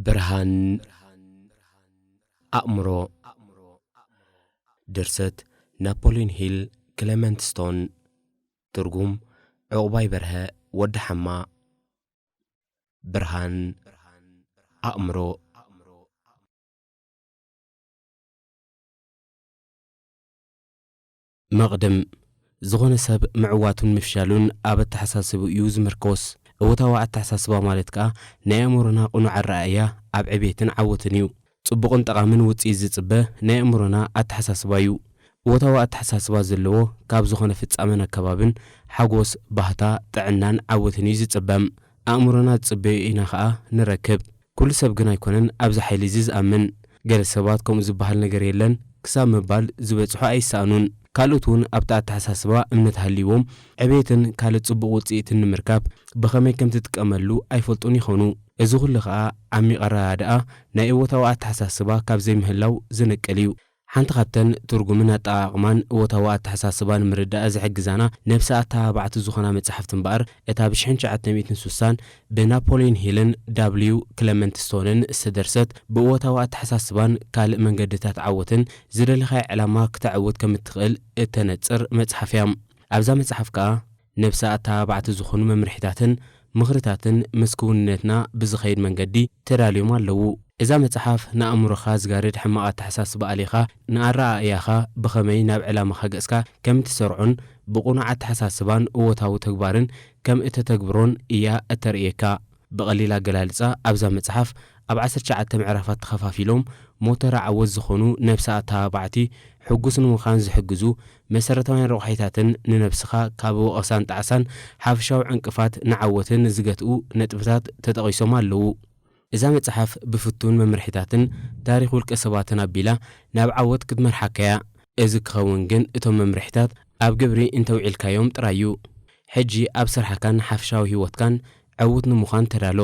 ብርሃን ኣእምሮ። ድርሰት ናፖሊን ሂል ክለመንት ስቶን። ትርጉም ዕቑባይ በርሀ ወዲ ሓማ። ብርሃን ኣእምሮ። መቕድም፣ ዝኾነ ሰብ ምዕዋቱን ምፍሻሉን ኣብ ኣተሓሳስብኡ እዩ ዝምርኮስ። እወታዊ ኣተሓሳስባ ማለት ከኣ ናይ ኣእምሮና ቅኑዕ ኣረኣእያ ኣብ ዕቤትን ዓወትን እዩ። ጽቡቕን ጠቓምን ውጽኢት ዝጽበ ናይ ኣእምሮና ኣተሓሳስባ እዩ። እወታዊ ኣተሓሳስባ ዘለዎ ካብ ዝኾነ ፍጻመን ኣከባብን ሓጎስ፣ ባህታ፣ ጥዕናን ዓወትን እዩ ዝጽበም። ኣእምሮና ዝጽበዮ ኢና ከኣ ንረክብ። ኩሉ ሰብ ግን ኣይኮነን ኣብዚ ሓይሊ እዚ ዝኣምን። ገለ ሰባት ከምኡ ዝበሃል ነገር የለን ክሳብ ምባል ዝበጽሑ ኣይሰኣኑን። ካልኦት እውን ኣብቲ ኣተሓሳስባ እምነት ሃልይዎም ዕቤትን ካልእ ጽቡቕ ውጽኢትን ንምርካብ ብኸመይ ከም ትጥቀመሉ ኣይፈልጡን ይኾኑ። እዚ ኩሉ ከኣ ዓሚቕ ኣረዳድኣ ናይ እወታዊ ኣተሓሳስባ ካብ ዘይምህላው ዝነቅል እዩ። ሓንቲ ካብተን ትርጉምን ኣጠቓቕማን እወታዊ ኣተሓሳስባ ንምርዳእ ዝሕግዛና ነብሰ ኣተባባዕቲ ዝኾና መጻሕፍቲ እምበኣር፣ እታ ብሽሕን ትሽዓተ ሚእትን ስሳን ብናፖሊዮን ሂልን ዳብልዩ ክለመንት ስቶንን ዝተደርሰት፣ ብእወታዊ ኣተሓሳስባን ካልእ መንገድታት ዓወትን ዝደለኻዮ ዕላማ ክተዕውት ከም እትኽእል እተነጽር መጽሓፍ እያ። ኣብዛ መጽሓፍ ከኣ ነብሰ ኣተባባዕቲ ዝኾኑ መምርሒታትን ምኽርታትን ምስ ክውንነትና ብዝኸይድ መንገዲ ተዳልዮም ኣለዉ። እዛ መጽሓፍ ንኣእምሮኻ ዝጋርድ ሕማቕ ኣተሓሳስባ ኣሊኻ ንኣረኣእያኻ ብኸመይ ናብ ዕላማኻ ገጽካ ከም እትሰርዖን ብቕኑዕ ኣተሓሳስባን እወታዊ ተግባርን ከም እተተግብሮን እያ እተርእየካ። ብቐሊል ኣገላልጻ ኣብዛ መጽሓፍ ኣብ ዓሰርተ ትሽዓተ ምዕራፋት ተኸፋፊሎም ሞተር ዓወት ዝኾኑ ነብሰ ኣተባባዕቲ ሕጉስ ንምዃን ዝሕግዙ መሰረታውያን ረቑሒታትን ንነብስኻ ካብ ወቐሳን ጣዕሳን ሓፈሻዊ ዕንቅፋት ንዓወትን ዝገትኡ ነጥብታት ተጠቒሶም ኣለዉ። እዛ መጽሓፍ ብፍቱን መምርሒታትን ታሪኽ ውልቀ ሰባትን ኣቢላ ናብ ዓወት ክትመርሓካ እያ። እዚ ክኸውን ግን እቶም መምርሒታት ኣብ ግብሪ እንተውዒልካዮም ጥራይ እዩ። ሕጂ ኣብ ስራሕካን ሓፈሻዊ ህይወትካን ዕዉት ንምዃን ተዳሎ።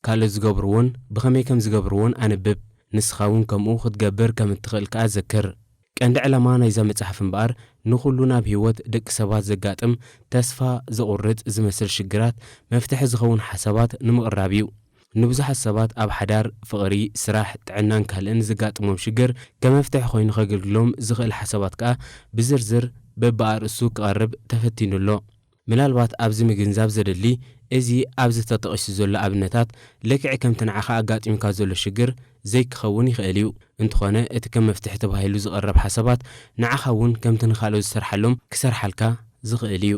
ካልኦት ዝገብርዎን ብኸመይ ከም ዝገብርዎን ኣንብብ። ንስኻ እውን ከምኡ ክትገብር ከም እትኽእል ከኣ ዘክር። ቀንዲ ዕላማ ናይዛ መጽሓፍ እምበኣር ንኹሉ ናብ ህይወት ደቂ ሰባት ዘጋጥም ተስፋ ዘቑርጽ ዝመስል ሽግራት መፍትሒ ዝኸውን ሓሳባት ንምቕራብ እዩ። ንብዙሓት ሰባት ኣብ ሓዳር፣ ፍቕሪ፣ ስራሕ፣ ጥዕናን ካልእን ዘጋጥሞም ሽግር ከም መፍትሒ ኮይኑ ከገልግሎም ዝኽእል ሓሳባት ከኣ ብዝርዝር በብኣርእስቱ ክቐርብ ተፈቲኑ ኣሎ። ምናልባት ኣብዚ ምግንዛብ ዘደሊ፣ እዚ ኣብዚ ተጠቒሱ ዘሎ ኣብነታት ልክዕ ከምቲ ንዓኻ ኣጋጢምካ ዘሎ ሽግር ዘይክኸውን ይኽእል እዩ። እንተኾነ እቲ ከም መፍትሒ ተባሂሉ ዝቐረብ ሓሳባት ንዓኻ እውን ከምቲ ንኻልኦት ዝሰርሓሎም ክሰርሓልካ ዝኽእል እዩ።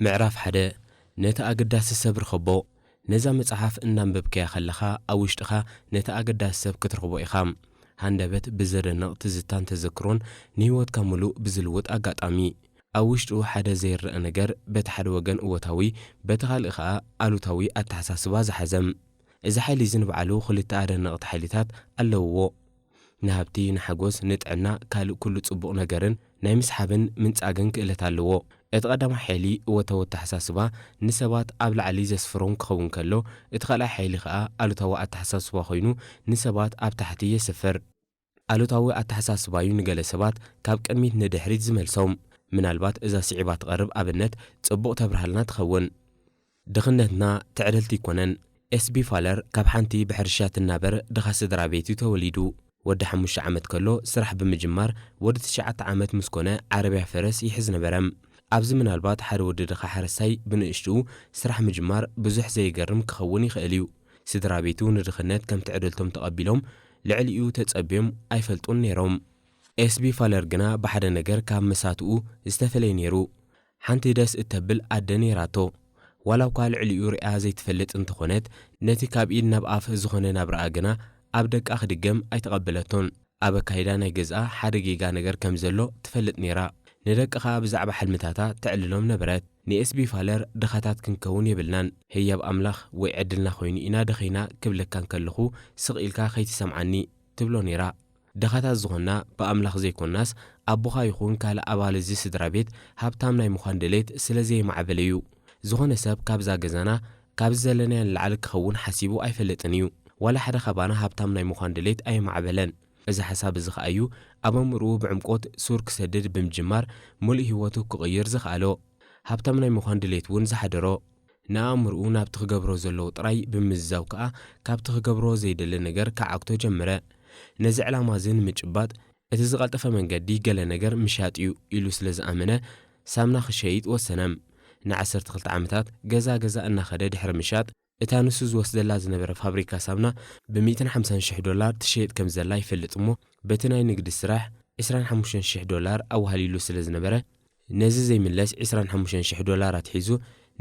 ምዕራፍ ሓደ። ነቲ ኣገዳሲ ሰብ ርኸቦ። ነዛ መጽሓፍ እናንበብካያ ከለኻ ኣብ ውሽጥኻ ነቲ ኣገዳሲ ሰብ ክትረኽቦ ኢኻ። ሃንደበት ብዘደንቕ ትዝታን ተዘክሮን ንህይወትካ ምሉእ ብዝልውጥ ኣጋጣሚ። ኣብ ውሽጡ ሓደ ዘይረኣ ነገር በቲ ሓደ ወገን እወታዊ፣ በቲ ካልእ ከኣ ኣሉታዊ ኣተሓሳስባ ዝሓዘም። እዚ ሓይሊ እዚ ንባዕሉ ክልተ ኣደነቕቲ ሓይልታት ኣለውዎ። ንሃብቲ፣ ንሓጎስ፣ ንጥዕና፣ ካልእ ኩሉ ጽቡቕ ነገርን ናይ ምስሓብን ምንጻግን ክእለት ኣለዎ። እቲ ቀዳማይ ሓይሊ እወታዊ ኣተሓሳስባ ንሰባት ኣብ ላዕሊ ዘስፍሮም ክኸውን ከሎ፣ እቲ ካልኣይ ሓይሊ ከኣ ኣሉታዊ ኣተሓሳስባ ኮይኑ ንሰባት ኣብ ታሕቲ የስፍር። ኣሉታዊ ኣተሓሳስባ እዩ ንገለ ሰባት ካብ ቅድሚት ንድሕሪት ዝመልሶም። ምናልባት እዛ ስዒባ ትቐርብ ኣብነት ጽቡቕ ተብርሃልና ትኸውን። ድኽነትና ትዕድልቲ ኣይኮነን። ኤስ ቢ ፋለር ካብ ሓንቲ ብሕርሻ ትናበር ድኻ ስድራ ቤት እዩ ተወሊዱ። ወዲ ሓሙሽተ ዓመት ከሎ ስራሕ ብምጅማር፣ ወዲ ትሽዓተ ዓመት ምስ ኮነ ዓረብያ ፈረስ ይሕዝ ነበረ። ኣብዚ ምናልባት ሓደ ወዲ ድኻ ሓረስታይ ብንእሽትኡ ስራሕ ምጅማር ብዙሕ ዘይገርም ክኸውን ይኽእል እዩ። ስድራ ቤቱ ንድኽነት ከም ትዕድልቶም ተቐቢሎም ልዕሊኡ ተጸብዮም ኣይፈልጡን ነይሮም። ኤስ ቢ ፋለር ግና ብሓደ ነገር ካብ መሳትኡ ዝተፈለየ ነይሩ። ሓንቲ ደስ እተብል ኣደ ነይራቶ። ዋላ እኳ ልዕሊኡ ሪኣ ዘይትፈልጥ እንተኾነት፣ ነቲ ካብ ኢድ ናብ ኣፍ ዝኾነ ናብራኣ ግና ኣብ ደቃ ክድገም ኣይተቐበለቶን። ኣብ ኣካይዳ ናይ ገዝኣ ሓደ ጌጋ ነገር ከም ዘሎ ትፈልጥ ነይራ። ንደቃ ከኣ ብዛዕባ ሕልምታታ ተዕልሎም ነበረት። ንኤስ ቢ ፋለር ድኻታት ክንከውን የብልናን፣ ህያብ ኣምላኽ ወይ ዕድልና ኮይኑ ኢና ደኺና ክብለካ እንከለኹ ስቕ ኢልካ ከይትሰምዓኒ ትብሎ ነይራ። ድኻታት ዝኾንና ብኣምላኽ ዘይኮንናስ፣ ኣቦኻ ይኹን ካልእ ኣባል እዚ ስድራ ቤት ሃብታም ናይ ምዃን ድሌት ስለ ዘየማዕበለ እዩ። ዝኾነ ሰብ ካብዛ ገዛና፣ ካብዚ ዘለናዮ ንላዕሊ ክኸውን ሓሲቡ ኣይፈልጥን እዩ። ዋላ ሓደ ካባና ሃብታም ናይ ምዃን ድሌት ኣየማዕበለን። እዚ ሓሳብ እዚ ኸኣ እዩ ኣብ ኣእምሮኡ ብዕምቆት ሱር ክሰድድ ብምጅማር፣ ምሉእ ህይወቱ ክቕይር ዝኸኣሎ። ሃብታም ናይ ምዃን ድሌት እውን ዝሓደሮ። ንኣእምሮኡ ናብቲ ክገብሮ ዘለዎ ጥራይ ብምዝዛው ከኣ፣ ካብቲ ክገብሮ ዘይደሊ ነገር ክዓግቶ ጀመረ። ነዚ ዕላማ እዚ ንምጭባጥ፣ እቲ ዝቐልጠፈ መንገዲ ገለ ነገር ምሻጥ እዩ ኢሉ ስለ ዝኣመነ፣ ሳምና ክሸይጥ ወሰነ። ንዓሰርተ ክልተ ዓመታት ገዛ ገዛ እናኸደ ድሕሪ ምሻጥ፣ እታ ንሱ ዝወስደላ ዝነበረ ፋብሪካ ሳምና ብ ሚእትን ሓምሳን ሽሕ ዶላር ትሸየጥ ከም ዘላ ይፈልጥ እሞ፣ በቲ ናይ ንግዲ ስራሕ ዕስራን ሓሙሽተን ሽሕ ዶላር ኣዋህሊሉ ስለ ዝነበረ፣ ነዚ ዘይምለስ ዕስራን ሓሙሽተን ሽሕ ዶላራት ሒዙ፣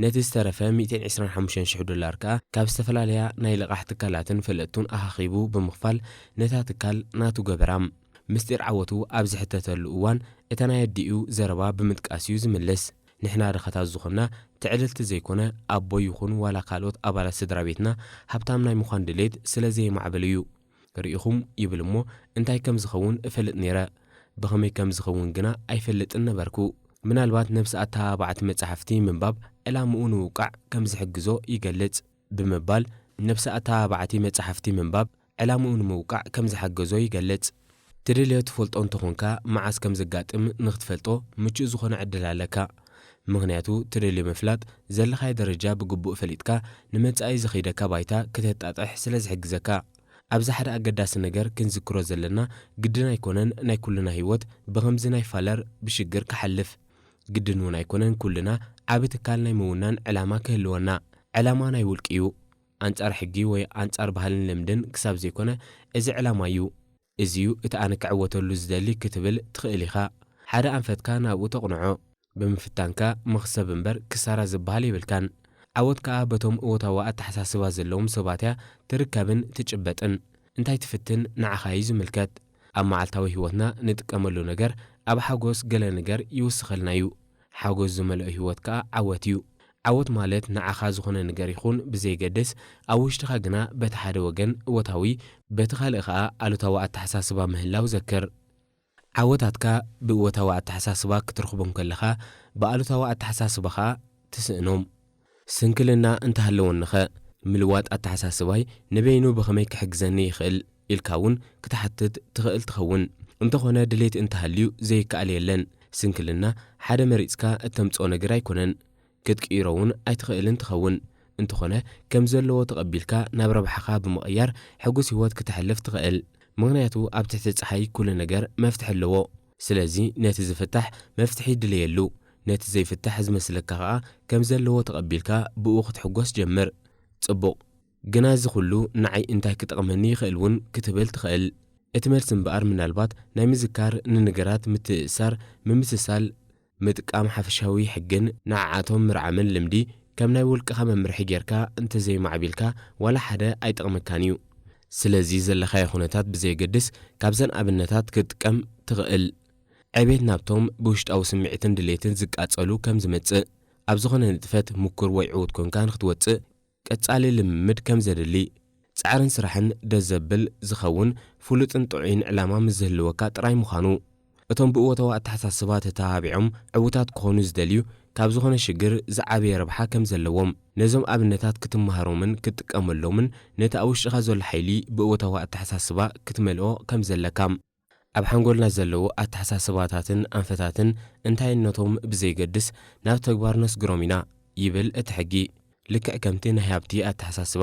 ነቲ ዝተረፈ ሚእትን ዕስራን ሓሙሽተን ሽሕ ዶላር ከኣ ካብ ዝተፈላለያ ናይ ልቓሕ ትካላትን ፈለጥቱን ኣኻኺቡ ብምኽፋል፣ ነታ ትካል ናቱ ገበራ። ምስጢር ዓወቱ ኣብ ዝሕተተሉ እዋን፣ እታ ናይ ኣዲኡ ዘረባ ብምጥቃስ እዩ ዝምልስ። ንሕና ድኻታት ዝኾንና፣ ትዕድልቲ ዘይኮነ፣ ኣቦ ይኹን ዋላ ካልኦት ኣባላት ስድራ ቤትና ሃብታም ናይ ምዃን ድሌት ስለ ዘየማዕበሉ እዩ። ርኢኹም ይብል እሞ፣ እንታይ ከም ዝኸውን እፈልጥ ነይረ፣ ብኸመይ ከም ዝኸውን ግና ኣይፈልጥን ነበርኩ። ምናልባት ነብሲ ኣተባባዕቲ መጻሕፍቲ ምንባብ ዕላምኡ ንምውቃዕ ከም ዝሕግዞ ይገልጽ ብምባል፣ ነብሲ ኣተባባዕቲ መጻሕፍቲ ምንባብ ዕላምኡ ንምውቃዕ ከም ዝሓገዞ ይገልጽ። ትደልዮ ትፈልጦ እንተኾንካ፣ መዓስ ከም ዘጋጥም ንኽትፈልጦ ምቹእ ዝኾነ ዕድል ኣለካ። ምኽንያቱ፣ ትደልዮ ምፍላጥ፣ ዘለኻዮ ደረጃ ብግቡእ ፈሊጥካ፣ ንመጻኢ ዘኸይደካ ባይታ ክተጣጥሕ ስለ ዝሕግዘካ። ኣብዚ ሓደ ኣገዳሲ ነገር ክንዝክሮ ዘለና፣ ግድን ኣይኮነን ናይ ኩልና ህይወት ብኸምዚ ናይ ፋለር ብሽግር ክሓልፍ። ግድን እውን ኣይኮነን ኩልና ዓቢ ትካል ናይ ምውናን ዕላማ ክህልወና። ዕላማ ናይ ውልቂ እዩ። ኣንጻር ሕጊ ወይ ኣንጻር ባህልን ልምድን ክሳብ ዘይኮነ፣ እዚ ዕላማ እዩ። እዚ እዩ እቲ ኣነ ክዕወተሉ ዝደሊ ክትብል ትኽእል ኢኻ። ሓደ ኣንፈትካ ናብኡ ተቕንዖ። ብምፍታንካ መኽሰብ እምበር ክሳራ ዝበሃል የብልካን። ዓወት ከኣ በቶም እወታዊ ኣተሓሳስባ ዘለዎም ሰባት እያ ትርከብን ትጭበጥን። እንታይ ትፍትን ንዓኻ እዩ ዝምልከት። ኣብ መዓልታዊ ህይወትና ንጥቀመሉ ነገር ኣብ ሓጎስ ገለ ነገር ይውስኸልና እዩ። ሓጎስ ዝመልኦ ህይወት ከኣ ዓወት እዩ። ዓወት ማለት ንዓኻ ዝኾነ ነገር ይኹን ብዘይገድስ፣ ኣብ ውሽጥኻ ግና በቲ ሓደ ወገን እወታዊ፣ በቲ ካልእ ከኣ ኣሉታዊ ኣተሓሳስባ ምህላው ዘክር። ዓወታትካ ብእወታዊ ኣተሓሳስባ ክትረኽቦ እንከለኻ፣ ብኣሉታዊ ኣተሓሳስባ ኸኣ ትስእኖም። ስንክልና እንተሃለወኒኸ፣ ምልዋጥ ኣተሓሳስባይ ንበይኑ ብኸመይ ክሕግዘኒ ይኽእል ኢልካ እውን ክትሓትት ትኽእል ትኸውን። እንተኾነ ድሌት እንተሃልዩ ዘይከኣል የለን። ስንክልና ሓደ መሪጽካ እተምጽኦ ነገር ኣይኮነን። ክትቅይሮ እውን ኣይትኽእልን ትኸውን። እንተኾነ ከም ዘለዎ ተቐቢልካ ናብ ረብሓኻ ብምቕያር ሕጉስ ህይወት ክተሕልፍ ትኽእል። ምኽንያቱ ኣብ ትሕቲ ጸሓይ ኩሉ ነገር መፍትሒ ኣለዎ። ስለዚ ነቲ ዝፍታሕ መፍትሒ ድለየሉ። ነቲ ዘይፍታሕ ዝመስለካ ኸኣ ከም ዘለዎ ተቐቢልካ ብኡ ክትሕጎስ ጀምር። ጽቡቕ፣ ግና እዚ ኩሉ ንዓይ እንታይ ክጠቕመኒ ይኽእል እውን ክትብል ትኽእል። እቲ መልሲ እምበኣር ምናልባት ናይ ምዝካር፣ ንነገራት ምትእስሳር፣ ምምስሳል፣ ምጥቃም ሓፈሻዊ ሕግን ንዓዓቶም ምርዓምን ልምዲ ከም ናይ ውልቅኻ መምርሒ ጌርካ እንተዘይማዕቢልካ ዋላ ሓደ ኣይጠቕመካን እዩ። ስለዚ ዘለኻዮ ኩነታት ብዘየገድስ ካብዘን ኣብነታት ክትጥቀም ትኽእል። ዕቤት ናብቶም ብውሽጣዊ ስምዒትን ድሌትን ዝቃጸሉ ከም ዝመጽእ፣ ኣብ ዝኾነ ንጥፈት ምኩር ወይ ዕዉት ኮንካ ንክትወጽእ ቀጻሊ ልምምድ ከም ዘድሊ፣ ጻዕርን ስራሕን ደስ ዘብል ዝኸውን ፍሉጥን ጥዑይን ዕላማ ምስ ዝህልወካ ጥራይ ምዃኑ፣ እቶም ብእወታዊ ኣተሓሳስባ ተተባቢዖም ዕዉታት ክኾኑ ዝደልዩ ካብ ዝኾነ ሽግር ዝዓበየ ረብሓ ከም ዘለዎም፣ ነዞም ኣብነታት ክትመሃሮምን ክትጥቀመሎምን ነቲ ኣብ ውሽጥኻ ዘሎ ሓይሊ ብእወታዊ ኣተሓሳስባ ክትመልኦ ከም ዘለካ። ኣብ ሓንጎልና ዘለዉ ኣተሓሳስባታትን ኣንፈታትን እንታይነቶም ብዘይገድስ ናብ ተግባር ነስግሮም ኢና ይብል እቲ ሕጊ። ልክዕ ከምቲ ናይ ሃብቲ ኣተሓሳስባ፣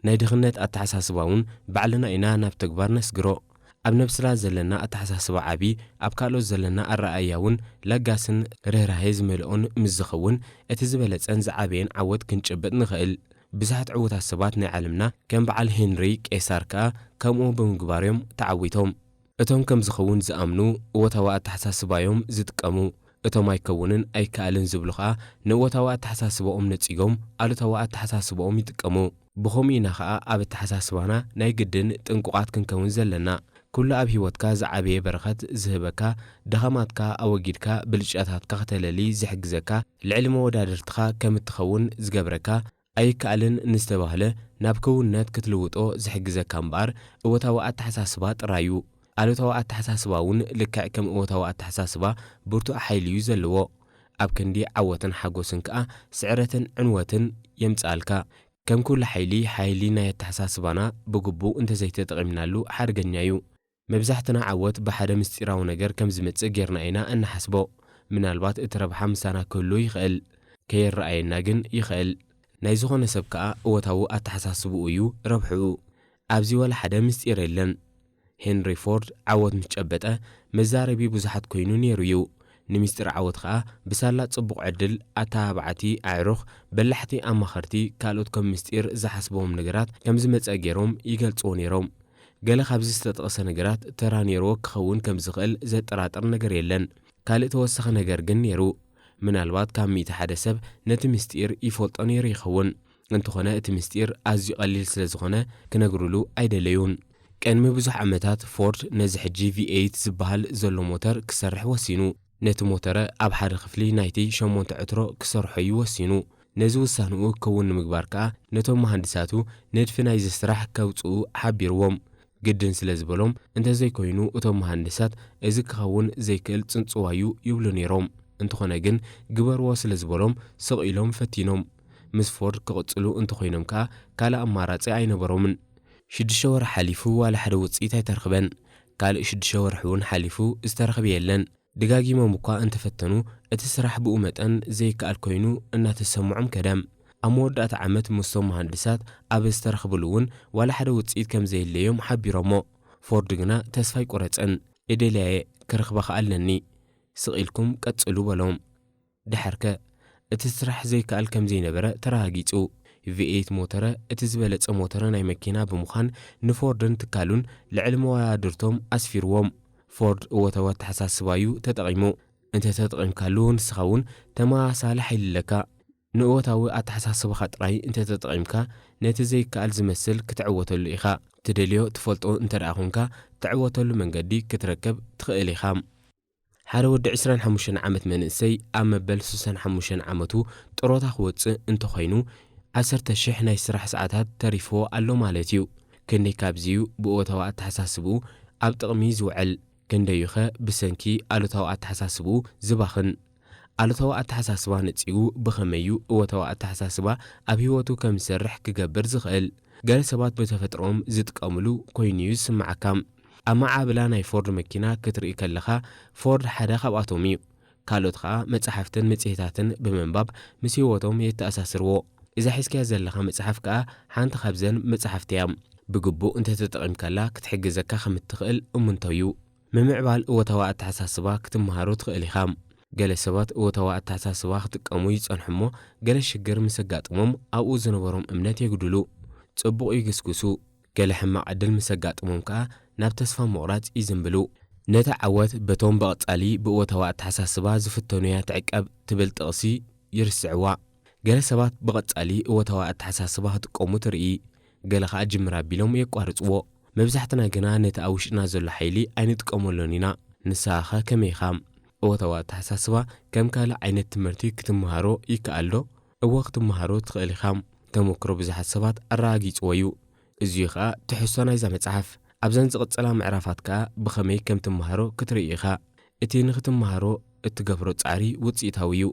ናይ ድኽነት ኣተሓሳስባ እውን ባዕልና ኢና ናብ ተግባር ነስግሮ። ኣብ ነብስና ዘለና ኣተሓሳስባ ዓቢ፣ ኣብ ካልኦት ዘለና ኣረኣእያ እውን ለጋስን ርህራሄ ዝመልኦን ምስ ዝኸውን፣ እቲ ዝበለጸን ዝዓበየን ዓወት ክንጭብጥ ንኽእል። ብዙሓት ዕዉታት ሰባት ናይ ዓለምና ከም በዓል ሄንሪ ቄሳር ከኣ ከምኡ ብምግባር'ዮም ተዓዊቶም። እቶም ከም ዝኸውን ዝኣምኑ እወታዊ ኣተሓሳስባ'ዮም ዝጥቀሙ። እቶም ኣይከውንን ኣይከኣልን ዝብሉ ኸኣ ንእወታዊ ኣተሓሳስባኦም ነጺጎም ኣሉታዊ ኣተሓሳስባኦም ይጥቀሙ። ብኸምኡ ኢና ኸኣ ኣብ ኣተሓሳስባና ናይ ግድን ጥንቁቓት ክንከውን ዘለና። ኩሉ ኣብ ህይወትካ ዝዓበየ በረኸት ዝህበካ፣ ድኻማትካ ኣወጊድካ ብልጫታትካ ከተለሊ ዝሕግዘካ፣ ልዕሊ መወዳድርትኻ ከም እትኸውን ዝገብረካ፣ ኣይከኣልን ንዝተባህለ ናብ ክውንነት ክትልውጦ ዝሕግዘካ እምበኣር እወታዊ ኣተሓሳስባ ጥራይ እዩ። ኣሉታዊ ኣተሓሳስባ እውን ልክዕ ከም እወታዊ ኣተሓሳስባ ብርቱዕ ሓይሊ እዩ ዘለዎ። ኣብ ክንዲ ዓወትን ሓጎስን ከኣ ስዕረትን ዕንወትን የምጽኣልካ። ከም ኩሉ ሓይሊ፣ ሓይሊ ናይ ኣተሓሳስባና ብግቡእ እንተዘይተጠቒምናሉ ሓደገኛ እዩ። መብዛሕትና ዓወት ብሓደ ምስጢራዊ ነገር ከም ዝመጽእ ጌርና ኢና እንሓስቦ። ምናልባት እቲ ረብሓ ምሳና ክህሉ ይኽእል፣ ከይረኣየና ግን ይኽእል። ናይ ዝኾነ ሰብ ከኣ እወታዊ ኣተሓሳስብኡ እዩ ረብሕኡ። ኣብዚ ዋላ ሓደ ምስጢር የለን። ሄንሪ ፎርድ ዓወት ምስ ጨበጠ መዛረቢ ብዙሓት ኮይኑ ነይሩ እዩ። ንምስጢር ዓወት ከኣ ብሳላ ጽቡቕ ዕድል፣ ኣተባባዕቲ ኣዕሩኽ፣ በላሕቲ ኣማኸርቲ፣ ካልኦት ከም ምስጢር ዝሓስብዎም ነገራት ከም ዝመጸ ገይሮም ይገልጽዎ ነይሮም። ገለ ካብዚ ዝተጠቕሰ ነገራት ተራ ነይርዎ ክኸውን ከም ዝኽእል ዘጠራጥር ነገር የለን። ካልእ ተወሳኺ ነገር ግን ነይሩ። ምናልባት ካብ ሚእቲ ሓደ ሰብ ነቲ ምስጢር ይፈልጦ ነይሩ ይኸውን። እንተኾነ እቲ ምስጢር ኣዝዩ ቀሊል ስለ ዝኾነ ክነግሩሉ ኣይደለዩን። ቅድሚ ብዙሕ ዓመታት ፎርድ ነዚ ሕጂ ቪ ኤይት ዝበሃል ዘሎ ሞተር ክሰርሕ ወሲኑ። ነቲ ሞተረ ኣብ ሓደ ክፍሊ ናይቲ ሸሞንተ ዕትሮ ክሰርሖ እዩ ወሲኑ። ነዚ ውሳንኡ ክከውን ንምግባር ከኣ ነቶም መሃንድሳቱ ንድፊ ናይዚ ስራሕ ከውጽኡ ሓቢርዎም። ግድን ስለ ዝበሎም፣ እንተዘይኮይኑ እቶም መሃንድሳት እዚ ክኸውን ዘይክእል ጽንጽዋዩ ይብሉ ነይሮም። እንተኾነ ግን ግበርዎ ስለ ዝበሎም ስቕ ኢሎም ፈቲኖም። ምስ ፎርድ ክቕጽሉ እንተኾይኖም ከኣ ካልእ ኣማራጺ ኣይነበሮምን። ሽዱሽተ ወርሒ ሓሊፉ ዋላ ሓደ ውጽኢት ኣይተረኽበን። ካልእ ሽዱሽተ ወርሒ እውን ሓሊፉ ዝተረኽበ የለን። ደጋጊሞም እኳ እንተፈተኑ እቲ ስራሕ ብኡ መጠን ዘይከኣል ኮይኑ እናተሰምዖም ከደ። ኣብ መወዳእታ ዓመት ምስቶም መሃንድሳት ኣብ ዝተረኽብሉ እውን ዋላ ሓደ ውጽኢት ከም ዘየለዮም ሓቢሮሞ። ፎርድ ግና ተስፋ ኣይቆረጸን። እደልያየ ክረኽባ ከኣ ኣለኒ። ስቕ ኢልኩም ቀጽሉ በሎም። ድሓርከ እቲ ስራሕ ዘይከኣል ከም ዘይነበረ ተረጋጊጹ። ቪ ኤይት ሞተረ እቲ ዝበለጸ ሞተረ ናይ መኪና ብምዃን ንፎርድን ትካሉን ልዕሊ መወዳድርቶም ኣስፊርዎም። ፎርድ እወታዊ ኣተሓሳስባዩ ተጠቒሙ። እንተ ተጠቒምካሉ ንስኻ እውን ተመሳሳሊ ሓይሊ ኣለካ። ንእወታዊ ኣተሓሳስባኻ ጥራይ እንተ ተጠቒምካ ነቲ ዘይከኣል ዝመስል ክትዕወተሉ ኢኻ። ትደልዮ ትፈልጦ እንተ ደኣ ኹንካ ትዕወተሉ መንገዲ ክትረክብ ትኽእል ኢኻ። ሓደ ወዲ ዕስራን ሓሙሽተን ዓመት መንእሰይ ኣብ መበል ስሳን ሓሙሽተን ዓመቱ ጥሮታ ክወጽእ እንተኾይኑ ዓሰርተ ሽሕ ናይ ስራሕ ሰዓታት ተሪፍዎ ኣሎ ማለት እዩ። ክንደይ ካብዚዩ ብእወታዊ ኣተሓሳስብኡ ኣብ ጥቕሚ ዝውዕል? ክንደዩኸ ብሰንኪ ኣሉታዊ ኣተሓሳስብኡ ዝባኽን? ኣሉታዊ ኣተሓሳስባ ነጺጉ ብኸመይ እዩ እወታዊ ኣተሓሳስባ ኣብ ህይወቱ ከም ዝሰርሕ ክገብር ዝኽእል? ገለ ሰባት ብተፈጥሮኦም ዝጥቀምሉ ኮይኑዩ ዝስምዓካ። ኣብ መዓብላ ናይ ፎርድ መኪና ክትርኢ ከለኻ ፎርድ ሓደ ካብኣቶም እዩ። ካልኦት ኸኣ መጻሕፍትን መጽሔታትን ብምንባብ ምስ ህይወቶም የተኣሳስርዎ። እዛ ሒዝካያ ዘለኻ መጽሓፍ ከኣ ሓንቲ ካብዘን መጻሕፍቲ እያ። ብግቡእ እንተ ተጠቒምካላ ክትሕግዘካ ከም እትኽእል እምንቶ እዩ። ምምዕባል እወታዊ ኣተሓሳስባ ክትመሃሮ ትኽእል ኢኻ። ገለ ሰባት እወታዊ ኣተሓሳስባ ክጥቀሙ ይጸንሑ እሞ ገለ ሽግር ምስ ኣጋጥሞም ኣብኡ ዝነበሮም እምነት የጉድሉ። ጽቡቕ ይግስግሱ። ገለ ሕማቕ ዕድል ምስ ኣጋጥሞም ከኣ ናብ ተስፋ ምቑራጽ ይዝንብሉ። ነታ ዓወት በቶም ብቐጻሊ ብእወታዊ ኣተሓሳስባ ዝፍተኑያ ትዕቀብ ትብል ጥቕሲ ይርስዕዋ። ገለ ሰባት ብቐጻሊ እወታዊ ኣተሓሳስባ ክጥቀሙ ትርኢ። ገለ ከኣ ጅምር ኣቢሎም የቋርጽዎ። መብዛሕትና ግና ነቲ ኣብ ውሽጥና ዘሎ ሓይሊ ኣይንጥቀመሉን ኢና። ንስኻኸ ከመይ ኢኻ? እወታዊ ኣተሓሳስባ ከም ካልእ ዓይነት ትምህርቲ ክትመሃሮ ይከኣል ዶ? እወ፣ ክትመሃሮ ትኽእል ኢኻ። ተመክሮ ብዙሓት ሰባት ኣረጋጊጽዎ እዩ። እዚዩ ኸኣ ትሕዝቶ ናይዛ መጽሓፍ። ኣብዘን ዝቕጽላ ምዕራፋት ከኣ ብኸመይ ከም ትመሃሮ ክትርኢ ኢኻ። እቲ ንኽትመሃሮ እትገብሮ ጻዕሪ ውጽኢታዊ እዩ።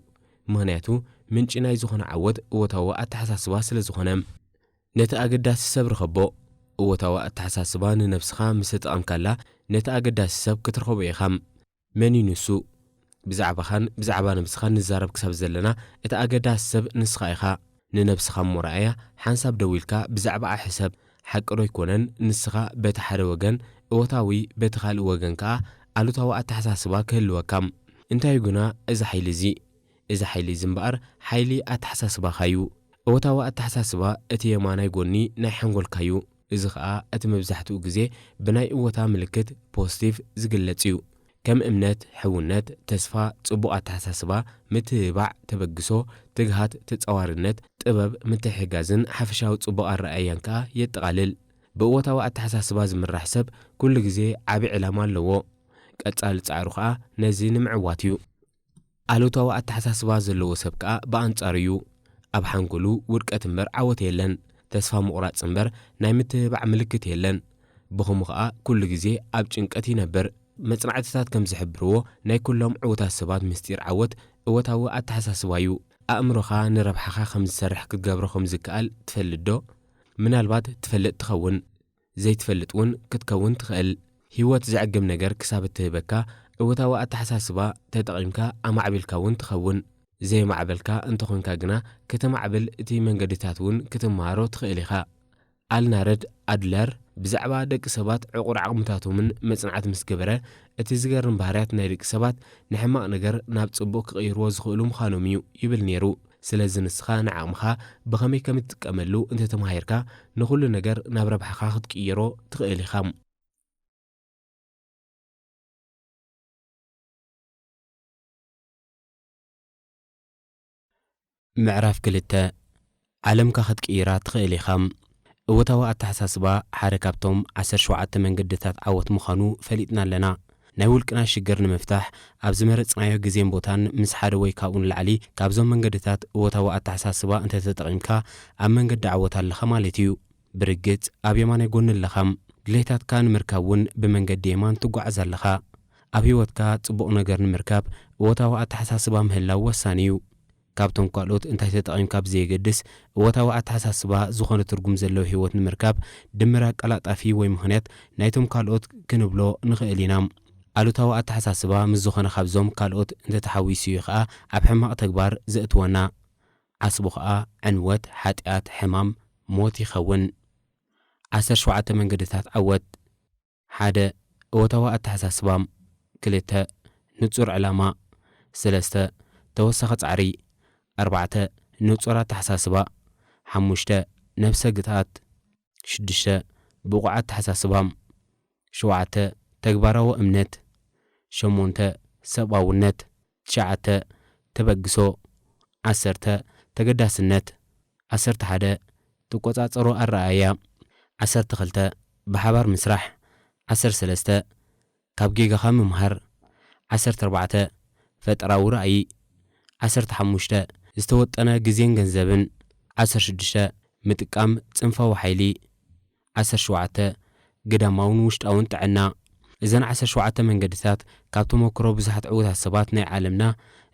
ምኽንያቱ ምንጪ ናይ ዝኾነ ዓወት እወታዊ ኣተሓሳስባ ስለ ዝኾነ። ነቲ ኣገዳሲ ሰብ ርኸቦ። እወታዊ ኣተሓሳስባ ንነብስኻ ምስ ተጠቐምካላ ነቲ ኣገዳሲ ሰብ ክትረኸቦ ኢኻ። መን እዩ ንሱ? ብዛዕባኻን ብዛዕባ ነብስኻን ንዛረብ ክሳብ ዘለና እቲ ኣገዳሲ ሰብ ንስኻ ኢኻ። ንነብስኻ እሞ ረኣያ፣ ሓንሳብ ደው ኢልካ ብዛዕባኣ ሕሰብ። ሓቂ ዶ ኣይኮነን ንስኻ በቲ ሓደ ወገን እወታዊ፣ በቲ ካልእ ወገን ከኣ ኣሉታዊ ኣተሓሳስባ ክህልወካ? እንታይ እዩ ግና እዚ ሓይሊ እዚ? እዚ ሓይሊ እዚ እምበኣር ሓይሊ ኣተሓሳስባኻ እዩ። እወታዊ ኣተሓሳስባ እቲ የማናይ ጎኒ ናይ ሓንጎልካ እዩ። እዚ ኸኣ እቲ መብዛሕትኡ ግዜ ብናይ እወታ ምልክት ፖዚቲቭ ዝግለጽ እዩ። ከም እምነት፣ ሕውነት፣ ተስፋ፣ ጽቡቕ ኣተሓሳስባ፣ ምትብባዕ፣ ተበግሶ፣ ትግሃት፣ ተጻዋርነት፣ ጥበብ፣ ምትሕግጋዝን ሓፈሻዊ ጽቡቕ ኣረኣእያን ከኣ የጠቓልል። ብእወታዊ ኣተሓሳስባ ዝምራሕ ሰብ ኩሉ ግዜ ዓቢ ዕላማ ኣለዎ። ቀጻሊ ጻዕሩ ኸኣ ነዚ ንምዕዋት እዩ። ኣሉታዊ ኣተሓሳስባ ዘለዎ ሰብ ከኣ ብኣንጻሩ እዩ። ኣብ ሓንጎሉ ውድቀት እምበር ዓወት የለን። ተስፋ ምቑራጽ እምበር ናይ ምትብባዕ ምልክት የለን። ብኸምኡ ኸኣ ኩሉ ግዜ ኣብ ጭንቀት ይነብር። መጽናዕትታት ከም ዝሕብርዎ፣ ናይ ኩሎም ዕዉታት ሰባት ምስጢር ዓወት እወታዊ ኣተሓሳስባ እዩ። ኣእምሮኻ ንረብሓኻ ከም ዝሰርሕ ክትገብሮ ከም ዝከኣል ትፈልጥ ዶ? ምናልባት ትፈልጥ ትኸውን። ዘይትፈልጥ እውን ክትከውን ትኽእል። ህይወት ዘዕግብ ነገር ክሳብ እትህበካ፣ እወታዊ ኣተሓሳስባ ተጠቒምካ ኣማዕቢልካ እውን ትኸውን። ዘየማዕበልካ እንተኾንካ ግና፣ ከተማዕብል እቲ መንገድታት እውን ክትመሃሮ ትኽእል ኢኻ። ኣልናረድ ኣድለር ብዛዕባ ደቂ ሰባት ዕቑር ዓቕምታቶምን መጽናዕቲ ምስ ገበረ፣ እቲ ዝገርም ባህርያት ናይ ደቂ ሰባት ንሕማቕ ነገር ናብ ጽቡቕ ክቕይርዎ ዝኽእሉ ምዃኖም እዩ ይብል ነይሩ። ስለዚ ንስኻ ንዓቕምኻ ብኸመይ ከም እትጥቀመሉ እንተተማሂርካ፣ ንኹሉ ነገር ናብ ረብሓኻ ክትቅይሮ ትኽእል ኢኻ። ምዕራፍ ክልተ። ዓለምካ ክትቅይራ ትኽእል ኢኻ። እወታዊ ኣተሓሳስባ ሓደ ካብቶም ዓሰርተ ሸውዓተ መንገድታት ዓወት ምዃኑ ፈሊጥና ኣለና። ናይ ውልቅና ሽግር ንምፍታሕ ኣብ ዝመረጽናዮ ግዜን ቦታን ምስ ሓደ ወይ ካብኡ ንላዕሊ ካብዞም መንገድታት እወታዊ ኣተሓሳስባ እንተተጠቒምካ ኣብ መንገዲ ዓወት ኣለኻ ማለት እዩ። ብርግጽ ኣብ የማናይ ጎኒ ኣለኻ። ድሌታትካ ንምርካብ እውን ብመንገዲ የማን ትጓዓዝ ኣለኻ። ኣብ ህይወትካ ጽቡቕ ነገር ንምርካብ እወታዊ ኣተሓሳስባ ምህላው ወሳኒ እዩ። ካብቶም ካልኦት እንታይ ተጠቒምካ ብዘየገድስ፣ እወታዊ ኣተሓሳስባ ዝኾነ ትርጉም ዘለዎ ህይወት ንምርካብ ድምር ኣቀላጣፊ ወይ ምኽንያት ናይቶም ካልኦት ክንብሎ ንኽእል ኢና። ኣሉታዊ ኣተሓሳስባ ምስ ዝኾነ ካብዞም ካልኦት እንተተሓዊሱ እዩ ኸኣ ኣብ ሕማቕ ተግባር ዘእትወና። ዓስቡ ኸኣ ዕንወት፣ ሓጢኣት፣ ሕማም፣ ሞት ይኸውን። ዓሰርተ ሸውዓተ መንገድታት ዓወት። ሓደ፣ እወታዊ ኣተሓሳስባ። ክልተ፣ ንጹር ዕላማ። ሰለስተ፣ ተወሳኺ ጻዕሪ። ኣርባዕተ፣ ንጹር ኣተሓሳስባ። ሓሙሽተ፣ ነብሰ ግትኣት። ሽዱሽተ፣ ብቑዕ ኣተሓሳስባ። ሸውዓተ፣ ተግባራዊ እምነት። ሸሞንተ፣ ሰብኣውነት። ትሽዓተ፣ ተበግሶ። ዓሰርተ፣ ተገዳስነት። ዓሰርተ ሓደ፣ ትቆጻጸሮ ኣረኣእያ። ዓሰርተ ክልተ፣ ብሓባር ምስራሕ። ዓሰርተ ሰለስተ፣ ካብ ጌጋኻ ምምሃር። ዓሰርተ ኣርባዕተ፣ ፈጠራዊ ራእይ። ዓሰርተ ሓሙሽተ፣ ዝተወጠነ ግዜን ገንዘብን። ዓሰርተ ሽዱሽተ፣ ምጥቃም ጽንፋዊ ሓይሊ። ዓሰርተ ሸውዓተ፣ ግዳማውን ውሽጣውን ጥዕና። እዘን ዓሰርተ ሸውዓተ መንገድታት ካብ ተመክሮ ብዙሓት ዕዉታት ሰባት ናይ ዓለምና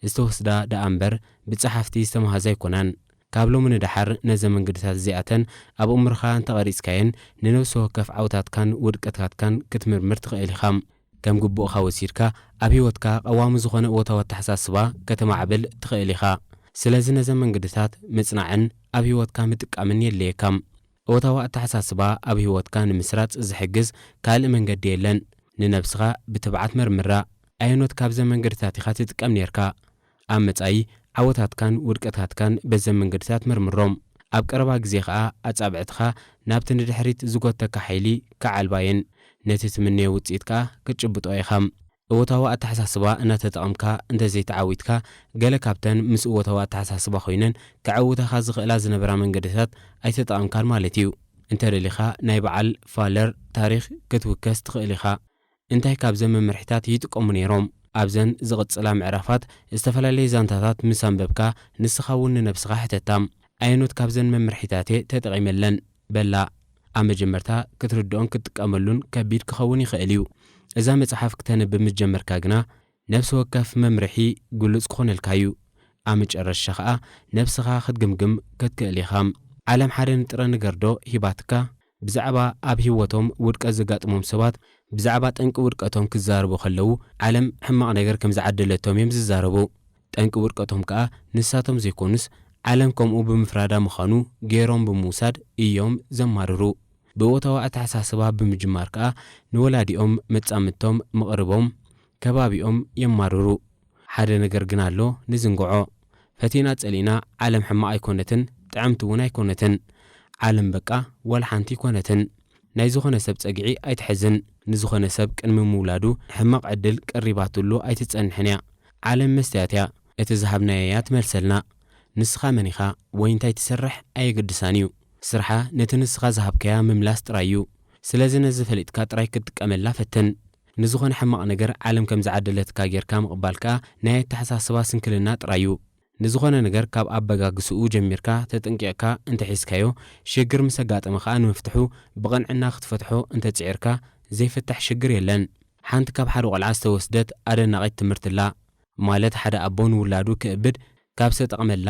ዝተወስዳ ደኣ እምበር፣ ብጸሓፍቲ ዝተመሃዛ ኣይኮናን። ካብ ሎሚ ንደሓር ነዘን መንገድታት እዚኣተን ኣብ ኣእምሮኻ እንተቐሪጽካየን፣ ንነፍሲ ወከፍ ዓወታትካን ውድቀታትካን ክትምርምር ትኽእል ኢኻ። ከም ግቡእኻ ወሲድካ፣ ኣብ ህይወትካ ቀዋሚ ዝኾነ እወታዊ ኣተሓሳስባ ከተማዕብል ትኽእል ኢኻ። ስለዚ ነዘን መንገድታት ምጽናዕን ኣብ ህይወትካ ምጥቃምን የድልየካ። እወታዊ ኣተሓሳስባ ኣብ ህይወትካ ንምስራጽ ዝሕግዝ ካልእ መንገዲ የለን። ንነብስኻ ብትብዓት መርምራ። ኣየኖት ካብዘን መንገድታት ኢኻ ትጥቀም ኔርካ? ኣብ መጻኢ ዓወታትካን ውድቀታትካን በዘን መንገድታት መርምሮም። ኣብ ቀረባ ግዜ ኸኣ ኣጻብዕትኻ ናብቲ ንድሕሪት ዝጎተካ ሓይሊ ክዓልባ እየን። ነቲ ትምነዮ ውጽኢት ከኣ ክትጭብጦ ኢኻ። እወታዊ ኣተሓሳስባ እናተጠቐምካ እንተዘይተዓዊትካ፣ ገለ ካብተን ምስ እወታዊ ኣተሓሳስባ ኮይነን ከዐውታኻ ዝኽእላ ዝነበራ መንገድታት ኣይተጠቐምካን ማለት እዩ። እንተ ደሊኻ፣ ናይ በዓል ፋለር ታሪኽ ክትውከስ ትኽእል ኢኻ። እንታይ ካብዘን መምርሒታት ይጥቀሙ ነይሮም? ኣብዘን ዝቕጽላ ምዕራፋት፣ ዝተፈላለየ ዛንታታት ምስ ኣንበብካ፣ ንስኻ እውን ንነብስኻ ሕተታ፣ ኣየኖት ካብዘን መምርሒታት'የ ተጠቒመለን? በላ። ኣብ መጀመርታ ክትርድኦን ክትጥቀመሉን ከቢድ ክኸውን ይኽእል እዩ። እዛ መጽሓፍ ክተንብብ ምስ ጀመርካ ግና፣ ነፍሲ ወከፍ መምርሒ ግሉጽ ክኾነልካ እዩ። ኣብ መጨረሻ ኸኣ፣ ነብስኻ ክትግምግም ክትክእል ኢኻ። ዓለም ሓደ ንጥረ ነገር ዶ ሂባትካ? ብዛዕባ ኣብ ህይወቶም ውድቀት ዘጋጥሞም ሰባት፣ ብዛዕባ ጠንቂ ውድቀቶም ክዛረቡ ከለዉ፣ ዓለም ሕማቕ ነገር ከም ዝዓደለቶም እዮም ዝዛረቡ። ጠንቂ ውድቀቶም ከኣ ንሳቶም ዘይኮኑስ፣ ዓለም ከምኡ ብምፍራዳ ምዃኑ ገይሮም ብምውሳድ እዮም ዘማርሩ። ብእወታዊ ኣተሓሳስባ ብምጅማር ከኣ፣ ንወላዲኦም፣ መጻምድቶም፣ መቕርቦም፣ ከባቢኦም የማርሩ። ሓደ ነገር ግን ኣሎ፣ ንዝንግዖ። ፈቲና ጸሊእና፣ ዓለም ሕማቕ ኣይኮነትን፣ ጥዕምቲ እውን ኣይኮነትን። ዓለም በቃ ዋላ ሓንቲ ኣይኮነትን። ናይ ዝኾነ ሰብ ጸግዒ ኣይትሕዝን። ንዝኾነ ሰብ ቅድሚ ምውላዱ ሕማቕ ዕድል ቀሪባትሉ ኣይትጸንሕን እያ። ዓለም መስትያት እያ። እቲ ዝሃብናያ እያ ትመልሰልና። ንስኻ መን ኢኻ ወይ እንታይ ትሰርሕ ኣየገድሳን እዩ። ስርሓ ነቲ ንስኻ ዝሃብካያ ምምላስ ጥራይ እዩ። ስለዚ ነዚ ፈሊጥካ ጥራይ ክትጥቀመላ ፈትን። ንዝኾነ ሕማቕ ነገር ዓለም ከም ዝዓደለትካ ጌርካ ምቕባል ከኣ ናይ ኣተሓሳስባ ስንክልና ጥራይ እዩ። ንዝኾነ ነገር ካብ ኣበጋግስኡ ጀሚርካ ተጠንቂቕካ እንተሒዝካዮ፣ ሽግር ምስ ኣጋጠመ ከኣ ንምፍትሑ ብቕንዕና ክትፈትሖ እንተጽዒርካ ዘይፍታሕ ሽግር የለን። ሓንቲ ካብ ሓደ ቆልዓ ዝተወስደት ኣደናቒት ትምህርቲ ኣላ። ማለት ሓደ ኣቦ ንውላዱ ክእብድ ካብ ዝተጠቕመላ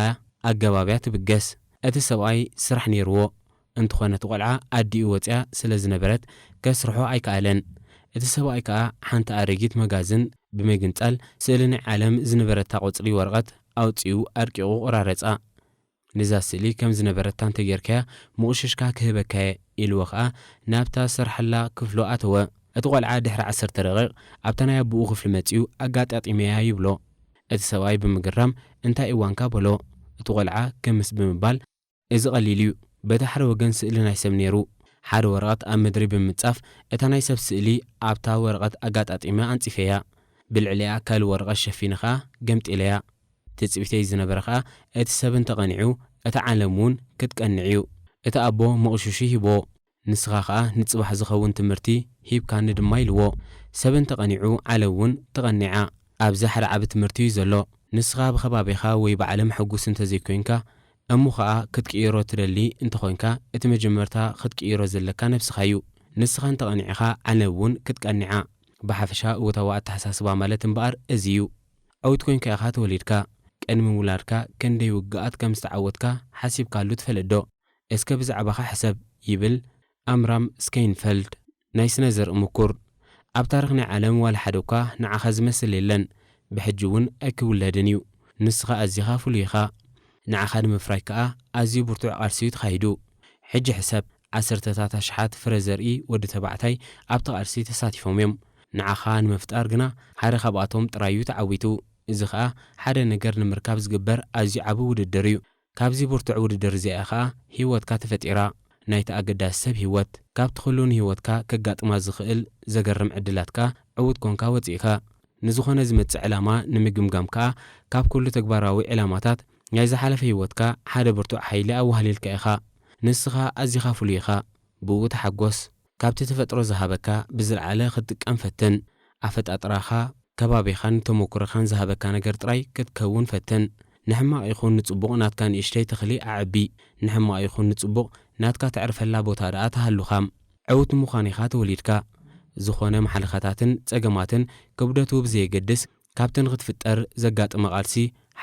ኣገባብ እያ ትብገስ። እቲ ሰብኣይ ስራሕ ነይርዎ። እንተኾነ እቲ ቆልዓ ኣዲኡ ወጺኣ ስለ ዝነበረት ከስርሖ ኣይከኣለን። እቲ ሰብኣይ ከኣ ሓንቲ ኣረጊት መጋዝን ብምግንጻል፣ ስእሊ ናይ ዓለም ዝነበረታ ቆጽሊ ወረቐት ኣውጺኡ ኣርቂቑ ቆራረጻ። ነዛ ስእሊ ከም ዝነበረታ እንተጌርካያ፣ ምቑሽሽካ ክህበካየ፣ ኢልዎ ከኣ ናብታ ዝሰርሓላ ክፍሉ ኣተወ። እቲ ቆልዓ ድሕሪ ዓሰርተ ደቂቕ ኣብታ ናይ ኣቦኡ ክፍሊ መጺኡ፣ ኣጋጣጢመያ ይብሎ። እቲ ሰብኣይ ብምግራም፣ እንታይ እዋንካ በሎ። እቲ ቆልዓ ክምስ ብምባል፣ እዚ ቀሊል እዩ። በቲ ሓደ ወገን ስእሊ ናይ ሰብ ነይሩ። ሓደ ወረቐት ኣብ ምድሪ ብምጻፍ፣ እታ ናይ ሰብ ስእሊ ኣብታ ወረቐት ኣጋጣጢመ ኣንጺፈያ። ብልዕሊኣ ካልእ ወረቐት ሸፊነ ከኣ ገምጢለያ። ትጽቢተይ ዝነበረ ከኣ፣ እቲ ሰብ እንተቐኒዑ፣ እታ ዓለም እውን ክትቀንዕ እዩ። እቲ ኣቦ ምቕሽሹ ይህቦ። ንስኻ ከኣ ንጽባሕ ዝኸውን ትምህርቲ ሂብካኒ ድማ ኢልዎ። ሰብ እንተቐኒዑ፣ ዓለም እውን ትቐኒዓ። ኣብዚ ሓደ ዓቢ ትምህርቲ እዩ ዘሎ። ንስኻ ብኸባቢኻ ወይ ብዓለም ሕጉስ እንተዘይኮይንካ፣ እሞ ኸኣ ክትቅይሮ ትደሊ እንተኾይንካ፣ እቲ መጀመርታ ክትቅይሮ ዘለካ ነብስኻ እዩ። ንስኻ እንተቐኒዕኻ፣ ዓለም እውን ክትቀኒዓ። ብሓፈሻ እወታዊ ኣተሓሳስባ ማለት እምበኣር እዚ እዩ። ዕውት ኮይንካ ኢኻ ተወሊድካ። ቅድሚ ምውላድካ ክንደይ ውግኣት ከም ዝተዓወትካ ሓሲብካሉ ትፈልጥ ዶ? እስከ ብዛዕባኻ ሕሰብ፣ ይብል ኣምራም ስከይንፈልድ፣ ናይ ስነ ዘርኢ ምኩር። ኣብ ታሪኽ ናይ ዓለም ዋላ ሓደ እኳ ንዓኻ ዝመስል የለን፣ ብሕጂ እውን ኣይክውለድን እዩ። ንስኻ ኣዚኻ ፍሉይ ኢኻ። ንዓኻ ንምፍራይ ከኣ ኣዝዩ ብርቱዕ ቃልሲ እዩ ተኻይዱ። ሕጂ ሕሰብ፣ ዓሰርተታት ኣሽሓት ፍረ ዘርኢ ወዲ ተባዕታይ ኣብቲ ቃልሲ ተሳቲፎም እዮም። ንዓኻ ንምፍጣር ግና ሓደ ካብኣቶም ጥራይ እዩ ተዓዊቱ። እዚ ኸኣ ሓደ ነገር ንምርካብ ዝግበር ኣዝዩ ዓቢ ውድድር እዩ። ካብዚ ብርቱዕ ውድድር እዚኣ ኸኣ ህይወትካ ተፈጢራ። ናይቲ ኣገዳሲ ሰብ ህይወት። ካብቲ ኩሉ ንህይወትካ ከጋጥማ ዝኽእል ዘገርም ዕድላት ከኣ ዕዉት ኮንካ ወጺእካ። ንዝኾነ ዝመጽእ ዕላማ ንምግምጋም ከኣ ካብ ኩሉ ተግባራዊ ዕላማታት ናይ ዝሓለፈ ህይወትካ ሓደ ብርቱዕ ሓይሊ ኣዋህሊልካ ኢኻ። ንስኻ ኣዚኻ ፍሉይ ኢኻ። ብኡ ተሓጎስ። ካብቲ ተፈጥሮ ዝሃበካ ብዝለዓለ ክትጥቀም ፈትን። ኣፈጣጥራኻ፣ ከባቢኻን ተመኩሮኻን ዝሃበካ ነገር ጥራይ ክትከውን ፈትን። ንሕማቕ ይኹን ንጽቡቕ ናትካ ንእሽተይ ተኽሊ ኣዕቢ። ንሕማቕ ይኹን ንጽቡቕ ናትካ ተዕርፈላ ቦታ ደኣ ትሃሉኻ። ዕዉት ንምዃን ኢኻ ተወሊድካ። ዝኾነ ማሕለኻታትን ጸገማትን ክብደቱ ብዘየገድስ፣ ካብቲ ንኽትፍጠር ዘጋጥመ ቃልሲ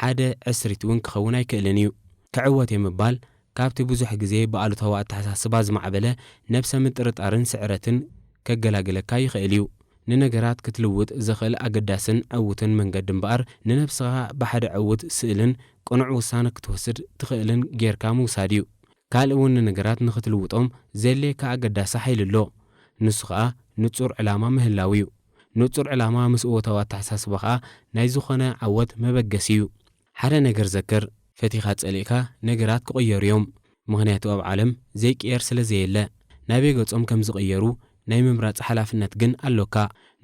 ሓደ ዕስሪት እውን ክኸውን ኣይክእልን እዩ። ክዕወት እየ ምባል፣ ካብቲ ብዙሕ ግዜ ብኣሉታዊ ኣተሓሳስባ ዝማዕበለ ነብሰ ምጥርጣርን ስዕረትን ከገላግለካ ይኽእል እዩ። ንነገራት ክትልውጥ ዘኽእል ኣገዳስን ዕዉትን መንገዲ እምበኣር፣ ንነብስኻ ብሓደ ዕዉት ስእልን ቅኑዕ ውሳነ ክትወስድ ትኽእልን ጌርካ ምውሳድ እዩ። ካልእ እውን ንነገራት ንኽትልውጦም ዘድልየካ ኣገዳሲ ሓይሊ ኣሎ። ንሱ ኸኣ ንጹር ዕላማ ምህላው እዩ። ንጹር ዕላማ ምስ እወታዊ ኣተሓሳስባ ኸኣ ናይ ዝኾነ ዓወት መበገሲ እዩ። ሓደ ነገር ዘክር፣ ፈቲኻ ጸሊእካ ነገራት ክቕየሩ እዮም። ምኽንያቱ ኣብ ዓለም ዘይቅየር ስለ ዘየለ። ናበይ ገጾም ከም ዝቕየሩ ናይ ምምራጽ ሓላፍነት ግን ኣሎካ።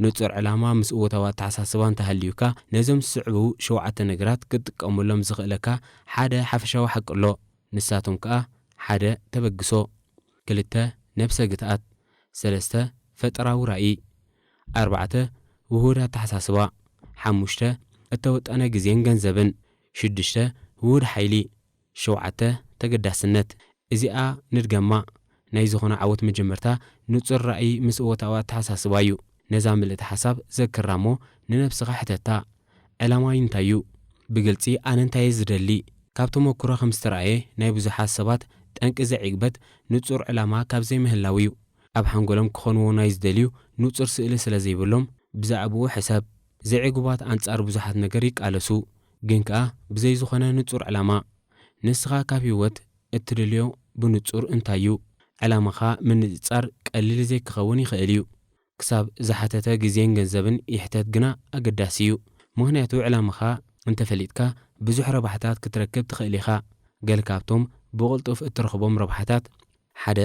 ንጹር ዕላማ ምስ እወታዊ ኣተሓሳስባ እንተሃልዩካ፣ ነዞም ዝስዕቡ ሸውዓተ ነገራት ክትጥቀመሎም ዝኽእለካ ሓደ ሓፈሻዊ ሓቂ ኣሎ። ንሳቶም ከኣ፣ ሓደ ተበግሶ፣ ክልተ ነብሰ ግትኣት፣ ሰለስተ ፈጠራዊ ራእይ፣ ኣርባዕተ ውሁድ ኣተሓሳስባ፣ ሓሙሽተ እተወጠነ ግዜን ገንዘብን፣ ሽዱሽተ ውሁድ ሓይሊ፣ ሸውዓተ ተገዳስነት። እዚኣ ንድገማ፣ ናይ ዝኾነ ዓወት መጀመርታ ንጹር ራእይ ምስ እወታዊ ኣተሓሳስባ እዩ። ነዛ ምልእቲ ሓሳብ ዘክራ እሞ ንነብስኻ ሕተታ። ዕላማይ እንታይ እዩ? ብግልጺ ኣነ እንታይ እየ ዝደሊ? ካብ ተመኩሮ ከም ዝተራእየ ናይ ብዙሓት ሰባት ጠንቂ ዘይዕግበት ንጹር ዕላማ ካብ ዘይምህላው እዩ። ኣብ ሓንጎሎም ክኾንዎ ናይ ዝደልዩ ንጹር ስእሊ ስለ ዘይብሎም ብዛዕባኡ ሕሰብ። ዘይዕጉባት ኣንጻር ብዙሓት ነገር ይቃለሱ። ግን ከኣ ብዘይ ዝኾነ ንጹር ዕላማ። ንስኻ ካብ ህይወት እትደልዮ ብንጹር እንታይ እዩ? ዕላማኻ ምንጽጻር ቀሊል ዘይክኸውን ይኽእል እዩ። ክሳብ ዝሓተተ ግዜን ገንዘብን ይሕተት ግና ኣገዳሲ እዩ። ምኽንያቱ ዕላማኻ እንተፈሊጥካ ብዙሕ ረብሓታት ክትረክብ ትኽእል ኢኻ። ገለ ካብቶም ብቕልጡፍ እትረኽቦም ረብሓታት፣ ሓደ፣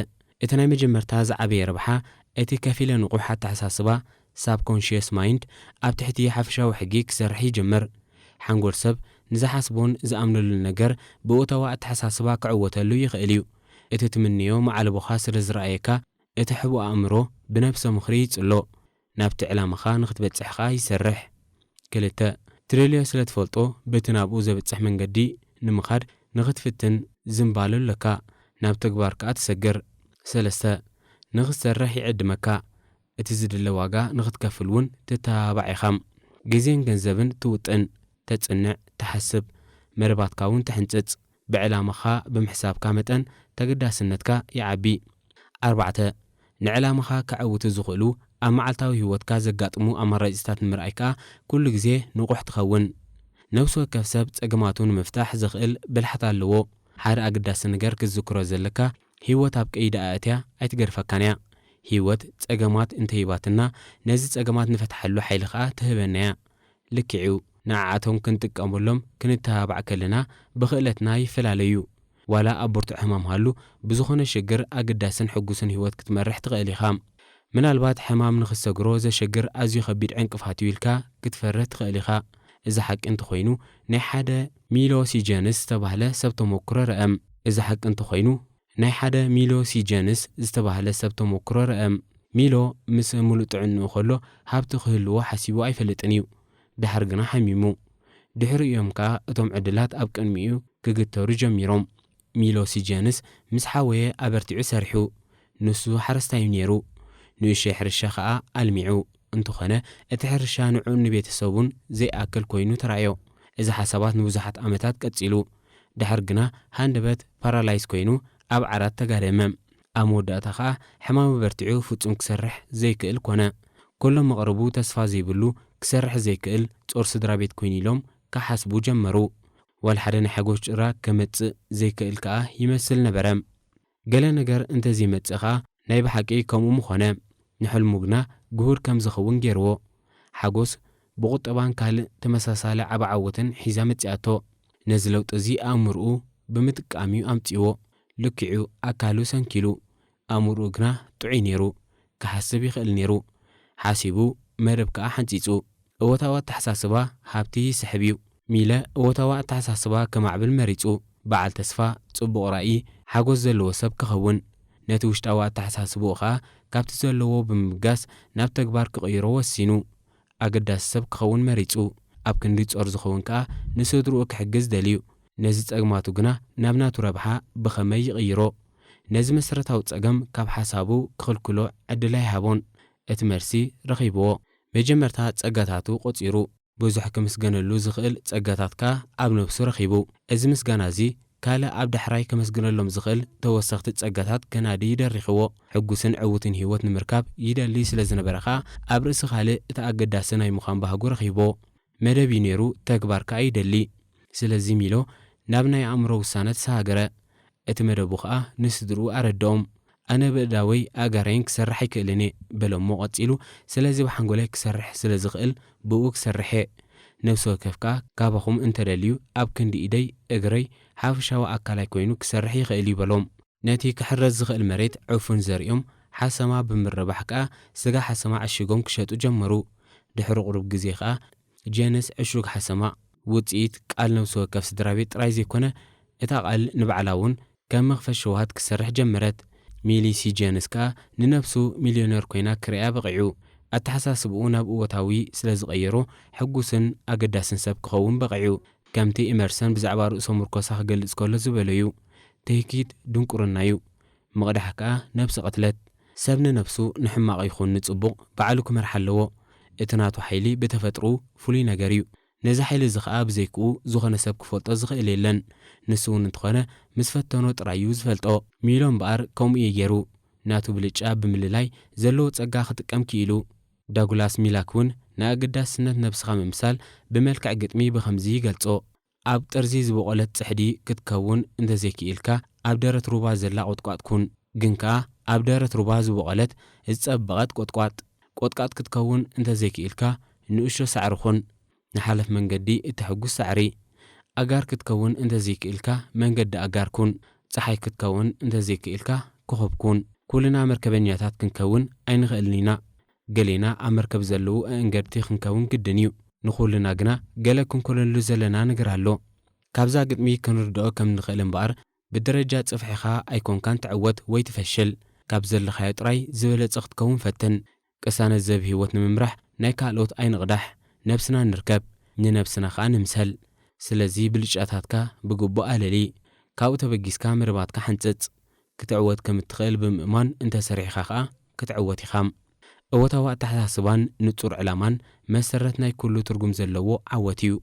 እቲ ናይ መጀመርታ ዝዓበየ ረብሓ፣ እቲ ከፊለ ንቑሕ ኣተሓሳስባ፣ ሳብኮንሽየስ ማይንድ፣ ኣብ ትሕቲ ሓፈሻዊ ሕጊ ክሰርሕ ይጅምር። ሓንጎል ሰብ ንዝሓስቦን ዝኣምነሉን ነገር ብእወታዊ ኣተሓሳስባ ክዕወተሉ ይኽእል እዩ። እቲ ትምንዮ መዓልቦኻ ስለ ዝረኣየካ፣ እቲ ሕቡእ ኣእምሮ ብነብሰ ምኽሪ ይጽሎ፣ ናብቲ ዕላማኻ ንኽትበጽሕ ኸኣ ይሰርሕ። ክልተ፣ ትደልዮ ስለ ትፈልጦ፣ በቲ ናብኡ ዘብጽሕ መንገዲ ንምኻድ ንኽትፍትን ዝንባለ ኣለካ፣ ናብ ተግባር ከኣ ትሰግር። ሰለስተ፣ ንኽትሰርሕ ይዕድመካ፣ እቲ ዝድለ ዋጋ ንኽትከፍል እውን ትተባባዕ ኢኻ። ግዜን ገንዘብን ትውጥን፣ ተጽንዕ፣ ትሓስብ፣ መደባትካ እውን ትሕንጽጽ። ብዕላማኻ ብምሕሳብካ መጠን ተገዳስነትካ ይዓቢ። ኣርባዕተ፣ ንዕላማኻ ከዐውቱ ዝኽእሉ ኣብ መዓልታዊ ህይወትካ ዘጋጥሙ ኣማራጺታት ንምርኣይ ከኣ ኩሉ ግዜ ንቑሕ ትኸውን። ነፍሲ ወከፍ ሰብ ጸገማቱ ንምፍታሕ ዘኽእል ብልሓት ኣለዎ። ሓደ ኣገዳሲ ነገር ክትዝክሮ ዘለካ፣ ህይወት ኣብ ቀይዲ ኣእትያ ኣይትገድፈካን እያ። ህይወት ጸገማት እንተሂባትና፣ ነዚ ጸገማት ንፈትሓሉ ሓይሊ ከኣ ትህበና እያ። ልክዕ እዩ። ንዓኣቶም ክንጥቀመሎም ክንተባባዕ ከለና ብኽእለትና ይፈላለዩ። ዋላ ኣብ ብርቱዕ ሕማም ሃሉ፣ ብዝኾነ ሽግር ኣገዳስን ሕጉስን ህይወት ክትመርሕ ትኽእል ኢኻ። ምናልባት ሕማም ንኽትሰግሮ ዘሸግር ኣዝዩ ከቢድ ዕንቅፋት እዩ ኢልካ ክትፈርህ ትኽእል ኢኻ። እዚ ሓቂ እንተኾይኑ፣ ናይ ሓደ ሚሎ ሲጀንስ ዝተባህለ ሰብ ተመክሮ ርአ። እዚ ሓቂ እንተኾይኑ፣ ናይ ሓደ ሚሎ ሲጀንስ ዝተባህለ ሰብ ተመክሮ ርአ። ሚሎ ምስ ምሉእ ጥዕንኡ ከሎ ሃብቲ ክህልዎ ሓሲቡ ኣይፈልጥን እዩ። ደሓር ግና ሓሚሙ። ድሕሪኡ እዮም ከኣ እቶም ዕድላት ኣብ ቅድሚኡ ክግተሩ ጀሚሮም። ሚሎ ሲጀንስ ምስ ሓወየ ኣበርቲዑ ሰሪሑ። ንሱ ሓረስታይ እዩ ነይሩ። ንእሽተይ ሕርሻ ከኣ ኣልሚዑ። እንተኾነ፣ እቲ ሕርሻ ንዕኡን ንቤተሰቡን ዘይኣክል ኮይኑ ተራእዮ። እዚ ሓሳባት ንብዙሓት ዓመታት ቀጺሉ። ድሓር ግና ሃንደበት ፓራላይዝ ኮይኑ ኣብ ዓራት ተጋደመ። ኣብ መወዳእታ ከኣ ሕማሙ በርቲዑ ፍጹም ክሰርሕ ዘይክእል ኮነ። ኩሎም መቕርቡ ተስፋ ዘይብሉ፣ ክሰርሕ ዘይክእል ጾር ስድራ ቤት ኮይኑ ኢሎም ክሓስቡ ጀመሩ። ዋላ ሓደ ናይ ሓጎስ ጭራ ከመጽእ ዘይክእል ከኣ ይመስል ነበረ። ገለ ነገር እንተዘይመጽእ ከኣ ናይ ብሓቂ ከምኡ ምኾነ። ንሕልሙ ግና ግሁድ ከም ዝኸውን ገይርዎ። ሓጎስ ብቑጠባን ካልእ ተመሳሳሊ ዓቢ ዓወትን ሒዛ መጺኣቶ። ነዚ ለውጢ እዚ ኣእምሮኡ ብምጥቃም እዩ ኣምጺእዎ። ልክዑ ኣካሉ ሰንኪሉ፣ ኣእምሮኡ ግና ጥዑይ ነይሩ። ክሓስብ ይኽእል ነይሩ። ሓሲቡ፣ መደብ ከኣ ሓንጺጹ። እወታዊ ኣተሓሳስባ ሃብቲ ይስሕብ እዩ። ሚለ እወታዊ ኣተሓሳስባ ከማዕብል መሪጹ። በዓል ተስፋ፣ ጽቡቕ ራእይ፣ ሓጎስ ዘለዎ ሰብ ክኸውን። ነቲ ውሽጣዊ ኣተሓሳስባኡ ከኣ ካብቲ ዘለዎ ብምብጋስ ናብ ተግባር ክቕይሮ ወሲኑ። ኣገዳሲ ሰብ ክኸውን መሪጹ። ኣብ ክንዲ ጾር ዝኸውን ከኣ ንስድርኡ ክሕግዝ ደልዩ። ነዚ ጸግማቱ ግና ናብ ናቱ ረብሓ ብኸመይ ይቕይሮ? ነዚ መሰረታዊ ጸገም ካብ ሓሳቡ ክኽልክሎ ዕድል ኣይሃቦን። እቲ መልሲ ረኺብዎ። መጀመርታ ጸጋታቱ ቆጺሩ። ብዙሕ ክምስገነሉ ዝኽእል ጸጋታት ከኣ ኣብ ነብሱ ረኺቡ። እዚ ምስጋና እዚ ካልእ ኣብ ዳሕራይ ከመስግነሎም ዝኽእል ተወሰኽቲ ጸጋታት ከናዲ ይደሪኽዎ። ሕጉስን ዕዉትን ህይወት ንምርካብ ይደሊ ስለ ዝነበረ ከኣ ኣብ ርእሲ ካልእ እቲ ኣገዳሲ ናይ ምዃን ባህጉ ረኺብዎ። መደብ እዩ ነይሩ፣ ተግባር ከኣ ይደሊ። ስለዚ ሚሎ ናብ ናይ ኣእምሮ ውሳነ ተሰሃገረ። እቲ መደቡ ከኣ ንስድርኡ ኣረድኦም። ኣነ ብእዳወይ ኣእጋረይን ክሰርሕ ኣይክእልን እየ በሎሞ ቀጺሉ፣ ስለዚ ብሓንጎለይ ክሰርሕ ስለ ዝኽእል ብኡ ክሰርሕ እየ። ነብሲ ወከፍ ከኣ ካባኹም እንተደልዩ ኣብ ክንዲ ኢደይ፣ እግረይ፣ ሓፈሻዊ ኣካላይ ኮይኑ ክሰርሕ ይኽእል እዩ በሎም። ነቲ ክሕረስ ዝኽእል መሬት ዕፉን ዘሪኦም ሓሰማ ብምርባሕ ከኣ ስጋ ሓሰማ ዕሽጎም ክሸጡ ጀመሩ። ድሕሪ ቁሩብ ግዜ ከኣ ጀንስ ዕሹግ ሓሰማ ውጽኢት ቃል ነብሲ ወከፍ ስድራ ቤት ጥራይ ዘይኮነ፣ እታ ቃል ንባዕላ እውን ከም መኽፈት ሸውሃት ክሰርሕ ጀመረት። ሚሊ ሲ ጀንስ ከኣ ንነብሱ ሚልዮነር ኮይና ክርእያ በቒዑ። ኣተሓሳስብኡ ናብ እወታዊ ስለ ዝቐየሮ፣ ሕጉስን ኣገዳስን ሰብ ክኸውን በቒዑ። ከምቲ ኢመርሰን ብዛዕባ ርእሰ ምርኮሳ ክገልጽ ከሎ ዝበሎ'ዩ፣ ትህኪት ድንቁርና'ዩ፣ ምቕዳሕ ከኣ ነብሲ ቅትለት። ሰብ ንነብሱ ንሕማቕ ይኹን ንጽቡቕ ባዕሉ ክመርሓ ኣለዎ። እቲ ናቱ ሓይሊ ብተፈጥሮኡ ፍሉይ ነገር እዩ። ነዚ ሓይሊ እዚ ኸኣ ብዘይክኡ ዝኾነ ሰብ ክፈልጦ ዝኽእል የለን። ንሱ እውን እንተኾነ ምስ ፈተኖ ጥራይ እዩ ዝፈልጦ። ሚሎ እምበኣር ከምኡ እዩ ገይሩ። ናቱ ብልጫ ብምልላይ ዘለዎ ጸጋ ክጥቀም ክኢሉ። ዳጉላስ ሚላክ እውን ንኣገዳስነት ነብስኻ ምምሳል ብመልክዕ ግጥሚ ብኸምዚ ይገልጾ። ኣብ ጥርዚ ዝበቖለት ጽሕዲ ክትከውን እንተዘይክኢልካ፣ ኣብ ደረት ሩባ ዘላ ቁጥቋጥ ኩን። ግን ከኣ ኣብ ደረት ሩባ ዝበቖለት ዝጸበቐት ቁጥቋጥ። ቆጥቋጥ ክትከውን እንተዘይክኢልካ፣ ንእሽቶ ሳዕሪ ኩን። ንሓለፍ መንገዲ እተሐጉስ ሳዕሪ። ኣጋር ክትከውን እንተዘይክኢልካ፣ መንገዲ ኣጋር ኩን። ጸሓይ ክትከውን እንተዘይክኢልካ፣ ኮኸብ ኩን። ኩልና መርከበኛታት ክንከውን ኣይንኽእልን ኢና። ገሌና ኣብ መርከብ ዘለዉ ኣእንገድቲ ክንከውን ግድን እዩ። ንኹልና ግና ገለ ክንኮነሉ ዘለና ነገር ኣሎ። ካብዛ ግጥሚ ክንርድኦ ከም ንኽእል እምበኣር፣ ብደረጃ ጽፍሒኻ ኣይኮንካን ትዕወት ወይ ትፈሽል። ካብ ዘለኻዮ ጥራይ ዝበለጸ ክትከውን ፈትን። ቅሳነት ዘብ ህይወት ንምምራሕ ናይ ካልኦት ኣይንቕዳሕ፣ ነብስና ንርከብ፣ ንነብስና ኸኣ ንምሰል። ስለዚ ብልጫታትካ ብግቡእ ኣለሊ። ካብኡ ተበጊስካ መደባትካ ሓንጽጽ። ክትዕወት ከም እትኽእል ብምእማን እንተ ሰሪሕኻ ኸኣ ክትዕወት ኢኻ። እወታዊ ኣተሓሳስባን ንጹር ዕላማን መሰረት ናይ ኩሉ ትርጉም ዘለዎ ዓወት እዩ።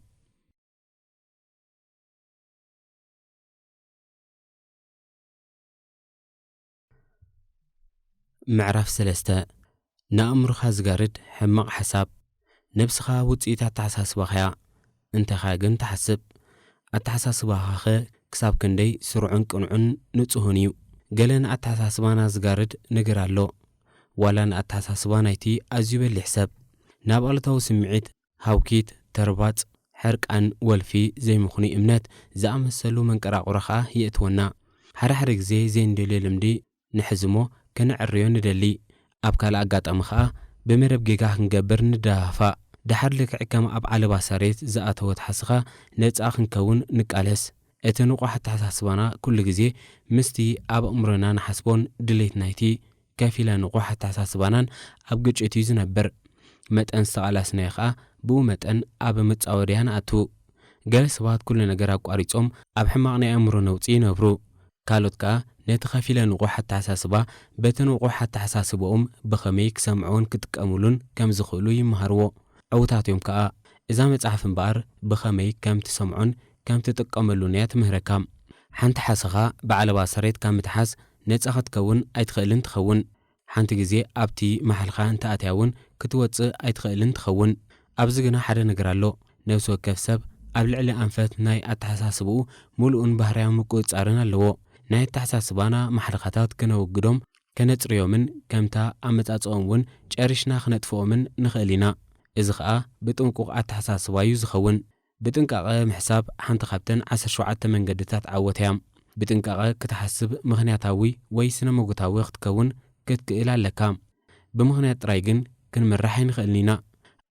ምዕራፍ ሰለስተ። ንኣእምሮኻ ዝጋርድ ሕማቕ ሓሳብ፣ ነብስኻ ውጽኢት ኣተሓሳስባኻ'ያ። እንተኻ ግን ትሓስብ? ኣተሓሳስባኻኸ ክሳብ ክንደይ ስሩዕን ቅኑዕን ንጹህን እዩ? ገለ ንኣተሓሳስባና ዝጋርድ ነገር ኣሎ። ዋላ ንኣተሓሳስባ ናይቲ ኣዝዩ በሊሕ ሰብ፣ ናብ ኣሉታዊ ስምዒት፣ ሃውኪት፣ ተርባጽ፣ ሕርቃን፣ ወልፊ፣ ዘይምኽኑይ እምነት ዝኣመሰሉ መንቀራቕሮ ኸኣ የእትወና። ሓደ ሓደ ግዜ ዘይንደልዮ ልምዲ ንሕዝሞ፣ ከነዕርዮ ንደሊ። ኣብ ካልእ ኣጋጣሚ ኸኣ ብመደብ ጌጋ ክንገብር ንደፋፋእ። ደሓር ልክዕ ከም ኣብ ዓለባ ሳሬት ዝኣተወት ሓስኻ ነጻ ክንከውን ንቃለስ። እቲ ንቑሕ ኣተሓሳስባና ኩሉ ግዜ ምስቲ ኣብ ኣእምሮና ንሓስቦን ድሌት ናይቲ ከፊለ ንቑሕ ኣተሓሳስባናን ኣብ ግጭት እዩ ዝነብር። መጠን ዝተቓላስናዮ ኸኣ ብኡ መጠን ኣብ መጻወድያ ንኣቱ። ገለ ሰባት ኩሉ ነገር ኣቋሪጾም ኣብ ሕማቕ ናይ ኣእምሮ ነውጺ ይነብሩ። ካልኦት ከኣ ነቲ ከፊለ ንቑሕ ኣተሓሳስባ በቲ ንቑሕ ኣተሓሳስባኦም ብኸመይ ክሰምዕዎን ክጥቀምሉን ከም ዝኽእሉ ይመሃርዎ። ዕዉታት እዮም ከኣ። እዛ መጽሓፍ እምበኣር ብኸመይ ከም ትሰምዖን ከም ትጥቀመሉን እያ ትምህረካ። ሓንቲ ሓሰኻ ብዓለባ ሰሬት ካብ ምትሓዝ ነጻ ክትከውን ኣይትኽእልን ትኸውን። ሓንቲ ግዜ ኣብቲ መሓልኻ እንተኣትያ እውን ክትወጽእ ኣይትኽእልን ትኸውን። ኣብዚ ግና ሓደ ነገር ኣሎ። ነፍሲ ወከፍ ሰብ ኣብ ልዕሊ ኣንፈት ናይ ኣተሓሳስባኡ ምሉእን ባህርያዊ ምቁጽጻርን ኣለዎ። ናይ ኣተሓሳስባና ማሕለኻታት ከነወግዶም፣ ከነጽርዮምን ከምታ ኣመጻጽኦም እውን ጨሪሽና ክነጥፍኦምን ንኽእል ኢና። እዚ ኸኣ ብጥንቁቕ ኣተሓሳስባ እዩ ዝኸውን። ብጥንቃቐ ምሕሳብ ሓንቲ ካብተን ዓሰርተ ሸውዓተ መንገድታት ዓወት እያ። ብጥንቃቐ ክትሓስብ፣ ምኽንያታዊ ወይ ስነ-መጎታዊ ክትከውን ክትክእል ኣለካ። ብምኽንያት ጥራይ ግን ክንምራሕ ኣይንኽእልን ኢና።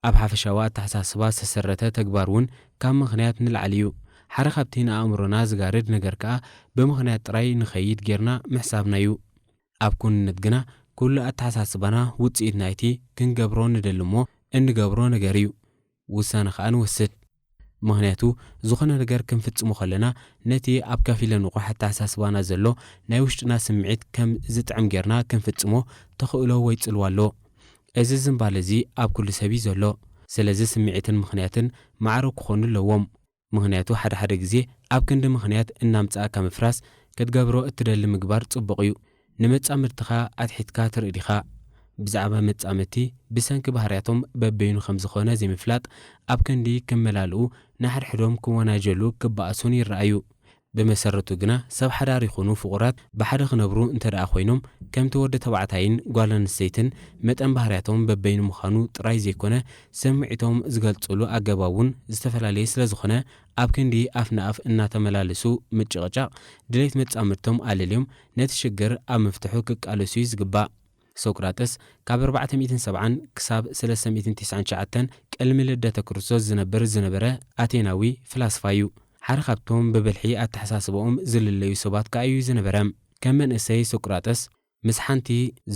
ኣብ ሓፈሻዊ ኣተሓሳስባ ዝተሰረተ ተግባር እውን ካብ ምኽንያት ንላዕሊ እዩ። ሓደ ካብቲ ንኣእምሮና ዝጋርድ ነገር ከኣ ብምኽንያት ጥራይ ንኸይድ ጌርና ምሕሳብና እዩ። ኣብ ኩንነት ግና ኩሉ ኣተሓሳስባና ውጽኢት ናይቲ ክንገብሮ ንደሊ እሞ እንገብሮ ነገር እዩ። ውሳነ ኸኣ ንወስድ። ምኽንያቱ ዝኾነ ነገር ክንፍጽሞ ከለና ነቲ ኣብ ከፊለ ንቑሕ ኣተሓሳስባና ዘሎ ናይ ውሽጥና ስምዒት ከም ዝጥዕም ጌርና ክንፍጽሞ ተኽእሎ ወይ ጽልዋ ኣሎ። እዚ ዝንባለ እዚ ኣብ ኩሉ ሰብ እዩ ዘሎ። ስለዚ ስምዒትን ምኽንያትን ማዕረ ክኾኑ ኣለዎም። ምኽንያቱ ሓደ ሓደ ግዜ ኣብ ክንዲ ምኽንያት እናምጻእካ ምፍራስ ክትገብሮ እትደሊ ምግባር ጽቡቕ እዩ። ንመጻምድትኻ ኣትሒትካ ትርኢ ዲኻ? ብዛዕባ መጻምድቲ ብሰንኪ ባህርያቶም በበይኑ ከም ዝኾነ ዘይምፍላጥ ኣብ ክንዲ ክመላልኡ ንሓድሕዶም ክወናጀሉ ክበኣሱን ይረኣዩ። ብመሰረቱ ግና ሰብ ሓዳር ይኹኑ ፍቑራት ብሓደ ክነብሩ እንተ ደኣ ኮይኖም ከምቲ ወዲ ተባዕታይን ጓል ኣንስተይትን መጠን ባህርያቶም በበይኑ ምዃኑ ጥራይ ዘይኮነ ስምዒቶም ዝገልጽሉ ኣገባብ እውን ዝተፈላለየ ስለ ዝኾነ ኣብ ክንዲ ኣፍ ንኣፍ እናተመላለሱ ምጭቕጫቕ ድሌት መጻምድቶም ኣለልዮም ነቲ ሽግር ኣብ ምፍትሑ ክቃለሱ እዩ ዝግባእ። ሶቅራጥስ ካብ ኣርባዕተ ሚእትን ሰብዓን ክሳብ ሰለስተ ሚእትን ተስዓን ትሽዓተን ቅድሚ ልደተ ክርስቶስ ዝነብር ዝነበረ ኣቴናዊ ፍላስፋ እዩ። ሓደ ካብቶም ብብልሒ ኣተሓሳስባኦም ዝልለዩ ሰባት ከኣ እዩ ዝነበረ። ከም መንእሰይ ሶቅራጥስ ምስ ሓንቲ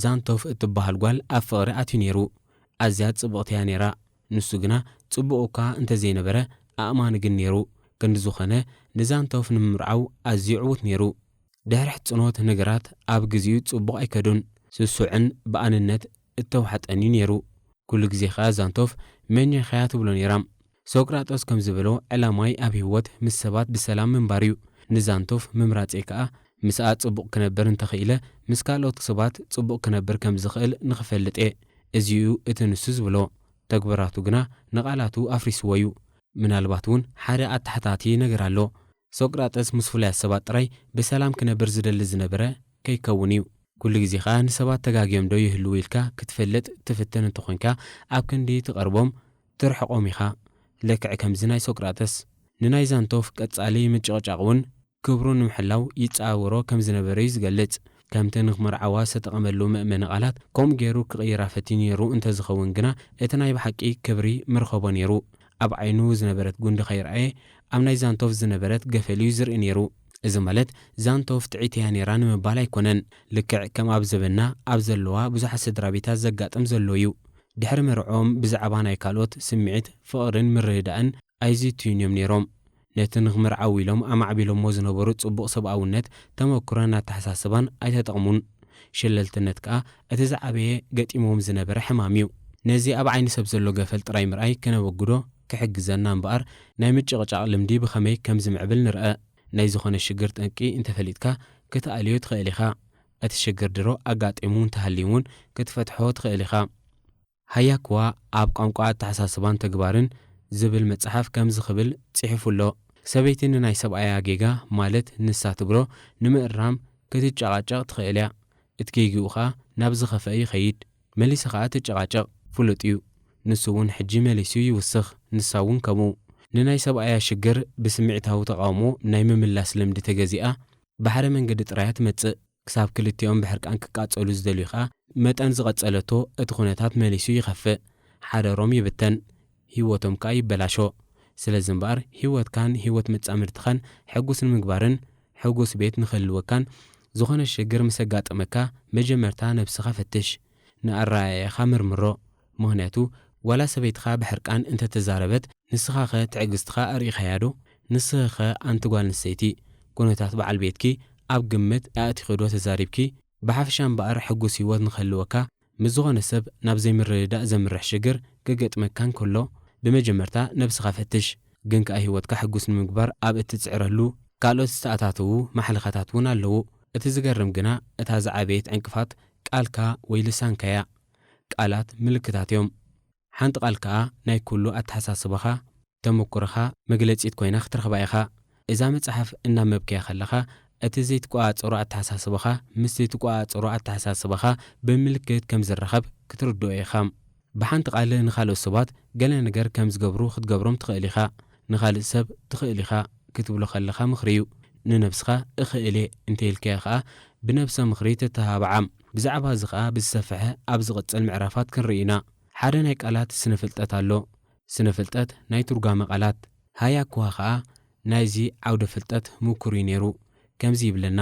ዛንቶፍ እትበሃል ጓል ኣብ ፍቕሪ ኣትዩ ነይሩ። ኣዝያ ጽብቕቲ እያ ነይራ። ንሱ ግና ጽቡቕ እኳ እንተዘይነበረ ኣእማኒ ግን ነይሩ። ክንዲ ዝኾነ ንዛንቶፍ ንምምርዓው ኣዝዩ ዕዉት ነይሩ። ድሕሪ ሕጽኖት ነገራት ኣብ ግዜኡ ጽቡቕ ኣይከዱን። ስሱዕን ብኣንነት እተዋሕጠን እዩ ነይሩ። ኩሉ ግዜ ኸኣ ዛንቶፍ መን ኢኻያ ትብሎ ነይራ። ሶቅራጦስ ከም ዝበሎ ዕላማይ ኣብ ህይወት ምስ ሰባት ብሰላም ምንባር እዩ። ንዛንቶፍ ምምራጸይ ከኣ ምስኣ ጽቡቕ ክነብር እንተኽኢለ ምስ ካልኦት ሰባት ጽቡቕ ክነብር ከም ዝኽእል ንኽፈልጥ እየ። እዚ እዩ እቲ ንሱ ዝብሎ። ተግባራቱ ግና ንቓላቱ ኣፍሪስዎ እዩ። ምናልባት እውን ሓደ ኣተሓታቲ ነገር ኣሎ። ሶቅራጠስ ምስ ፍሉያት ሰባት ጥራይ ብሰላም ክነብር ዝደሊ ዝነበረ ከይከውን እዩ። ኩሉ ግዜ ኸኣ ንሰባት ተጋግዮም ዶ ይህልዉ ኢልካ ክትፈልጥ ትፍትን እንተኾንካ ኣብ ክንዲ ትቐርቦም ትርሕቖም ኢኻ። ልክዕ ከምዚ ናይ ሶቅራጠስ ንናይ ዛንቶፍ ቀጻሊ ምጭቕጫቕ እውን ክብሩ ንምሕላው ይጻወሮ ከም ዝነበረ እዩ ዝገልጽ። ከምቲ ንኽመርዓዋ ዝተጠቐመሉ መእመኒ ቃላት ከምኡ ገይሩ ክቕይራ ፈቲኑ ነይሩ እንተዝኸውን ግና እቲ ናይ ብሓቂ ክብሪ ምርኸቦ ነይሩ። ኣብ ዓይኑ ዝነበረት ጉንዲ ከይረኣየ ኣብ ናይ ዛንቶፍ ዝነበረት ገፈል እዩ ዝርኢ ነይሩ። እዚ ማለት ዛንቶፍ ጥዕይቲ እያ ነይራ ንምባል ኣይኮነን። ልክዕ ከም ኣብ ዘበንና ኣብ ዘለዋ ብዙሓት ስድራ ቤታት ዘጋጥም ዘሎ እዩ። ድሕሪ መርዕኦም ብዛዕባ ናይ ካልኦት ስምዒት፣ ፍቕርን ምርድዳእን ኣይዝትዩን እዮም ነይሮም። ነቲ ንኽምርዓው ኢሎም ኣማዕቢሎሞ ዝነበሩ ጽቡቕ ሰብኣውነት ተመኩሮን ኣተሓሳስባን ኣይተጠቕሙን። ሸለልትነት ከኣ እቲ ዝዓበየ ገጢሞም ዝነበረ ሕማም እዩ። ነዚ ኣብ ዓይኒ ሰብ ዘሎ ገፈል ጥራይ ምርኣይ ከነወግዶ ክሕግዘና እምበኣር ናይ ምጭቕጫቕ ልምዲ ብኸመይ ከም ዝምዕብል ንርኣ። ናይ ዝኾነ ሽግር ጠንቂ እንተፈሊጥካ ክትኣልዮ ትኽእል ኢኻ። እቲ ሽግር ድሮ ኣጋጢሙ እንተሃልዩ እውን ክትፈትሖ ትኽእል ኢኻ። ሃያክዋ ኣብ ቋንቋ ኣተሓሳስባን ተግባርን ዝብል መጽሓፍ ከምዚ ክብል ጽሒፉ ኣሎ። ሰበይቲ ንናይ ሰብኣያ ጌጋ፣ ማለት ንሳ ትብሎ፣ ንምእራም ክትጨቓጨቕ ትኽእል እያ። እቲ ጌግኡ ኸኣ ናብ ዝኸፍአ ይኸይድ። መሊሳ ኸኣ ትጨቓጨቕ። ፍሉጥ እዩ። ንሱ እውን ሕጂ መሊሱ ይውስኽ። ንሳ እውን ከምኡ። ንናይ ሰብኣያ ሽግር ብስምዒታዊ ተቓውሞ ናይ ምምላስ ልምዲ ተገዚኣ፣ ብሓደ መንገዲ ጥራያ ትመጽእ። ክሳብ ክልቲኦም ብሕርቃን ክቃጸሉ ዝደልዩ ኸኣ፣ መጠን ዝቐጸለቶ እቲ ኩነታት መሊሱ ይኸፍእ። ሓዳሮም ይብተን። ህይወቶም ከኣ ይበላሾ። ስለዚ እምበኣር ህይወትካን ህይወት መጻምድትኻን ሕጉስ ንምግባርን ሕጉስ ቤት ንኽህልወካን ዝኾነ ሽግር ምስ ኣጋጠመካ መጀመርታ ነብስኻ ፈትሽ። ንኣረኣእያኻ መርምሮ። ምኽንያቱ ዋላ ሰበይትኻ ብሕርቃን እንተተዛረበት ንስኻኸ ትዕግስትኻ ኣርኢኻያ ዶ? ንስኺኸ ኣንቲ ጓል ኣንስተይቲ ኩነታት በዓል ቤትኪ ኣብ ግምት ኣእቲኺ ዶ ተዛሪብኪ? ብሓፈሻ እምበኣር ሕጉስ ህይወት ንኽህልወካ ምስ ዝኾነ ሰብ ናብ ዘይምርድዳእ ዘምርሕ ሽግር ክገጥመካ እንከሎ፣ ብመጀመርታ ነብስኻ ፈትሽ። ግን ከኣ ህይወትካ ሕጉስ ንምግባር ኣብ እትጽዕረሉ፣ ካልኦት ዝተኣታተዉ ማሕለኻታት እውን ኣለዉ። እቲ ዝገርም ግና፣ እታ ዝዓበየት ዕንቅፋት ቃልካ ወይ ልሳንካ እያ። ቃላት ምልክታት እዮም። ሓንቲ ቃል ከኣ ናይ ኩሉ ኣተሓሳስባኻ፣ ተመኩሮኻ መግለጺት ኮይና ክትረኽባ ኢኻ። እዛ መጽሓፍ እናንበብካያ ከለኻ፣ እቲ ዘይትቆጻጸሮ ኣተሓሳስባኻ ምስቲ ትቆጻጸሮ ኣተሓሳስባኻ ብምልክት ከም ዝራኸብ ክትርድኦ ኢኻ። ብሓንቲ ቃል ንኻልኦት ሰባት ገለ ነገር ከም ዝገብሩ ክትገብሮም ትኽእል ኢኻ። ንኻልእ ሰብ ትኽእል ኢኻ ክትብሎ ከለኻ ምኽሪ እዩ። ንነብስኻ እኽእል እየ እንተ ኢልካዮ ኸኣ ብነብሰ ምኽሪ ተተባብዓ። ብዛዕባ እዚ ኸኣ ብዝሰፍሐ ኣብ ዝቕጽል ምዕራፋት ክንርኢ ኢና። ሓደ ናይ ቃላት ስነ ፍልጠት ኣሎ። ስነ ፍልጠት ናይ ትርጓመ ቃላት። ሃያኩዋ ኸኣ ናይዚ ዓውደ ፍልጠት ምኩር እዩ ነይሩ። ከምዚ ይብለና፣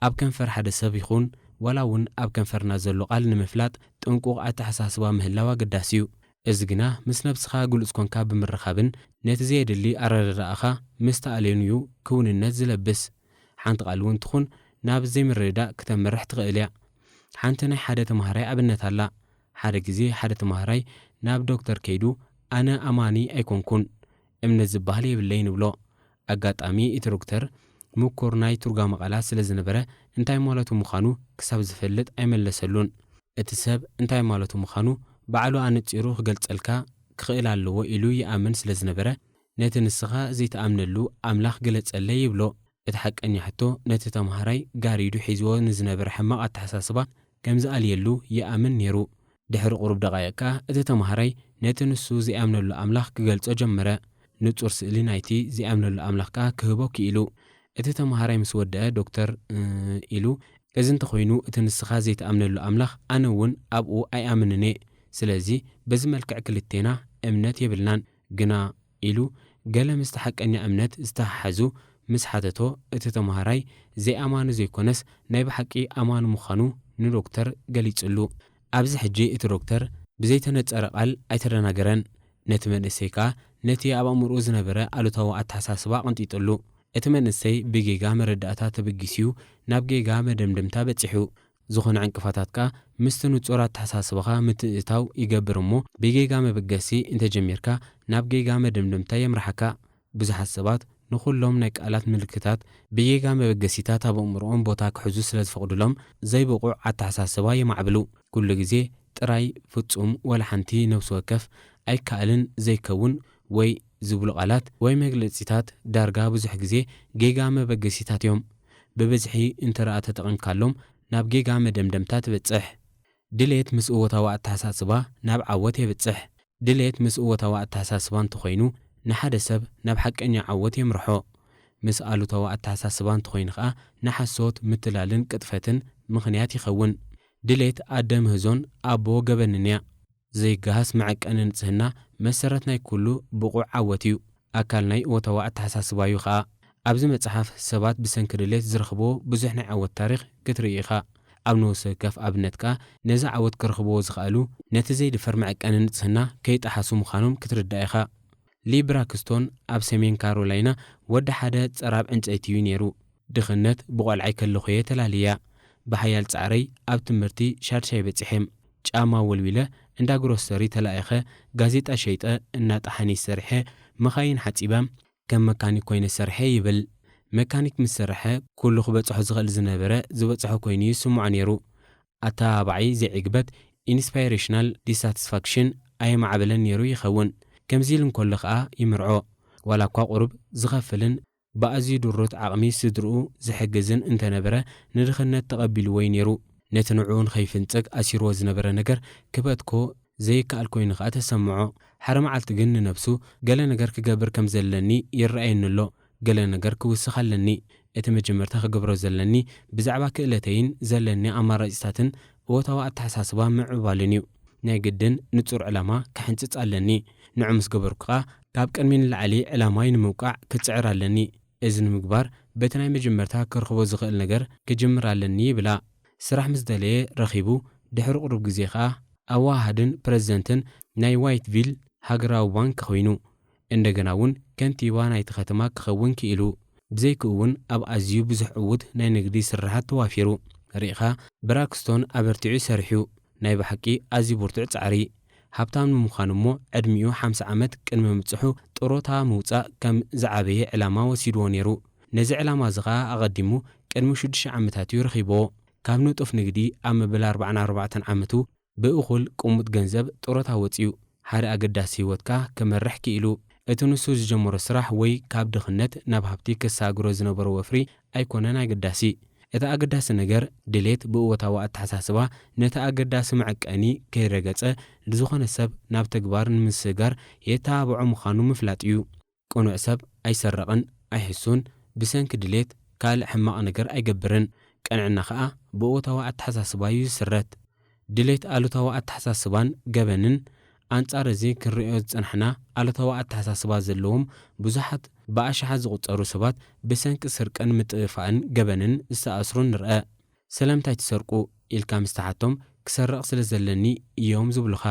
ኣብ ከንፈር ሓደ ሰብ ይኹን ዋላ እውን ኣብ ከንፈርና ዘሎ ቃል ንምፍላጥ ጥንቁቕ ኣተሓሳስባ ምህላው ኣገዳሲ እዩ። እዚ ግና ምስ ነብስኻ ግሉጽ ኮንካ ብምርኻብን ነቲ ዘየድሊ ኣረዳድኣኻ ምስ ተኣልዮን እዩ ክውንነት ዝለብስ። ሓንቲ ቃል እውን ትኹን ናብ ዘይምርድዳእ ክተምርሕ ትኽእል እያ። ሓንቲ ናይ ሓደ ተምሃራይ ኣብነት ኣላ። ሓደ ግዜ ሓደ ተምሃራይ ናብ ዶክተር ከይዱ፣ "ኣነ ኣማኒ ኣይኮንኩን፣ እምነት ዝበሃል የብለይን" ይብሎ። ኣጋጣሚ እቲ ዶክተር ምኩር ናይ ትርጓመ ቃላት ስለ ዝነበረ፣ እንታይ ማለቱ ምዃኑ ክሳብ ዝፈልጥ ኣይመለሰሉን። እቲ ሰብ እንታይ ማለቱ ምዃኑ ባዕሉ ኣነጺሩ ክገልጸልካ ክኽእል ኣለዎ ኢሉ ይኣምን ስለ ዝነበረ፣ "ነቲ ንስኻ ዘይትኣምነሉ ኣምላኽ ግለጸለይ" ይብሎ። እቲ ሓቀኛ ሕቶ ነቲ ተምሃራይ ጋሪዱ ሒዝዎ ንዝነበረ ሕማቕ ኣተሓሳስባ ከም ዝኣልየሉ ይኣምን ነይሩ። ድሕሪ ቁሩብ ደቓይቕ ከኣ እቲ ተምሃራይ ነቲ ንሱ ዘይኣምነሉ ኣምላኽ ክገልጾ ጀመረ። ንጹር ስእሊ ናይቲ ዘይኣምነሉ ኣምላኽ ከኣ ክህቦ ክኢሉ። እቲ ተምሃራይ ምስ ወደአ ዶክተር፣ "እ" ኢሉ፣ "እዚ እንተኾይኑ እቲ ንስኻ ዘይትኣምነሉ ኣምላኽ ኣነ እውን ኣብኡ ኣይኣምንን እየ። ስለዚ በዚ መልክዕ ክልቴና እምነት የብልናን። ግና" ኢሉ ገለ ምስቲ ሓቀኛ እምነት ዝተሓሓዙ ምስ ሓተቶ፣ እቲ ተምሃራይ ዘይኣማኒ ዘይኮነስ ናይ ብሓቂ ኣማኒ ምዃኑ ንዶክተር ገሊጽሉ። ኣብዚ ሕጂ እቲ ዶክተር ብዘይተነጸረ ቃል ኣይተደናገረን። ነቲ መንእሰይ ከኣ ነቲ ኣብ ኣእምሮኡ ዝነበረ ኣሉታዊ ኣተሓሳስባ ኣቐንጢጥሉ። እቲ መንእሰይ ብጌጋ መረዳእታ ተበጊሱ'ዩ ናብ ጌጋ መደምደምታ በጺሑ። ዝኾነ ዕንቅፋታት ከኣ ምስቲ ንጹር ኣተሓሳስባኻ ምትእትታው ይገብር እሞ፣ ብጌጋ መበገሲ እንተጀሚርካ ናብ ጌጋ መደምደምታ የምርሓካ። ብዙሓት ሰባት ንኹሎም ናይ ቃላት ምልክታት ብጌጋ መበገሲታት ኣብ ኣእምሮኦም ቦታ ክሕዙ ስለ ዝፈቕዱሎም ዘይብቑዕ ኣተሓሳስባ የማዕብሉ። ኩሉ ግዜ ጥራይ ፍጹም ዋላ ሓንቲ ነፍሲ ወከፍ ኣይከኣልን ዘይከውን ወይ ዝብሉ ቃላት ወይ መግለጺታት ዳርጋ ብዙሕ ግዜ ጌጋ መበገሲታት እዮም። ብብዝሒ እንተ ደኣ ተጠቒምካሎም ናብ ጌጋ መደምደምታ ትበጽሕ። ድሌት ምስ እወታዊ ኣተሓሳስባ ናብ ዓወት የብጽሕ። ድሌት ምስ እወታዊ ኣተሓሳስባ እንተኾይኑ ንሓደ ሰብ ናብ ሓቀኛ ዓወት የምርሖ። ምስ ኣሉታዊ ኣተሓሳስባ እንተኾይኑ ኸኣ ንሓሶት፣ ምትላልን ቅጥፈትን ምኽንያት ይኸውን። ድሌት ኣደ ምህዞን ኣቦ ገበንን እያ። ዘይገሃስ መዐቀኒ ንጽህና መሰረት ናይ ኩሉ ብቑዕ ዓወት እዩ። ኣካል ናይ እወታዊ ኣተሓሳስባ እዩ ኸኣ። ኣብዚ መጽሓፍ ሰባት ብሰንኪ ድሌት ዝረኽብዎ ብዙሕ ናይ ዓወት ታሪኽ ክትርኢ ኢኻ። ኣብ ነፍሲ ወከፍ ኣብነት ከኣ ነዚ ዓወት ክረኽብዎ ዝኸኣሉ ነቲ ዘይድፈር መዐቀኒ ንጽህና ከይጠሓሱ ምዃኖም ክትርዳእ ኢኻ። ሊ ብራክስቶን ኣብ ሰሜን ካሮላይና ወዲ ሓደ ጸራብ ዕንጨይቲ እዩ ነይሩ። ድኽነት ብቖልዓይ ከለኹ'የ ተላልያ። ብሓያል ጻዕረይ ኣብ ትምህርቲ ሻድሻይ በጺሐ። ጫማ ወልዊለ፣ እንዳ ግሮሰሪ ተላኢኸ፣ ጋዜጣ ሸይጠ፣ እናጠሓኒ ሰሪሐ፣ መኻይን ሓጺበ፣ ከም መካኒክ ኮይነ ሰሪሐ ይብል። መካኒክ ምስ ሰርሐ፣ ኩሉ ክበጽሖ ዝኽእል ዝነበረ ዝበጽሖ ኮይኑ ይስምዖ ነይሩ። ኣተባባዓይ ዘይዕግበት ኢንስፓይሬሽናል ዲሳቲስፋክሽን ኣየማዕበለን ነይሩ ይኸውን። ከምዚ ኢሉ እንከሎ ኸኣ ይምርዖ። ዋላ እኳ ቁሩብ ዝኸፍልን ብኣዝዩ ድሩት ዓቕሚ ስድርኡ ዝሕግዝን እንተነበረ፣ ንድኽነት ተቐቢልዎ እዩ ነይሩ። ነቲ ንዕኡ ንኸይፍንጽግ ኣሲርዎ ዝነበረ ነገር ክበትኮ ዘይከኣል ኮይኑ ኸኣ ተሰምዖ። ሓደ መዓልቲ ግን ንነብሱ፣ "ገለ ነገር ክገብር ከም ዘለኒ ይረኣየኒ ኣሎ። ገለ ነገር ክውስኽ ኣለኒ። እቲ መጀመርታ ክገብሮ ዘለኒ፣ ብዛዕባ ክእለተይን ዘለኒ ኣማራጺታትን እወታዊ ኣተሓሳስባ ምዕባልን እዩ። ናይ ግድን ንጹር ዕላማ ክሕንጽጽ ኣለኒ። ንዑ ምስ ገበርኩ ኸኣ፣ ካብ ቅድሚ ንላዕሊ ዕላማይ ንምውቃዕ ክጽዕር ኣለኒ። እዚ ንምግባር፣ በቲ ናይ መጀመርታ ክረኽቦ ዝኽእል ነገር ክጅምር ኣለኒ" ይብላ። ስራሕ ምስ ደለየ ረኺቡ፣ ድሕሪ ቁሩብ ግዜ ኸኣ ኣወሃሃድን ፕረዚደንትን ናይ ዋይትቪል ሃገራዊ ባንክ ኮይኑ፣ እንደገና እውን ከንቲባ ናይቲ ከተማ ክኸውን ክኢሉ። ብዘይክኡ እውን ኣብ ኣዝዩ ብዙሕ ዕዉት ናይ ንግዲ ስርሓት ተዋፊሩ። ርኢኻ፣ ብራክስቶን ኣበርቲዑ ሰሪሑ። ናይ ብሓቂ ኣዝዩ ብርቱዕ ጻዕሪ። ሃብታም ንምዃን እሞ፣ ዕድሚኡ ሓምሳ ዓመት ቅድሚ ምብጽሑ፣ ጥሮታ ምውጻእ ከም ዝዓበየ ዕላማ ወሲድዎ ነይሩ። ነዚ ዕላማ እዚ ኸኣ ኣቐዲሙ ቅድሚ ሽዱሽተ ዓመታት እዩ ረኺብዎ። ካብ ንጡፍ ንግዲ ኣብ መበል ኣርባዓን ኣርባዕተን ዓመቱ ብእኹል ቅሙጥ ገንዘብ ጥሮታ ወጺኡ፣ ሓደ ኣገዳሲ ህይወት ከኣ ክመርሕ ክኢሉ። እቲ ንሱ ዝጀመሮ ስራሕ ወይ ካብ ድኽነት ናብ ሃብቲ ከሰጋግሮ ዝነበሮ ወፍሪ ኣይኮነን ኣገዳሲ። እቲ ኣገዳሲ ነገር፣ ድሌት ብእወታዊ ኣተሓሳስባ ነቲ ኣገዳሲ መዐቀኒ ከይረገጸ፣ ንዝኾነ ሰብ ናብ ተግባር ንምስግጋር የተባብዖ ምዃኑ ምፍላጥ እዩ። ቅኑዕ ሰብ ኣይሰርቕን ኣይሕሱን፣ ብሰንኪ ድሌት ካልእ ሕማቕ ነገር ኣይገብርን። ቅንዕና ኸኣ ብእወታዊ ኣተሓሳስባ እዩ ዝስረት። ድሌት ኣሉታዊ ኣተሓሳስባን ገበንን። ኣንጻር እዚ ክንርእዮ ዝጸናሕና ኣሉታዊ ኣተሓሳስባ ዘለዎም ብዙሓት ብኣሽሓት ዝቑጸሩ ሰባት ብሰንኪ ስርቅን ምጥፍፋእን ገበንን ዝተኣስሩ ንርአ። "ስለምንታይ ትሰርቁ?" ኢልካ ምስ ተሓቶም፣ "ክሰርቕ ስለ ዘለኒ" እዮም ዝብሉኻ።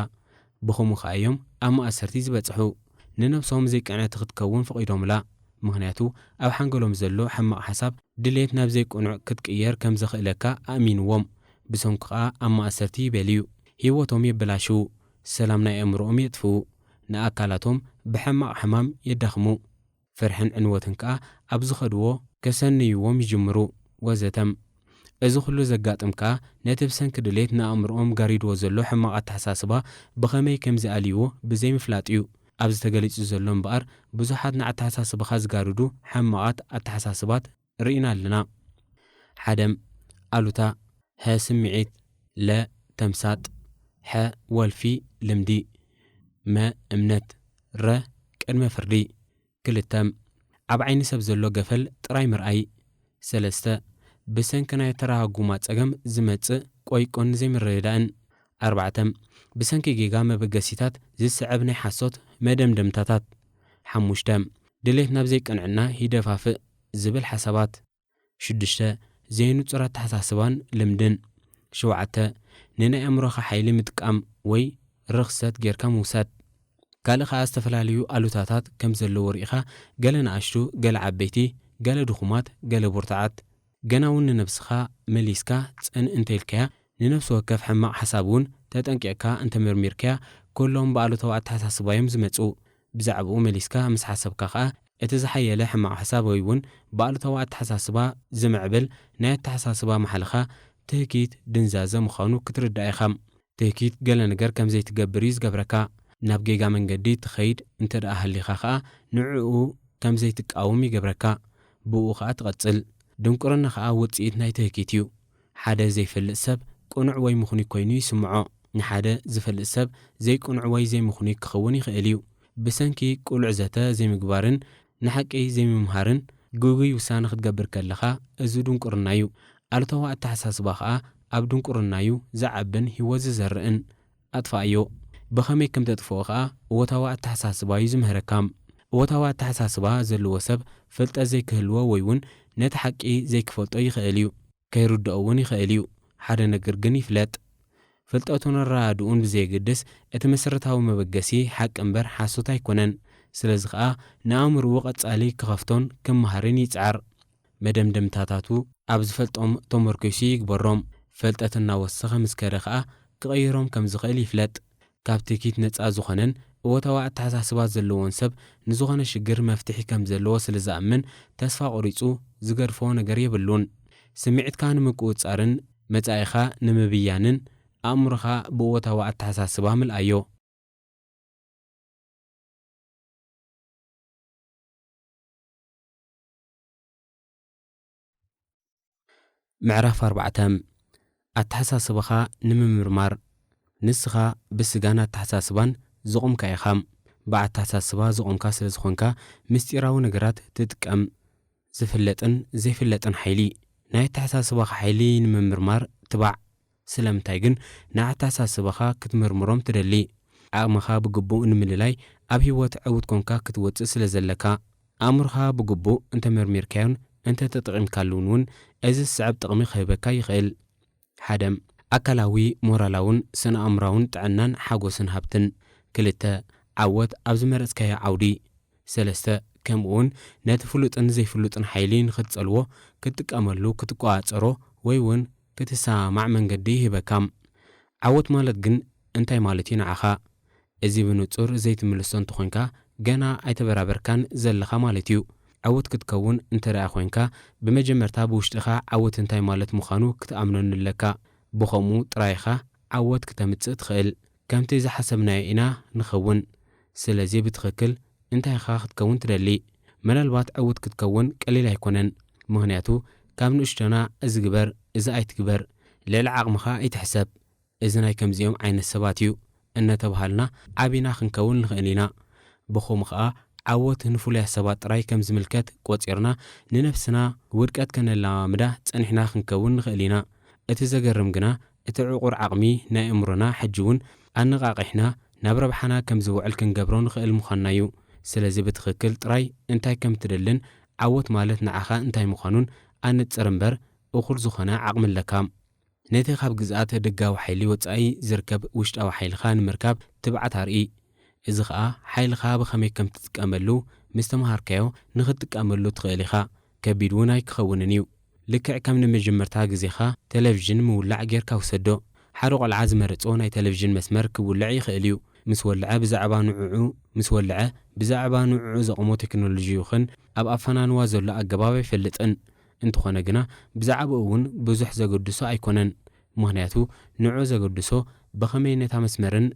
ብኸምኡ ኸኣ እዮም ኣብ መኣሰርቲ ዝበጽሑ። ንነብሶም ዘይቅንዕቲ ክትከውን ፈቒዶምላ። ምኽንያቱ ኣብ ሓንጎሎም ዘሎ ሕማቕ ሓሳብ፣ ድሌት ናብ ዘይቅኑዕ ክትቅየር ከም ዘኽእለካ ኣእሚንዎም። ብሰንኩ ኸኣ ኣብ መኣሰርቲ ይቤልዩ። ህይወቶም የበላሽዉ። ሰላም ናይ ኣእምሮኦም የጥፍኡ። ንኣካላቶም ብሕማቕ ሕማም የዳኽሙ። ፍርሕን ዕንወትን ከኣ ኣብ ዝኸድዎ ከሰንይዎም ይጅምሩ፣ ወዘተም። እዚ ኹሉ ዘጋጥም ከኣ ነቲ ብሰንኪ ድሌት ንኣእምሮኦም ጋሪድዎ ዘሎ ሕማቕ ኣተሓሳስባ ብኸመይ ከም ዝኣልይዎ ብዘይምፍላጥ እዩ። ኣብዚ ተገሊጹ ዘሎ እምበኣር፣ ብዙሓት ንኣተሓሳስባኻ ዝጋርዱ ሕማቓት ኣተሓሳስባት ርኢና ኣለና። ሓደ፣ ኣሉታ። ሀ፣ ስምዒት። ለ፣ ተምሳጥ። ሐ፣ ወልፊ፣ ልምዲ። መ፣ እምነት። ረ፣ ቅድመ ፍርዲ። ክልተ፣ ኣብ ዓይኒ ሰብ ዘሎ ገፈል ጥራይ ምርኣይ። ሰለስተ፣ ብሰንኪ ናይ ኣተረጓጉማ ጸገም ዝመጽእ ቆይቆን ዘይምርድዳእን። ኣርባዕተ፣ ብሰንኪ ጌጋ መበገሲታት ዝስዕብ ናይ ሓሶት መደምደምታታት። ሓሙሽተ፣ ድሌት ናብ ዘይቅንዕና ይደፋፍእ ዝብል ሓሳባት። ሽዱሽተ፣ ዘይንጹር ኣተሓሳስባን ልምድን። ሸውዓተ፣ ንናይ ኣእምሮኻ ሓይሊ ምጥቃም ወይ ርኽሰት ጌርካ ምውሳድ። ካልእ ኸኣ ዝተፈላለዩ ኣሉታታት ከም ዘለዎ ርኢኻ፣ ገለ ንኣሽቱ፣ ገለ ዓበይቲ፣ ገለ ድኹማት፣ ገለ ብርቱዓት። ገና እውን ንነብስኻ መሊስካ ጽን እንተኢልካያ፣ ንነፍሲ ወከፍ ሕማቕ ሓሳብ እውን ተጠንቂቕካ እንተመርሚርካያ፣ ኩሎም ብኣሉታዊ ኣተሓሳስባ እዮም ዝመጹ። ብዛዕባኡ መሊስካ ምስ ሓሰብካ ኸኣ፣ እቲ ዝሓየለ ሕማቕ ሓሳብ ወይ እውን ብኣሉታዊ ኣተሓሳስባ ዝምዕብል ናይ ኣተሓሳስባ ማሕለኻ ትህኪት ድንዛዘ ምዃኑ ክትርዳእ ኢኻ። ትህኪት ገለ ነገር ከም ዘይትገብር እዩ ዝገብረካ። ናብ ጌጋ መንገዲ ትኸይድ እንተ ደኣ ሃሊኻ ኸኣ፣ ንዕኡ ከም ዘይትቃወም ይገብረካ። ብእኡ ኸኣ ትቐጽል። ድንቁርና ኸኣ ውጽኢት ናይ ትህኪት እዩ። ሓደ ዘይፈልጥ ሰብ ቅኑዕ ወይ ምኽኑይ ኮይኑ ይስምዖ። ንሓደ ዝፈልጥ ሰብ ዘይቅኑዕ ወይ ዘይምኽኑይ ክኸውን ይኽእል እዩ። ብሰንኪ ቅሉዕ ዘተ ዘይምግባርን ንሓቂ ዘይምምሃርን ግጉይ ውሳነ ክትገብር ከለኻ፣ እዚ ድንቁርና እዩ። ኣሉታዊ ኣተሓሳስባ ኸኣ ኣብ ድንቁርና እዩ ዝዓብን ህይወት ዝዘርእን። ኣጥፍኣዮ። ብኸመይ ከም ተጥፍኦ ኸኣ እወታዊ ኣተሓሳስባ እዩ ዝምህረካ። እወታዊ ኣተሓሳስባ ዘለዎ ሰብ ፍልጠት ዘይክህልዎ ወይ እውን ነቲ ሓቂ ዘይክፈልጦ ይኽእል እዩ። ከይርድኦ እውን ይኽእል እዩ። ሓደ ነገር ግን ይፍለጥ። ፍልጠቱን ኣረዳድኡን ብዘየገድስ፣ እቲ መሰረታዊ መበገሲ ሓቂ እምበር ሓሶት ኣይኮነን። ስለዚ ኸኣ ንኣእምሮኡ ቀጻሊ ክኸፍቶን ክመሃርን ይጽዓር። መደምደምታታቱ ኣብ ዝፈልጦም ተመርኲሱ ይግበሮም። ፍልጠት እናወሰኸ ምስ ከደ ኸኣ ክቕይሮም ከም ዝኽእል ይፍለጥ። ካብ ትህኪት ነጻ ዝኾነን እወታዊ ኣተሓሳስባ ዘለዎን ሰብ ንዝኾነ ሽግር መፍትሒ ከም ዘለዎ ስለ ዝኣምን፣ ተስፋ ቆሪጹ ዝገድፎ ነገር የብሉን። ስምዒትካ ንምቁጽጻርን መጻኢኻ ንምብያንን ኣእምሮኻ ብእወታዊ ኣተሓሳስባ ምልኣዮ። ምዕራፍ ኣርባዕተ። ኣተሓሳስባኻ ንምምርማር። ንስኻ ብስጋን ኣተሓሳስባን ዝቖምካ ኢኻ። ብኣተሓሳስባ ዝቖምካ ስለ ዝኾንካ፣ ምስጢራዊ ነገራት ትጥቀም። ዝፍለጥን ዘይፍለጥን ሓይሊ። ናይ ኣተሓሳስባኻ ሓይሊ ንምምርማር ትባዕ። ስለምንታይ ግን ንኣተሓሳስባኻ ክትምርምሮም ትደሊ? ዓቕምኻ ብግቡእ ንምልላይ ኣብ ህይወት ዕዉት ኮንካ ክትወጽእ ስለ ዘለካ። ኣእምሮኻ ብግቡእ እንተመርሚርካዮን እንተተጠቒምካሉን እውን፣ እዚ ዝስዕብ ጥቕሚ ክህበካ ይኽእል። ሓደ፣ ኣካላዊ፣ ሞራላውን ስነ-ኣእምሮኣውን ጥዕናን ሓጎስን ሃብትን። ክልተ፣ ዓወት ኣብ ዝመረጽካዮ ዓውዲ። ሰለስተ፣ ከምኡውን ነቲ ፍሉጥን ዘይፍሉጥን ሓይሊ ንኽትጸልዎ፣ ክትጥቀመሉ፣ ክትቆጻጸሮ ወይ እውን ክትሰማማዕ መንገዲ ይህበካ። ዓወት ማለት ግን እንታይ ማለት እዩ ንዓኻ? እዚ ብንጹር ዘይትምልሶ እንተኾይንካ፣ ገና ኣይተበራበርካን ዘለኻ ማለት እዩ። ዕዉት ክትከውን እንተ ደኣ ኮይንካ፣ ብመጀመርታ ብውሽጥኻ ዓወት እንታይ ማለት ምዃኑ ክትኣምነሉ ኣለካ። ብኸምኡ ጥራይ ኢኻ ዓወት ክተምጽእ ትኽእል። ከምቲ ዝሓሰብናዮ ኢና ንኸውን። ስለዚ ብትኽክል እንታይ ኢኻ ክትከውን ትደሊ? ምናልባት ዕዉት ክትከውን ቀሊል ኣይኮነን። ምኽንያቱ ካብ ንእሽቶና እዚ ግበር፣ እዚ ኣይትግበር፣ ልዕሊ ዓቕምኻ ኣይትሕሰብ። እዚ ናይ ከምዚኦም ዓይነት ሰባት እዩ እናተባሃልና ዓቢና ክንከውን ንኽእል ኢና። ብኸምኡ ኸኣ ዓወት ንፍሉያት ሰባት ጥራይ ከም ዝምልከት ቆጺርና ንነብስና ውድቀት ከነለማምዳ ጸኒሕና ክንከውን ንኽእል ኢና። እቲ ዘገርም ግና እቲ ዕቑር ዓቕሚ ናይ ኣእምሮና ሕጂ እውን ኣነቓቒሕና ናብ ረብሓና ከም ዝውዕል ክንገብሮ ንኽእል ምዃንና እዩ። ስለዚ ብትኽክል ጥራይ እንታይ ከም ትደልን ዓወት ማለት ንዓኻ እንታይ ምዃኑን ኣነጽር እምበር እኹል ዝኾነ ዓቕሚ ኣለካ። ነቲ ካብ ግዝኣት ደጋዊ ሓይሊ ወጻኢ ዝርከብ ውሽጣዊ ሓይልኻ ንምርካብ ትብዓት ኣርኢ። እዚ ኸኣ ሓይልኻ ብኸመይ ከም ትጥቀመሉ ምስ ተመሃርካዮ ንኽትጥቀመሉ ትኽእል ኢኻ። ከቢድ እውን ኣይክኸውንን እዩ። ልክዕ ከም ንመጀመርታ ግዜኻ ቴሌቪዥን ምውላዕ ጌርካ ውሰዶ። ሓደ ቆልዓ ዝመረጾ ናይ ቴሌቪዥን መስመር ክውልዕ ይኽእል እዩ። ምስ ወልዐ ብዛዕባ ንዕዑ፣ ምስ ወልዐ ብዛዕባ ንዕዑ ዘቕሞ ቴክኖሎጂ ይኹን ኣብ ኣፈናንዋ ዘሎ ኣገባብ ኣይፈልጥን። እንተኾነ ግና ብዛዕባኡ እውን ብዙሕ ዘገድሶ ኣይኮነን። ምኽንያቱ ንዕዑ ዘገድሶ ብኸመይ ነታ መስመርን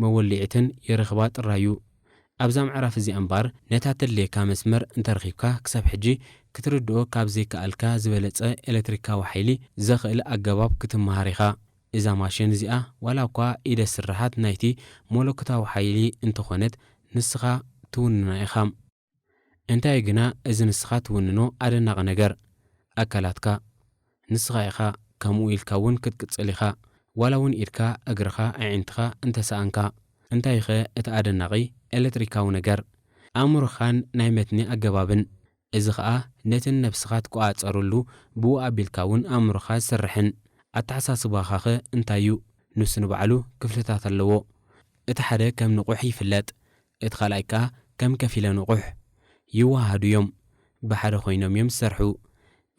መወሊዒትን ይረኽባ ጥራይ እዩ። ኣብዛ ምዕራፍ እዚኣ እምበኣር ነታ ተድልየካ መስመር እንተረኺብካ ክሳብ ሕጂ ክትርድኦ ካብ ዘይከኣልካ ዝበለጸ ኤሌክትሪካዊ ሓይሊ ዘኽእል ኣገባብ ክትመሃር ኢኻ። እዛ ማሽን እዚኣ ዋላ እኳ ኢደ ስርሓት ናይቲ መለኮታዊ ሓይሊ እንተኾነት ንስኻ ትውንና ኢኻ። እንታይ ግና እዚ ንስኻ ትውንኖ ኣደናቒ ነገር? ኣካላትካ። ንስኻ ኢኻ ከምኡ ኢልካ እውን ክትቅጽል ኢኻ። ዋላ እውን ኢድካ፣ እግርኻ፣ ኣዒንትኻ እንተሰኣንካ። እንታይኸ እቲ ኣደናቒ ኤሌክትሪካዊ ነገር? ኣእምሮኻን ናይ መትኒ ኣገባብን። እዚ ኸኣ ነቲ ንነብስኻ ትቆጻጸረሉ ብኡ ኣቢልካ እውን ኣእምሮኻ ዝሰርሕን። ኣተሓሳስባኻኸ እንታይ እዩ? ንሱ ንባዕሉ ክፍልታት ኣለዎ። እቲ ሓደ ከም ንቑሕ ይፍለጥ፣ እቲ ካልኣይ ከኣ ከም ከፊለ ንቑሕ። ይወሃሃዱ እዮም። ብሓደ ኮይኖም እዮም ዝሰርሑ።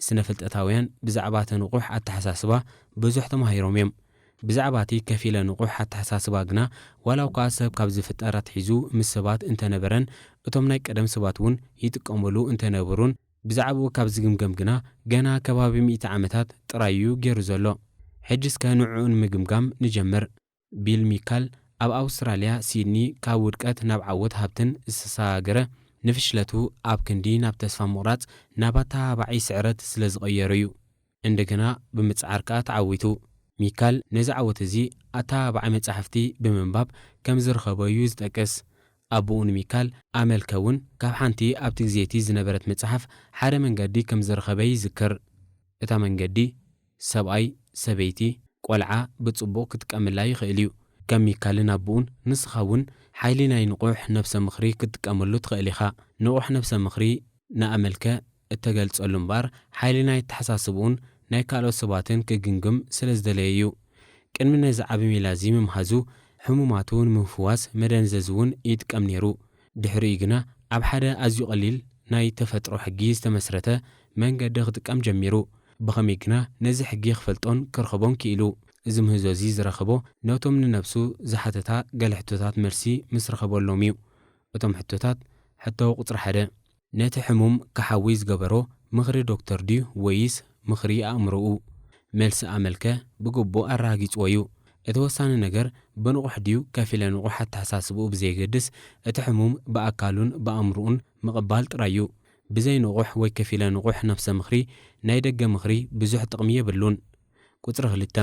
ስነ-ፍልጠታውያን ብዛዕባ እቲ ንቑሕ ኣተሓሳስባ ብዙሕ ተማሂሮም እዮም። ብዛዕባ እቲ ከፊለ ንቑሕ ኣተሓሳስባ ግና፣ ዋላ እኳ ሰብ ካብ ዝፍጠር ኣትሒዙ ምስ ሰባት እንተነበረን፣ እቶም ናይ ቀደም ሰባት እውን ይጥቀሙሉ እንተነበሩን፣ ብዛዕባኡ ካብ ዝግምገም ግና ገና ከባቢ ሚእቲ ዓመታት ጥራይ እዩ ገይሩ ዘሎ። ሕጂ እስከ ንዕኡ ንምግምጋም ንጀምር። ቢል ሚካል ኣብ ኣውስትራልያ ሲድኒ ካብ ውድቀት ናብ ዓወት ሃብትን ዝተሰጋገረ፣ ንፍሽለቱ ኣብ ክንዲ ናብ ተስፋ ምቑራጽ ናብ ኣተባባዒ ስዕረት ስለ ዝቐየሮ እዩ። እንደገና ብምጽዓር ከኣ ተዓዊቱ። ሚካል ነዚ ዓወት እዚ ኣተባባዒ መጻሕፍቲ ብምንባብ ከም ዝረኸቦ እዩ ዝጠቅስ። ኣቦኡ ንሚካል ኣመልከ እውን ካብ ሓንቲ ኣብቲ ግዜ እቲ ዝነበረት መጽሓፍ ሓደ መንገዲ ከም ዝረኸበ ይዝክር። እታ መንገዲ፣ ሰብኣይ፣ ሰበይቲ፣ ቆልዓ ብጽቡቕ ክጥቀመላ ይኽእል እዩ። ከም ሚካልን ኣቦኡን ንስኻ እውን ሓይሊ ናይ ንቑሕ ነብሰ ምኽሪ ክትጥቀመሉ ትኽእል ኢኻ። ንቑሕ ነብሰ ምኽሪ ንኣመልከ እተገልጸሉ እምበኣር፣ ሓይሊ ናይ ኣተሓሳስባኡን ናይ ካልኦት ሰባትን ክግምግም ስለ ዝደለየ እዩ። ቅድሚ ነዚ ዓቢ ሜላ እዚ ምምሃዙ፣ ሕሙማቱ ንምፍዋስ መደንዘዚ እውን ይጥቀም ነይሩ። ድሕሪኡ ግና፣ ኣብ ሓደ ኣዝዩ ቀሊል ናይ ተፈጥሮ ሕጊ ዝተመስረተ መንገዲ ክጥቀም ጀሚሩ። ብኸመይ ግና ነዚ ሕጊ ክፈልጦን ክረኽቦን ክኢሉ? እዚ ምህዞ እዚ ዝረኸቦ፣ ነቶም ንነብሱ ዝሓተታ ገለ ሕቶታት መልሲ ምስ ረኸበሎም እዩ። እቶም ሕቶታት፣ ሕቶ ቁጽሪ ሓደ፣ ነቲ ሕሙም ክሓዊ ዝገበሮ ምኽሪ ዶክተር ድዩ ወይስ ምኽሪ ኣእምሮኡ? መልሲ ኣመልከ ብግቡእ ኣረጋጊጽዎ እዩ። እቲ ወሳኒ ነገር ብንቑሕ ድዩ ከፊለ ንቑሕ ኣተሓሳስብኡ ብዘየገድስ፣ እቲ ሕሙም ብኣካሉን ብኣእምሮኡን ምቕባል ጥራይ እዩ። ብዘይ ንቑሕ ወይ ከፊለ ንቑሕ ነብሰ ምኽሪ፣ ናይ ደገ ምኽሪ ብዙሕ ጥቕሚ የብሉን። ቁጽሪ ክልተ፣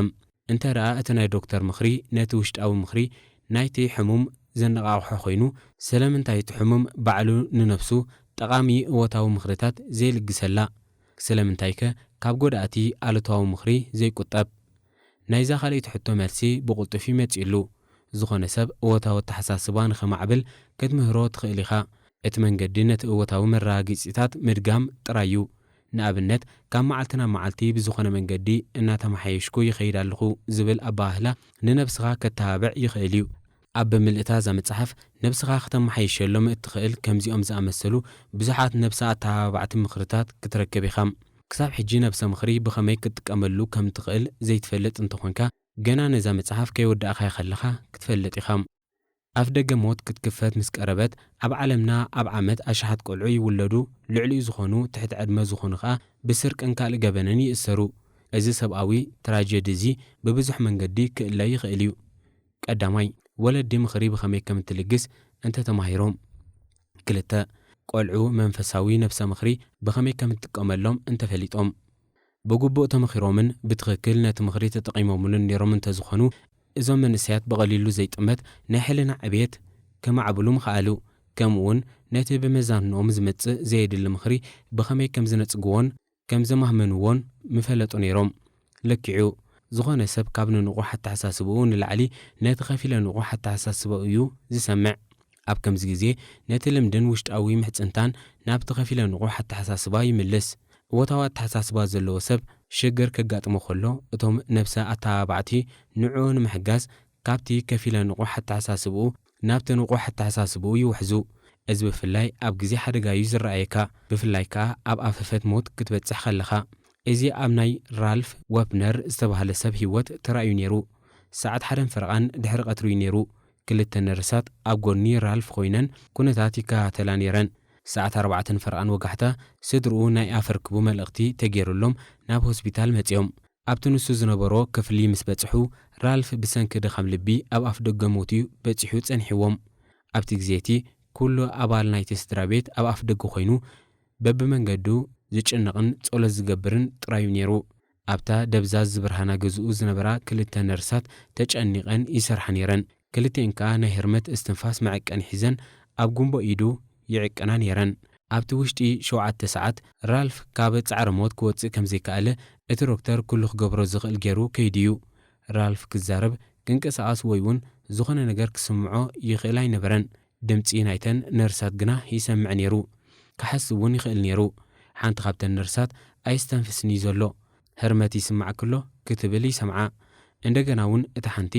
እንተ ደኣ እቲ ናይ ዶክተር ምኽሪ ነቲ ውሽጣዊ ምኽሪ ናይቲ ሕሙም ዘነቓቕሖ ኮይኑ፣ ስለምንታይ እቲ ሕሙም ባዕሉ ንነብሱ ጠቓሚ እወታዊ ምኽርታት ዘይልግሰላ? ስለምንታይከ ካብ ጎዳእቲ ኣሉታዊ ምኽሪ ዘይቁጠብ? ናይዛ ካልኣይቲ ሕቶ መልሲ ብቕልጡፍ እዩ መጺእሉ። ዝኾነ ሰብ እወታዊ ኣተሓሳስባ ንኸማዕብል ክትምህሮ ትኽእል ኢኻ። እቲ መንገዲ ነቲ እወታዊ መረጋገጺታት ምድጋም ጥራይ እዩ። ንኣብነት፣ ካብ መዓልቲ ናብ መዓልቲ ብዝኾነ መንገዲ እናተመሓየሽኩ ይኸይድ ኣለኹ ዝብል ኣበሃህላ ንነብስኻ ከተባብዕ ይኽእል እዩ። ኣብ ብምልእታ እዛ መጽሓፍ ነብስኻ ከተመሓይሸሎም እትኽእል ከምዚኦም ዝኣመሰሉ ብዙሓት ነብሰ ኣተባባዕቲ ምኽርታት ክትረክብ ኢኻ። ክሳብ ሕጂ ነብሰ ምኽሪ ብኸመይ ክትጥቀመሉ ከም ትኽእል ዘይትፈልጥ እንተኾንካ፣ ገና ነዛ መጽሓፍ ከይወዳእኻያ ከለኻ ክትፈልጥ ኢኻ። ኣፍ ደገ ሞት ክትክፈት ምስ ቀረበት፣ ኣብ ዓለምና ኣብ ዓመት ኣሽሓት ቆልዑ ይውለዱ፣ ልዕሊኡ ዝኾኑ ትሕቲ ዕድመ ዝኾኑ ኸኣ ብስርቅን ካልእ ገበንን ይእሰሩ። እዚ ሰብኣዊ ትራጀዲ እዚ ብብዙሕ መንገዲ ክእለ ይኽእል እዩ። ቀዳማይ፣ ወለዲ ምኽሪ ብኸመይ ከም እትልግስ እንተ ተማሂሮም። ክልተ፣ ቆልዑ መንፈሳዊ ነብሰ ምኽሪ ብኸመይ ከም እትጥቀመሎም እንተፈሊጦም። ብግቡእ ተመኺሮምን ብትኽክል ነቲ ምኽሪ ተጠቒሞምሉን ነይሮም እንተዝኾኑ፣ እዞም መንእሰያት ብቐሊሉ ዘይጥመት ናይ ሕልና ዕብየት ከማዕብሉ ምኸኣሉ። ከምኡውን ነቲ ብመዛንኦም ዝመጽእ ዘየድሊ ምኽሪ ብኸመይ ከም ዝነጽግዎን ከም ዘማህመንዎን ምፈለጡ ነይሮም። ለኪዑ፣ ዝኾነ ሰብ ካብ ንንቑሕ ኣተሓሳስባኡ ንላዕሊ ነቲ ከፊለ ንቑሕ ኣተሓሳስባኡ እዩ ዝሰምዕ። ኣብ ከምዚ ግዜ ነቲ ልምድን ውሽጣዊ ምሕጽንታን ናብቲ ከፊለ ንቑሕ ኣተሓሳስባ ይምልስ። እወታዊ ኣተሓሳስባ ዘለዎ ሰብ ሽግር ከጋጥሞ ከሎ፣ እቶም ነብሰ ኣተባባዕቲ ንዕኡ ንምሕጋዝ ካብቲ ከፊለ ንቑሕ ኣተሓሳስብኡ ናብቲ ንቑሕ ኣተሓሳስብኡ ይውሕዙ። እዚ ብፍላይ ኣብ ግዜ ሓደጋ እዩ ዝረኣየካ፣ ብፍላይ ከኣ ኣብ ኣፈፈት ሞት ክትበጽሕ ከለኻ። እዚ ኣብ ናይ ራልፍ ወፕነር ዝተባህለ ሰብ ህይወት ተራእዩ ነይሩ። ሰዓት ሓደን ፈረቓን ድሕሪ ቀትሪ እዩ ነይሩ። ክልተ ነርሳት ኣብ ጎኒ ራልፍ ኮይነን ኩነታት ይከታተላ ነይረን። ሰዓት ኣርባዕተን ፈረቓን ወጋሕታ ስድርኡ ናይ ኣፈርክቡ መልእኽቲ ተገይሩሎም ናብ ሆስፒታል መጺኦም። ኣብቲ ንሱ ዝነበሮ ክፍሊ ምስ በጽሑ፣ ራልፍ ብሰንኪ ድኻም ልቢ ኣብ ኣፍ ደገ ሞት እዩ በጺሑ ጸኒሕዎም። ኣብቲ ግዜ እቲ ኩሉ ኣባል ናይቲ ስድራ ቤት ኣብ ኣፍ ደገ ኮይኑ በብመንገዱ ዝጭነቕን ጸሎት ዝገብርን ጥራይ እዩ ነይሩ። ኣብታ ደብዛዝ ዝብርሃና ገዝኡ ዝነበራ ክልተ ነርሳት ተጨኒቐን ይሰርሓ ነይረን። ክልቲኤን ከኣ ናይ ህርመት እስትንፋስ መዐቀኒ ሒዘን ኣብ ጉንቦ ኢዱ ይዕቀና ነይረን። ኣብቲ ውሽጢ ሸውዓተ ሰዓት ራልፍ ካብ ጻዕሪ ሞት ክወጽእ ከም ዘይከኣለ እቲ ዶክተር ኩሉ ክገብሮ ዝኽእል ገይሩ ከይዱ እዩ። ራልፍ ክዛረብ፣ ክንቀሳቐስ ወይ እውን ዝኾነ ነገር ክስምዖ ይኽእል ኣይነበረን። ድምጺ ናይተን ነርሳት ግና ይሰምዕ ነይሩ። ክሓስብ እውን ይኽእል ነይሩ። ሓንቲ ካብተን ነርሳት "ኣይስተንፍስን እዩ ዘሎ፣ ህርመት ይስማዕ ክሎ" ክትብል ይሰምዓ። እንደገና እውን እታ ሓንቲ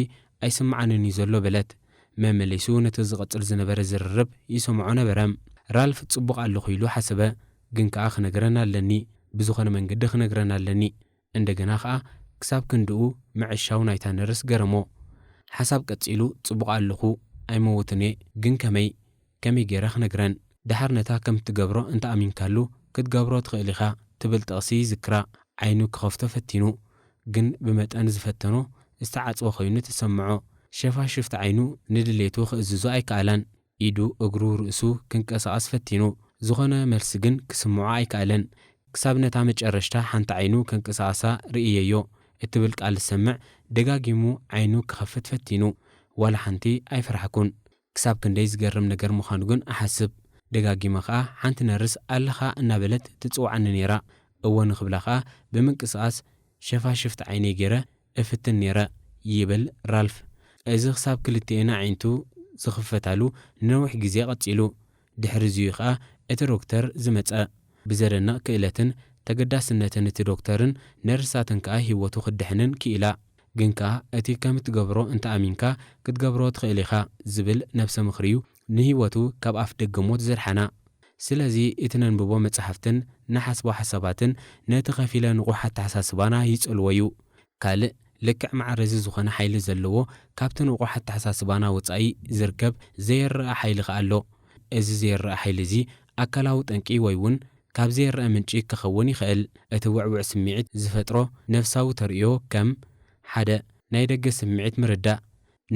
"ኣይስምዓንን እዩ ዘሎ" በለት። መመሊሱ ነቲ ዝቕጽል ዝነበረ ዝርርብ ይሰምዖ ነበረ። ራልፍ ጽቡቕ ኣለኹ ኢሉ ሓሰበ። ግን ከኣ ክነግረን ኣለኒ፣ ብዝኾነ መንገዲ ክነግረን ኣለኒ። እንደገና ኸኣ ክሳብ ክንድኡ ምዕሻው ናይታ ነርስ ገረሞ። ሓሳብ ቀጺሉ፣ "ጽቡቕ ኣለኹ፣ ኣይመውትን እየ፣ ግን ከመይ? ከመይ ገይረ ክነግረን?" ደሓር ነታ ከም እትገብሮ እንተ ኣሚንካሉ፣ ክትገብሮ ትኽእል ኢኻ ትብል ጥቕሲ ይዝክራ። ዓይኑ ክኸፍቶ ፈቲኑ፣ ግን ብመጠን ዝፈተኖ ዝተዓጽወ ኮይኑ ተሰምዖ። ሸፋሽፍቲ ዓይኑ ንድሌቱ ክእዝዞ ኣይከኣላን። ኢዱ፣ እግሩ፣ ርእሱ ክንቀሳቐስ ፈቲኑ። ዝኾነ መልሲ ግን ክስምዖ ኣይከኣለን። ክሳብ ነታ መጨረሽታ ሓንቲ ዓይኑ ከንቀሳቕሳ ርእየዮ እትብል ቃል ዝሰምዕ፣ ደጋጊሙ ዓይኑ ክኸፍት ፈቲኑ። ዋላ ሓንቲ ኣይፈራሕኩን። ክሳብ ክንደይ ዝገርም ነገር ምዃኑ ግን እሓስብ። ደጋጊመ ኸኣ፣ "ሓንቲ ነርስ ኣለኻ?" እናበለት ትጽውዓኒ ነይራ። "እወ" ንኽብላ ኸኣ ብምንቅስቓስ ሸፋሽፍቲ ዓይነይ ገይረ እፍትን ነይረ፣ ይብል ራልፍ። እዚ ክሳብ ክልቲኤን ኣዒንቱ ዝኽፈታሉ ንነዊሕ ግዜ ቀጺሉ። ድሕሪ እዚኡ ኸኣ እቲ ዶክተር ዝመጸ። ብዘደንቕ ክእለትን ተገዳስነትን እቲ ዶክተርን ነርሳትን ከኣ ህይወቱ ክትድሕንን ክኢላ። ግን ከኣ እቲ ከም እትገብሮ እንተ ኣሚንካ ክትገብሮ ትኽእል ኢኻ ዝብል ነብሰ ምኽሪ እዩ ንህይወቱ ካብ ኣፍ ደገ ሞት ዘድሓና። ስለዚ እቲ ነንብቦ መጻሕፍትን ንሓስቦ ሓሳባትን ነቲ ከፊለ ንቑሕ ኣተሓሳስባና ይጸልዎ እዩ። ካልእ ልክዕ ማዕረ እዚ ዝኾነ ሓይሊ ዘለዎ፣ ካብቲ ንቑሕ ኣተሓሳስባና ወጻኢ ዝርከብ ዘይረኣ ሓይሊ ከኣ ኣሎ። እዚ ዘይረኣ ሓይሊ እዚ ኣካላዊ ጠንቂ ወይ እውን ካብ ዘይረኣ ምንጪ ክኸውን ይኽእል። እቲ ውዕዉዕ ስምዒት ዝፈጥሮ ነፍሳዊ ተርእዮ ከም፣ ሓደ፣ ናይ ደገ ስምዒት ምርዳእ።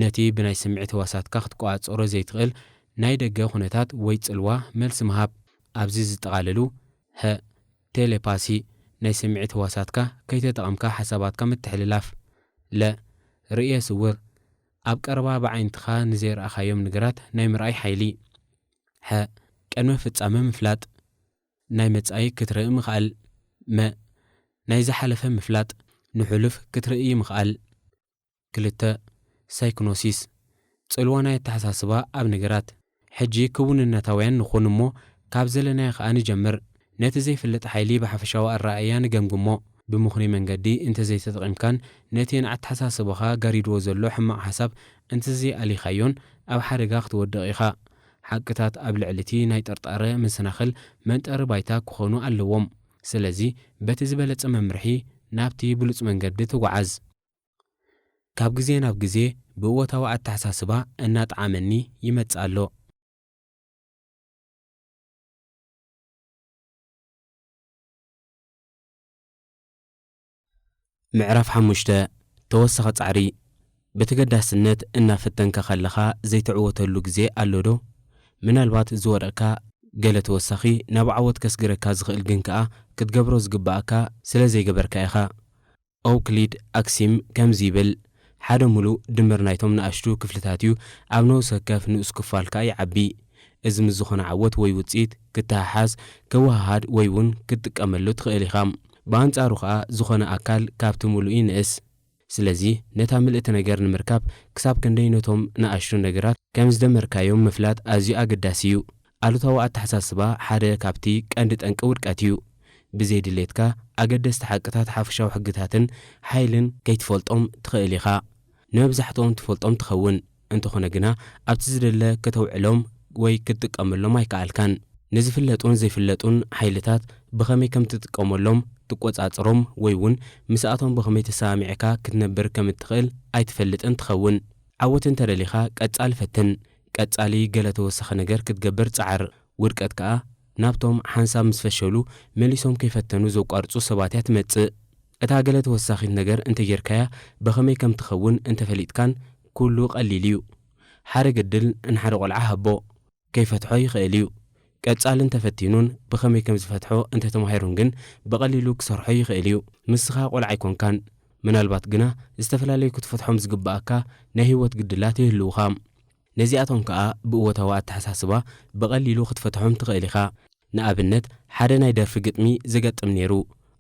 ነቲ ብናይ ስምዒት ህዋሳትካ ክትቆጻጸሮ ዘይትኽእል ናይ ደገ ኩነታት ወይ ጽልዋ መልሲ ምሃብ። ኣብዚ ዝጠቓለሉ፣ ሀ፣ ቴሌፓሲ፣ ናይ ስምዒት ህዋሳትካ ከይተጠቐምካ ሓሳባትካ ምትሕልላፍ። ለ፣ ርእየ ስውር፣ ኣብ ቀረባ ብዓይንትኻ ንዘይረኣኻዮም ነገራት ናይ ምርኣይ ሓይሊ። ሐ፣ ቅድመ ፍጻመ ምፍላጥ፣ ናይ መጻኢ ክትርኢ ምኽኣል። መ፣ ናይ ዝሓለፈ ምፍላጥ፣ ንሕሉፍ ክትርኢ ምኽኣል። ክልተ፣ ሳይኮኖሲስ፣ ጽልዋ ናይ ኣተሓሳስባ ኣብ ነገራት። ሕጂ ክውንነታውያን ንኹን እሞ ካብ ዘለናዮ ከኣ ንጀምር። ነቲ ዘይፍለጥ ሓይሊ ብሓፈሻዊ ኣረኣእያ ንገምግሞ። ብምኽኑይ መንገዲ እንተዘይተጠቒምካን ነቲ ንኣተሓሳስባኻ ጋሪድዎ ዘሎ ሕማቕ ሓሳብ እንተዘይኣሊኻዮን ኣብ ሓደጋ ክትወድቕ ኢኻ። ሓቅታት ኣብ ልዕሊ እቲ ናይ ጥርጣረ መሰናኽል መንጠሪ ባይታ ክኾኑ ኣለዎም። ስለዚ በቲ ዝበለጸ መምርሒ ናብቲ ብሉጽ መንገዲ ተጓዓዝ። ካብ ግዜ ናብ ግዜ ብእወታዊ ኣተሓሳስባ እናጠዓመኒ ይመጽእ ኣሎ። ምዕራፍ ሓሙሽተ፣ ተወሳኺ ጻዕሪ። ብተገዳስነት እናፈተንካ ከለኻ ዘይትዕወተሉ ግዜ ኣሎ ዶ? ምናልባት ዝወደቕካ ገለ ተወሳኺ ናብ ዓወት ከስግረካ ዝኽእል ግን ከኣ ክትገብሮ ዝግብኣካ ስለ ዘይገበርካ ኢኻ። ኦውክሊድ ኣክሲም ከምዚ ይብል፣ ሓደ ምሉእ ድምር ናይቶም ንኣሽቱ ክፍልታት እዩ፣ ኣብ ነፍሲ ወከፍ ንኡስ ክፋል ከኣ ይዓቢ። እዚ ምስ ዝኾነ ዓወት ወይ ውጽኢት ክተሓሓዝ፣ ክወሃሃድ ወይ እውን ክትጥቀመሉ ትኽእል ኢኻ። ብኣንጻሩ ከኣ ዝኾነ ኣካል ካብቲ ምሉእ ይንእስ። ስለዚ ነታ ምልእቲ ነገር ንምርካብ ክሳብ ክንደይ ነቶም ንኣሽቱ ነገራት ከም ዝደመርካዮም ምፍላጥ ኣዝዩ ኣገዳሲ እዩ። ኣሉታዊ ኣተሓሳስባ ሓደ ካብቲ ቀንዲ ጠንቂ ውድቀት እዩ። ብዘይ ድሌትካ ኣገደስቲ ሓቅታት ሓፈሻዊ ሕግታትን ሓይልን ከይትፈልጦም ትኽእል ኢኻ። ንመብዛሕትኦም ትፈልጦም ትኸውን፣ እንተኾነ ግና ኣብቲ ዝደለ ከተውዕሎም ወይ ክትጥቀመሎም ኣይከኣልካን። ንዝፍለጡን ዘይፍለጡን ሓይልታት ብኸመይ ከም ትጥቀመሎም፣ ትቆጻጽሮም ወይ እውን ምስኣቶም ብኸመይ ተሰማሚዕካ ክትነብር ከም እትኽእል ኣይትፈልጥን ትኸውን። ዓወት እንተደሊኻ ቀጻሊ ፈትን። ቀጻሊ ገለ ተወሳኺ ነገር ክትገብር ጸዓር። ውድቀት ከኣ ናብቶም ሓንሳብ ምስ ፈሸሉ መሊሶም ከይፈተኑ ዘቋርጹ ሰባት እያ ትመጽእ። እታ ገለ ተወሳኺት ነገር እንተጌርካያ ብኸመይ ከም ትኸውን እንተፈሊጥካን ኩሉ ቀሊል እዩ። ሓደ ግድል ንሓደ ቆልዓ ሃቦ። ከይፈትሖ ይኽእል እዩ። ቀጻሊ እንተፈቲኑን ብኸመይ ከም ዝፈትሖ እንተተማሂሩን ግን ብቐሊሉ ክሰርሖ ይኽእል እዩ። ንስኻ ቆልዓ ኣይኮንካን። ምናልባት ግና ዝተፈላለዩ ክትፈትሖም ዝግብኣካ ናይ ህይወት ግድላት ይህልውኻ። ነዚኣቶም ከኣ ብእወታዊ ኣተሓሳስባ ብቐሊሉ ክትፈትሖም ትኽእል ኢኻ። ንኣብነት፣ ሓደ ናይ ደርፊ ግጥሚ ዝገጥም ነይሩ።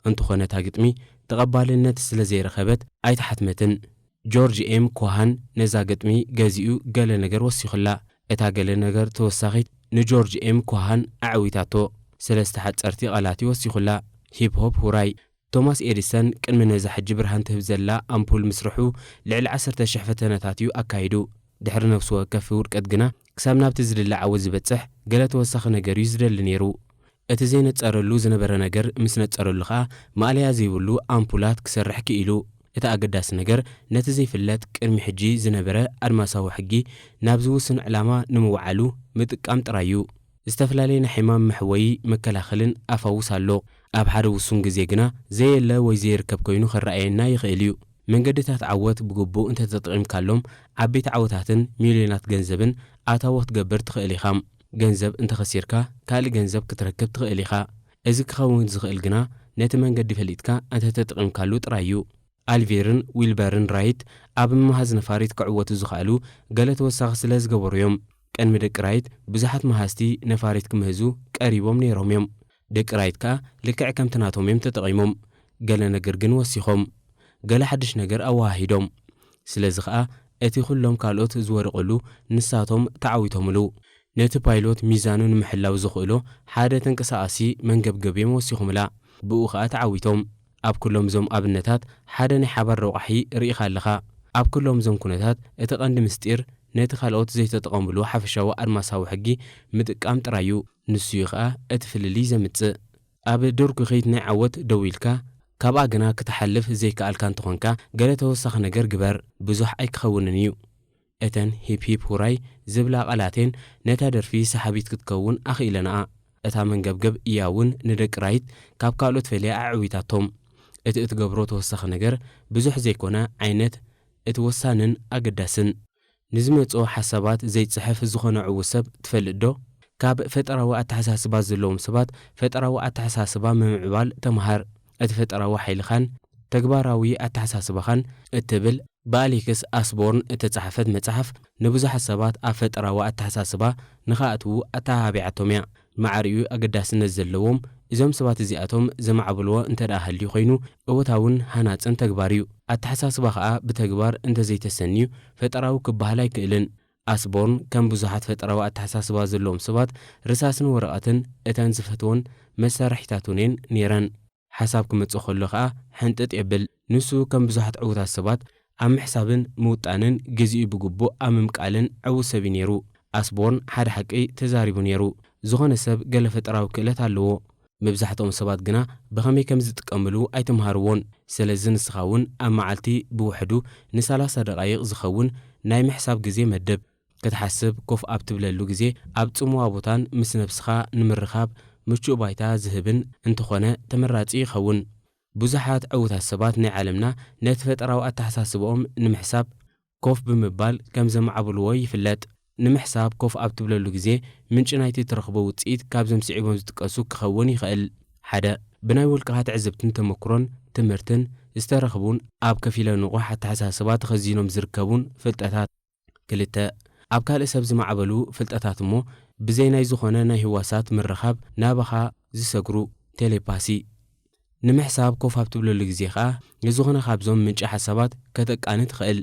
እንተኾነ እታ ግጥሚ ተቐባልነት ስለ ዘይረኸበት ኣይተሓትመትን። ጆርጅ ኤም ኮሃን ነዛ ግጥሚ ገዚኡ ገለ ነገር ወሲኹላ። እታ ገለ ነገር ተወሳኺት ንጆርጅ ኤም ኮሃን ኣዕዊታቶ። ሰለስተ ሓጸርቲ ቃላት እዩ ወሲኹላ። ሂፕ ሆፕ ሁራይ። ቶማስ ኤዲሰን ቅድሚ ነዛ ሕጂ ብርሃን ትህብ ዘላ ኣምፑል ምስርሑ ልዕሊ ዓሰርተ ሽሕ ፈተነታት እዩ ኣካይዱ። ድሕሪ ነፍሲ ወከፍ ውድቀት ግና ክሳብ ናብቲ ዝድለ ዓወት ዝበጽሕ ገለ ተወሳኺ ነገር እዩ ዝደሊ ነይሩ። እቲ ዘይነጸረሉ ዝነበረ ነገር ምስ ነጸረሉ ኸኣ ማእለያ ዘይብሉ ኣምፑላት ክሰርሕ ክኢሉ። እቲ ኣገዳሲ ነገር ነቲ ዘይፍለጥ ቅድሚ ሕጂ ዝነበረ ኣድማሳዊ ሕጊ ናብ ዝውስን ዕላማ ንምውዓሉ ምጥቃም ጥራይ እዩ። ዝተፈላለየ ናይ ሕማም መሕወዪ መከላኸልን ኣፋውስ ኣሎ። ኣብ ሓደ ውሱን ግዜ ግና ዘየለ ወይ ዘይርከብ ኮይኑ ክረኣየና ይኽእል እዩ። መንገድታት ዓወት ብግቡእ እንተተጠቒምካሎም ዓበይቲ ዓወታትን ሚልዮናት ገንዘብን ኣታዊ ክትገብር ትኽእል ኢኻ። ገንዘብ እንተኸሲርካ ካልእ ገንዘብ ክትረክብ ትኽእል ኢኻ። እዚ ክኸውን ዝኽእል ግና ነቲ መንገዲ ፈሊጥካ እንተተጠቒምካሉ ጥራይ እዩ። ኣልቬርን ዊልበርን ራይት ኣብ ምምሃዝ ነፋሪት ክዕወቱ ዝኸኣሉ ገለ ተወሳኺ ስለ ዝገበሩ እዮም። ቅድሚ ደቂ ራይት ብዙሓት መሃዝቲ ነፋሪት ክምህዙ ቀሪቦም ነይሮም እዮም። ደቂ ራይት ከኣ ልክዕ ከምቲ ናቶም እዮም ተጠቒሞም። ገለ ነገር ግን ወሲኾም። ገለ ሓድሽ ነገር ኣወሃሂዶም። ስለዚ ኸኣ እቲ ኩሎም ካልኦት ዝወደቐሉ ንሳቶም ተዓዊቶምሉ። ነቲ ፓይሎት ሚዛኑ ንምሕላው ዘኽእሎ ሓደ ተንቀሳቓሲ መንገብገብ እዮም ወሲኾምላ። ብኡ ኸኣ ተዓዊቶም። ኣብ ኩሎም እዞም ኣብነታት ሓደ ናይ ሓባር ረቋሒ ርኢኻ ኣለኻ። ኣብ ኩሎም እዞም ኩነታት እቲ ቀንዲ ምስጢር ነቲ ካልኦት ዘይተጠቐምሉ ሓፈሻዊ ኣድማሳዊ ሕጊ ምጥቃም ጥራይ እዩ። ንሱ እዩ ኸኣ እቲ ፍልልይ ዘምጽእ። ኣብ ዱርጉኺት ናይ ዓወት ደው ኢልካ፣ ካብኣ ግና ክትሓልፍ ዘይከኣልካ እንተኾንካ፣ ገለ ተወሳኺ ነገር ግበር። ብዙሕ ኣይክኸውንን እዩ። እተን ሂፕ ሂፕ ሁራይ ዝብላ ቃላቴን ነታ ደርፊ ሰሓቢት ክትከውን ኣኽኢለንኣ። እታ መንገብገብ እያ እውን ንደቂ ራይት ካብ ካልኦት ፈልያ ኣዕዊታቶም። እቲ እትገብሮ ተወሳኺ ነገር ብዙሕ ዘይኮነ ዓይነት እቲ ወሳንን ኣገዳስን። ንዝመጽኦ ሓሳባት ዘይጽሕፍ ዝኾነ ዕዉት ሰብ ትፈልጥ ዶ? ካብ ፈጠራዊ ኣተሓሳስባ ዘለዎም ሰባት ፈጠራዊ ኣተሓሳስባ ምምዕባል ተምሃር። እቲ ፈጠራዊ ሓይልኻን ተግባራዊ ኣተሓሳስባኻን እትብል ብኣሌክስ ኣስቦርን እተጻሕፈት መጽሓፍ ንብዙሓት ሰባት ኣብ ፈጠራዊ ኣተሓሳስባ ንኽኣትዉ ኣተሃባቢዓቶም እያ። ማዕሪኡ ኣገዳስነት ዘለዎም እዞም ሰባት እዚኣቶም ዘማዕብልዎ እንተ ደኣ ሃልዩ ኮይኑ እወታውን ሃናጽን ተግባር እዩ። ኣተሓሳስባ ኸኣ ብተግባር እንተ ዘይተሰንዩ ፈጠራዊ ክበሃል ኣይክእልን። ኣስቦርን ከም ብዙሓት ፈጠራዊ ኣተሓሳስባ ዘለዎም ሰባት ርሳስን ወረቐትን እተን ዝፈትዎን መሳርሒታቱን እየን ነይረን። ሓሳብ ክመጽእ ከሎ ኸኣ ሕንጥጥ የብል። ንሱ ከም ብዙሓት ዕዉታት ሰባት ኣብ ምሕሳብን ምውጣንን ግዜኡ ብግቡእ ኣብ ምምቃልን ዕዉት ሰብ እዩ ነይሩ። ኣስቦርን ሓደ ሓቂ ተዛሪቡ ነይሩ። ዝኾነ ሰብ ገለ ፈጠራዊ ክእለት ኣለዎ። መብዛሕትኦም ሰባት ግና ብኸመይ ከም ዝጥቀምሉ ኣይተምሃርዎን። ስለዚ ንስኻ እውን ኣብ መዓልቲ ብውሕዱ ንሰላሳ ደቓይቕ ዝኸውን ናይ ምሕሳብ ግዜ መድብ። ክትሓስብ ኮፍ ኣብ ትብለሉ ግዜ ኣብ ጽምዋ ቦታን ምስ ነብስኻ ንምርኻብ ምቹእ ባይታ ዝህብን እንተኾነ ተመራጺ ይኸውን። ብዙሓት ዕዉታት ሰባት ናይ ዓለምና ነቲ ፈጠራዊ ኣተሓሳስባኦም ንምሕሳብ ኮፍ ብምባል ከም ዘማዕብልዎ ይፍለጥ። ንምሕሳብ ኮፍ ኣብ ትብለሉ ግዜ ምንጪ ናይቲ ትረኽቦ ውጽኢት ካብዞም ስዒቦም ዝጥቀሱ ክኸውን ይኽእል። ሓደ፣ ብናይ ውልቅኻ ትዕዝብትን ተመክሮን ትምህርትን ዝተረኽቡን ኣብ ከፊለ ንቑሕ ኣተሓሳስባ ተኸዚኖም ዝርከቡን ፍልጠታት። ክልተ፣ ኣብ ካልእ ሰብ ዝማዕበሉ ፍልጠታት እሞ ብዘይ ናይ ዝኾነ ናይ ህዋሳት ምርኻብ ናባኻ ዝሰግሩ ቴሌፓሲ። ንምሕሳብ ኮፍ ኣብ ትብለሉ ግዜ ኸኣ ንዝኾነ ካብዞም ምንጪ ሓሳባት ከተቃኒ ትኽእል።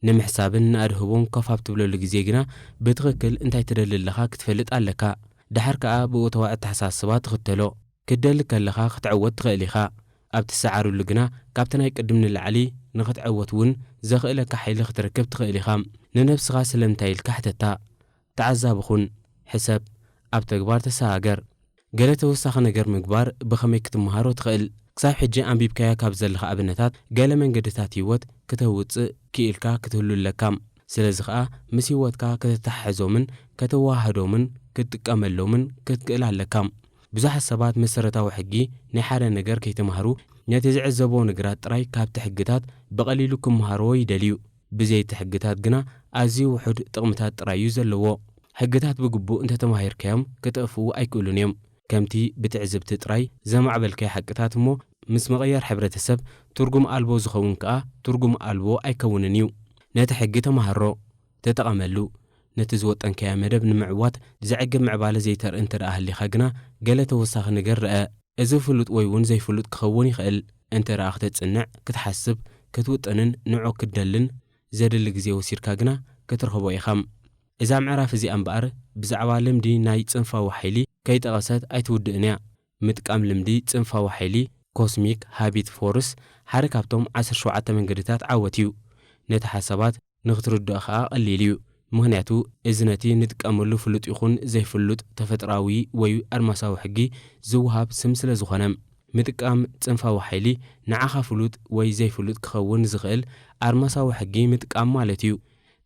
ንምሕሳብን ንኣድህቦን ኮፍ ኣብ ትብለሉ ግዜ ግና ብትኽክል እንታይ ትደሊ ኣለኻ ክትፈልጥ ኣለካ። ደሓር ከኣ ብእወታዊ ኣተሓሳስባ ትኽተሎ። ክትደሊ ከለኻ ክትዕወት ትኽእል ኢኻ። ኣብ ትሰዓረሉ ግና ካብቲ ናይ ቅድም ንላዕሊ ንኽትዕወት እውን ዘኽእለካ ሓይሊ ክትረክብ ትኽእል ኢኻ። ንነብስኻ ስለምንታይ ኢልካ ሕተታ። ተዓዛቢ ኩን። ሕሰብ። ኣብ ተግባር ተሰጋገር። ገለ ተወሳኺ ነገር ምግባር ብኸመይ ክትመሃሮ ትኽእል? ክሳብ ሕጂ ኣንቢብካዮ ካብ ዘለኻ ኣብነታት ገለ መንገድታት ህይወት ክተውጽእ ክኢልካ ክትህሉ ኣለካ። ስለዚ ኸኣ ምስ ህይወትካ ከተተሓሕዞምን ከተወሃህዶምን ክትጥቀመሎምን ክትክእል ኣለካ። ብዙሓት ሰባት መሰረታዊ ሕጊ ናይ ሓደ ነገር ከይተማህሩ ነቲ ዝዕዘብዎ ነገራት ጥራይ ካብቲ ሕግታት ብቐሊሉ ክመሃርዎ ይደልዩ። ብዘይ እቲ ሕግታት ግና ኣዝዩ ውሑድ ጥቕምታት ጥራይ እዩ ዘለዎ። ሕግታት ብግቡእ እንተተማሂርካዮም ክጠፍኡ ኣይክእሉን እዮም። ከምቲ ብትዕዝብቲ ጥራይ ዘማዕበልካዮ ሓቅታት እሞ ምስ መቐየር ሕብረተሰብ ትርጉም ኣልቦ ዝኸውን ከኣ ትርጉም ኣልቦ ኣይከውንን እዩ። ነቲ ሕጊ ተማሃሮ፣ ተጠቐመሉ። ነቲ ዝወጠንካዮ መደብ ንምዕዋት ዘዕግብ ምዕባለ ዘይተርኢ እንተ ደኣ ሃሊኻ ግና ገለ ተወሳኺ ነገር ርአ። እዚ ፍሉጥ ወይ እውን ዘይፍሉጥ ክኸውን ይኽእል። እንተ ደኣ ክተጽንዕ፣ ክትሓስብ፣ ክትውጥንን ንዑ ክትደልን ዘድሊ ግዜ ወሲድካ ግና ክትረኽቦ ኢኻ። እዛ ምዕራፍ እዚኣ እምበኣር ብዛዕባ ልምዲ ናይ ጽንፋዊ ሓይሊ ከይጠቐሰት ኣይትውድእን እያ። ምጥቃም ልምዲ ጽንፋዊ ሓይሊ፣ ኮስሚክ ሃቢት ፎርስ፣ ሓደ ካብቶም ዓሰርተ ሸውዓተ መንገድታት ዓወት እዩ። ነቲ ሓሳባት ንኽትርድኦ ኸኣ ቀሊል እዩ። ምኽንያቱ እዚ ነቲ ንጥቀመሉ ፍሉጥ ይኹን ዘይፍሉጥ ተፈጥሮኣዊ ወይ ኣድማሳዊ ሕጊ ዝወሃብ ስም ስለ ዝኾነ። ምጥቃም ጽንፋዊ ሓይሊ ንዓኻ ፍሉጥ ወይ ዘይፍሉጥ ክኸውን ዝኽእል ኣድማሳዊ ሕጊ ምጥቃም ማለት እዩ።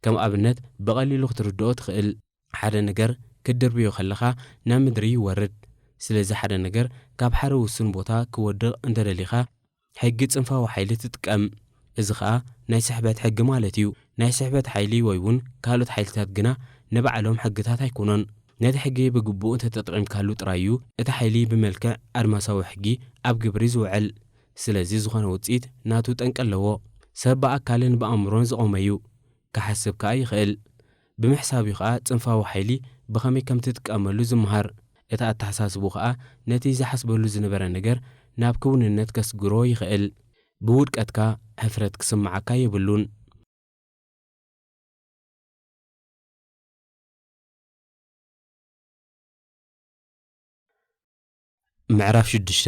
ከም ኣብነት ብቐሊሉ ክትርድኦ ትኽእል። ሓደ ነገር ክትድርብዮ ከለኻ ናብ ምድሪ ይወርድ። ስለዚ ሓደ ነገር ካብ ሓደ ውሱን ቦታ ክወድቕ እንተደሊኻ ሕጊ ጽንፋዊ ሓይሊ ትጥቀም። እዚ ኸኣ ናይ ስሕበት ሕጊ ማለት እዩ። ናይ ስሕበት ሓይሊ ወይ እውን ካልኦት ሓይልታት ግና ንባዕሎም ሕግታት ኣይኮኑን። ነቲ ሕጊ ብግቡእ እንተተጠቒምካሉ ጥራይ እዩ እቲ ሓይሊ ብመልክዕ ኣድማሳዊ ሕጊ ኣብ ግብሪ ዝውዕል። ስለዚ ዝኾነ ውጽኢት ናቱ ጠንቂ ኣለዎ። ሰብ ብኣካልን ብኣእምሮን ዝቖመ እዩ። ክሓስብ ከኣ ይኽእል። ብምሕሳብ እዩ ኸኣ ጽንፋዊ ሓይሊ ብኸመይ ከም ትጥቀመሉ ዝመሃር። እቲ ኣተሓሳስብኡ ኸኣ ነቲ ዝሓስበሉ ዝነበረ ነገር ናብ ክውንነት ከስግሮ ይኽእል። ብውድቀትካ ሕፍረት ክስምዓካ የብሉን። ምዕራፍ ሽዱሽተ።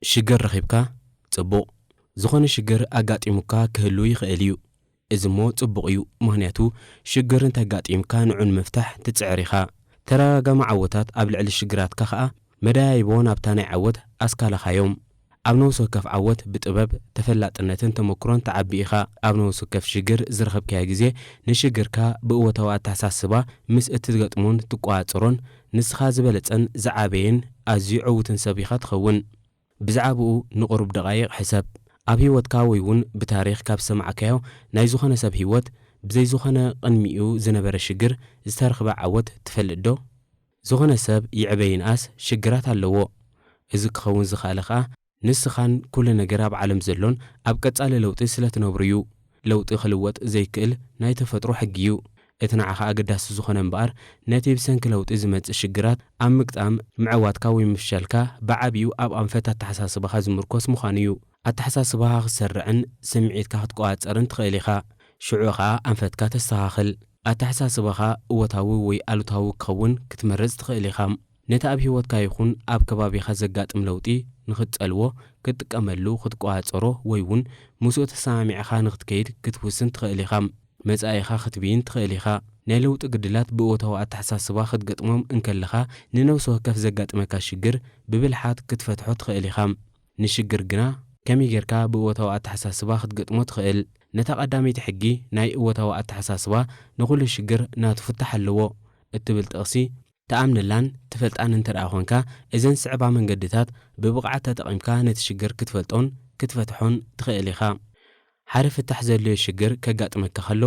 ሽግር ረኺብካ? ጽቡቕ። ዝኾነ ሽግር ኣጋጢሙካ ክህሉ ይኽእል እዩ። እዚ እሞ ጽቡቕ እዩ፣ ምኽንያቱ ሽግር እንተጋጢምካ ንዑ ንምፍታሕ ትጽዕር ኢኻ። ተደጋጋሚ ዓወታት ኣብ ልዕሊ ሽግራትካ ኸኣ መደያይቦ ናብታ ናይ ዓወት ኣስካላኻዮም። ኣብ ነፍሲ ወከፍ ዓወት ብጥበብ፣ ተፈላጥነትን ተመክሮን ትዓቢ ኢኻ። ኣብ ነፍሲ ወከፍ ሽግር ዝረኸብካዮ ግዜ ንሽግርካ ብእወታዊ ኣተሓሳስባ ምስ እትገጥሞን ትቆጻጸሮን ንስኻ ዝበለጸን ዝዓበየን ኣዝዩ ዕዉትን ሰብ ኢኻ ትኸውን። ብዛዕባኡ ንቑሩብ ደቓይቕ ሕሰብ። ኣብ ህይወትካ ወይ እውን ብታሪኽ ካብ ዝሰማዕካዮ ናይ ዝኾነ ሰብ ህይወት ብዘይ ዝኾነ ቅድሚኡ ዝነበረ ሽግር ዝተረኽበ ዓወት ትፈልጥ ዶ? ዝኾነ ሰብ ይዕበ ይንኣስ ሽግራት ኣለዎ። እዚ ክኸውን ዝኸኣለ ኸኣ ንስኻን ኩሉ ነገር ኣብ ዓለም ዘሎን ኣብ ቀጻሊ ለውጢ ስለ ትነብሩ እዩ። ለውጢ ክልወጥ ዘይክእል ናይ ተፈጥሮ ሕጊ እዩ። እቲ ንዓኻ ኣገዳሲ ዝኾነ እምበኣር ነቲ ብሰንኪ ለውጢ ዝመጽእ ሽግራት ኣብ ምግጣም ምዕዋትካ ወይ ምፍሻልካ ብዓቢኡ ኣብ ኣንፈት ኣተሓሳስባኻ ዝምርኮስ ምዃኑ እዩ። ኣተሓሳስባኻ ክትሰርዕን ስምዒትካ ክትቆጻጸርን ትኽእል ኢኻ። ሽዑ ኸኣ ኣንፈትካ ተስተኻኽል። ኣተሓሳስባኻ እወታዊ ወይ ኣሉታዊ ክኸውን ክትመርጽ ትኽእል ኢኻ። ነቲ ኣብ ህይወትካ ይኹን ኣብ ከባቢኻ ዘጋጥም ለውጢ ንኽትጸልዎ፣ ክትጥቀመሉ፣ ክትቆጻጸሮ ወይ እውን ምስኡ ተሰማሚዕኻ ንኽትከይድ ክትውስን ትኽእል ኢኻ። መጻኢኻ ክትብይን ትኽእል ኢኻ። ናይ ለውጢ ግድላት ብእወታዊ ኣተሓሳስባ ክትገጥሞም እንከለኻ፣ ንነብሲ ወከፍ ዘጋጥመካ ሽግር ብብልሓት ክትፈትሖ ትኽእል ኢኻ። ንሽግር ግና ከመይ ጌርካ ብእወታዊ ኣተሓሳስባ ክትገጥሞ ትኽእል? ነታ ቀዳመይቲ ሕጊ ናይ እወታዊ ኣተሓሳስባ፣ ንኹሉ ሽግር ናቱ ፍታሕ ኣለዎ እትብል ጥቕሲ ትኣምነላን ትፈልጣን እንተ ደኣ ኾንካ፣ እዘን ዝስዕባ መንገድታት ብብቕዓት ተጠቒምካ ነቲ ሽግር ክትፈልጦን ክትፈትሖን ትኽእል ኢኻ። ሓደ ፍታሕ ዘድልዮ ሽግር ከጋጥመካ ከሎ፣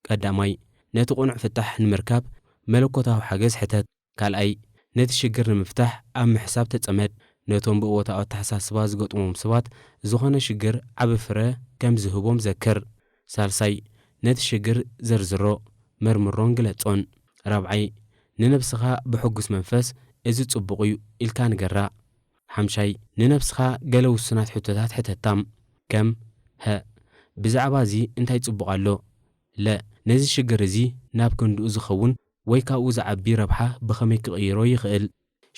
ቀዳማይ፣ ነቲ ቅኑዕ ፍታሕ ንምርካብ መለኮታዊ ሓገዝ ሕተት። ካልኣይ፣ ነቲ ሽግር ንምፍታሕ ኣብ ምሕሳብ ተጸመድ። ነቶም ብእወታዊ ኣተሓሳስባ ዝገጥሞም ሰባት ዝኾነ ሽግር ዓቢ ፍረ ከም ዝህቦም ዘክር። ሳልሳይ፣ ነቲ ሽግር ዘርዝሮ፣ መርምሮን ግለጾን። ራብዓይ፣ ንነብስኻ ብሕጉስ መንፈስ "እዚ ጽቡቕ እዩ" ኢልካ ንገራ። ሓምሻይ፣ ንነብስኻ ገለ ውሱናት ሕቶታት ሕተታ፣ ከም፣ "ሀ፣ ብዛዕባ እዚ እንታይ ጽቡቕ ኣሎ?" ለ፣ "ነዚ ሽግር እዚ ናብ ክንድኡ ዝኸውን ወይ ካብኡ ዝዓቢ ረብሓ ብኸመይ ክቕይሮ ይኽእል?"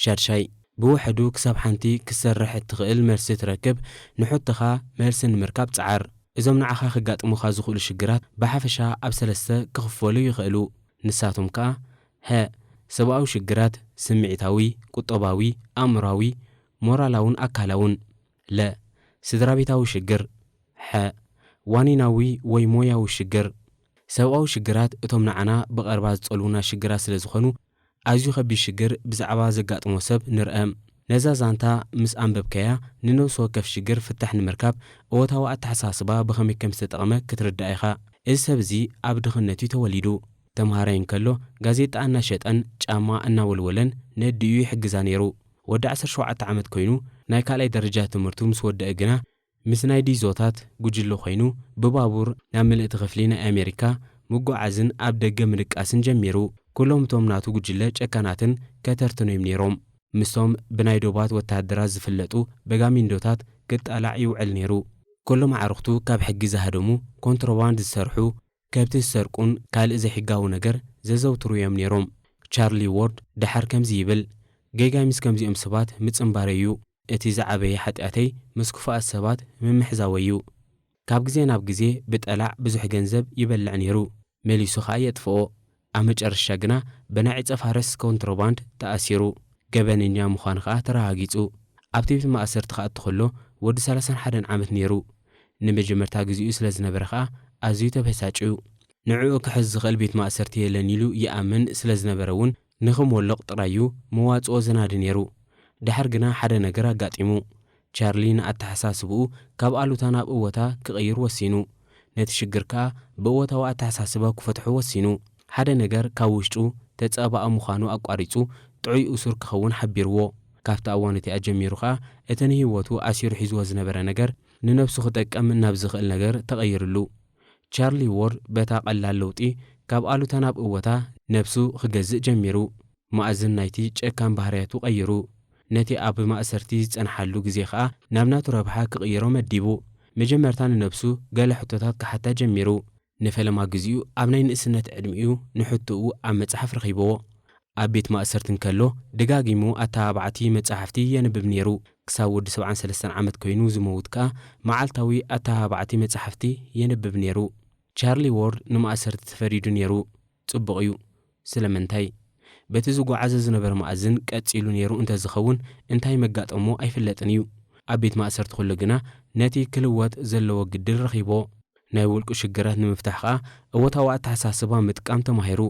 ሻድሻይ፣ ብውሕዱ ክሳብ ሓንቲ ክትሰርሕ እትኽእል መልሲ ትረክብ፣ ንሕቶኻ መልሲ ንምርካብ ጸዓር። እዞም ንዓኻ ከጋጥሙኻ ዝኽእሉ ሽግራት ብሓፈሻ ኣብ ሰለስተ ክኽፈሉ ይኽእሉ። ንሳቶም ከኣ፣ ሀ፣ ሰብኣዊ ሽግራት፣ ስምዒታዊ፣ ቁጠባዊ፣ ኣእምራዊ፣ ሞራላውን ኣካላውን። ለ፣ ስድራቤታዊ ሽግር። ሐ፣ ዋኒናዊ ወይ ሞያዊ ሽግር። ሰብኣዊ ሽግራት እቶም ንዓና ብቐረባ ዝጸልዉና ሽግራት ስለ ዝኾኑ፣ ኣዝዩ ከቢድ ሽግር ብዛዕባ ዘጋጥሞ ሰብ ንርአ። ነዛ ዛንታ ምስ ኣንበብካያ፣ ንነብሲ ወከፍ ሽግር ፍታሕ ንምርካብ እወታዊ ኣተሓሳስባ ብኸመይ ከም ዝተጠቕመ ክትርዳእ ኢኻ። እዚ ሰብ እዚ ኣብ ድኽነት እዩ ተወሊዱ። ተምሃራይ እንከሎ፣ ጋዜጣ እናሸጠን ጫማ እናወልወለን ነዲኡ ይሕግዛ ነይሩ። ወዲ ዓሰርተ ሸውዓተ ዓመት ኮይኑ፣ ናይ ካልኣይ ደረጃ ትምህርቱ ምስ ወደአ ግና፣ ምስ ናይ ዲዞታት ጉጅለ ኮይኑ፣ ብባቡር ናብ ምልእቲ ክፍሊ ናይ ኣሜሪካ ምጉዓዝን ኣብ ደገ ምድቃስን ጀሚሩ። ኩሎም እቶም ናቱ ጉጅለ ጨካናትን ከተርትን እዮም ነይሮም። ምስቶም ብናይ ዶባት ወተሃደራት ዝፍለጡ በጋሚንዶታት ክጣላዕ ይውዕል ነይሩ። ኩሎም ኣዕሩኽቱ ካብ ሕጊ ዝሃደሙ፣ ኮንትሮባንድ ዝሰርሑ፣ ከብቲ ዝሰርቁን ካልእ ዘይሕጋዊ ነገር ዘዘውትሩ እዮም ነይሮም። ቻርሊ ዎርድ ደሓር ከምዚ ይብል፣ "ጌጋይ ምስ ከምዚኦም ሰባት ምጽንባረይ እዩ። እቲ ዝዓበየ ሓጢኣተይ ምስ ክፉኣት ሰባት ምምሕዛወይ እዩ። ካብ ግዜ ናብ ግዜ ብጠላዕ ብዙሕ ገንዘብ ይበልዕ ነይሩ፣ መሊሱ ኸኣ የጥፍኦ። ኣብ መጨረሻ ግና ብናይ ዕጸ ፋርስ ኮንትሮባንድ ተኣሲሩ፣ ገበነኛ ምዃኑ ኸኣ ተረጋጊጹ። ኣብቲ ቤት ማእሰርቲ ክኣቱ ኸሎ ወዲ ሰላሳን ሓደን ዓመት ነይሩ። ንመጀመርታ ግዜኡ ስለ ዝነበረ ኸኣ ኣዝዩ ተበሳጭዩ። ንዕኡ ክሕዝ ዝኽእል ቤት ማእሰርቲ የለን ኢሉ ይኣምን ስለ ዝነበረ እውን ንኽሞልቕ ጥራይ እዩ መዋጽኦ ዘናዲ ነይሩ። ድሓር ግና ሓደ ነገር ኣጋጢሙ። ቻርሊ ንኣተሓሳስብኡ ካብ ኣሉታ ናብ እወታ ክቕይር ወሲኑ። ነቲ ሽግር ከኣ ብእወታዊ ኣተሓሳስባ ክፈትሖ ወሲኑ። ሓደ ነገር ካብ ውሽጡ ተጻባኢ ምዃኑ ኣቋሪጹ ጥዑይ እሱር ክኸውን ሓቢርዎ። ካብታ እዋን እቲኣ ጀሚሩ ከኣ እቲ ንህይወቱ ኣሲሩ ሒዝዎ ዝነበረ ነገር ንነብሱ ክጠቅም ናብ ዝኽእል ነገር ተቐይርሉ። ቻርሊ ዎርድ በታ ቀላል ለውጢ ካብ ኣሉታ ናብ እወታ ነብሱ ክገዝእ ጀሚሩ። መኣዝን ናይቲ ጨካን ባህርያቱ ቀይሩ። ነቲ ኣብ ማእሰርቲ ዝጸንሓሉ ግዜ ኸኣ ናብ ናቱ ረብሓ ክቕይሮ መዲቡ። መጀመርታ ንነብሱ ገለ ሕቶታት ክሓታ ጀሚሩ። ንፈለማ ግዜኡ ኣብ ናይ ንእስነት ዕድሚኡ ንሕቶኡ ኣብ መጽሓፍ ረኺብዎ። ኣብ ቤት ማእሰርቲ እንከሎ ደጋጊሙ ኣተባባዕቲ መጻሕፍቲ የንብብ ነይሩ። ክሳብ ወዲ ሰብዓን ሰለስተን ዓመት ኮይኑ ዝመውት ከኣ መዓልታዊ ኣተባባዕቲ መጻሕፍቲ የንብብ ነይሩ። ቻርሊ ዎርድ ንማእሰርቲ ተፈሪዱ ነይሩ። ጽቡቕ እዩ። ስለምንታይ? በቲ ዝጓዓዞ ዝነበረ መኣዝን ቀጺሉ ነይሩ እንተ ዝኸውን እንታይ መጋጠሞ ኣይፍለጥን እዩ። ኣብ ቤት ማእሰርቲ ከሎ ግና ነቲ ክልወጥ ዘለዎ ግድል ረኺቦ። ናይ ውልቁ ሽግራት ንምፍታሕ ከኣ እወታዊ ኣተሓሳስባ ምጥቃም ተማሂሩ።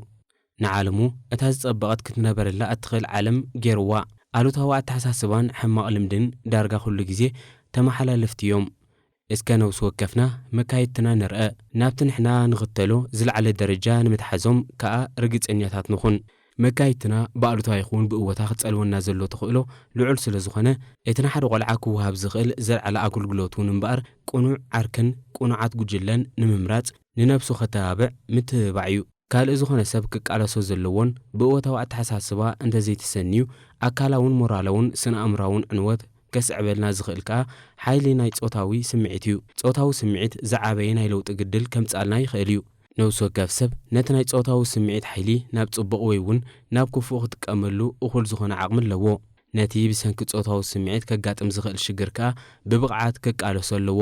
ንዓለሙ እታ ዝጸበቐት ክትነበረላ እትኽእል ዓለም ገይርዋ። ኣሉታዊ ኣተሓሳስባን ሕማቕ ልምድን ዳርጋ ኩሉ ግዜ ተመሓላለፍቲ እዮም። እስከ ነብሲ ወከፍና መካይድትና ንርአ። ናብቲ ንሕና ንኽተሎ ዝለዓለ ደረጃ ንምትሓዞም ከኣ ርግጸኛታት ንኹን። መካይድትና ብኣሉታ ይኹን ብእወታ ክጸልወና ዘሎ ተኽእሎ ልዑል ስለ ዝኾነ፣ እቲ ንሓደ ቈልዓ ክወሃብ ዝኽእል ዝለዓለ ኣገልግሎት እውን እምበኣር፣ ቅኑዕ ዓርክን ቅኑዓት ጉጅለን ንምምራጽ ንነብሱ ከተባብዕ ምትብባዕ እዩ። ካልእ ዝኾነ ሰብ ክቃለሶ ዘለዎን ብእወታዊ ኣተሓሳስባ እንተዘይተሰንዩ፣ ኣካላውን ሞራላውን ስነ-ኣእምሮኣውን ዕንወት ከስዕበልና ዝኽእል ከኣ ሓይሊ ናይ ጾታዊ ስምዒት እዩ። ጾታዊ ስምዒት ዝዓበየ ናይ ለውጢ ግድል ከምጽኣልና ይኽእል እዩ። ነብሲ ወከፍ ሰብ ነቲ ናይ ጾታዊ ስምዒት ሓይሊ ናብ ጽቡቕ ወይ እውን ናብ ክፉእ ክጥቀመሉ እኹል ዝኾነ ዓቕሚ ኣለዎ። ነቲ ብሰንኪ ጾታዊ ስምዒት ከጋጥም ዝኽእል ሽግር ከኣ ብብቕዓት ክቃለሶ ኣለዎ።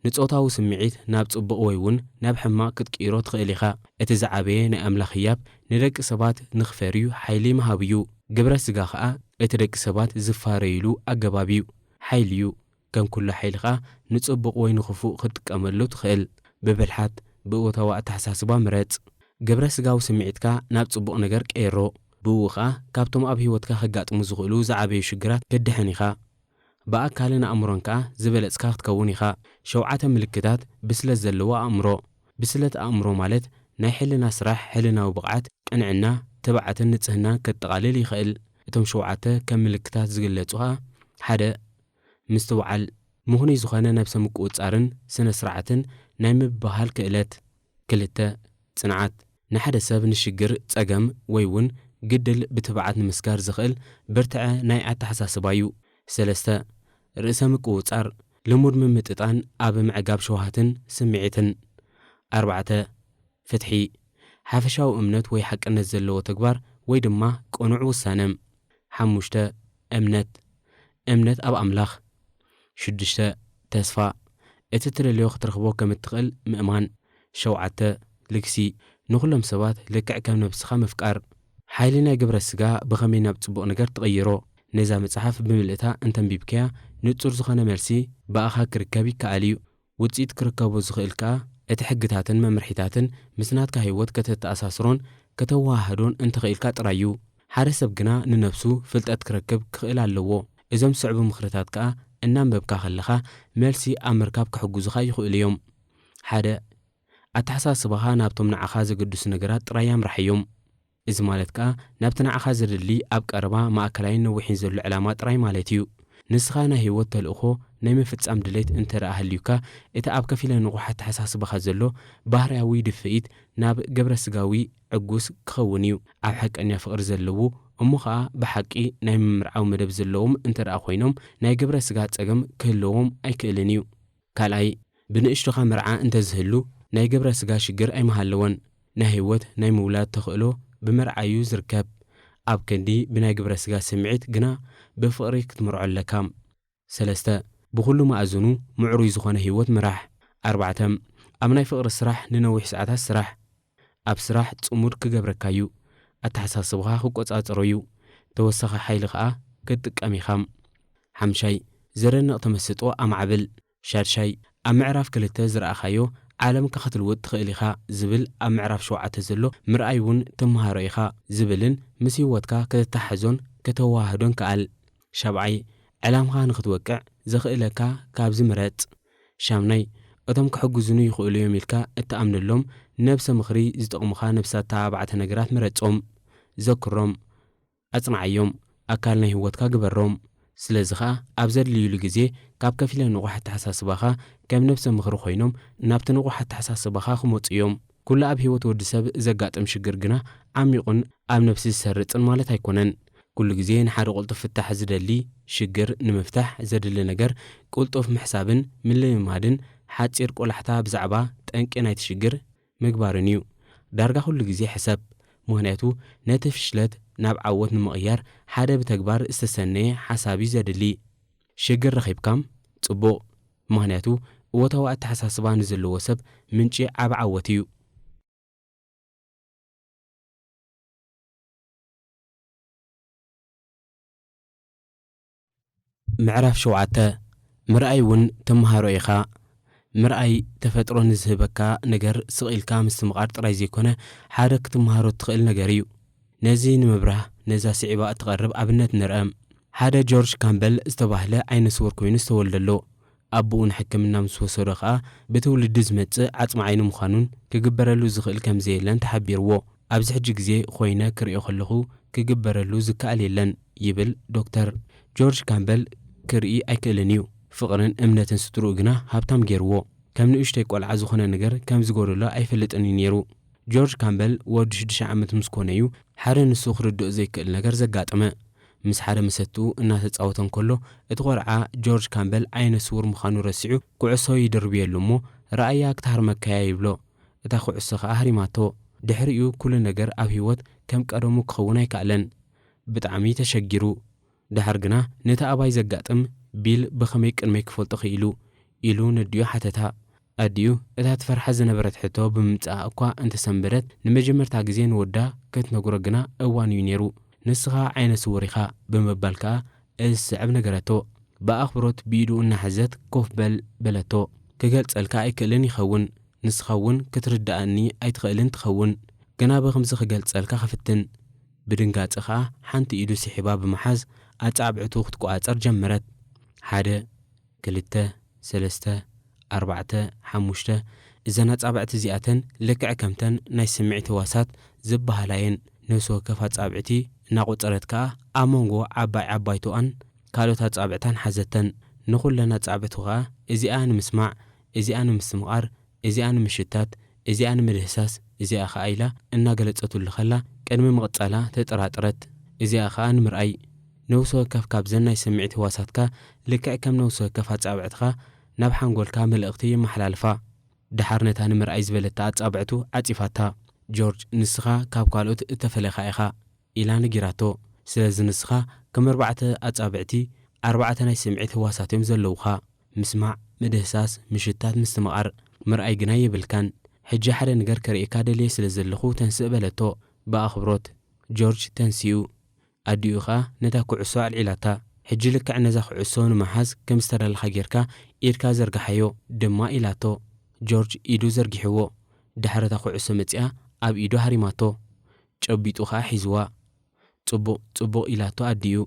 ንጾታዊ ስምዒት ናብ ጽቡቕ ወይ እውን ናብ ሕማቕ ክትቅይሮ ትኽእል ኢኻ። እቲ ዝዓበየ ናይ ኣምላኽ ህያብ ንደቂ ሰባት ንኽፈርዩ ሓይሊ ምሃብ እዩ። ግብረ ስጋ ኸኣ እቲ ደቂ ሰባት ዝፋረይሉ ኣገባብ እዩ። ሓይሊ እዩ። ከም ኩሉ ሓይሊ ኸኣ ንጽቡቕ ወይ ንኽፉእ ክትጥቀመሉ ትኽእል። ብብልሓት፣ ብእወታዊ ኣተሓሳስባ ምረጽ። ግብረ ስጋዊ ስምዒትካ ናብ ጽቡቕ ነገር ቀይሮ። ብእኡ ኸኣ ካብቶም ኣብ ህይወትካ ከጋጥሙ ዝኽእሉ ዝዓበዩ ሽግራት ክትድሕን ኢኻ። ብኣካልን ኣእምሮን ከኣ ዝበለጽካ ክትከውን ኢኻ። ሸውዓተ ምልክታት ብስለት ዘለዎ ኣእምሮ። ብስለት ኣእምሮ ማለት ናይ ሕልና ስራሕ፣ ሕልናዊ ብቕዓት፣ ቅንዕና፣ ትብዓትን ንጽህናን ከጠቓልል ይኽእል። እቶም ሸውዓተ ከም ምልክታት ዝግለጹ ኸኣ፣ ሓደ፣ ምስትውዓል፣ ምኽኑይ ዝኾነ ነብሰ ምቁጽጻርን ስነ ስርዓትን ናይ ምብህሃል ክእለት። ክልተ፣ ጽንዓት፣ ንሓደ ሰብ ንሽግር፣ ጸገም ወይ እውን ግድል ብትብዓት ንምስጋር ዝኽእል ብርትዐ ናይ ኣተሓሳስባ እዩ። ሰለስተ፣ ርእሰ ምቁጽጻር፣ ልሙድ ምምጥጣን ኣብ ምዕጋብ ሸውሃትን ስምዒትን። ኣርባዕተ፣ ፍትሒ፣ ሓፈሻዊ እምነት ወይ ሓቅነት ዘለዎ ተግባር ወይ ድማ ቅኑዕ ውሳነ። ሓሙሽተ፣ እምነት፣ እምነት ኣብ ኣምላኽ። ሽዱሽተ፣ ተስፋ፣ እቲ ትደልዮ ክትረኽቦ ከም እትኽእል ምእማን። ሸውዓተ፣ ልግሲ፣ ንኹሎም ሰባት ልክዕ ከም ነብስኻ ምፍቃር። ሓይሊ ናይ ግብረ ስጋ ብኸመይ ናብ ጽቡቕ ነገር ትቕይሮ? ነዛ መጽሓፍ ብምልእታ እንተንቢብካያ፣ ንጹር ዝኾነ መልሲ ብኣኻ ክርከብ ይከኣል እዩ። ውጽኢት ክርከቦ ዝኽእል ከኣ፣ እቲ ሕግታትን መምርሒታትን ምስ ናትካ ህይወት ከተተኣሳስሮን ከተወሃህዶን እንተኽኢልካ ጥራይ እዩ። ሓደ ሰብ ግና ንነብሱ ፍልጠት ክረክብ ክኽእል ኣለዎ። እዞም ዝስዕቡ ምኽርታት ከኣ እናንበብካ ከለኻ መልሲ ኣብ ምርካብ ክሕግዙኻ ይኽእሉ እዮም። ሓደ፣ ኣተሓሳስባኻ ናብቶም ንዓኻ ዘገድሱ ነገራት ጥራይ ኣምርሓዮም። እዚ ማለት ከኣ ናብቲ ንዓኻ ዘድሊ ኣብ ቀረባ፣ ማእከላይን ነዊሕን ዘሎ ዕላማ ጥራይ ማለት እዩ። ንስኻ ናይ ህይወት ተልእኾ ናይ ምፍጻም ድሌት እንተ ደኣ ሃልዩካ፣ እቲ ኣብ ከፊለ ንቑሕ ኣተሓሳስባኻ ዘሎ ባህርያዊ ድፍኢት ናብ ግብረ ስጋዊ ዕጉስ ክኸውን እዩ። ኣብ ሓቀኛ ፍቕሪ ዘለዉ እሞ ኸኣ ብሓቂ ናይ ምምርዓው መደብ ዘለዎም እንተ ደኣ ኮይኖም፣ ናይ ግብረ ስጋ ጸገም ክህልዎም ኣይክእልን እዩ። ካልኣይ፣ ብንእሽቶኻ መርዓ እንተ ዝህሉ፣ ናይ ግብረ ስጋ ሽግር ኣይምሃለወን። ናይ ህይወት ናይ ምውላድ ተኽእሎ ብመርዓ እዩ ዝርከብ። ኣብ ክንዲ ብናይ ግብረ ስጋ ስምዒት ግና ብፍቕሪ ክትምርዖ ኣለካ። ሰለስተ፣ ብኹሉ መኣዝኑ ምዕሩይ ዝኾነ ህይወት ምራሕ። ኣርባዕተ፣ ኣብ ናይ ፍቕሪ ስራሕ ንነዊሕ ሰዓታት ስራሕ። ኣብ ስራሕ ጽሙድ ክገብረካ እዩ። ኣተሓሳስባኻ ክቆጻጸሮ እዩ። ተወሳኺ ሓይሊ ኸኣ ክትጥቀም ኢኻ። ሓምሻይ፣ ዘደንቕ ተመስጦ ኣማዕብል። ሻድሻይ፣ ኣብ ምዕራፍ ክልተ ዝረኣኻዮ ዓለምካ ክትልውጥ ትኽእል ኢኻ ዝብል ኣብ ምዕራፍ ሸውዓተ ዘሎ ምርኣይ እውን ትመሃሮ ኢኻ ዝብልን ምስ ህይወትካ ከተተሓሕዞን ከተወሃህዶን ከኣል። ሻብዓይ፣ ዕላምኻ ንኽትወቅዕ ዘኽእለካ ካብዚ ምረጽ። ሻምናይ፣ እቶም ክሕግዙኒ ይኽእሉ እዮም ኢልካ እትኣምነሎም ነብሰ ምኽሪ ዝጠቕሙኻ ነብሰ ኣተባባዕቲ ነገራት ምረጾም። ዘክሮም፣ ኣጽንዓዮም፣ ኣካል ናይ ህይወትካ ግበሮም። ስለዚ ኸኣ ኣብ ዘድልዩሉ ግዜ ካብ ከፊለ ንቑሕ ኣተሓሳስባኻ ከም ነብሰ ምኽሪ ኮይኖም ናብቲ ንቑሕ ኣተሓሳስባኻ ክመጹ እዮም። ኩሉ ኣብ ህይወት ወዲ ሰብ ዘጋጥም ሽግር ግና ዓሚቑን ኣብ ነብሲ ዝሰርጽን ማለት ኣይኮነን። ኩሉ ግዜ ንሓደ ቅልጡፍ ፍታሕ ዝደሊ ሽግር ንምፍታሕ ዘድሊ ነገር ቅልጡፍ ምሕሳብን ምልምማድን ሓጺር ቆላሕታ ብዛዕባ ጠንቂ ናይቲ ሽግር ምግባርን እዩ። ዳርጋ ኩሉ ግዜ ሕሰብ፣ ምኽንያቱ ነቲ ፍሽለት ናብ ዓወት ንምቕያር ሓደ ብተግባር ዝተሰነየ ሓሳብ እዩ ዘድሊ። ሽግር ረኺብካም? ጽቡቕ፣ ምኽንያቱ እወታዊ ኣተሓሳስባ ንዘለዎ ሰብ ምንጪ ዓቢ ዓወት እዩ። ምዕራፍ ሸውዓተ፣ ምርኣይ እውን ትመሃሮ ኢኻ። ምርኣይ ተፈጥሮ ንዝህበካ ነገር ስቕ ኢልካ ምስትምቓር ጥራይ ዘይኮነ፣ ሓደ ክትመሃሮ እትኽእል ነገር እዩ። ነዚ ንምብራህ፣ ነዛ ስዒባ እትቐርብ ኣብነት ንርአ። ሓደ ጆርጅ ካምበል ዝተባህለ ዓይነ ስውር ኮይኑ ዝተወልደ ኣሎ። ኣቦኡ ንሕክምና ምስ ወሰዶ ከኣ ብትውልዲ ዝመጽእ ዓጽሚ ዓይኒ ምዃኑን ክግበረሉ ዝኽእል ከም ዘየለን ተሓቢርዎ። ኣብዚ ሕጂ ግዜ ኮይነ ክርእዮ ከለኹ ክግበረሉ ዝከኣል የለን ይብል ዶክተር። ጆርጅ ካምበል ክርኢ ኣይክእልን እዩ። ፍቕርን እምነትን ስድርኡ ግና ሃብታም ገይርዎ። ከም ንእሽተይ ቆልዓ ዝኾነ ነገር ከም ዝጎደሎ ኣይፈልጥን እዩ ነይሩ። ጆርጅ ካምበል ወዲ ሽዱሽተ ዓመት ምስ ኮነ እዩ ሓደ ንሱ ክርድኦ ዘይክእል ነገር ዘጋጠመ። ምስ ሓደ መሰትኡ እናተጻወተ እንከሎ እቲ ቆልዓ ጆርጅ ካምበል ዓይነ ስውር ምዃኑ ረሲዑ ኩዕሶ ይድርብየሉ እሞ ረኣያ ክትሃርመካያ ይብሎ። እታ ኩዕሶ ከኣ ሃሪማቶ። ድሕሪኡ ኩሉ ነገር ኣብ ህይወት ከም ቀደሙ ክኸውን ኣይከኣለን። ብጣዕሚ ተሸጊሩ። ደሓር ግና ነቲ ኣባይ ዘጋጥም ቢል ብኸመይ ቅድመይ ክፈልጦ ክኢሉ ኢሉ ነዲኡ ሓተታ። ኣዲኡ እታ ትፈርሓ ዝነበረት ሕቶ ብምምጽኣ እኳ እንተሰንበደት ንመጀመርታ ግዜ ንወዳ ክትነግሮ ግና እዋን እዩ ነይሩ። ንስኻ ዓይነ ስውር ኢኻ ብምባል ከኣ እዚ ዝስዕብ ነገረቶ። ብኣኽብሮት ብኢዱ እናሓዘት ኮፍ በል በለቶ። ክገልጸልካ ኣይክእልን ይኸውን፣ ንስኻ እውን ክትርድኣኒ ኣይትኽእልን ትኸውን። ግና ብኸምዚ ክገልጸልካ ክፍትን። ብድንጋጸ ኸኣ ሓንቲ ኢዱ ስሒባ ብምሓዝ ኣጻብዕቱ ክትቆጻጸር ጀመረት። ሓደ፣ ክልተ፣ ሰለስተ፣ ኣርባዕተ፣ ሓሙሽተ። እዘን ኣጻብዕቲ እዚኣተን ልክዕ ከምተን ናይ ስምዒት ህዋሳት ዝበሃላ እየን። ነፍሲ ወከፍ ኣጻብዕቲ እናቖጸረት ከኣ ኣብ መንጎ ዓባይ ዓባይቶኣን ካልኦት ኣጻብዕታን ሓዘተን። ንኹለን ኣጻብዕቱ ከኣ እዚኣ ንምስማዕ፣ እዚኣ ንምስትምቓር፣ እዚኣ ንምሽታት፣ እዚኣ ንምድህሳስ፣ እዚኣ ኸኣ ኢላ እናገለጸትሉ ኸላ ቅድሚ ምቕጻላ ተጠራጠረት። እዚኣ ኸኣ ንምርኣይ። ነፍሲ ወከፍ ካብዘን ናይ ስምዒት ህዋሳትካ ልክዕ ከም ነፍሲ ወከፍ ኣጻብዕትኻ ናብ ሓንጎልካ መልእኽቲ የመሓላልፋ። ደሓር ነታ ንምርኣይ ዝበለታ ኣጻብዕቱ ዓጺፋታ። ጆርጅ፣ ንስኻ ካብ ካልኦት እተፈለኻ ኢኻ ኢላ ነጊራቶ። ስለዚ ንስኻ ከም ኣርባዕተ ኣጻብዕቲ፣ ኣርባዕተ ናይ ስምዒት ህዋሳት እዮም ዘለውኻ። ምስማዕ፣ ምድህሳስ፣ ምሽታት፣ ምስትምቓር። ምርኣይ ግና የብልካን። ሕጂ ሓደ ነገር ከርእየካ ደልየ ስለ ዘለኹ ተንስእ በለቶ ብኣኽብሮት። ጆርጅ ተንሲኡ። ኣዲኡ ኸኣ ነታ ኩዕሶ ኣልዒላታ። ሕጂ ልክዕ ነዛ ኩዕሶ ንምሓዝ ከም ዝተዳለኻ ጌርካ ኢድካ ዘርግሓዮ ድማ ኢላቶ። ጆርጅ ኢዱ ዘርጊሕዎ። ድሕሪ እታ ኩዕሶ መጺኣ ኣብ ኢዱ ሃሪማቶ። ጨቢጡ ኸኣ ሒዝዋ። ጽቡቕ፣ ጽቡቕ ኢላቶ ኣዲኡ።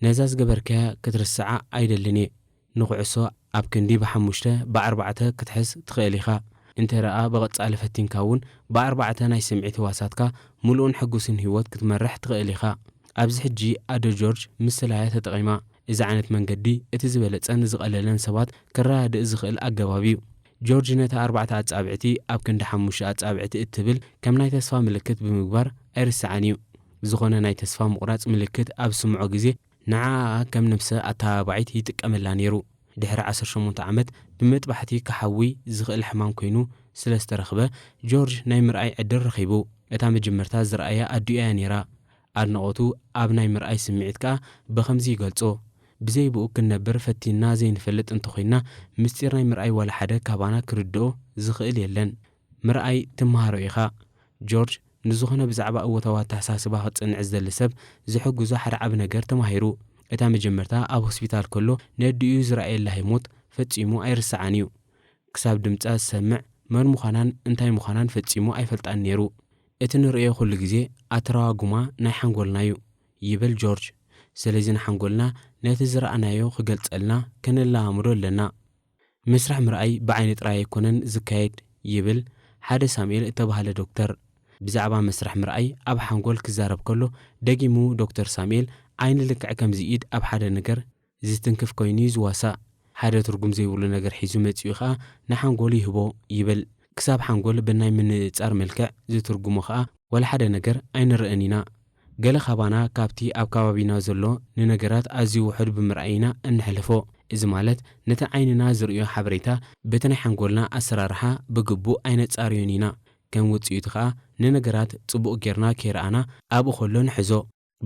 ነዛ ዝገበርካያ ክትርስዓ ኣይደልን እየ። ንኹዕሶ ኣብ ክንዲ ብሓሙሽተ ብኣርባዕተ ክትሕዝ ትኽእል ኢኻ። እንተ ደኣ ብቐጻሊ ፈቲንካ እውን ብኣርባዕተ ናይ ስምዒት ህዋሳትካ ምሉእን ሕጉስን ህይወት ክትመርሕ ትኽእል ኢኻ። ኣብዚ ሕጂ ኣደ ጆርጅ ምስላያ ተጠቒማ። እዚ ዓይነት መንገዲ እቲ ዝበለጸን ዝቐለለን ሰባት ክረዳድእ ዝኽእል ኣገባብ እዩ። ጆርጅ ነታ ኣርባዕተ ኣጻብዕቲ ኣብ ክንዲ ሓሙሽተ ኣጻብዕቲ እትብል ከም ናይ ተስፋ ምልክት ብምግባር ኣይርስዓን እዩ። ዝኾነ ናይ ተስፋ ምቑራጽ ምልክት ኣብ ዝስምዖ ግዜ ንዓኣ ከም ነብሰ ኣተባባዒት ይጥቀመላ ነይሩ። ድሕሪ ዓሰርተ ሸሞንተ ዓመት ብመጥባሕቲ ክሓዊ ዝኽእል ሕማም ኮይኑ ስለ ዝተረኽበ ጆርጅ ናይ ምርኣይ ዕድል ረኺቡ። እታ መጀመርታ ዝረኣያ ኣዲኡ እያ ነይራ። ኣድናቖቱ ኣብ ናይ ምርኣይ ስምዒት ከኣ ብኸምዚ ይገልጾ። ብዘይ ብኡ ክንነብር ፈቲንና ዘይንፈልጥ እንተኾይንና ምስጢር ናይ ምርኣይ ዋላ ሓደ ካባና ክርድኦ ዝኽእል የለን። ምርኣይ ትመሃሮ ኢኻ። ጆርጅ ንዝኾነ ብዛዕባ እወታዊ ኣተሓሳስባ ክጽንዕ ዝደሊ ሰብ ዝሕግዞ ሓደ ዓቢ ነገር ተማሂሩ። እታ መጀመርታ ኣብ ሆስፒታል ከሎ ነዲኡ ዝረኣየላ ህሞት ፈጺሙ ኣይርስዓን እዩ። ክሳብ ድምጻ ዝሰምዕ መን ምዃናን እንታይ ምዃናን ፈጺሙ ኣይፈልጣን ነይሩ። እቲ ንርእዮ ኩሉ ግዜ ኣተረጓጉማ ናይ ሓንጎልና እዩ ይብል ጆርጅ። ስለዚ ንሓንጎልና ነቲ ዝረኣናዮ ክገልጸልና ከነለማምዶ ኣለና። መስርሕ ምርኣይ ብዓይኒ ጥራይ ኣይኮነን ዝካየድ ይብል ሓደ ሳሙኤል እተባህለ ዶክተር። ብዛዕባ መስርሕ ምርኣይ ኣብ ሓንጎል ክዛረብ ከሎ ደጊሙ ዶክተር ሳሙኤል ዓይኒ ልክዕ ከምዚ ኢድ ኣብ ሓደ ነገር ዝትንክፍ ኮይኑ እዩ ዝዋሳእ። ሓደ ትርጉም ዘይብሉ ነገር ሒዙ መጺኡ ኸኣ ንሓንጎል ይህቦ ይብል። ክሳብ ሓንጎል ብናይ ምንጻር መልክዕ ዝትርጉሞ ኸኣ ዋላ ሓደ ነገር ኣይንርእን ኢና። ገለ ካባና ካብቲ ኣብ ከባቢና ዘሎ ንነገራት ኣዝዩ ውሑድ ብምርኣይ ኢና እንሕልፎ። እዚ ማለት ነቲ ዓይንና ዝርእዮ ሓበሬታ በቲ ናይ ሓንጎልና ኣሰራርሓ ብግቡእ ኣይነጻርዮን ኢና። ከም ውጽኢቱ ኸኣ ንነገራት ጽቡቕ ጌርና ከይረኣና ኣብኡ ከሎ ንሕዞ።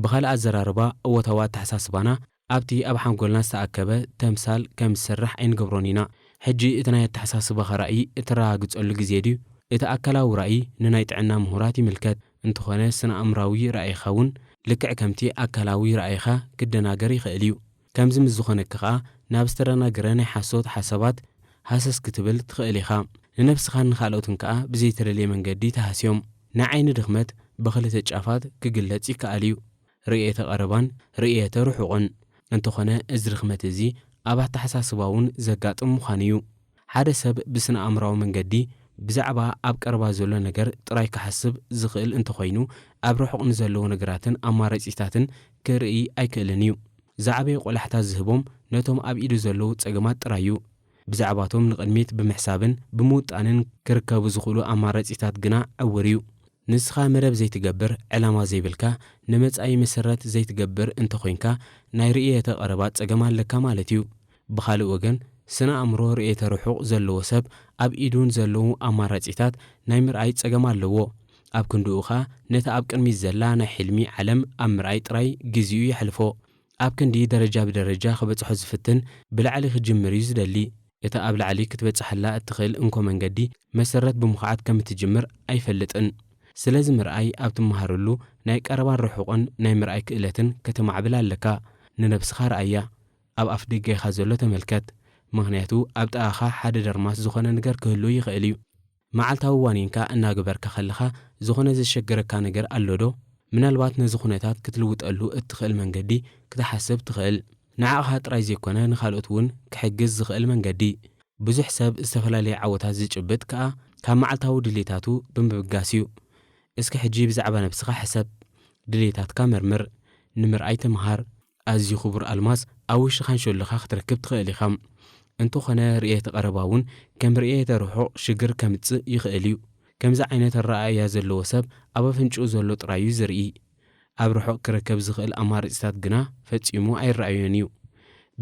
ብኻልእ ኣዘራርባ እወታዊ ኣተሓሳስባና ኣብቲ ኣብ ሓንጎልና ዝተኣከበ ተምሳል ከም ዝሰርሕ ኣይንገብሮን ኢና። ሕጂ እቲ ናይ ኣተሓሳስባኻ ራእይ እተረጋግጸሉ ግዜ ድዩ? እቲ ኣካላዊ ራእይ ንናይ ጥዕና ምሁራት ይምልከት። እንተኾነ ስነ ኣእምራዊ ራእይኻ እውን ልክዕ ከምቲ ኣካላዊ ራእይኻ ክደናገር ይኽእል እዩ። ከምዚ ምስ ዝኾነካ ኸኣ ናብ ዝተደናገረ ናይ ሓሶት ሓሳባት ሃሰስ ክትብል ትኽእል ኢኻ። ንነብስኻን ንኻልኦትን ከኣ ብዘይተደልየ መንገዲ ተሃስዮም። ናይ ዓይኒ ድኽመት ብኽልተ ጫፋት ክግለጽ ይከኣል እዩ። ርእየተ ቀረባን ርእየተ ርሑቕን። እንተኾነ እዚ ድኽመት እዚ ኣብ ኣተሓሳስባ እውን ዘጋጥም ምዃኑ እዩ። ሓደ ሰብ ብስነ ኣእምሮኣዊ መንገዲ ብዛዕባ ኣብ ቀረባ ዘሎ ነገር ጥራይ ክሓስብ ዝኽእል እንተኾይኑ፣ ኣብ ርሑቕ ንዘለዉ ነገራትን ኣማራጺታትን ክርኢ ኣይክእልን እዩ። ዝዓበየ ቆላሕታ ዝህቦም ነቶም ኣብ ኢዱ ዘለዉ ጸገማት ጥራይ እዩ። ብዛዕባቶም ንቕድሚት ብምሕሳብን ብምውጣንን ክርከቡ ዝኽእሉ ኣማራጺታት ግና ዕውር እዩ። ንስኻ መደብ ዘይትገብር፣ ዕላማ ዘይብልካ፣ ንመጻኢ መሰረት ዘይትገብር እንተኾይንካ፣ ናይ ርእየተ ቀረባ ጸገም ኣለካ ማለት እዩ። ብኻልእ ወገን፣ ስነ ኣእምሮ ርእየተ ርሑቕ ዘለዎ ሰብ ኣብ ኢዱ ንዘለዉ ኣማራጺታት ናይ ምርኣይ ጸገም ኣለዎ። ኣብ ክንድኡ ኸኣ ነታ ኣብ ቅድሚት ዘላ ናይ ሕልሚ ዓለም ኣብ ምርኣይ ጥራይ ግዜኡ የሕልፎ። ኣብ ክንዲ ደረጃ ብደረጃ ክበጽሖ ዝፍትን ብላዕሊ ክጅምር እዩ ዝደሊ። እታ ኣብ ላዕሊ ክትበጽሓላ እትኽእል እንኮ መንገዲ መሰረት ብምኹዓት ከም እትጅምር ኣይፈልጥን። ስለዚ ምርኣይ ኣብ ትመሃረሉ ናይ ቀረባን ርሑቕን ናይ ምርኣይ ክእለትን ከተማዕብል ኣለካ። ንነብስኻ ርኣያ። ኣብ ኣፍ ደገኻ ዘሎ ተመልከት። ምኽንያቱ ኣብ ጥቓኻ ሓደ ደርማስ ዝኾነ ነገር ክህሉ ይኽእል እዩ። መዓልታዊ ዋኒንካ እናገበርካ ከለኻ ዝኾነ ዘሸግረካ ነገር ኣሎ ዶ? ምናልባት ነዚ ኩነታት ክትልውጠሉ እትኽእል መንገዲ ክትሓስብ ትኽእል። ንዓኻ ጥራይ ዘይኮነ ንኻልኦት እውን ክሕግዝ ዝኽእል መንገዲ። ብዙሕ ሰብ ዝተፈላለየ ዓወታት ዝጭብጥ ከኣ ካብ መዓልታዊ ድሌታቱ ብምብጋስ እዩ። እስኪ ሕጂ ብዛዕባ ነብስኻ ሕሰብ። ድሌታትካ መርምር። ንምርኣይ ተምሃር። ኣዝዩ ክቡር ኣልማዝ ኣብ ውሽጥኻን ሸሎኻ ክትረክብ ትኽእል ኢኻ። እንተኾነ ርእየተ ቀረባ እውን ከም ርእየተ ርሑቕ ሽግር ከምጽእ ይኽእል እዩ። ከምዚ ዓይነት ኣረኣእያ ዘለዎ ሰብ ኣብ ኣፍንጭኡ ዘሎ ጥራይ እዩ ዝርኢ። ኣብ ርሑቕ ክረከብ ዝኽእል ኣማራጺታት ግና ፈጺሙ ኣይረኣዮን እዩ።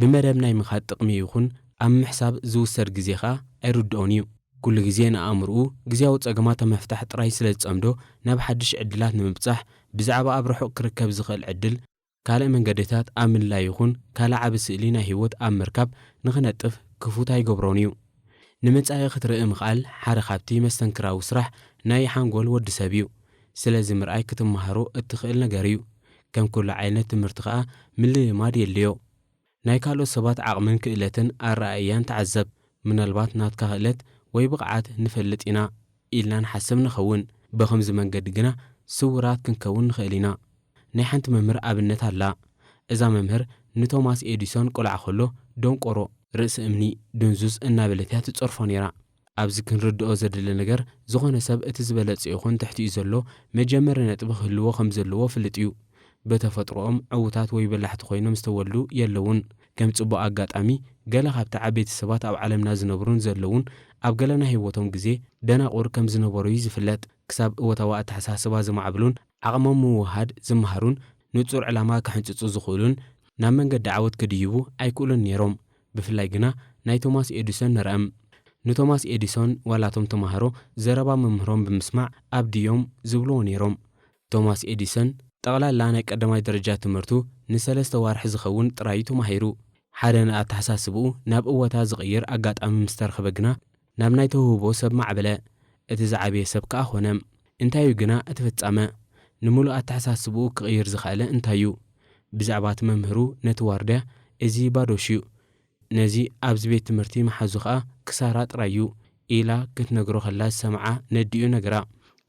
ብመደብ ናይ ምኻድ ጥቕሚ ይኹን ኣብ ምሕሳብ ዝውሰድ ግዜ ኸኣ ኣይርድኦን እዩ። ኩሉ ግዜ ንኣእምርኡ ግዜያዊ ጸገማት ኣብ ምፍታሕ ጥራይ ስለ ዝጸምዶ፣ ናብ ሓድሽ ዕድላት ንምብጻሕ ብዛዕባ ኣብ ርሑቕ ክርከብ ዝኽእል ዕድል ካልእ መንገድታት ኣብ ምልላይ ይኹን ካልእ ዓቢ ስእሊ ናይ ህይወት ኣብ ምርካብ ንኽነጥፍ ክፉት ኣይገብሮን እዩ። ንመጻኢ ክትርኢ ምኽኣል ሓደ ካብቲ መስተንክራዊ ስራሕ ናይ ሓንጎል ወዲ ሰብ እዩ። ስለዚ ምርኣይ ክትመሃሮ እትኽእል ነገር እዩ። ከም ኩሉ ዓይነት ትምህርቲ ከኣ ምልልማድ የድልዮ። ናይ ካልኦት ሰባት ዓቕምን ክእለትን ኣረኣእያን ተዓዘብ። ምናልባት ናትካ ክእለት ወይ ብቕዓት ንፈልጥ ኢና ኢልና ንሓስብ ንኸውን። ብኸምዚ መንገዲ ግና ስውራት ክንከውን ንኽእል ኢና። ናይ ሓንቲ መምህር ኣብነት ኣላ። እዛ መምህር ንቶማስ ኤዲሶን ቆልዓ ከሎ ደንቆሮ፣ ርእሲ እምኒ፣ ድንዙዝ እናበለት እያ ትጸርፎ ነይራ። ኣብዚ ክንርድኦ ዘድሊ ነገር፣ ዝኾነ ሰብ እቲ ዝበለጸ ይኹን ትሕቲኡ ዘሎ መጀመሪ ነጥቢ ክህልዎ ከም ዘለዎ ፍልጥ እዩ። ብተፈጥሮኦም ዕዉታት ወይ በላሕቲ ኮይኖም ዝተወልዱ የለውን። ከም ጽቡቕ ኣጋጣሚ፣ ገለ ካብቲ ዓበይቲ ሰባት ኣብ ዓለምና ዝነብሩን ዘለውን ኣብ ገለ ናይ ህይወቶም ግዜ ደናቑር ከም ዝነበሩ እዩ ዝፍለጥ። ክሳብ እወታዊ ኣተሓሳስባ ዝማዕብሉን ዓቕሞም ምውሃድ ዝመሃሩን ንጹር ዕላማ ክሕንጽጹ ዝኽእሉን ናብ መንገዲ ዓወት ክድይቡ ኣይክእሉን ነይሮም። ብፍላይ ግና ናይ ቶማስ ኤዲሶን ንርኣም። ንቶማስ ኤዲሶን ዋላቶም ተማሃሮ ዘረባ መምህሮም ብምስማዕ ኣብድዮም ዝብልዎ ነይሮም። ቶማስ ኤዲሰን ጠቕላላ ናይ ቀዳማይ ደረጃ ትምህርቱ ንሰለስተ ዋርሒ ዝኸውን ጥራይ እዩ ተማሂሩ። ሓደ ንኣተሓሳስብኡ ናብ እወታ ዝቕይር ኣጋጣሚ ምስ ተረኽበ ግና ናብ ናይ ተውህቦ ሰብ ማዕበለ። እቲ ዝዓበየ ሰብ ከኣ ኾነ። እንታይ እዩ ግና እቲ ፍጻመ? ንምሉእ ኣተሓሳስብኡ ክቕይር ዝኸኣለ እንታይ እዩ? ብዛዕባ እቲ መምህሩ ነቲ ዋርድያ፣ "እዚ ባዶሽ እዩ። ነዚ ኣብዚ ቤት ትምህርቲ ምሓዙ ኸኣ ክሳራ ጥራይ እዩ" ኢላ ክትነግሮ ከላ ዝሰምዓ ነዲኡ ነገራ።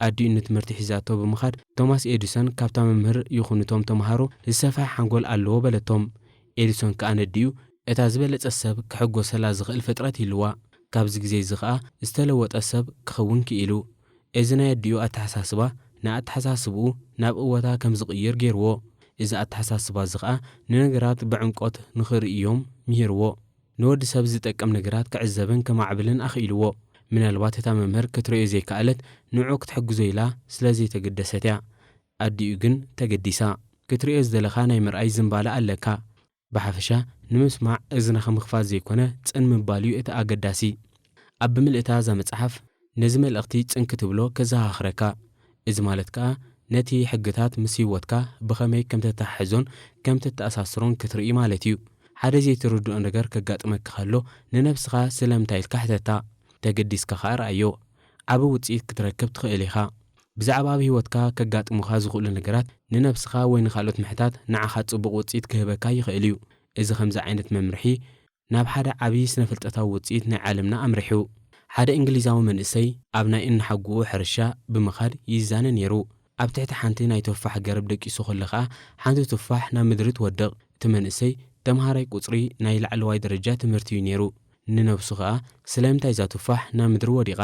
ኣዲኡ ንትምህርቲ ሒዛቶ ብምኻድ ቶማስ ኤዲሰን ካብታ መምህር ይኹን እቶም ተምሃሮ ዝሰፍሐ ሓንጎል ኣለዎ በለቶም። ኤዲሶን ከኣ ነዲኡ እታ ዝበለጸት ሰብ ክሕጎሰላ ዝኽእል ፍጥረት ይህልዋ። ካብዚ ግዜ እዚ ኸኣ ዝተለወጠ ሰብ ክኸውን ክኢሉ። እዚ ናይ ኣዲኡ ኣተሓሳስባ ንኣተሓሳስብኡ ናብ እወታ ከም ዝቕይር ገይርዎ። እዚ ኣተሓሳስባ እዚ ኸኣ ንነገራት ብዕምቆት ንኽርእዮም ምሂርዎ። ንወዲ ሰብ ዝጠቅም ነገራት ክዕዘብን ከማዕብልን ኣኽኢልዎ። ምናልባት እታ መምህር ክትርእዮ ዘይከኣለት ንዕኡ ክትሕግዞ ኢላ ስለ ዘይተገደሰት እያ። ኣዲኡ ግን ተገዲሳ። ክትርእዮ ዝደለኻ ናይ ምርኣይ ዝንባለ ኣለካ። ብሓፈሻ ንምስማዕ እዝንኻ ምኽፋት ዘይኮነ ጽን ምባል እዩ እቲ ኣገዳሲ። ኣብ ብምልእታ እዛ መጽሓፍ ነዚ መልእኽቲ ጽን ክትብሎ ከዘኻኽረካ። እዚ ማለት ከኣ ነቲ ሕግታት ምስ ህይወትካ ብኸመይ ከም ተተሓሕዞን ከም ተተኣሳስሮን ክትርኢ ማለት እዩ። ሓደ ዘይትርድኦ ነገር ከጋጥመካ ከሎ ንነብስኻ ስለምንታይ ኢልካ ሕተታ። ተገዲስካ ከኣ ረኣዮ። ዓቢ ውጽኢት ክትረክብ ትኽእል ኢኻ። ብዛዕባ ኣብ ህይወትካ ከጋጥሙኻ ዝኽእሉ ነገራት ንነብስኻ ወይ ንኻልኦት ምሕታት ንዓኻ ጽቡቕ ውጽኢት ክህበካ ይኽእል እዩ። እዚ ከምዚ ዓይነት መምርሒ ናብ ሓደ ዓቢ ስነ-ፍልጠታዊ ውጽኢት ናይ ዓለምና ኣምሪሑ። ሓደ እንግሊዛዊ መንእሰይ ኣብ ናይ እናሓጉኡ ሕርሻ ብምኻድ ይዛነ ነይሩ። ኣብ ትሕቲ ሓንቲ ናይ ቱፋሕ ገረብ ደቂሱ ከሎ ኸኣ ሓንቲ ቱፋሕ ናብ ምድሪ ትወድቕ። እቲ መንእሰይ ተምሃራይ ቁጽሪ ናይ ላዕለዋይ ደረጃ ትምህርቲ እዩ ነይሩ። ንነብሱ ኸኣ ስለምንታይ እዛ ቱፋሕ ናብ ምድሪ ወዲቓ?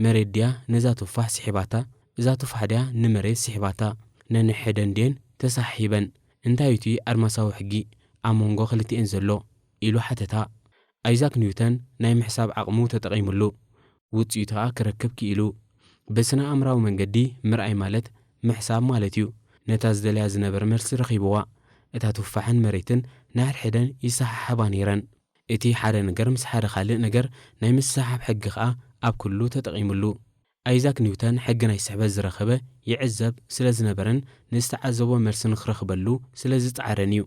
መሬት ድያ ነዛ ቱፋሕ ስሒባታ? እዛ ቱፋሕ ድያ ንመሬት ስሒባታ? ነንሕደን ድየን ተሰሓሒበን? እንታይ እዩ እቲ ኣድማሳዊ ሕጊ ኣብ መንጎ ክልቲኤን ዘሎ? ኢሉ ሓተታ። ኣይዛክ ኒውተን ናይ ምሕሳብ ዓቕሙ ተጠቒሙሉ። ውጽኢቱ ኸኣ ክረክብ ክኢሉ። ብስነ ኣእምራዊ መንገዲ ምርኣይ ማለት ምሕሳብ ማለት እዩ። ነታ ዝደልያ ዝነበረ መልሲ ረኺብዋ። እታ ቱፋሕን መሬትን ንሕድሕደን ይሰሓሓባ ነይረን። እቲ ሓደ ነገር ምስ ሓደ ካልእ ነገር ናይ ምስሕሓብ ሕጊ ኸኣ ኣብ ኩሉ ተጠቒሙሉ። ኣይዛክ ኒውተን ሕጊ ናይ ስሕበት ዝረኸበ ይዕዘብ ስለ ዝነበረን ንዝተዓዘቦ መልሲ ንክረኽበሉ ስለ ዝጸዓረን እዩ።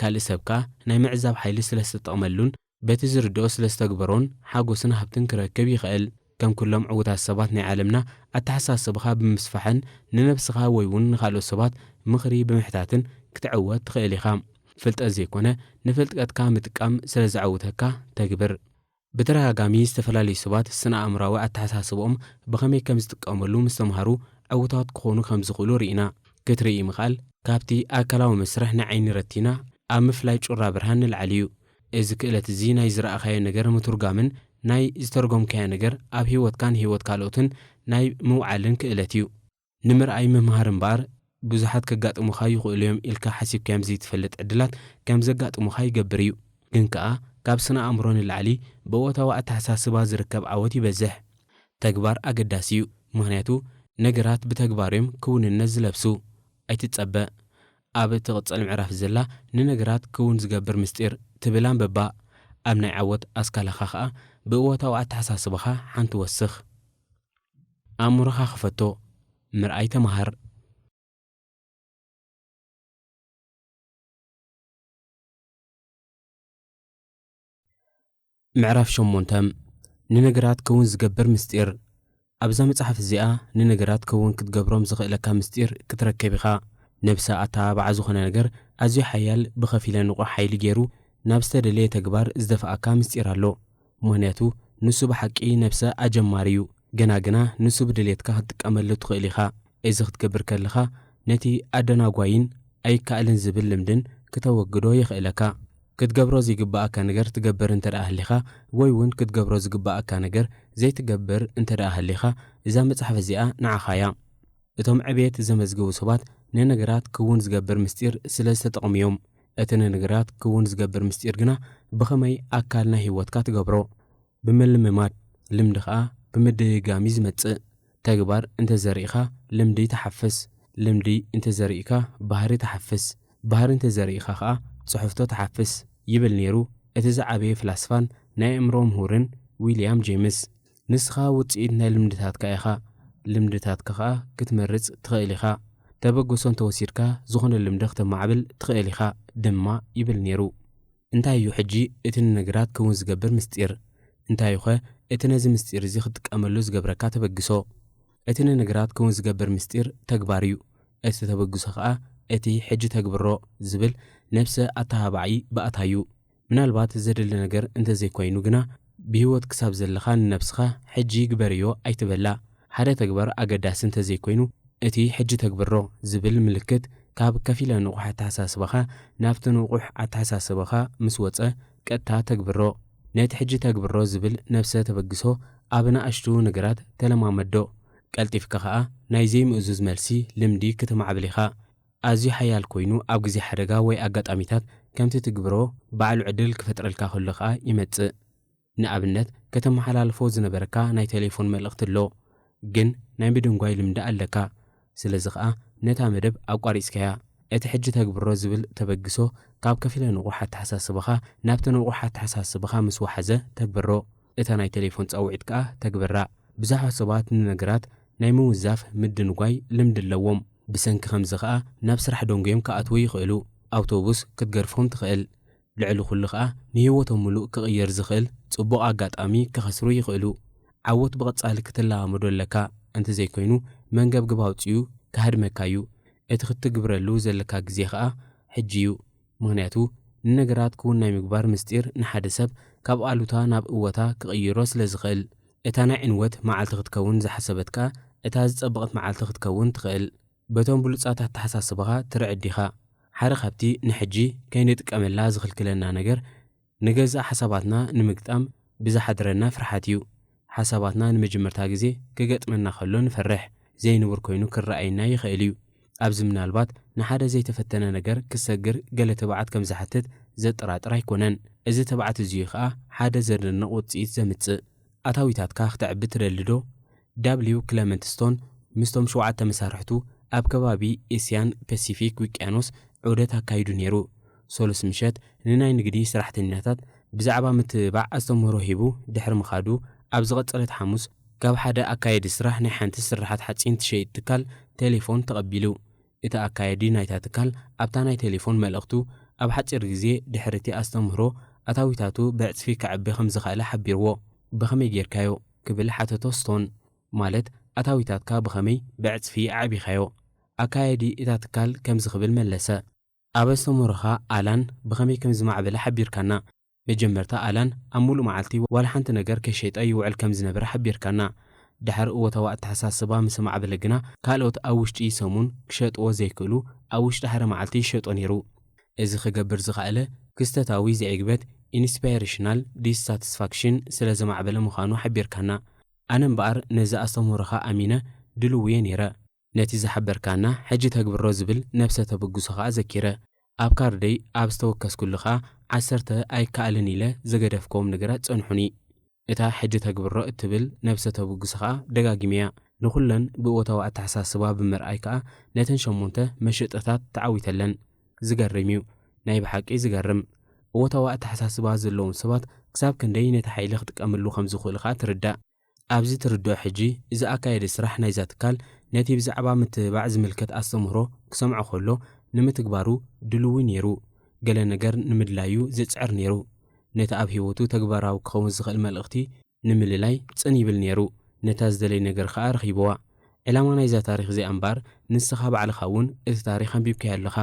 ካልእ ሰብ ከኣ ናይ ምዕዛብ ሓይሊ ስለ ዝተጠቕመሉን በቲ ዝርድኦ ስለ ዝተግበሮን ሓጎስን ሃብትን ክረክብ ይኽእል። ከም ኩሎም ዕዉታት ሰባት ናይ ዓለምና ኣተሓሳስባኻ ብምስፋሕን ንነብስኻ ወይ እውን ንኻልኦት ሰባት ምኽሪ ብምሕታትን ክትዕወት ትኽእል ኢኻ። ፍልጠት ዘይኮነ ንፍልጠትካ ምጥቃም ስለ ዘዕውተካ ተግብር። ብተደጋጋሚ ዝተፈላለዩ ሰባት ስነ ኣእምራዊ ኣተሓሳስባኦም ብኸመይ ከም ዝጥቀመሉ ምስ ተምሃሩ ዕዉታት ክኾኑ ከም ዝኽእሉ ርኢና። ክትርኢ ምኽኣል ካብቲ ኣካላዊ መስርሕ ንዓይኒ ረቲና ኣብ ምፍላይ ጩራ ብርሃን ንላዕሊ እዩ። እዚ ክእለት እዚ ናይ ዝረኣኻዮ ነገር ምትርጓምን ናይ ዝተርጎምካዮ ነገር ኣብ ህይወትካን ህይወት ካልኦትን ናይ ምውዓልን ክእለት እዩ። ንምርኣይ ምምሃር እምበኣር ብዙሓት ከጋጥሙኻ ይኽእሉ እዮም ኢልካ ሓሲብካዮም ዘይትፈልጥ ዕድላት ከም ዘጋጥሙኻ ይገብር እዩ። ግን ከኣ ካብ ስነ ኣእምሮ ንላዕሊ ብእወታዊ ኣተሓሳስባ ዝርከብ ዓወት ይበዝሕ። ተግባር ኣገዳሲ እዩ፣ ምኽንያቱ ነገራት ብተግባር እዮም ክውንነት ዝለብሱ። ኣይትጸበ። ኣብ እትቕጽል ምዕራፍ ዘላ ንነገራት ክውን ዝገብር ምስጢር ትብል ኣንብባ። ኣብ ናይ ዓወት ኣስካላኻ ኸኣ ብእወታዊ ኣተሓሳስባኻ ሓንቲ ወስኽ። ኣእምሮኻ ክፈቶ። ምርኣይ ተመሃር። ምዕራፍ ሸሞንተ። ንነገራት ክውን ዝገብር ምስጢር። ኣብዛ መጽሓፍ እዚኣ ንነገራት ክውን ክትገብሮም ዝኽእለካ ምስጢር ክትረከብ ኢኻ። ነብሰ ኣተባባዓ ዝኾነ ነገር ኣዝዩ ሓያል ብኸፊለ ንቑሕ ሓይሊ ገይሩ ናብ ዝተደለየ ተግባር ዝደፍኣካ ምስጢር ኣሎ። ምኽንያቱ ንሱ ብሓቂ ነብሰ ኣጀማሪ እዩ። ገና ግና ንሱ ብድሌትካ ክትጥቀመሉ ትኽእል ኢኻ። እዚ ክትገብር ከለኻ ነቲ ኣደናጓይን ኣይከኣልን ዝብል ልምድን ክተወግዶ የኽእለካ። ክትገብሮ ዘይግብኣካ ነገር ትገብር እንተ ደኣ ሃሊኻ ወይ እውን ክትገብሮ ዝግብኣካ ነገር ዘይትገብር እንተ ደኣ ሃሊኻ እዛ መጽሓፍ እዚኣ ንዓኻ እያ። እቶም ዕብየት ዘመዝገቡ ሰባት ንነገራት ክውን ዝገብር ምስጢር ስለ ዝተጠቕሙ እዮም። እቲ ንነገራት ክውን ዝገብር ምስጢር ግና ብኸመይ ኣካል ናይ ህይወትካ ትገብሮ? ብምልምማድ፣ ልምዲ ኸኣ ብምድግጋም እዩ ዝመጽእ። ተግባር እንተ ዘሪእኻ ልምዲ ትሓፍስ፣ ልምዲ እንተ ዘሪእካ ባህሪ ትሓፍስ፣ ባህሪ እንተ ዘሪእኻ ኸኣ ጽሕፍቶ ትሓፍስ ይብል ነይሩ እቲ ዝዓበየ ፍላስፋን ናይ ኣእምሮ ምሁርን ዊልያም ጄምስ። ንስኻ ውጽኢት ናይ ልምድታትካ ኢኻ። ልምድታትካ ኸኣ ክትመርጽ ትኽእል ኢኻ። ተበግሶ እንተወሲድካ ዝኾነ ልምዲ ክተማዕብል ትኽእል ኢኻ ድማ ይብል ነይሩ። እንታይ እዩ ሕጂ እቲ ንነገራት ክውን ዝገብር ምስጢር? እንታይ እዩ ኸ እቲ ነዚ ምስጢር እዚ ክትጥቀመሉ ዝገብረካ ተበግሶ? እቲ ንነገራት ክውን ዝገብር ምስጢር ተግባር እዩ። እቲ ተበግሶ ኸኣ እቲ ሕጂ ተግብሮ ዝብል ነብሰ ኣተባባዒ ባእታ እዩ። ምናልባት ዘድሊ ነገር እንተዘይኮይኑ ግና ብህይወት ክሳብ ዘለኻ ንነብስኻ ሕጂ ግበርዮ ኣይትበላ። ሓደ ተግባር ኣገዳሲ እንተዘይኮይኑ እቲ ሕጂ ተግብሮ ዝብል ምልክት ካብ ከፊለ ንቑሕ ኣተሓሳስባኻ ናብቲ ንቑሕ ኣተሓሳስባኻ ምስ ወጸ ቀጥታ ተግብሮ። ነቲ ሕጂ ተግብሮ ዝብል ነብሰ ተበግሶ ኣብ ንኣሽቱ ነገራት ተለማመዶ። ቀልጢፍካ ኸኣ ናይ ዘይምእዙዝ መልሲ ልምዲ ክትማዕብል ኢኻ። ኣዝዩ ሓያል ኮይኑ ኣብ ግዜ ሓደጋ ወይ ኣጋጣሚታት ከምቲ ትግብሮ ባዕሉ ዕድል ክፈጥረልካ ከሎ ኸኣ ይመጽእ። ንኣብነት ከተመሓላልፎ ዝነበረካ ናይ ቴሌፎን መልእኽቲ ኣሎ፣ ግን ናይ ምድንጓይ ልምዲ ኣለካ። ስለዚ ኸኣ ነታ መደብ ኣቋሪጽካያ። እቲ ሕጂ ተግብሮ ዝብል ተበግሶ ካብ ከፊለ ንቑሕ ኣተሓሳስባኻ ናብቲ ንቑሕ ኣተሓሳስባኻ ምስ ወሓዘ ተግብሮ። እታ ናይ ቴሌፎን ጻውዒት ከኣ ተግብራ። ብዙሓት ሰባት ንነገራት ናይ ምውዛፍ ምድንጓይ ልምዲ ኣለዎም። ብሰንኪ ከምዚ ኸኣ ናብ ስራሕ ደንጉዮም ክኣትዉ ይኽእሉ። ኣውቶቡስ ክትገርፎም ትኽእል። ልዕሊ ኩሉ ኸኣ ንህይወቶም ምሉእ ክቕይር ዝኽእል ጽቡቕ ኣጋጣሚ ክኸስሩ ይኽእሉ። ዓወት ብቐጻሊ ክትለማመዶ ኣለካ፣ እንተዘይኮይኑ መንገብገብ ኣውጺኡ ክሃድመካ እዩ። እቲ ክትግብረሉ ዘለካ ግዜ ኸኣ ሕጂ እዩ። ምኽንያቱ ንነገራት ክውን ናይ ምግባር ምስጢር ንሓደ ሰብ ካብ ኣሉታ ናብ እወታ ክቕይሮ ስለ ዝኽእል። እታ ናይ ዕንወት መዓልቲ ክትከውን ዝሓሰበት ከኣ እታ ዝጸበቐት መዓልቲ ክትከውን ትኽእል። በቶም ብሉጻት ኣተሓሳስባኻ ትርዕድ ኢኻ። ሓደ ካብቲ ንሕጂ ከይንጥቀመላ ዝኽልክለና ነገር፣ ንገዛእ ሓሳባትና ንምግጣም ብዝሓድረና ፍርሓት እዩ። ሓሳባትና ንመጀመርታ ግዜ ክገጥመና ከሎ ንፈርሕ፣ ዘይንቡር ኮይኑ ክረኣየና ይኽእል እዩ። ኣብዚ ምናልባት ንሓደ ዘይተፈተነ ነገር ክሰግር ገለ ትብዓት ከም ዝሓትት ዘጠራጥር ኣይኮነን። እዚ ትብዓት እዚ'ዩ ኸኣ ሓደ ዘደንቕ ውጽኢት ዘምጽእ። ኣታዊታትካ ክተዕቢ ትደሊ ዶ? ዳብሊው ክለመንት ስቶን ምስቶም ሸውዓተ መሳርሕቱ ኣብ ከባቢ ኤስያን ፐሲፊክ ውቅያኖስ ዑደት ኣካይዱ ነይሩ። ሰሉስ ምሸት ንናይ ንግዲ ሰራሕተኛታት ብዛዕባ ምትብባዕ ኣስተምህሮ ሂቡ ድሕሪ ምኻዱ፣ ኣብ ዝቐጸለት ሓሙስ ካብ ሓደ ኣካየዲ ስራሕ ናይ ሓንቲ ስርሓት ሓጺን ትሸይጥ ትካል ቴሌፎን ተቐቢሉ። እቲ ኣካየዲ ናይታ ትካል ኣብታ ናይ ቴሌፎን መልእኽቱ፣ ኣብ ሓጺር ግዜ ድሕሪ እቲ ኣስተምህሮ ኣታዊታቱ ብዕጽፊ ከዕቢ ከም ዝኸኣለ ሓቢርዎ። "ብኸመይ ጌርካዮ?" ክብል ሓተቶ ስቶን። ማለት፣ ኣታዊታትካ ብኸመይ ብዕጽፊ ኣዕቢኻዮ? ኣካየዲ እታ ትካል ከምዚ ክብል መለሰ። ኣብ ኣስተምህሮኻ ኣላን ብኸመይ ከም ዝማዕበለ ሓቢርካና። መጀመርታ ኣላን ኣብ ሙሉእ መዓልቲ ዋላ ሓንቲ ነገር ከይሸጠ ይውዕል ከም ዝነበረ ሓቢርካና። ድሓር እወታዊ ኣተሓሳስባ ምስ ኣማዕበለ ግና፣ ካልኦት ኣብ ውሽጢ ሰሙን ክሸጥዎ ዘይክእሉ ኣብ ውሽጢ ሓደ መዓልቲ ይሸጦ ነይሩ። እዚ ክገብር ዝኸኣለ ክስተታዊ ዘይዕግበት፣ ኢንስፓይሬሽናል ዲስሳቲስፋክሽን፣ ስለ ዘማዕበለ ምዃኑ ሓቢርካና። ኣነ እምበኣር ነዚ ኣስተምህሮኻ ኣሚነ ድልው እየ ነይረ። ነቲ ዝሓበርካና ሕጂ ተግብሮ ዝብል ነብሰ ተበግሶ ኸኣ ዘኪረ። ኣብ ካርደይ ኣብ ዝተወከስኩሉ ኸኣ ዓሰርተ ኣይከኣልን ኢለ ዘገደፍክዎም ነገራት ጸንሑኒ። እታ ሕጂ ተግብሮ እትብል ነብሰ ተበግሶ ኸኣ ደጋጊመያ። ንኹለን ብእወታዊ ኣተሓሳስባ ብምርኣይ ከኣ ነተን ሸሞንተ መሸጠታት ተዓዊተለን። ዝገርም እዩ። ናይ ብሓቂ ዝገርም። እወታዊ ኣተሓሳስባ ዘለዎም ሰባት ክሳብ ክንደይ ነቲ ሓይሊ ክጥቀምሉ ከም ዝኽእሉ ከኣ ትርዳእ። ኣብዚ ትርድኦ ሕጂ፣ እዚ ኣካያዲ ስራሕ ናይዛ ትካል ነቲ ብዛዕባ ምትብባዕ ዝምልከት ኣስተምህሮ ክሰምዖ ከሎ፣ ንምትግባሩ ድልዊ ነይሩ። ገለ ነገር ንምድላዩ ዝጽዕር ነይሩ። ነቲ ኣብ ህይወቱ ተግባራዊ ክኸውን ዝኽእል መልእኽቲ ንምልላይ ጽን ይብል ነይሩ። ነታ ዝደለይ ነገር ከኣ ረኺብዋ። ዕላማ ናይዛ ታሪኽ እዚኣ እምበኣር፣ ንስኻ ባዕልኻ እውን እቲ ታሪኽ ኣንቢብካዮ ኣለኻ።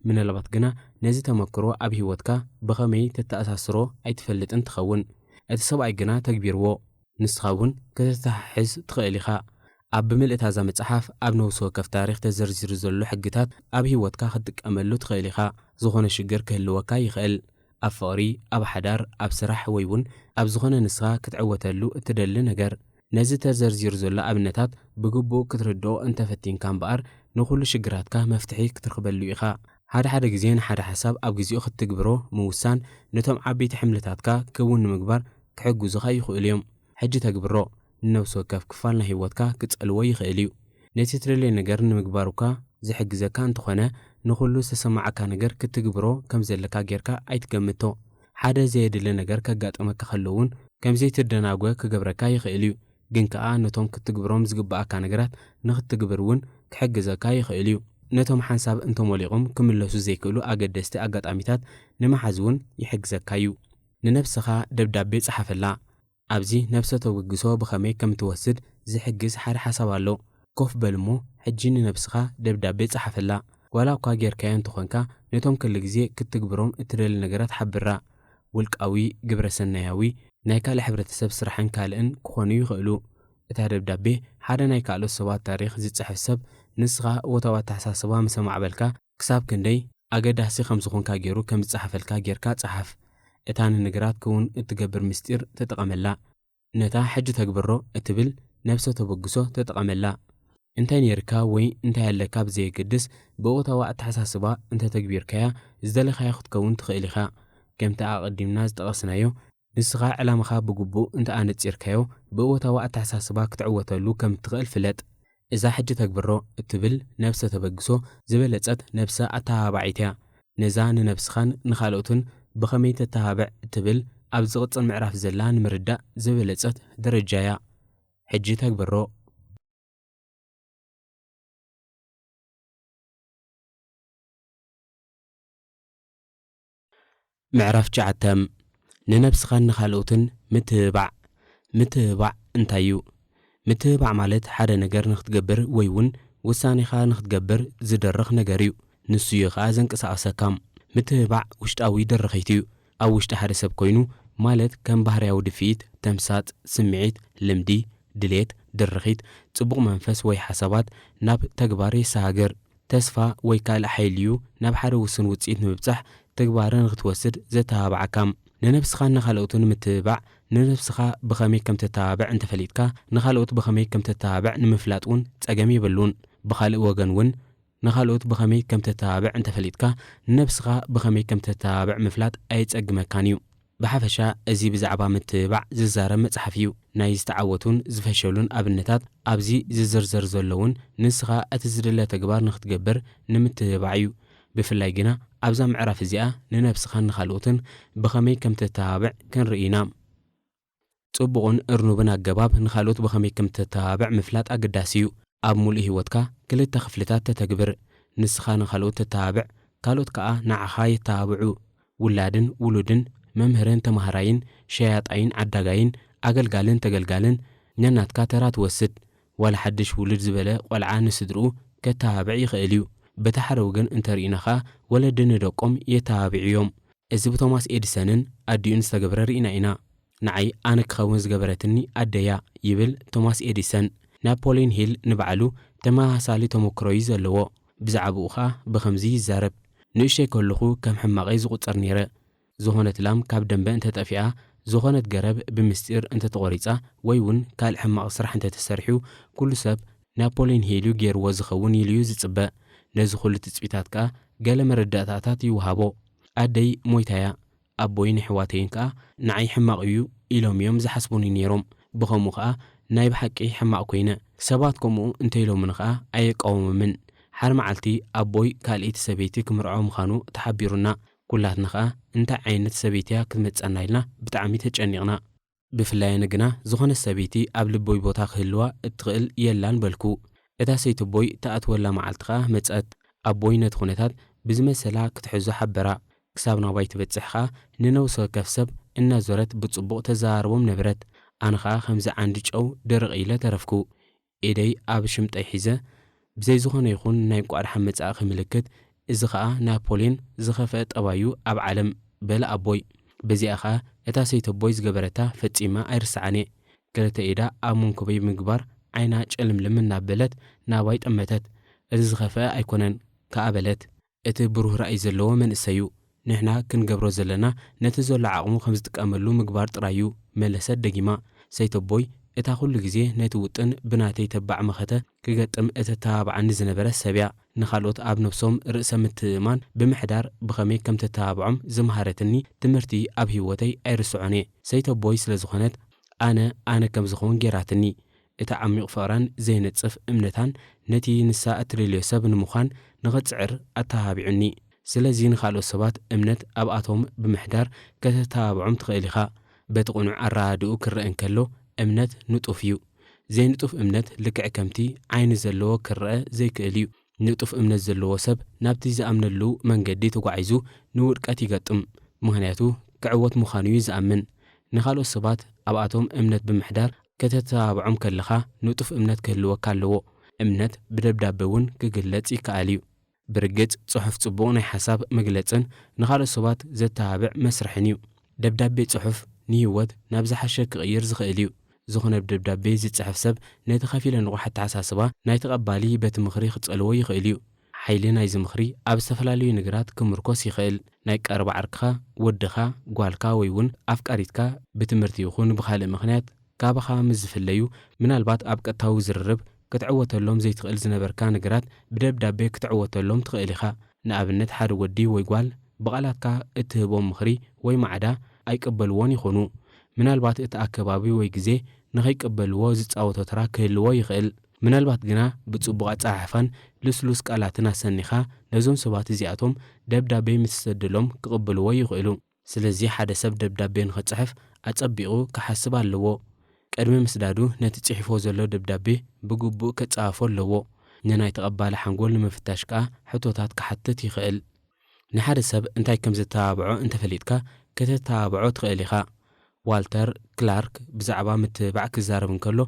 ምናልባት ግና ነዚ ተመክሮ ኣብ ህይወትካ ብኸመይ ተተኣሳስሮ ኣይትፈልጥን ትኸውን። እቲ ሰብኣይ ግና ተግቢርዎ። ንስኻ እውን ከተተሓሕዝ ትኽእል ኢኻ። ኣብ ብምልእታ እዛ መጽሓፍ፣ ኣብ ነፍሲ ወከፍ ታሪኽ ተዘርዚሩ ዘሎ ሕግታት ኣብ ህይወትካ ክትጥቀመሉ ትኽእል ኢኻ። ዝኾነ ሽግር ክህልወካ ይኽእል። ኣብ ፍቕሪ፣ ኣብ ሓዳር፣ ኣብ ስራሕ፣ ወይ እውን ኣብ ዝኾነ ንስኻ ክትዕወተሉ እትደሊ ነገር። ነዚ ተዘርዚሩ ዘሎ ኣብነታት ብግቡእ ክትርድኦ እንተፈቲንካ እምበኣር፣ ንኹሉ ሽግራትካ መፍትሒ ክትረኽበሉ ኢኻ። ሓደ ሓደ ግዜ ንሓደ ሓሳብ ኣብ ግዜኡ ክትትግብሮ ምውሳን፣ ነቶም ዓበይቲ ሕልምታትካ ክውን ንምግባር ክሕግዙኻ ይኽእሉ እዮም። ሕጂ ተግብሮ። ንነብሲ ወከፍ ክፋል ናይ ህይወትካ ክጸልዎ ይኽእል እዩ። ነቲ ትደልዮ ነገር ንምግባር እኳ ዝሕግዘካ እንተኾነ፣ ንኹሉ ዝተሰማዓካ ነገር ክትግብሮ ከም ዘለካ ጌርካ ኣይትገምቶ። ሓደ ዘየድሊ ነገር ከጋጥመካ ከሎ እውን ከም ዘይትደናጎ ክገብረካ ይኽእል እዩ። ግን ከኣ ነቶም ክትግብሮም ዝግብኣካ ነገራት ንኽትግብር እውን ክሕግዘካ ይኽእል እዩ። ነቶም ሓንሳብ እንተሞሊቖም ክምለሱ ዘይክእሉ ኣገደስቲ ኣጋጣሚታት ንምሓዝ እውን ይሕግዘካ እዩ። ንነብስኻ ደብዳቤ ጸሓፈላ። ኣብዚ ነብሰ ተበግሶ ብኸመይ ከም ትወስድ ዝሕግዝ ሓደ ሓሳብ ኣሎ። ኮፍ በል እሞ ሕጂ ንነብስኻ ደብዳቤ ጸሓፈላ። ዋላ እኳ ጌርካዮ እንተኾንካ፣ ነቶም ክሊ ግዜ ክትግብሮም እትደሊ ነገራት ሓብራ። ውልቃዊ፣ ግብረ ሰናያዊ፣ ናይ ካልእ ሕብረተሰብ ስራሕን ካልእን ክኾኑ ይኽእሉ። እታ ደብዳቤ ሓደ ናይ ካልኦት ሰባት ታሪኽ ዝጽሕፍ ሰብ፣ ንስኻ እወታዊ ኣተሓሳስባ ምስ ኣማዕበልካ፣ ክሳብ ክንደይ ኣገዳሲ ከም ዝኾንካ ገይሩ ከም ዝጸሓፈልካ ጌርካ ጸሓፍ። እታ ንነገራት ክውን እትገብር ምስጢር ተጠቐመላ። ነታ ሕጂ ተግብሮ እትብል ነብሰ ተበግሶ ተጠቐመላ። እንታይ ነይርካ ወይ እንታይ ኣለካ ብዘየገድስ፣ ብእወታዊ ኣተሓሳስባ እንተ ተግቢርካያ፣ ዝደለኻዮ ክትከውን ትኽእል ኢኻ። ከምቲ ኣቐዲምና ዝጠቐስናዮ፣ ንስኻ ዕላማኻ ብግቡእ እንተ ኣነጺርካዮ፣ ብእወታዊ ኣተሓሳስባ ክትዕወተሉ ከም እትኽእል ፍለጥ። እዛ ሕጂ ተግብሮ እትብል ነብሰ ተበግሶ ዝበለጸት ነብሰ ኣተሃባባዒት እያ። ነዛ ንነብስኻን ንኻልኦትን ብኸመይ ተተሃብዕ እትብል ኣብ ዝቕጽል ምዕራፍ ዘላ ንምርዳእ ዝበለጸት ደረጃ እያ። ሕጂ ተግብሮ። ምዕራፍ ትሽዓተ። ንነብስኻን ንኻልኦትን ምትብባዕ። ምትብባዕ እንታይ እዩ? ምትብባዕ ማለት ሓደ ነገር ንኽትገብር ወይ እውን ውሳኔኻ ንኽትገብር ዝደርኽ ነገር እዩ። ንሱ እዩ ኸኣ ዘንቀሳቕሰካ። ምትብባዕ ውሽጣዊ ድርኺት እዩ። ኣብ ውሽጢ ሓደ ሰብ ኮይኑ፣ ማለት ከም ባህርያዊ ድፍኢት፣ ተምሳጥ፣ ስምዒት፣ ልምዲ፣ ድሌት፣ ድርኺት፣ ጽቡቕ መንፈስ ወይ ሓሳባት ናብ ተግባር የሰጋግር። ተስፋ ወይ ካልእ ሓይሊ እዩ ናብ ሓደ ውሱን ውጽኢት ንምብጻሕ ተግባር ንኽትወስድ ዘተባብዓካ። ንነብስኻን ንኻልኦትን ንምትብባዕ፣ ንነብስኻ ብኸመይ ከም ተተባብዕ እንተፈሊጥካ፣ ንኻልኦት ብኸመይ ከም ተተባብዕ ንምፍላጥ እውን ጸገም የብሉን። ብኻልእ ወገን እውን፣ ንኻልኦት ብኸመይ ከም ተተባብዕ እንተፈሊጥካ፣ ንነብስኻ ብኸመይ ከም ተተባብዕ ምፍላጥ ኣየጸግመካን እዩ። ብሓፈሻ፣ እዚ ብዛዕባ ምትብባዕ ዝዛረብ መጽሓፍ እዩ። ናይ ዝተዓወቱን ዝፈሸሉን ኣብነታት ኣብዚ ዝዝርዘር ዘለውን፣ ንስኻ እቲ ዝድለ ተግባር ንኽትገብር ንምትብባዕ እዩ። ብፍላይ ግና ኣብዛ ምዕራፍ እዚኣ ንነብስኻን ንኻልኦትን ብኸመይ ከም ተተባብዕ ክንርኢ ኢና። ጽቡቕን እርኑብን ኣገባብ ንኻልኦት ብኸመይ ከም ተተባብዕ ምፍላጥ ኣገዳሲ እዩ። ኣብ ሙሉእ ህይወትካ ክልተ ክፍልታት ተተግብር። ንስኻ ንኻልኦት ተተባብዕ፣ ካልኦት ከኣ ንዓኻ የተባብዑ። ውላድን ውሉድን፣ መምህርን ተማሃራይን፣ ሸያጣይን ዓዳጋይን፣ ኣገልጋልን ተገልጋልን ነናትካ ተራ ትወስድ። ዋላ ሓድሽ ውሉድ ዝበለ ቆልዓ ንስድርኡ ከተባብዕ ይኽእል እዩ። በቲ ሓደ ወገን እንተርኢና ኸኣ፣ ወለዲ ንደቆም የተባብዑ እዮም። እዚ ብቶማስ ኤዲሰንን ኣዲኡን ዝተገብረ ርኢና ኢና። ንዓይ ኣነ ክኸውን ዝገበረትኒ ኣደያ፣ ይብል ቶማስ ኤዲሰን። ናፖሊን ሂል ንባዕሉ ተመሳሳሊ ተመክሮ እዩ ዘለዎ። ብዛዕባኡ ኸኣ ብኸምዚ ይዛረብ፣ ንእሽተይ ከለኹ ከም ሕማቐይ ዝቑጸር ነይረ። ዝኾነት ላም ካብ ደንበ እንተጠፊኣ፣ ዝኾነት ገረብ ብምስጢር እንተተቖሪጻ፣ ወይ እውን ካልእ ሕማቕ ስራሕ እንተተሰሪሑ፣ ኩሉ ሰብ ናፖሊን ሂል እዩ ገይርዎ ዝኸውን ኢሉ እዩ ዝጽበ። ነዚ ኩሉ ትጽቢታት ከኣ ገለ መረዳእታታት ይወሃቦ። ኣደይ ሞይታያ፣ ኣቦይን ኣሕዋተይን ከኣ ንዓይ ሕማቕ እዩ ኢሎም እዮም ዝሓስቡኒ ነይሮም። ብኸምኡ ከኣ ናይ ብሓቂ ሕማቕ ኮይነ። ሰባት ከምኡ እንተ ኢሎምኒ ከኣ ኣየቃወሞምን። ሓደ መዓልቲ ኣቦይ ካልኣይቲ ሰበይቲ ክምርዖ ምዃኑ ተሓቢሩና። ኩላትና ከኣ እንታይ ዓይነት ሰበይቲ እያ ክትመጸና ኢልና ብጣዕሚ ተጨኒቕና። ብፍላይ ኣነ ግና ዝኾነት ሰበይቲ ኣብ ልበይ ቦታ ክህልዋ እትኽእል የላን በልኩ። እታ ሰይተቦይ ትኣትወላ መዓልቲ ከኣ መጸት። ኣቦይ ነቲ ኩነታት ብዝመሰላ ክትሕዞ ሓበራ። ክሳብ ናባይ ትበጽሕ ከኣ ንነብሲ ወከፍ ሰብ እናዞረት ብጽቡቕ ተዘራርቦም ነበረት። ኣነ ከኣ ከምዚ ዓንዲ ጨው ደረቕ ኢለ ተረፍኩ። ኢደይ ኣብ ሽምጠይ ሒዘ፣ ብዘይ ዝኾነ ይኹን ናይ እንቋዕ ደሓን መጻእኪ ምልክት፣ እዚ ኸኣ ናፖልዮን ዝኸፍአ ጠባዩ ኣብ ዓለም፣ በለ ኣቦይ። በዚኣ ኸኣ እታ ሰይተቦይ ዝገበረታ ፈጺመ ኣይርስዓን እየ። ክልተ ኢዳ ኣብ መንኩበይ ብምግባር ዓይና ጨልምልም እናበለት ናባይ ጠመተት። እዚ ዝኸፍአ ኣይኮነን ከኣ በለት። እቲ ብሩህ ራእይ ዘለዎ መንእሰይ እዩ። ንሕና ክንገብሮ ዘለና ነቲ ዘሎ ዓቕሙ ከም ዝጥቀመሉ ምግባር ጥራይ እዩ፣ መለሰት ደጊማ። ሰይተቦይ፣ እታ ኩሉ ግዜ ነቲ ውጥን ብናተይ ተባዕ መኸተ ክገጥም እተተባብዓኒ ዝነበረት ሰብ እያ። ንኻልኦት ኣብ ነብሶም ርእሰ ምትእምማን ብምሕዳር ብኸመይ ከም ተተባብዖም ዝመሃረትኒ ትምህርቲ ኣብ ህይወተይ ኣይርስዖን እየ። ሰይተቦይ ስለ ዝኾነት ኣነ ኣነ ከም ዝኸውን ጌራትኒ። እቲ ዓሚቕ ፍቕራን ዘይነጽፍ እምነታን ነቲ ንሳ እትደልዮ ሰብ ንምዃን ንኽጽዕር ኣተባቢዑኒ። ስለዚ ንኻልኦት ሰባት እምነት ኣብኣቶም ብምሕዳር ከተተባብዖም ትኽእል ኢኻ። በቲ ቅኑዕ ኣረኣድኡ ክረአ እንከሎ እምነት ንጡፍ እዩ። ዘይንጡፍ እምነት ልክዕ ከምቲ ዓይኒ ዘለዎ ክረአ ዘይክእል እዩ። ንጡፍ እምነት ዘለዎ ሰብ ናብቲ ዝኣምነሉ መንገዲ ተጓዒዙ ንውድቀት ይገጥም። ምኽንያቱ ክዕወት ምዃኑ እዩ ዝኣምን። ንኻልኦት ሰባት ኣብኣቶም እምነት ብምሕዳር ከተተባብዖም ከለኻ ንጡፍ እምነት ክህልወካ ኣለዎ። እምነት ብደብዳበ እውን ክግለጽ ይከኣል እዩ። ብርግጽ፣ ጽሑፍ ጽቡቕ ናይ ሓሳብ መግለጽን ንኻልኦት ሰባት ዘተባብዕ መስርሕን እዩ። ደብዳቤ ጽሑፍ ንህይወት ናብ ዝሓሸ ክቕይር ዝኽእል እዩ። ዝኾነ ብደብዳቤ ዝጽሕፍ ሰብ ነቲ ከፊለ ንቑሕ ኣተሓሳስባ ናይ ተቐባሊ በቲ ምኽሪ ክጸልዎ ይኽእል እዩ። ሓይሊ ናይዚ ምኽሪ ኣብ ዝተፈላለዩ ነገራት ክምርኮስ ይኽእል። ናይ ቀረባ ዓርክኻ፣ ወድኻ፣ ጓልካ ወይ እውን ኣፍቃሪትካ ብትምህርቲ ይኹን ብኻልእ ምኽንያት ካባኻ ምስ ዝፍለዩ፣ ምናልባት ኣብ ቀጥታዊ ዝርርብ ክትዕወተሎም ዘይትኽእል ዝነበርካ ነገራት ብደብዳቤ ክትዕወተሎም ትኽእል ኢኻ። ንኣብነት፣ ሓደ ወዲ ወይ ጓል ብቓላትካ እትህቦም ምኽሪ ወይ ማዕዳ ኣይቅበልዎን ይኾኑ። ምናልባት እቲ ኣከባቢ ወይ ግዜ ንኸይቅበልዎ ዝጻወቶ ተራ ክህልዎ ይኽእል። ምናልባት ግና ብጽቡቕ ኣጸሓሕፋን ልስሉስ ቃላትን ኣሰኒኻ ነዞም ሰባት እዚኣቶም ደብዳቤ ምስ ትሰደሎም ክቕበልዎ ይኽእሉ። ስለዚ ሓደ ሰብ ደብዳቤ ንኽጽሕፍ ኣጸቢቑ ክሓስብ ኣለዎ። ቅድሚ ምስዳዱ ነቲ ጽሒፎ ዘሎ ደብዳቤ ብግቡእ ከጻሕፎ ኣለዎ። ንናይ ተቐባሊ ሓንጎል ንምፍታሽ ከኣ ሕቶታት ክሓትት ይኽእል። ንሓደ ሰብ እንታይ ከም ዘተባብዖ እንተፈሊጥካ ከተተባብዖ ትኽእል ኢኻ። ዋልተር ክላርክ ብዛዕባ ምትብባዕ ክዛረብ እንከሎ፣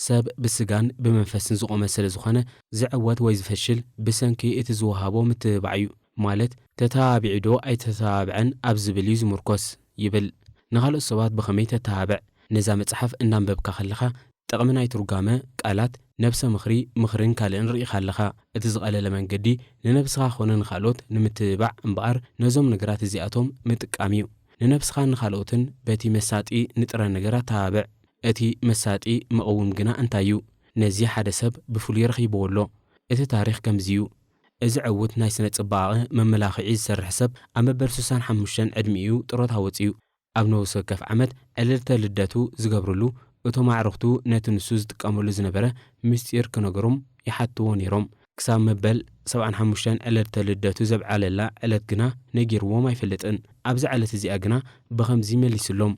ሰብ ብስጋን ብመንፈስን ዝቖመ ስለ ዝኾነ፣ ዝዕወት ወይ ዝፈሽል ብሰንኪ እቲ ዝወሃቦ ምትብባዕ እዩ። ማለት፣ ተተባቢዑ ዶ ኣይተተባብዐን ኣብ ዝብል እዩ ዝምርኮስ፣ ይብል። ንኻልኦት ሰባት ብኸመይ ተተባብዕ? ነዛ መጽሓፍ እናንበብካ ከለኻ፣ ጠቕሚ ናይ ትርጓመ ቃላት ነብሰ ምኽሪ፣ ምኽርን ካልእን ርኢኻ ኣለኻ። እቲ ዝቐለለ መንገዲ ንነብስኻ ኾነ ንኻልኦት ንምትብባዕ እምበኣር ነዞም ነገራት እዚኣቶም ምጥቃም እዩ። ንነብስኻን ንኻልኦትን በቲ መሳጢ ንጥረ ነገር ኣተባብዕ። እቲ መሳጢ መቐውም ግና እንታይ እዩ? ነዚ ሓደ ሰብ ብፍሉይ ረኺብዎ ኣሎ። እቲ ታሪኽ ከምዚ እዩ። እዚ ዕዉት ናይ ስነ ጽባቐ መመላኽዒ ዝሰርሕ ሰብ ኣብ መበል ስሳን ሓሙሽተን ዕድሚኡ ጥሮታ ወጺኡ። ኣብ ነፍሲ ወከፍ ዓመት ዕለተ ልደቱ ዝገብርሉ፣ እቶም ኣዕሩኽቱ ነቲ ንሱ ዝጥቀመሉ ዝነበረ ምስጢር ክነገሮም ይሓትዎ ነይሮም። ክሳብ መበል ሰብዓን ሓሙሽተን ዕለተ ልደቱ ዘብዓለላ ዕለት ግና ነጊርዎም ኣይፈልጥን። ኣብዛ ዕለት እዚኣ ግና ብኸምዚ መሊስሎም፣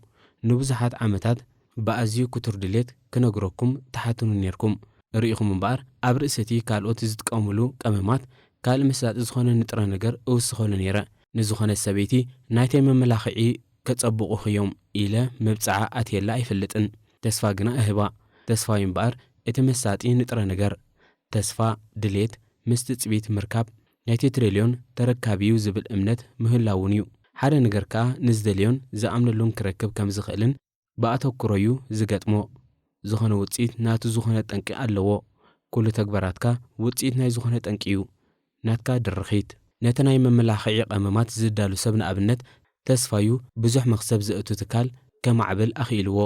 ንብዙሓት ዓመታት ብኣዝዩ ክቱር ድሌት ክነግረኩም ትሓትኑ ነይርኩም። ርኢኹም እምበኣር፣ ኣብ ርእሲ እቲ ካልኦት ዝጥቀሙሉ ቀመማት ካልእ መሳጢ ዝኾነ ንጥረ ነገር እውስኸሉ ነይረ። ንዝኾነት ሰበይቲ ናይተይ መመላኽዒ ከጸብቑኺ እዮም ኢለ መብጽዓ ኣትየላ ኣይፈልጥን። ተስፋ ግና እህባ። ተስፋ እዩ እምበኣር እቲ መሳጢ ንጥረ ነገር። ተስፋ፣ ድሌት፣ ምስ ትጽቢት ምርካብ ናይቲ ትሪልዮን ተረካቢ እዩ ዝብል እምነት ምህላውን እዩ። ሓደ ነገር ከኣ ንዝደልዮን ዝኣምነሉን ክረክብ ከም ዝኽእልን ብኣተኩሮ እዩ ዝገጥሞ። ዝኾነ ውጽኢት ናቱ ዝኾነ ጠንቂ ኣለዎ። ኩሉ ተግባራትካ ውጽኢት ናይ ዝኾነ ጠንቂ እዩ። ናትካ ድርኺት። ነቲ ናይ መመላኽዒ ቀመማት ዝዳሉ ሰብ ንኣብነት ተስፋዩ ብዙሕ መኽሰብ ዘእቱ ትካል ከማዕብል ኣኽኢልዎ።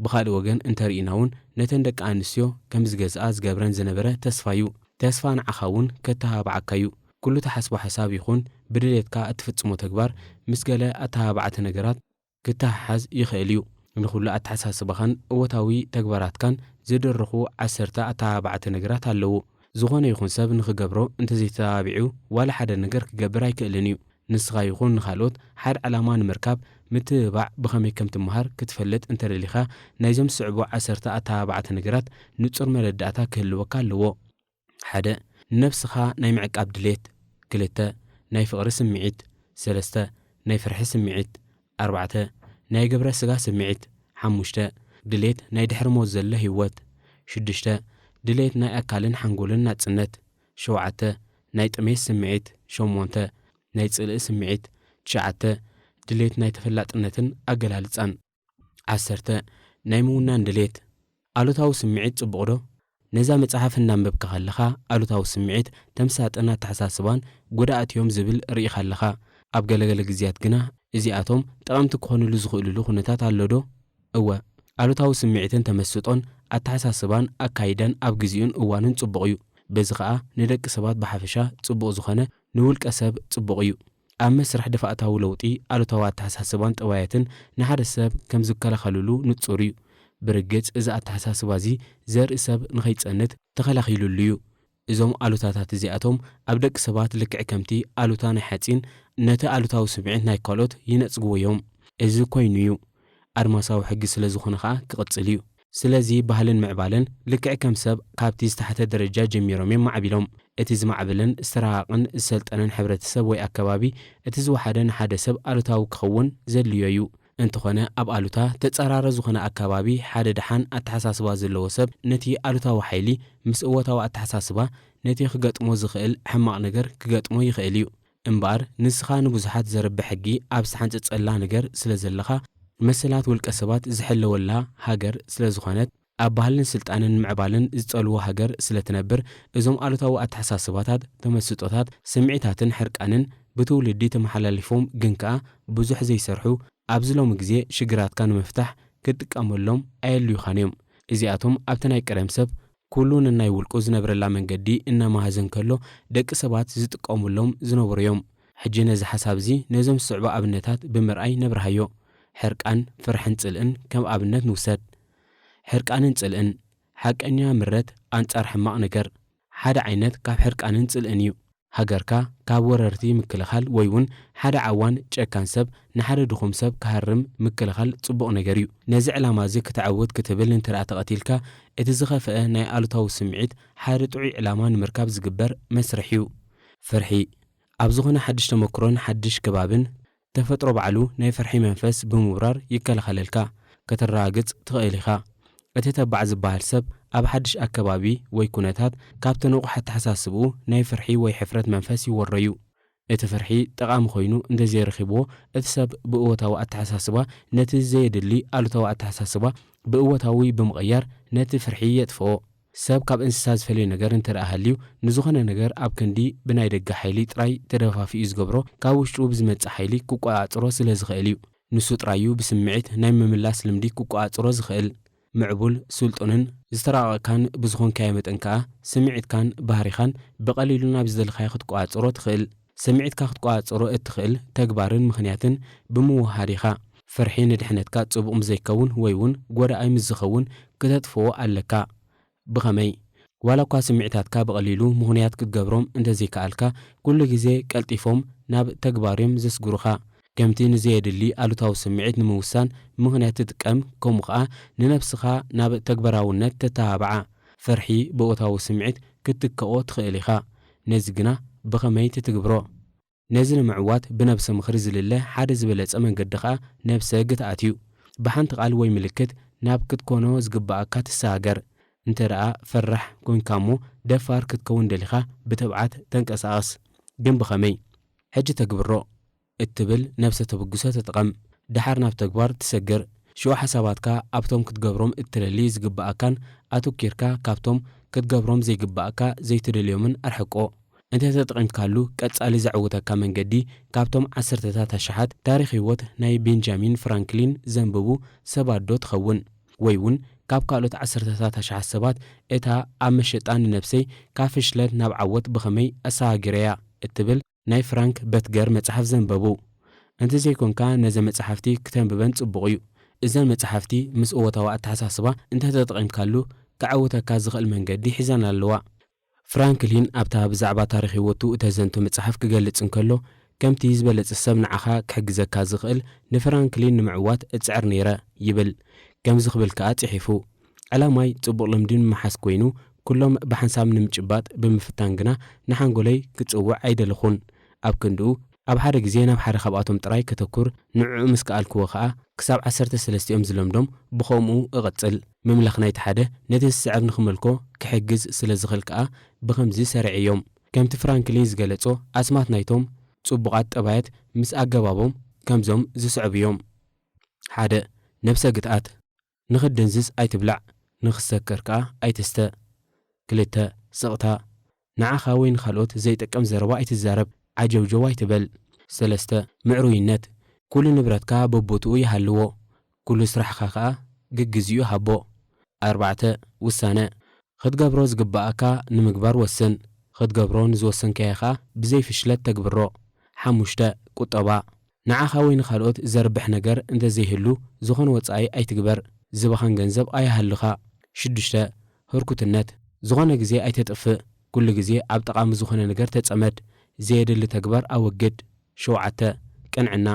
ብኻልእ ወገን እንተርኢና እውን ነተን ደቂ ኣንስትዮ ከም ዝገዝኣ ዝገብረን ዝነበረ ተስፋዩ። ተስፋ ንዓኻ እውን ከተሃባዓካዩ። ኩሉ ትሓስቦ ሓሳብ ይኹን ብድሌትካ እትፍጽሞ ተግባር ምስ ገለ ኣተሃባዕቲ ነገራት ክተሓሓዝ ይኽእል እዩ። ንኹሉ ኣተሓሳስባኻን እወታዊ ተግባራትካን ዝድርኹ ዓሰርተ ኣተባባዕቲ ነገራት ኣለዉ። ዝኾነ ይኹን ሰብ ንኽገብሮ እንተዘይተባቢዑ ዋላ ሓደ ነገር ክገብር ኣይክእልን እዩ። ንስኻ ይኹን ንኻልኦት ሓደ ዕላማ ንምርካብ ምትብባዕ ብኸመይ ከም ትመሃር ክትፈልጥ እንተደሊኻ ናይዞም ዝስዕቡ ዓሰርተ ኣተባባዕቲ ነገራት ንጹር መረዳእታ ክህልወካ ኣለዎ። ሓደ፣ ንነብስኻ ናይ ምዕቃብ ድሌት። ክልተ፣ ናይ ፍቕሪ ስምዒት። ሰለስተ፣ ናይ ፍርሒ ስምዒት። ኣርባዕተ፣ ናይ ግብረ ስጋ ስምዒት። ሓሙሽተ፣ ድሌት ናይ ድሕሪ ሞት ዘሎ ህይወት። ሽዱሽተ፣ ድሌት ናይ ኣካልን ሓንጎልን ናጽነት። ሸውዓተ፣ ናይ ጥሜት ስምዒት። ሸሞንተ፣ ናይ ጽልኢ ስምዒት። ትሽዓተ፣ ድሌት ናይ ተፈላጥነትን ኣገላልጻን። ዓሰርተ፣ ናይ ምውናን ድሌት። ኣሉታዊ ስምዒት ጽቡቕ ዶ? ነዛ መጽሓፍ እናንበብካ ከለኻ ኣሉታዊ ስምዒት፣ ተምሳጥን ኣተሓሳስባን ጎዳእቲ እዮም ዝብል ርኢኻ ኣለኻ። ኣብ ገለገለ ግዜያት ግና እዚኣቶም ጠቐምቲ ክኾኑሉ ዝኽእሉሉ ኩነታት ኣሎ ዶ? እወ። ኣሉታዊ ስምዒትን ተመስጦን ኣተሓሳስባን ኣካይዳን ኣብ ግዜኡን እዋኑን ጽቡቕ እዩ። በዚ ኸኣ ንደቂ ሰባት ብሓፈሻ ጽቡቕ ዝኾነ ንውልቀ ሰብ ጽቡቕ እዩ። ኣብ መስርሕ ደፋእታዊ ለውጢ ኣሉታዊ ኣተሓሳስባን ጠባያትን ንሓደ ሰብ ከም ዝከላኸልሉ ንጹር እዩ። ብርግጽ እዚ ኣተሓሳስባ እዚ ዘርኢ ሰብ ንኸይጸንት ተኸላኺሉሉ እዩ። እዞም ኣሉታታት እዚኣቶም ኣብ ደቂ ሰባት ልክዕ ከምቲ ኣሉታ ናይ ሓጺን ነቲ ኣሉታዊ ስምዒት ናይ ካልኦት ይነጽግዎ እዮም። እዚ ኮይኑ እዩ ኣድማሳዊ ሕጊ ስለ ዝኾነ ኸኣ ክቕጽል እዩ። ስለዚ ባህልን ምዕባለን ልክዕ ከም ሰብ ካብቲ ዝተሓተ ደረጃ ጀሚሮም እዮም ማዕቢሎም። እቲ ዝማዕበለን ዝተረቓቕን ዝሰልጠነን ሕብረተሰብ ወይ ኣከባቢ እቲ ዝወሓደ ንሓደ ሰብ ኣሉታዊ ክኸውን ዘድልዮ እዩ። እንተኾነ ኣብ ኣሉታ ተጻራሪ ዝኾነ ኣከባቢ ሓደ ደሓን ኣተሓሳስባ ዘለዎ ሰብ ነቲ ኣሉታዊ ሓይሊ ምስ እወታዊ ኣተሓሳስባ ነቲ ክገጥሞ ዝኽእል ሕማቕ ነገር ክገጥሞ ይኽእል እዩ። እምበኣር ንስኻ ንብዙሓት ዘርብሕ ሕጊ ኣብ ዝተሓንጸጸላ ነገር ስለ ዘለኻ መሰላት ውልቀ ሰባት ዝሕለወላ ሃገር ስለ ዝኾነት ኣብ ባህልን ስልጣንን ምዕባልን ዝጸልዎ ሃገር ስለ ትነብር እዞም ኣሉታዊ ኣተሓሳስባታት፣ ተመስጦታት፣ ስምዒታትን ሕርቃንን ብትውልዲ ተመሓላሊፎም ግን ከኣ ብዙሕ ዘይሰርሑ ኣብዚ ሎሚ ግዜ ሽግራትካ ንምፍታሕ ክትጥቀመሎም ኣየድልዩኻን እዮም። እዚኣቶም ኣብቲ ናይ ቀደም ሰብ ኩሉ ነናይ ውልቁ ዝነብረላ መንገዲ እናመሃዘ እንከሎ ደቂ ሰባት ዝጥቀሙሎም ዝነበሩ እዮም። ሕጂ ነዚ ሓሳብ እዚ ነዞም ዝስዕቡ ኣብነታት ብምርኣይ ነብርሃዮ። ሕርቃን ፍርሕን ጽልእን ከም ኣብነት ንውሰድ። ሕርቃንን ጽልእን። ሓቀኛ ምረት ኣንጻር ሕማቕ ነገር ሓደ ዓይነት ካብ ሕርቃንን ጽልእን እዩ። ሃገርካ ካብ ወረርቲ ምክልኻል ወይ እውን ሓደ ዓዋን ጨካን ሰብ ንሓደ ድኹም ሰብ ክሃርም ምክልኻል ጽቡቕ ነገር እዩ። ነዚ ዕላማ እዚ ክተዕውት ክትብል እንተ ደኣ ተቐቲልካ እቲ ዝኸፍአ ናይ ኣሉታዊ ስምዒት ሓደ ጥዑይ ዕላማ ንምርካብ ዝግበር መስርሕ እዩ። ፍርሒ ኣብ ዝኾነ ሓድሽ ተመክሮን ሓድሽ ከባብን ተፈጥሮ ባዕሉ ናይ ፍርሒ መንፈስ ብምውራር ይከላኸለልካ። ከተረጋግጽ ትኽእል ኢኻ። እቲ ተባዕ ዝበሃል ሰብ ኣብ ሓድሽ ኣከባቢ ወይ ኩነታት ካብ ተነቑሕ ኣተሓሳስብኡ ናይ ፍርሒ ወይ ሕፍረት መንፈስ ይወሮ እዩ። እቲ ፍርሒ ጠቓሚ ኮይኑ እንተዘይረኺብዎ እቲ ሰብ ብእወታዊ ኣተሓሳስባ ነቲ ዘየድሊ ኣሉታዊ ኣተሓሳስባ ብእወታዊ ብምቕያር ነቲ ፍርሒ የጥፍኦ። ሰብ ካብ እንስሳ ዝፈልዮ ነገር እንተ ደኣ ሃልዩ፣ ንዝኾነ ነገር ኣብ ክንዲ ብናይ ደገ ሓይሊ ጥራይ ተደፋፊኡ ዝገብሮ፣ ካብ ውሽጡ ብዝመጽእ ሓይሊ ክቆጻጸሮ ስለ ዝኽእል እዩ። ንሱ ጥራይ እዩ ብስምዒት ናይ ምምላስ ልምዲ ክቆጻጸሮ ዝኽእል። ምዕቡል፣ ስልጡንን ዝተራቐቕካን ብዝኾንካዮ መጠን ከኣ፣ ስምዒትካን ባህሪኻን ብቐሊሉ ናብ ዝደለኻዮ ክትቆጻጸሮ ትኽእል። ስምዒትካ ክትቆጻጸሮ እትኽእል ተግባርን ምኽንያትን ብምውህሃድ ኢኻ። ፍርሒ ንድሕነትካ ጽቡቕ ምስ ዘይከውን ወይ እውን ጎዳኣይ ምስ ዝኸውን፣ ክተጥፍኦ ኣለካ። ብኸመይ? ዋላ እኳ ስምዒታትካ ብቐሊሉ ምኽንያት ክትገብሮም እንተዘይከኣልካ፣ ኩሉ ግዜ ቀልጢፎም ናብ ተግባር እዮም ዘስግሩኻ። ከምቲ ንዘየድሊ ኣሉታዊ ስምዒት ንምውሳን ምኽንያት ትጥቀም፣ ከምኡ ኸኣ ንነብስኻ ናብ ተግባራውነት ተተባብዓ። ፍርሒ ብእታዊ ስምዒት ክትትክኦ ትኽእል ኢኻ። ነዚ ግና ብኸመይ ትትግብሮ? ነዚ ንምዕዋት ብነብሰ ምኽሪ ዝልለ ሓደ ዝበለጸ መንገዲ ኸኣ ነብሰ ግትኣት እዩ። ብሓንቲ ቃል ወይ ምልክት ናብ ክትኮኖ ዝግብኣካ ትሰጋገር። እንተ ደኣ ፈራሕ ኮንካ እሞ ደፋር ክትከውን ደሊኻ ብትብዓት ተንቀሳቐስ። ግን ብኸመይ? ሕጂ ተግብሮ እትብል ነብሰ ተበግሶ ተጠቐም። ደሓር ናብ ተግባር ትሰግር። ሽዑ ሓሳባትካ ኣብቶም ክትገብሮም እትደሊ ዝግብኣካን ኣተኲርካ ካብቶም ክትገብሮም ዘይግብኣካ ዘይትደልዮምን ኣርሕቆ። እንተ ተጠቒምካሉ፣ ቀጻሊ ዘዕውተካ መንገዲ ካብቶም ዓሰርተታት ኣሽሓት ታሪኽ ህይወት ናይ ቤንጃሚን ፍራንክሊን ዘንበቡ ሰባት ዶ ትኸውን? ወይ እውን ካብ ካልኦት ዓሰርተታት ኣሽሓት ሰባት እታ ኣብ መሸጣ ንነብሰይ ካብ ፍሽለት ናብ ዓወት ብኸመይ ኣሰጋጊረያ እትብል ናይ ፍራንክ በትገር መጽሓፍ ዘንበቡ? እንተ ዘይኮንካ፣ ነዘ መጽሓፍቲ ክተንብበን ጽቡቕ እዩ። እዘን መጽሓፍቲ ምስ እወታዊ ኣተሓሳስባ እንተ ተጠቒምካሉ፣ ከዐውተካ ዝኽእል መንገዲ ሒዘን ኣለዋ። ፍራንክሊን ኣብታ ብዛዕባ ታሪኽ ህይወቱ እተዘንቱ መጽሓፍ ክገልጽ እንከሎ፣ ከምቲ ዝበለጸ ሰብ ንዓኻ ክሕግዘካ ዝኽእል ንፍራንክሊን ንምዕዋት እጽዕር ነይረ ይብል። ከምዚ ክብል ከኣ ጽሒፉ፣ ዕላማይ ጽቡቕ ልምዲ ንምሓዝ ኮይኑ፣ ኩሎም ብሓንሳብ ንምጭባጥ ብምፍታን ግና ንሓንጎለይ ክጽውዕ ኣይደለኹን። ኣብ ክንድኡ፣ ኣብ ሓደ ግዜ ናብ ሓደ ካብኣቶም ጥራይ ከተኩር፣ ንዕኡ ምስ ከኣልክዎ ከኣ፣ ክሳብ ዓሰርተ ሰለስቲኦም ዝለምዶም ብኸምኡ እቕጽል። ምምላኽ ናይቲ ሓደ ነቲ ዝስዕብ ንኽመልኮ ክሕግዝ ስለ ዝኽእል ከኣ ብኸምዚ ሰሪዐዮም። ከምቲ ፍራንክሊን ዝገለጾ፣ ኣስማት ናይቶም ጽቡቓት ጠባያት ምስ ኣገባቦም ከምዞም ዝስዕቡ እዮም። ሓደ፣ ነብሰ ግትኣት። ንኽትድንዝዝ ኣይትብላዕ፣ ንኽትሰክር ከኣ ኣይትስተ። ክልተ፣ ስቕታ። ንዓኻ ወይ ንኻልኦት ዘይጠቅም ዘረባ ኣይትዛረብ፣ ዓጀውጀው ኣይትበል። ሰለስተ፣ ምዕሩይነት። ኩሉ ንብረትካ በቦትኡ ይሃልዎ፣ ኩሉ ስራሕኻ ከኣ ግግዚኡ ሃቦ። ኣርባዕተ፣ ውሳነ። ክትገብሮ ዝግብኣካ ንምግባር ወስን። ክትገብሮ ንዝወሰንካዮ ከኣ ብዘይ ፍሽለት ተግብሮ። ሓሙሽተ፣ ቁጠባ። ንዓኻ ወይ ንኻልኦት ዘርብሕ ነገር እንተዘይህሉ፣ ዝኾነ ወጻኢ ኣይትግበር። ዝባኸን ገንዘብ ኣይሃልኻ። ሽዱሽተ፣ ህርኩትነት። ዝኾነ ግዜ ኣይተጥፍእ። ኩሉ ግዜ ኣብ ጠቓሚ ዝኾነ ነገር ተጸመድ። ዘየድሊ ተግባር ኣወግድ። ሸውዓተ፣ ቅንዕና።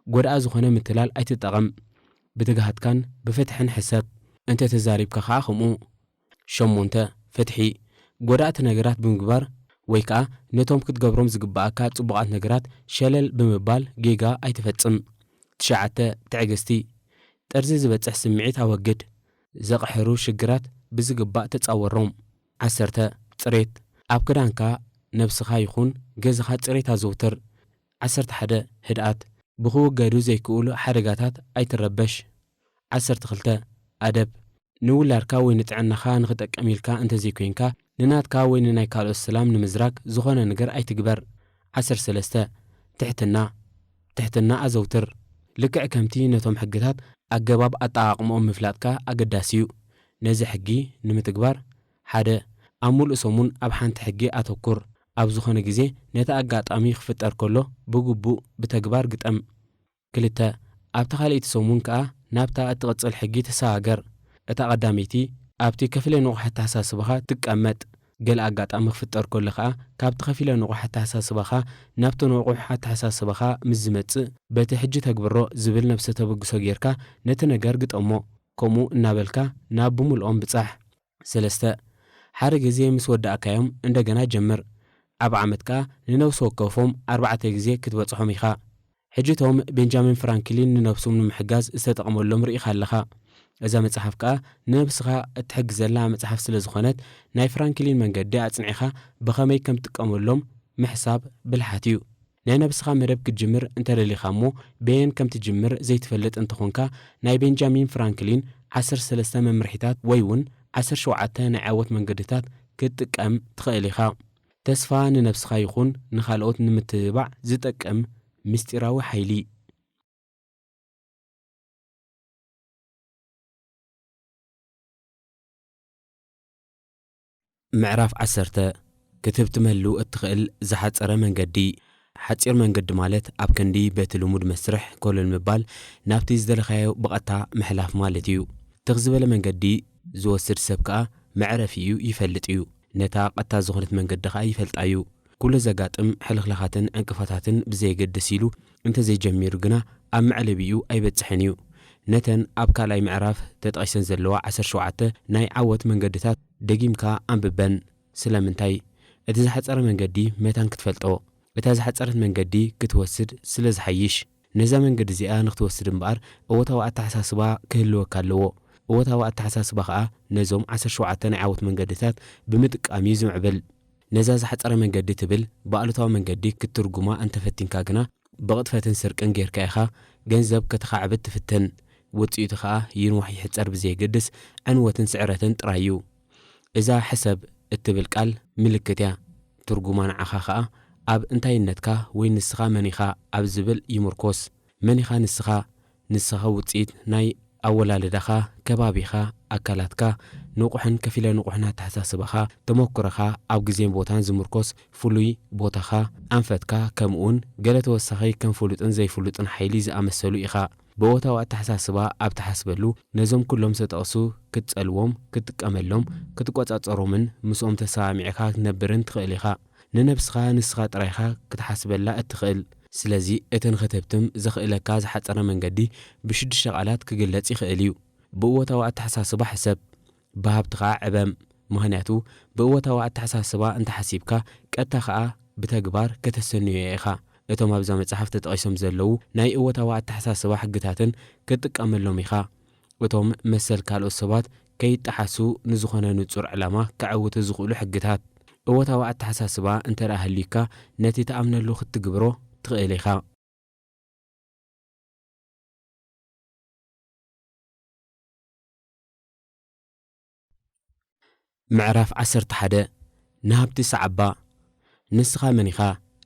ጎዳኢ ዝኾነ ምትላል ኣይትጠቐም። ብትግሃትካን ብፍትሕን ሕሰብ። እንተ ተዛሪብካ ኸኣ ከምኡ። ሸሞንተ፣ ፍትሒ። ጎዳእቲ ነገራት ብምግባር ወይ ከኣ ነቶም ክትገብሮም ዝግብኣካ ጽቡቓት ነገራት ሸለል ብምባል ጌጋ ኣይትፈጽም። ትሽዓተ፣ ትዕግስቲ። ጠርዚ ዝበጽሕ ስምዒት ኣወግድ። ዘቕሕሩ ሽግራት ብዝግባእ ተጻወሮም። ዓሰርተ፣ ጽሬት። ኣብ ክዳንካ፣ ነብስኻ ይኹን ገዛኻ ጽሬት ኣዘውትር። ዓሰርተ ሓደ፣ ህድኣት። ብኽውገዱ ዘይክእሉ ሓደጋታት ኣይትረበሽ። ዓሰርተ ክልተ፣ ኣደብ። ንውላድካ ወይ ንጥዕናኻ ንኽጠቅም ኢልካ እንተዘይኮይንካ፣ ንናትካ ወይ ንናይ ካልኦት ሰላም ንምዝራግ ዝኾነ ነገር ኣይትግበር። ዓሰርተ ሰለስተ፣ ትሕትና። ትሕትና ኣዘውትር። ልክዕ ከምቲ ነቶም ሕግታት ኣገባብ ኣጠቓቕምኦም ምፍላጥካ ኣገዳሲ እዩ። ነዚ ሕጊ ንምትግባር፣ ሓደ፣ ኣብ ምሉእ ሰሙን ኣብ ሓንቲ ሕጊ ኣተኩር። ኣብ ዝኾነ ግዜ ነቲ ኣጋጣሚ ክፍጠር ከሎ ብግቡእ ብተግባር ግጠም። ክልተ፣ ኣብታ ካልኣይቲ ሰሙን ከኣ ናብታ እትቕጽል ሕጊ ተሰጋገር። እታ ቀዳመይቲ ኣብቲ ከፊለ ንቑሕ ኣተሓሳስባኻ ትቀመጥ። ገለ ኣጋጣሚ ክፍጠር ከሎ ከኣ ካብቲ ከፊለ ንቑሕ ኣተሓሳስባኻ ናብቲ ንቑሕ ኣተሓሳስባኻ ምስ ዝመጽእ፣ በቲ ሕጂ ተግብሮ ዝብል ነብሰ ተበግሶ ጌርካ ነቲ ነገር ግጠሞ። ከምኡ እናበልካ ናብ ብምልኦም ብጻሕ። ሰለስተ፣ ሓደ ግዜ ምስ ወዳእካዮም እንደገና ጀምር። ኣብ ዓመት ከኣ ንነብሲ ወከፎም ኣርባዕተ ግዜ ክትበጽሖም ኢኻ። ሕጂ እቶም ቤንጃሚን ፍራንክሊን ንነብሶም ንምሕጋዝ ዝተጠቕመሎም ርኢኻ ኣለኻ። እዛ መጽሓፍ ከኣ ንነብስኻ እትሕግዘላ መጽሓፍ ስለ ዝኾነት፣ ናይ ፍራንክሊን መንገዲ ኣጽኒዕኻ ብኸመይ ከም ትጥቀመሎም ምሕሳብ ብልሓት እዩ። ናይ ነብስኻ መደብ ክትጅምር እንተደሊኻ እሞ፣ በየን ከም ትጅምር ዘይትፈልጥ እንተኾንካ፣ ናይ ቤንጃሚን ፍራንክሊን ዓሰርተ ሰለስተ መምርሒታት ወይ እውን ዓሰርተ ሸውዓተ ናይ ዓወት መንገድታት ክትጥቀም ትኽእል ኢኻ። ተስፋ ንነብስኻ ይኹን ንኻልኦት ንምትብባዕ ዝጠቅም ምስጢራዊ ሓይሊ። ምዕራፍ ዓሰርተ። ክትህብትመሉ እትኽእል ዝሓጸረ መንገዲ። ሓጺር መንገዲ ማለት ኣብ ክንዲ በቲ ልሙድ መስርሕ ኮለል ምባል ናብቲ ዝደለኻዮ ብቐጥታ ምሕላፍ ማለት እዩ። ትኽ ዝበለ መንገዲ ዝወስድ ሰብ ከኣ መዕረፊኡ ይፈልጥ እዩ። ነታ ቀጥታ ዝኾነት መንገዲ ከኣ ይፈልጣ እዩ። ኩሉ ዘጋጥም ሕልኽላኻትን ዕንቅፋታትን ብዘየገድስ ኢሉ እንተዘይጀሚሩ ግና ኣብ መዕለቢኡ ኣይበጽሕን እዩ። ነተን ኣብ ካልኣይ ምዕራፍ ተጠቒሰን ዘለዋ ዓሰርተ ሸውዓተ ናይ ዓወት መንገድታት ደጊምካ ኣንብበን። ስለምንታይ? እቲ ዝሓጸረ መንገዲ መታን ክትፈልጦ፣ እታ ዝሓጸረት መንገዲ ክትወስድ ስለ ዝሓይሽ። ነዛ መንገዲ እዚኣ ንክትወስድ እምበኣር እወታዊ ኣተሓሳስባ ክህልወካ ኣለዎ። እወታዊ ኣተሓሳስባ ኸኣ ነዞም ዓሰርተ ሸውዓተ ናይ ዓወት መንገድታት ብምጥቃም እዩ ዝምዕብል። ነዛ ዝሓጸረ መንገዲ ትብል ብኣሉታዊ መንገዲ ክትትርጉማ እንተፈቲንካ ግና ብቕጥፈትን ስርቅን ጌርካ ኢኻ ገንዘብ ከተኻዕብት ትፍትን። ውጽኢቱ ኸኣ ይንዋሕ ይሕጸር ብዘየገድስ ዕንወትን ስዕረትን ጥራይ እዩ። እዛ ሕሰብ እትብል ቃል ምልክት እያ። ትርጉማ ንዓኻ ኸኣ ኣብ እንታይነትካ ወይ ንስኻ መን ኢኻ ኣብ ዝብል ይምርኮስ። መን ኢኻ ንስኻ? ንስኻ ውጽኢት ናይ ኣወላልዳኻ፣ ከባቢኻ፣ ኣካላትካ፣ ንቑሕን ከፊለ ንቑሕን ኣተሓሳስባኻ፣ ተመኩሮኻ፣ ኣብ ግዜን ቦታን ዝምርኮስ ፍሉይ ቦታኻ፣ ኣንፈትካ፣ ከምኡውን ገለ ተወሳኺ ከም ፍሉጥን ዘይፍሉጥን ሓይሊ ዝኣመሰሉ ኢኻ። ብእወታዊ ኣተሓሳስባ ኣብ ትሓስበሉ፣ ነዞም ኩሎም ዝተጠቕሱ ክትጸልዎም፣ ክትጥቀመሎም፣ ክትቆጻጸሮምን ምስኦም ተሰማሚዕካ ክትነብርን ትኽእል ኢኻ። ንነብስኻ ንስኻ ጥራይ ኢኻ ክትሓስበላ እትኽእል። ስለዚ፣ እቲ ንኽትህብትም ዘኽእለካ ዝሓጸረ መንገዲ ብሽዱሽተ ቃላት ክግለጽ ይኽእል እዩ። ብእወታዊ ኣተሓሳስባ ሕሰብ። ብሃብትኻ ዕበም። ምኽንያቱ፣ ብእወታዊ ኣተሓሳስባ እንተሓሲብካ፣ ቀጥታ ኸኣ ብተግባር ከተሰንዮ ኢኻ። እቶም ኣብዛ መጽሓፍ ተጠቒሶም ዘለዉ ናይ እወታዊ ኣተሓሳስባ ሕግታትን ክትጥቀመሎም ኢኻ። እቶም መሰል ካልኦት ሰባት ከይጠሓሱ ንዝኾነ ንጹር ዕላማ ከዐውቱ ዝኽእሉ ሕግታት። እወታዊ ኣተሓሳስባ እንተ ደኣ ሃልዩካ፣ ነቲ ትኣምነሉ ክትግብሮ ትኽእል ኢኻ። ምዕራፍ ዓሰርተ ሓደ። ንሃብቲ ሰዓባ። ንስኻ መን ኢኻ?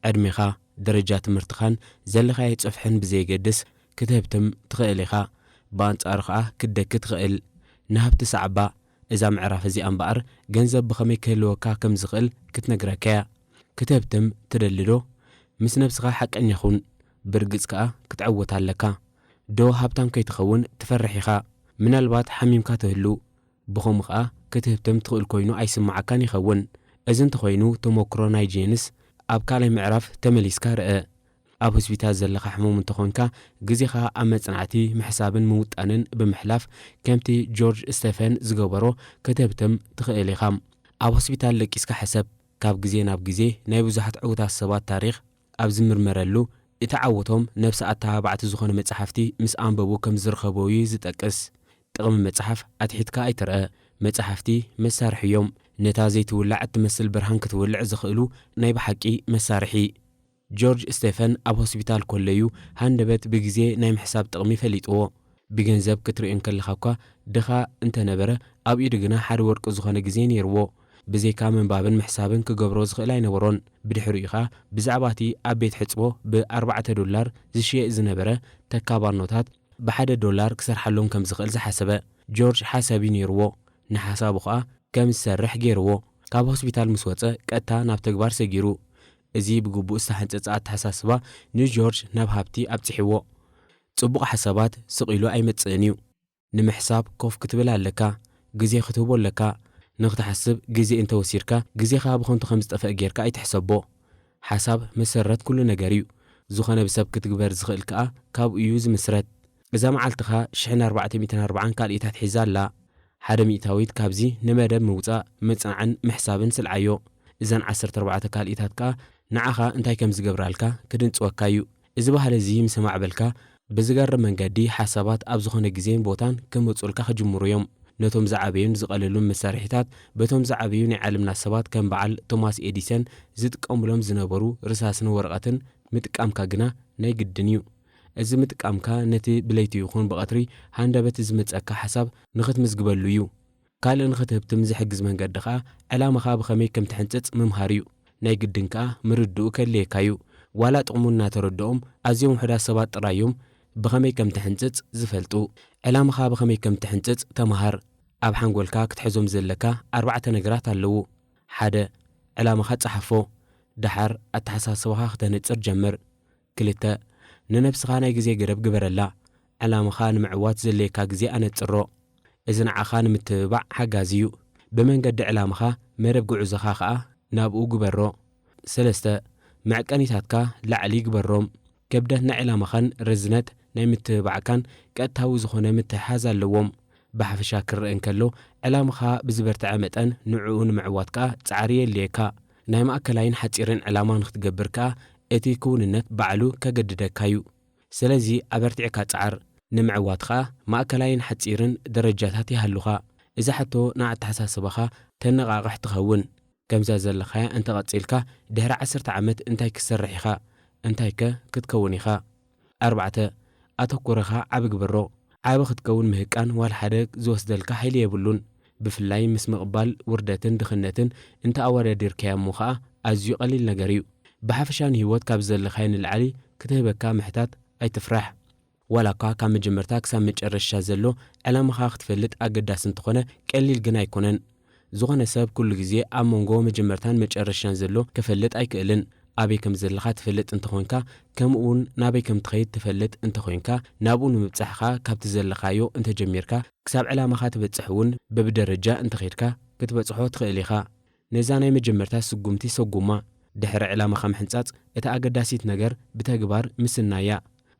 ዕድሜኻ፣ ደረጃ ትምህርትኻን ዘለኻዮ ጽፍሕን ብዘየገድስ ክትህብትም ትኽእል ኢኻ። ብኣንጻሩ ኸኣ ክትደኪ ትኽእል። ንሃብቲ ሰዓባ። እዛ ምዕራፍ እዚኣ እምበኣር ገንዘብ ብኸመይ ክህልወካ ከም ዝኽእል ክትነግረካ እያ። ክትህብትም ትደሊ ዶ? ምስ ነብስኻ ሓቀኛ ኩን። ብርግጽ ከኣ ክትዕወት ኣለካ። ዶ ሃብታም ከይትኸውን ትፈርሕ ኢኻ? ምናልባት ሓሚምካ ትህሉ። ብኸምኡ ኸኣ ክትህብትም ትኽእል ኮይኑ ኣይስምዓካን ይኸውን። እዚ እንተኾይኑ፣ ተመክሮ ናይ ጄንስ ኣብ ካልኣይ ምዕራፍ ተመሊስካ ርአ። ኣብ ሆስፒታል ዘለኻ ሕሙም እንተኾንካ፣ ግዜኻ ኣብ መጽናዕቲ፣ ምሕሳብን ምውጣንን ብምሕላፍ፣ ከምቲ ጆርጅ ስቴፈን ዝገበሮ ክትህብትም ትኽእል ኢኻ። ኣብ ሆስፒታል ደቂስካ ሕሰብ። ካብ ግዜ ናብ ግዜ ናይ ብዙሓት ዕዉታት ሰባት ታሪኽ ኣብ ዝምርመረሉ፣ እቲ ዓወቶም ነብሰ ኣተባባዕቲ ዝኾኑ መጻሕፍቲ ምስ ኣንበቡ ከም ዝረኸቦ እዩ ዝጠቅስ። ጥቕሚ መጽሓፍ ኣትሒትካ ኣይትርአ። መጻሕፍቲ መሳርሒ እዮም። ነታ ዘይትውላዕ እትመስል ብርሃን ክትውልዕ ዝኽእሉ ናይ ብሓቂ መሳርሒ። ጆርጅ ስቴፈን ኣብ ሆስፒታል ኮለዩ ሃንደበት ብግዜ ናይ ምሕሳብ ጥቕሚ ፈሊጥዎ። ብገንዘብ ክትርእዮ እንከለኻ እኳ ድኻ እንተነበረ፣ ኣብ ኢዱ ግና ሓደ ወርቂ ዝኾነ ግዜ ነይርዎ። ብዘይካ ምንባብን ምሕሳብን ክገብሮ ዝኽእል ኣይነበሮን። ብድሕሪኡ ኸኣ ብዛዕባ እቲ ኣብ ቤት ሕጽቦ ብኣርባዕተ ዶላር ዝሽየጥ ዝነበረ ተካባኖታት ብሓደ ዶላር ክሰርሓሎም ከም ዝኽእል ዝሓሰበ። ጆርጅ ሓሳብ እዩ ነይርዎ። ንሓሳቡ ኸኣ ከም ዝሰርሕ ገይርዎ። ካብ ሆስፒታል ምስ ወጸ ቀጥታ ናብ ተግባር ሰጊሩ። እዚ ብግቡእ ዝተሓንጸጸ ኣተሓሳስባ ንጆርጅ ናብ ሃብቲ ኣብጺሕዎ። ጽቡቕ ሓሳባት ስቕ ኢሉ ኣይመጽእን እዩ። ንምሕሳብ ኮፍ ክትብል ኣለካ፣ ግዜ ክትህቦ ኣለካ። ንኽትሓስብ ግዜ እንተወሲድካ፣ ግዜኻ ብኸንቱ ከም ዝጠፍእ ጌርካ ኣይትሕሰቦ። ሓሳብ መሰረት ኩሉ ነገር እዩ። ዝኾነ ብሰብ ክትግበር ዝኽእል ከኣ ካብኡ እዩ ዝምስረት። እዛ መዓልትኻ ሽሕን ኣርባዕተ ሚእትን ኣርባዓን ካልኢታት ሒዛ ኣላ። ሓደ ሚእታዊት ካብዚ ንመደብ ምውጻእ፣ ምጽናዕን ምሕሳብን ስልዓዮ። እዘን ዓሰርተ ኣርባዕተ ካልኢታት ከኣ ንዓኻ እንታይ ከም ዝገብራልካ ክድንጽወካ እዩ። እዚ ባህሊ እዚ ምስ ኣማዕበልካ፣ ብዝገርም መንገዲ ሓሳባት ኣብ ዝኾነ ግዜን ቦታን ክመጹልካ ክጅምሩ እዮም። ነቶም ዝዓበዩን ዝቐለሉን መሳርሒታት፣ በቶም ዝዓበዩ ናይ ዓለምና ሰባት ከም በዓል ቶማስ ኤዲሰን ዝጥቀሙሎም ዝነበሩ ርሳስን ወረቐትን ምጥቃምካ ግና ናይ ግድን እዩ። እዚ ምጥቃምካ ነቲ ብለይቲ ይኹን ብቐትሪ ሃንደበት ዝመጸካ ሓሳብ ንኽትምዝግበሉ እዩ። ካልእ ንኽትህብትም ዝሕግዝ መንገዲ ኸኣ ዕላማኻ ብኸመይ ከም ትሕንጽጽ ምምሃር እዩ። ናይ ግድን ከኣ ምርድኡ ከድልየካ እዩ። ዋላ ጥቕሙ እናተረድኦም ኣዝዮም ውሑዳት ሰባት ጥራይ እዮም ብኸመይ ከም ትሕንጽጽ ዝፈልጡ። ዕላማኻ ብኸመይ ከም ትሕንጽጽ ተምሃር። ኣብ ሓንጎልካ ክትሕዞም ዘለካ ኣርባዕተ ነገራት ኣለዉ። ሓደ፣ ዕላማኻ ጸሓፎ። ደሓር ኣተሓሳስባኻ ክተንጽር ጀምር። ክልተ፣ ንነብስኻ ናይ ግዜ ገደብ ግበረላ። ዕላማኻ ንምዕዋት ዘድልየካ ግዜ ኣነጽሮ። እዚ ንዓኻ ንምትብባዕ ሓጋዚ እዩ። ብመንገዲ ዕላማኻ መደብ ጉዕዞኻ ኸኣ ናብኡ ግበሮ። ሰለስተ፣ መዕቀኒታትካ ላዕሊ ግበሮም። ክብደት ናይ ዕላማኻን ርዝነት ናይ ምትብባዕካን ቀጥታዊ ዝኾነ ምትሕሓዝ ኣለዎም። ብሓፈሻ ክረአ እንከሎ፣ ዕላማኻ ብዝበርትዐ መጠን ንዕኡ ንምዕዋት ከኣ ጻዕሪ የድልየካ። ናይ ማእከላይን ሓጺርን ዕላማ ንኽትገብር ከኣ እቲ ክውንነት ባዕሉ ከገድደካ እዩ። ስለዚ ኣበርቲዕካ ጻዓር። ንምዕዋት ኸኣ ማእከላይን ሓጺርን ደረጃታት ይሃሉኻ። እዛ ሕቶ ንኣተሓሳስባኻ ተነቓቕሕ ትኸውን። ከምዛ ዘለኻያ እንተቐጺልካ ድሕሪ ዓሰርተ ዓመት እንታይ ክትሰርሕ ኢኻ? እንታይከ ክትከውን ኢኻ? ኣርባዕተ፣ ኣተኩሮኻ ዓቢ ግበሮ። ዓቢ ክትከውን ምህቃን ዋላ ሓደ ዝወስደልካ ሓይሊ የብሉን። ብፍላይ ምስ ምቕባል ውርደትን ድኽነትን እንተ ኣወዳዲርካዮ እሞ ኸኣ ኣዝዩ ቀሊል ነገር እዩ። ብሓፈሻ ንህይወት ካብ ዘለኻዮ ንላዕሊ ክትህበካ ምሕታት ኣይትፍራሕ። ዋላ እኳ ካብ መጀመርታ ክሳብ መጨረሻ ዘሎ ዕላማኻ ክትፈልጥ ኣገዳሲ እንተኾነ፣ ቀሊል ግን ኣይኮነን። ዝኾነ ሰብ ኩሉ ግዜ ኣብ መንጎ መጀመርታን መጨረሻን ዘሎ ክፈልጥ ኣይክእልን። ኣበይ ከም ዘለኻ ትፈልጥ እንተኾንካ፣ ከምኡ እውን ናበይ ከም ትኸይድ ትፈልጥ እንተኾይንካ፣ ናብኡ ንምብጻሕኻ ካብቲ ዘለኻዮ እንተጀሚርካ፣ ክሳብ ዕላማኻ ትበጽሕ እውን በብደረጃ እንተኸይድካ ክትበጽሖ ትኽእል ኢኻ። ነዛ ናይ መጀመርታ ስጉምቲ ሰጉማ። ድሕሪ ዕላማኻ ምሕንጻጽ፣ እታ ኣገዳሲት ነገር ብተግባር ምስናይ እያ።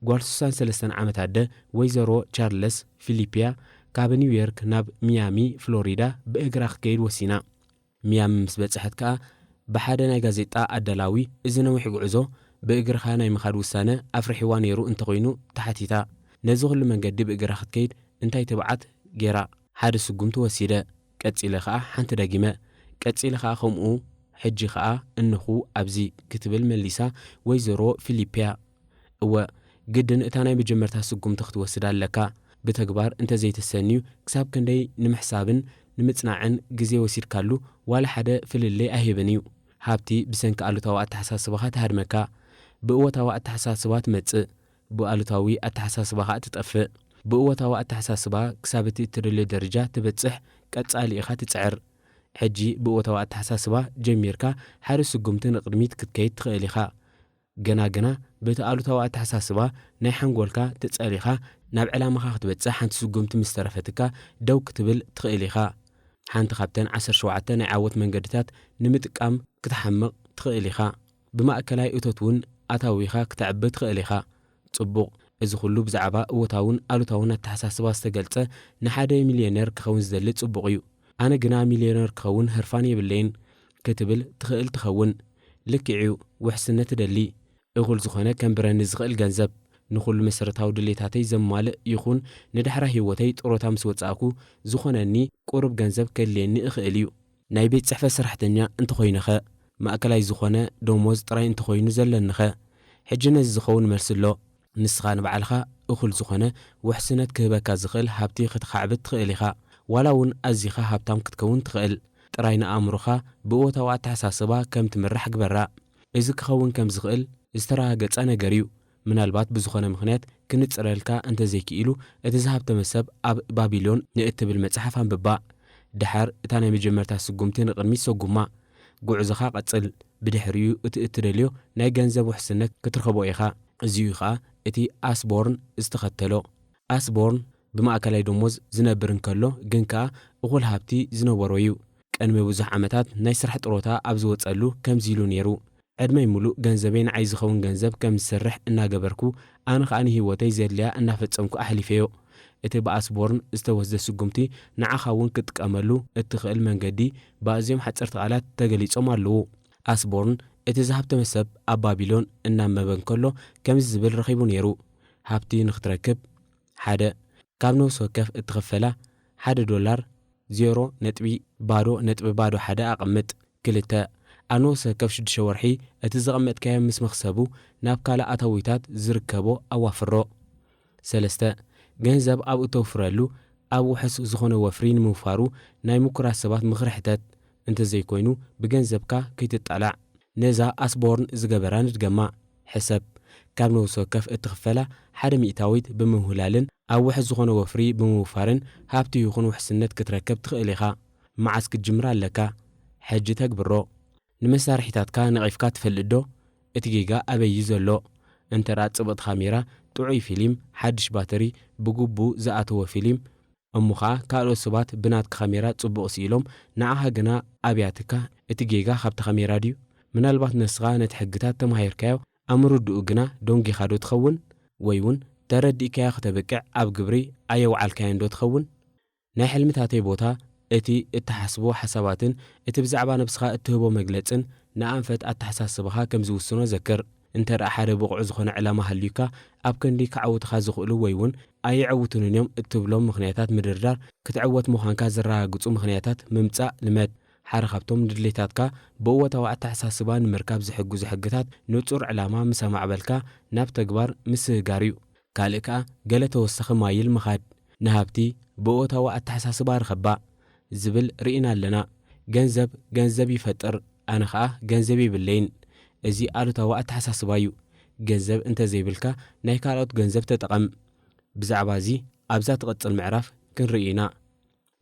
ጓል ስሳን ሰለስተን ዓመት ኣደ ወይዘሮ ቻርለስ ፊሊፕያ ካብ ኒውዮርክ ናብ ሚያሚ ፍሎሪዳ ብእግራ ክትከይድ ወሲና። ሚያሚ ምስ በጽሐት ከኣ ብሓደ ናይ ጋዜጣ ኣዳላዊ፣ "እዚ ነዊሕ ጉዕዞ ብእግርኻ ናይ ምኻድ ውሳነ ኣፍሪሕዋ ነይሩ እንተኾይኑ?" ተሓቲታ። "ነዚ ኹሉ መንገዲ ብእግራ ክትከይድ እንታይ ትብዓት ገይራ?" ሓደ ስጉምቲ ወሲደ። ቀጺለ ኸኣ ሓንቲ ደጊመ። ቀጺለ ኸኣ ከምኡ። ሕጂ ኸኣ እነኹ ኣብዚ፣ ክትብል መሊሳ ወይዘሮ ፊሊፕያ። እወ፣ ግድን እታ ናይ መጀመርታ ስጉምቲ ክትወስድ ኣለካ። ብተግባር እንተዘይተሰንዩ፣ ክሳብ ክንደይ ንምሕሳብን ንምጽናዕን ግዜ ወሲድካሉ ዋላ ሓደ ፍልልይ ኣይህብን እዩ። ሃብቲ ብሰንኪ ኣሉታዊ ኣተሓሳስባኻ ትሃድመካ። ብእወታዊ ኣተሓሳስባ ትመጽእ። ብኣሉታዊ ኣተሓሳስባ ኸኣ ትጠፍእ። ብእወታዊ ኣተሓሳስባ ክሳብ እቲ እትደልዮ ደረጃ ትበጽሕ ቀጻሊ ኢኻ ትጽዕር። ሕጂ ብእወታዊ ኣተሓሳስባ ጀሚርካ ሓደ ስጉምቲ ንቕድሚት ክትከይድ ትኽእል ኢኻ። ገና ግና በቲ ኣሉታዊ ኣተሓሳስባ ናይ ሓንጎልካ ተጸሊኻ ናብ ዕላማኻ ክትበጽሕ ሓንቲ ስጉምቲ ምስ ተረፈትካ ደው ክትብል ትኽእል ኢኻ። ሓንቲ ካብተን ዓሰርተ ሸውዓተ ናይ ዓወት መንገድታት ንምጥቃም ክትሓምቕ ትኽእል ኢኻ። ብማእከላይ እቶት እውን ኣታዊኻ ክተዕቢ ትኽእል ኢኻ። ጽቡቕ፣ እዚ ኹሉ ብዛዕባ እወታውን ኣሉታውን ኣተሓሳስባ ዝተገልጸ ንሓደ ሚልዮነር ክኸውን ዝደሊ ጽቡቕ እዩ። ኣነ ግና ሚልዮነር ክኸውን ህርፋን የብለይን ክትብል ትኽእል ትኸውን። ልክዕ እዩ፣ ውሕስነት እደሊ። እኹል ዝኾነ ከንብረኒ ዝኽእል ገንዘብ፣ ንኹሉ መሰረታዊ ድሌታተይ ዘማልእ ይኹን ንዳሕራ ህይወተይ ጥሮታ ምስ ወጻእኩ ዝኾነኒ ቁሩብ ገንዘብ ከድልየኒ እኽእል እዩ። ናይ ቤት ጽሕፈት ሰራሕተኛ እንተኾይነኸ? ማእከላይ ዝኾነ ደሞዝ ጥራይ እንተኾይኑ ዘለኒኸ? ሕጂ ነዚ ዝኸውን መልሲ ኣሎ። ንስኻ ንባዕልኻ እኹል ዝኾነ ውሕስነት ክህበካ ዝኽእል ሃብቲ ከተኻዕብት ትኽእል ኢኻ። ዋላ እውን ኣዚኻ ሃብታም ክትከውን ትኽእል። ጥራይ ንኣእምሮኻ ብእወታዊ ኣተሓሳስባ ከም ትምራሕ ግበራ። እዚ ክኸውን ከም ዝኽእል ዝተረጋገጸ ነገር እዩ። ምናልባት ብዝኾነ ምኽንያት ክንጽረልካ እንተዘይክኢሉ፣ እቲ ዝሃብተመ ሰብ ኣብ ባቢሎን ንእትብል መጽሓፍ ኣንብባ። ደሓር እታ ናይ መጀመርታ ስጉምቲ ንቕድሚት ሰጉማ። ጉዕዞኻ ቀጽል። ብድሕሪኡ እቲ እትደልዮ ናይ ገንዘብ ውሕስነት ክትረኽቦ ኢኻ። እዚ እዩ ኸኣ እቲ ኣስቦርን ዝተኸተሎ። ኣስቦርን ብማእከላይ ደሞዝ ዝነብር እንከሎ፣ ግን ከኣ እኹል ሃብቲ ዝነበሮ እዩ። ቅድሚ ብዙሕ ዓመታት ናይ ስራሕ ጥሮታ ኣብ ዝወጸሉ ከምዚ ኢሉ ነይሩ፣ "ዕድመይ ምሉእ ገንዘበይ ንዓይ ዝኸውን ገንዘብ ከም ዝሰርሕ እናገበርኩ፣ ኣነ ኸኣ ንህይወተይ ዘድልያ እናፈጸምኩ ኣሕሊፈዮ።" እቲ ብኣስቦርን ዝተወስደ ስጉምቲ ንዓኻ እውን ክትጥቀመሉ እትኽእል መንገዲ ብኣዝዮም ሓጸርቲ ቃላት ተገሊጾም ኣለዉ። ኣስቦርን እቲ ዝሃብተመ ሰብ ኣብ ባቢሎን እናንበበ እንከሎ ከምዚ ዝብል ረኺቡ ነይሩ፣ ሃብቲ ንኽትረክብ፣ ሓደ፣ ካብ ነፍሲ ወከፍ እትኽፈላ ሓደ ዶላር ዜሮ ነጥቢ ባዶ ነጥቢ ባዶ ሓደ ኣቐምጥ። ክልተ፣ ኣብ ነፍሲ ወከፍ ሽዱሽተ ወርሒ እቲ ዘቐመጥካዮ ምስ መኽሰቡ ናብ ካልእ ኣታዊታት ዝርከቦ ኣዋፍሮ። ሰለስተ፣ ገንዘብ ኣብ እተውፍረሉ ኣብ ውሑስ ዝኾነ ወፍሪ ንምውፋሩ ናይ ምኩራት ሰባት ምኽሪ ሕተት። እንተዘይኮይኑ ብገንዘብካ ከይትጣላዕ። ነዛ ኣስቦርን ዝገበራ ንድገማ። ሕሰብ፣ ካብ ነፍሲ ወከፍ እትኽፈላ ሓደ ሚእታዊት ብምውህላልን ኣብ ውሑስ ዝኾነ ወፍሪ ብምውፋርን ሃብቲ ይኹን ውሕስነት ክትረክብ ትኽእል ኢኻ። መዓስ ክትጅምር ኣለካ? ሕጂ ተግብሮ። ንመሳርሒታትካ ነቒፍካ ትፈልጥ ዶ? እቲ ጌጋ ኣበይ እዩ ዘሎ? እንተ ደኣ ጽብቕቲ ካሜራ፣ ጥዑይ ፊልም፣ ሓድሽ ባትሪ፣ ብግቡእ ዝኣተወ ፊልም፣ እሞ ኸኣ ካልኦት ሰባት ብናትካ ካሜራ ጽቡቕ ስኢሎም፣ ንዓኻ ግና ኣብያትካ። እቲ ጌጋ ካብታ ካሜራ ድዩ? ምናልባት ንስኻ ነቲ ሕግታት ተማሂርካዮ፣ ኣብ ምርድኡ ግና ደንጊኻ ዶ ትኸውን? ወይ እውን ተረዲእካዮ ከተብቅዕ ኣብ ግብሪ ኣየውዓልካዮን ዶ ትኸውን? ናይ ሕልምታተይ ቦታ፣ እቲ እትሓስቦ ሓሳባትን እቲ ብዛዕባ ነብስኻ እትህቦ መግለጽን ንኣንፈት ኣተሓሳስባኻ ከም ዝውስኖ ዘክር። እንተ ደኣ ሓደ ብቑዕ ዝኾነ ዕላማ ሃልዩካ፣ ኣብ ክንዲ ከዓውቱኻ ዝኽእሉ ወይ እውን ኣየዕውቱንን እዮም እትብሎም ምኽንያታት ምድርዳር፣ ክትዕወት ምዃንካ ዘረጋግጹ ምኽንያታት ምምጻእ ልመድ። ሓደ ካብቶም ንድሌታትካ ብእወታዊ ኣተሓሳስባ ንምርካብ ዝሕግዙ ሕግታት፣ ንጹር ዕላማ ምስ ኣማዕበልካ ናብ ተግባር ምስግጋር እዩ። ካልእ ከኣ ገለ ተወሳኺ ማይል ምኻድ። ንሃብቲ ብእወታዊ ኣተሓሳስባ ርኸባ ዝብል ርኢና ኣለና። ገንዘብ ገንዘብ ይፈጥር፣ ኣነ ኸኣ ገንዘብ የብለይን። እዚ ኣሉታዊ ኣተሓሳስባ እዩ። ገንዘብ እንተዘይብልካ ናይ ካልኦት ገንዘብ ተጠቐም። ብዛዕባ እዚ ኣብዛ ትቕጽል ምዕራፍ ክንርኢ ኢና።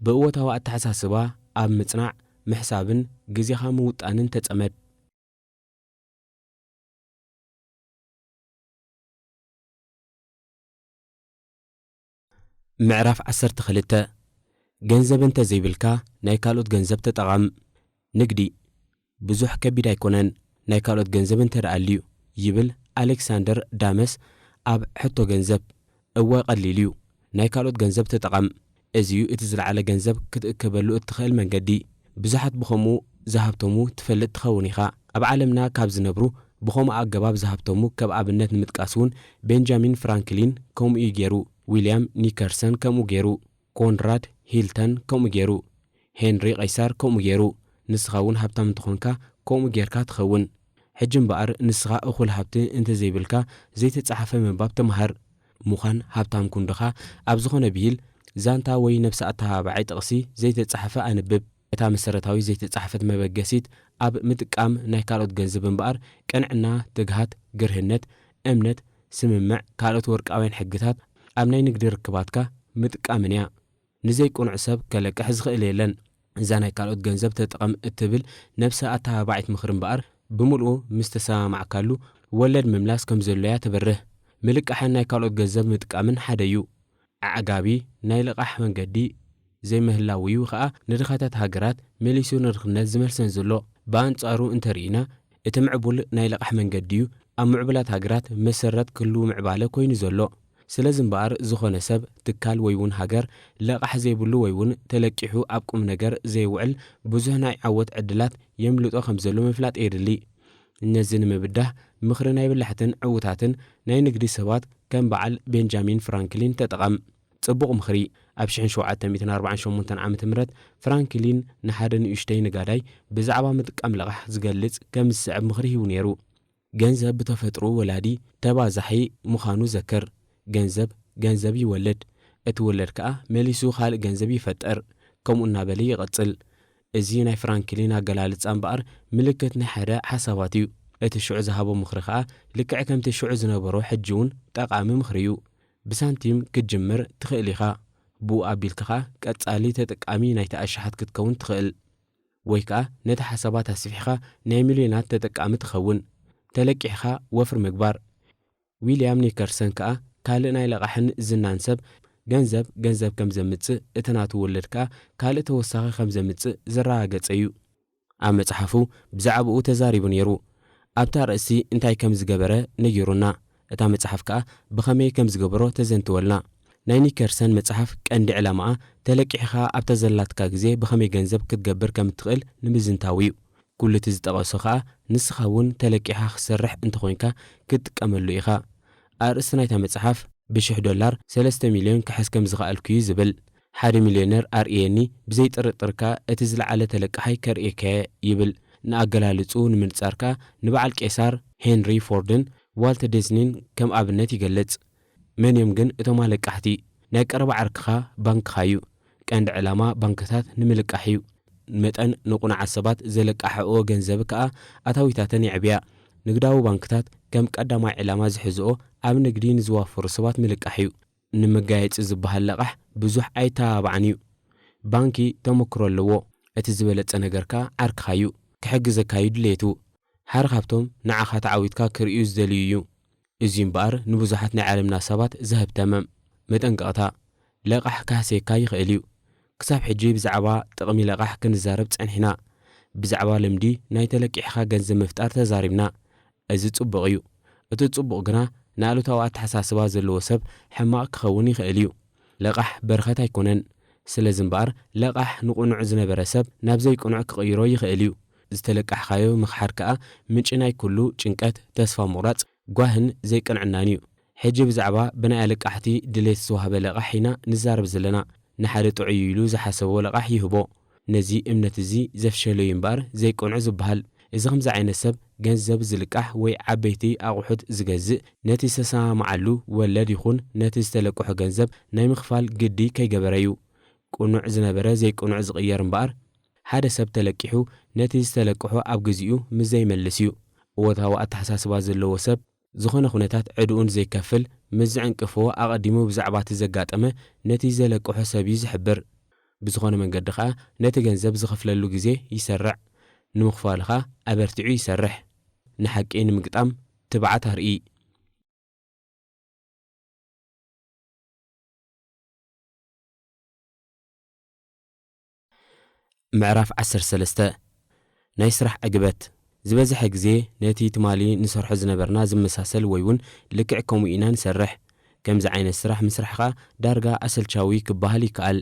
ብእወታዊ ኣተሓሳስባ ኣብ ምጽናዕ፣ ምሕሳብን ግዜኻ ምውጣንን ተጸመድ። ምዕራፍ ዓሰርተ ክልተ። ገንዘብ እንተ ዘይብልካ ናይ ካልኦት ገንዘብ ተጠቐም። ንግዲ ብዙሕ ከቢድ ኣይኮነን፣ ናይ ካልኦት ገንዘብ እንተ ደኣ ኣልዩ፣ ይብል ኣሌክሳንደር ዳመስ ኣብ ሕቶ ገንዘብ። እወ፣ ቀሊል እዩ። ናይ ካልኦት ገንዘብ ተጠቐም። እዚ እዩ እቲ ዝለዓለ ገንዘብ ክትእከበሉ እትኽእል መንገዲ። ብዙሓት ብኸምኡ ዝሃብተሙ ትፈልጥ ትኸውን ኢኻ። ኣብ ዓለምና ካብ ዝነብሩ ብኸምኡ ኣገባብ ዝሃብተሙ ከም ኣብነት ንምጥቃስ እውን ቤንጃሚን ፍራንክሊን ከምኡ እዩ ገይሩ፣ ዊልያም ኒከርሰን ከምኡ ገይሩ፣ ኮንራድ ሂልተን ከምኡ ገይሩ፣ ሄንሪ ቀይሳር ከምኡ ገይሩ። ንስኻ እውን ሃብታም እንተኾንካ ከምኡ ጌርካ ትኸውን። ሕጂ እምበኣር ንስኻ እኹል ሃብቲ እንተዘይብልካ ዘይተጻሕፈ ምንባብ ተመሃር። ምዃን ሃብታም ክንዱኻ ኣብ ዝኾነ ብሂል፣ ዛንታ ወይ ነብሰ ኣተባባዒ ጥቕሲ ዘይተጻሕፈ ኣንብብ። እታ መሰረታዊ ዘይተጻሕፈት መበገሲት ኣብ ምጥቃም ናይ ካልኦት ገንዘብ እምበኣር፣ ቅንዕና፣ ትግሃት፣ ግርህነት፣ እምነት፣ ስምምዕ፣ ካልኦት ወርቃውያን ሕግታት ኣብ ናይ ንግዲ ርክባትካ ምጥቃምን እያ። ንዘይቅኑዕ ሰብ ከለቅሕ ዝኽእል የለን። እዛ ናይ ካልኦት ገንዘብ ተጠቐም እትብል ነብሰ ኣተባባዒት ምኽሪ እምበኣር፣ ብምልኡ ምስ ተሰማማዕካሉ ወለድ ምምላስ ከም ዘሎ እያ ተብርህ። ምልቃሕን ናይ ካልኦት ገንዘብ ምጥቃምን ሓደ እዩ። ኣዕጋቢ ናይ ልቓሕ መንገዲ ዘይምህላው እዩ ኸኣ ንድኻታት ሃገራት መሊሱ ንድኽነት ዝመልሰን ዘሎ። ብኣንጻሩ እንተርኢና፣ እቲ ምዕቡል ናይ ልቓሕ መንገዲ እዩ ኣብ ምዕቡላት ሃገራት መሰረት ክህሉ ምዕባለ ኮይኑ ዘሎ። ስለዚ እምበኣር፣ ዝኾነ ሰብ፣ ትካል ወይ እውን ሃገር ለቓሕ ዘይብሉ ወይ እውን ተለቂሑ ኣብ ቁም ነገር ዘይውዕል ብዙሕ ናይ ዓወት ዕድላት የምልጦ ከም ዘሎ ምፍላጥ የድሊ። ነዚ ንምብዳህ፣ ምኽሪ ናይ በላሕትን ዕዉታትን ናይ ንግዲ ሰባት ከም በዓል ቤንጃሚን ፍራንክሊን ተጠቐም። ጽቡቕ ምኽሪ። ኣብ ሽሕን ሸውዓተ ሚእትን ኣርባዓን ሸሞንተን ዓመተ ምህረት ፍራንክሊን ንሓደ ንእሽተይ ነጋዳይ ብዛዕባ ምጥቃም ለቓሕ ዝገልጽ ከም ዝስዕብ ምኽሪ ሂቡ ነይሩ። ገንዘብ ብተፈጥሮኡ ወላዲ፣ ተባዛሒ፣ ምዃኑ ዘክር። ገንዘብ ገንዘብ ይወልድ፣ እቲ ወለድ ከኣ መሊሱ ካልእ ገንዘብ ይፈጥር። ከምኡ እናበለ ይቕጽል። እዚ ናይ ፍራንክሊን ኣገላልጻ እምበኣር ምልክት ናይ ሓደ ሓሳባት እዩ። እቲ ሽዑ ዝሃቦ ምኽሪ ከኣ ልክዕ ከምቲ ሽዑ ዝነበሮ ሕጂ እውን ጠቓሚ ምኽሪ እዩ። ብሳንቲም ክትጅምር ትኽእል ኢኻ። ብኡ ኣቢልካ ከኣ ቀጻሊ ተጠቃሚ ናይቲ ኣሽሓት ክትከውን ትኽእል። ወይ ከኣ ነቲ ሓሳባት ኣስፊሕኻ ናይ ሚልዮናት ተጠቃሚ ትኸውን። ተለቂሕኻ ወፍሪ ምግባር። ዊልያም ኒከርሰን ከኣ ካልእ ናይ ለቓሕን ዝናን ሰብ፣ ገንዘብ ገንዘብ ከም ዘምጽእ፣ እቲ ናቱ ወለድ ከኣ ካልእ ተወሳኺ ከም ዘምጽእ ዘረጋገጸ እዩ። ኣብ መጽሓፉ ብዛዕባኡ ተዛሪቡ ነይሩ። ኣብታ ኣርእስቲ እንታይ ከም ዝገበረ ነጊሩና። እታ መጽሓፍ ከኣ ብኸመይ ከም ዝገበሮ ተዘንትወልና። ናይ ኒከርሰን መጽሓፍ ቀንዲ ዕላማኣ፣ ተለቂሕኻ ኣብታ ዘላትካ ግዜ ብኸመይ ገንዘብ ክትገብር ከም እትኽእል ንምዝንታው እዩ። ኩሉ እቲ ዝጠቐሶ ኸኣ፣ ንስኻ እውን ተለቂሕኻ ክትሰርሕ እንተኾይንካ ክትጥቀመሉ ኢኻ። ኣርእስቲ ናይታ መጽሓፍ፣ "ብሽሕ ዶላር ሰለስተ ሚልዮን ክሕዝ ከም ዝኸኣልኩ" እዩ ዝብል። ሓደ ሚልዮነር ኣርእየኒ፣ ብዘይጥርጥር ከኣ እቲ ዝለዓለ ተለቃሓይ ከርእየካ እየ ይብል። ንኣገላልጽኡ ንምንጻር ከኣ ንበዓል ቄሳር ሄንሪ ፎርድን ዋልት ዲዝኒን ከም ኣብነት ይገልጽ። መን እዮም ግን እቶም ኣለቃሕቲ? ናይ ቀረባ ዓርክኻ ባንክኻ እዩ። ቀንዲ ዕላማ ባንክታት ንምልቃሕ እዩ። መጠን ንቑኑዓት ሰባት ዘለቃሕኦ ገንዘብ ከኣ ኣታዊታተን የዕብያ። ንግዳዊ ባንክታት ከም ቀዳማይ ዕላማ ዝሕዝኦ ኣብ ንግዲ ንዝዋፈሩ ሰባት ምልቃሕ እዩ። ንመጋየጺ ዝበሃል ለቓሕ ብዙሕ ኣይተባባዕን እዩ። ባንኪ ተመክሮ ኣለዎ። እቲ ዝበለጸ ነገር ከኣ ዓርክኻ እዩ። ክሕግዘካ እዩ ድሌቱ። ሓደ ካብቶም ንዓኻ ተዓዊትካ ክርእዩ ዝደልዩ እዩ። እዚ እምበኣር ንብዙሓት ናይ ዓለምና ሰባት ዘህብተመም መጠንቀቕታ። ለቓሕ ክሃስየካ ይኽእል እዩ። ክሳብ ሕጂ ብዛዕባ ጥቕሚ ለቓሕ ክንዛረብ ጸኒሕና። ብዛዕባ ልምዲ ናይ ተለቂሕኻ ገንዘብ ምፍጣር ተዛሪብና። እዚ ጽቡቕ እዩ። እቲ ጽቡቕ ግና ንኣሉታዊ ኣተሓሳስባ ዘለዎ ሰብ ሕማቕ ክኸውን ይኽእል እዩ። ለቓሕ በረኸት ኣይኮነን። ስለዚ እምበኣር ለቓሕ ንቕኑዕ ዝነበረ ሰብ ናብ ዘይቅኑዕ ክቕይሮ ይኽእል እዩ። ዝተለቃሕኻዮ ምኽሓድ ከኣ ምንጪ ናይ ኩሉ ጭንቀት፣ ተስፋ ምቑራጽ፣ ጓህን ዘይቅንዕናን እዩ። ሕጂ ብዛዕባ ብናይ ኣለቃሕቲ ድሌት ዝተዋህበ ለቓሕ ኢና ንዛረብ ዘለና። ንሓደ ጥዑይ እዩ ኢሉ ዝሓሰቦ ለቓሕ ይህቦ። ነዚ እምነት እዚ ዘፍሸሎ እዩ እምበኣር ዘይቅኑዕ ዝበሃል። እዚ ከምዚ ዓይነት ሰብ ገንዘብ ዝልቃሕ ወይ ዓበይቲ ኣቑሑት ዝገዝእ ነቲ ዝተሰማምዓሉ ወለድ ይኹን ነቲ ዝተለቅሖ ገንዘብ ናይ ምኽፋል ግዲ ከይገበረ እዩ። ቅኑዕ ዝነበረ ዘይቅኑዕ ዝቕየር እምበኣር፣ ሓደ ሰብ ተለቂሑ ነቲ ዝተለቅሖ ኣብ ግዚኡ ምስ ዘይመልስ እዩ። እወታዊ ኣተሓሳስባ ዘለዎ ሰብ ዝኾነ ኩነታት ዕድኡን ዘይከፍል ምስ ዝዕንቅፍዎ ኣቐዲሙ ብዛዕባ እቲ ዘጋጠመ ነቲ ዘለቅሖ ሰብ እዩ ዝሕብር። ብዝኾነ መንገዲ ኸኣ ነቲ ገንዘብ ዝኸፍለሉ ግዜ ይሰርዕ። ንምኽፋሉ ኸኣ ኣበርቲዑ ይሰርሕ። ንሓቂ ንምግጣም ትብዓት ኣርኢ። ምዕራፍ ዓሰርተ ሰለስተ። ናይ ስራሕ ዕግበት። ዝበዝሐ ግዜ ነቲ ትማሊ ንሰርሖ ዝነበርና ዝመሳሰል ወይ እውን ልክዕ ከምኡ ኢና ንሰርሕ። ከምዚ ዓይነት ስራሕ ምስራሕ ኸኣ ዳርጋ ኣሰልቻዊ ክበሃል ይከኣል።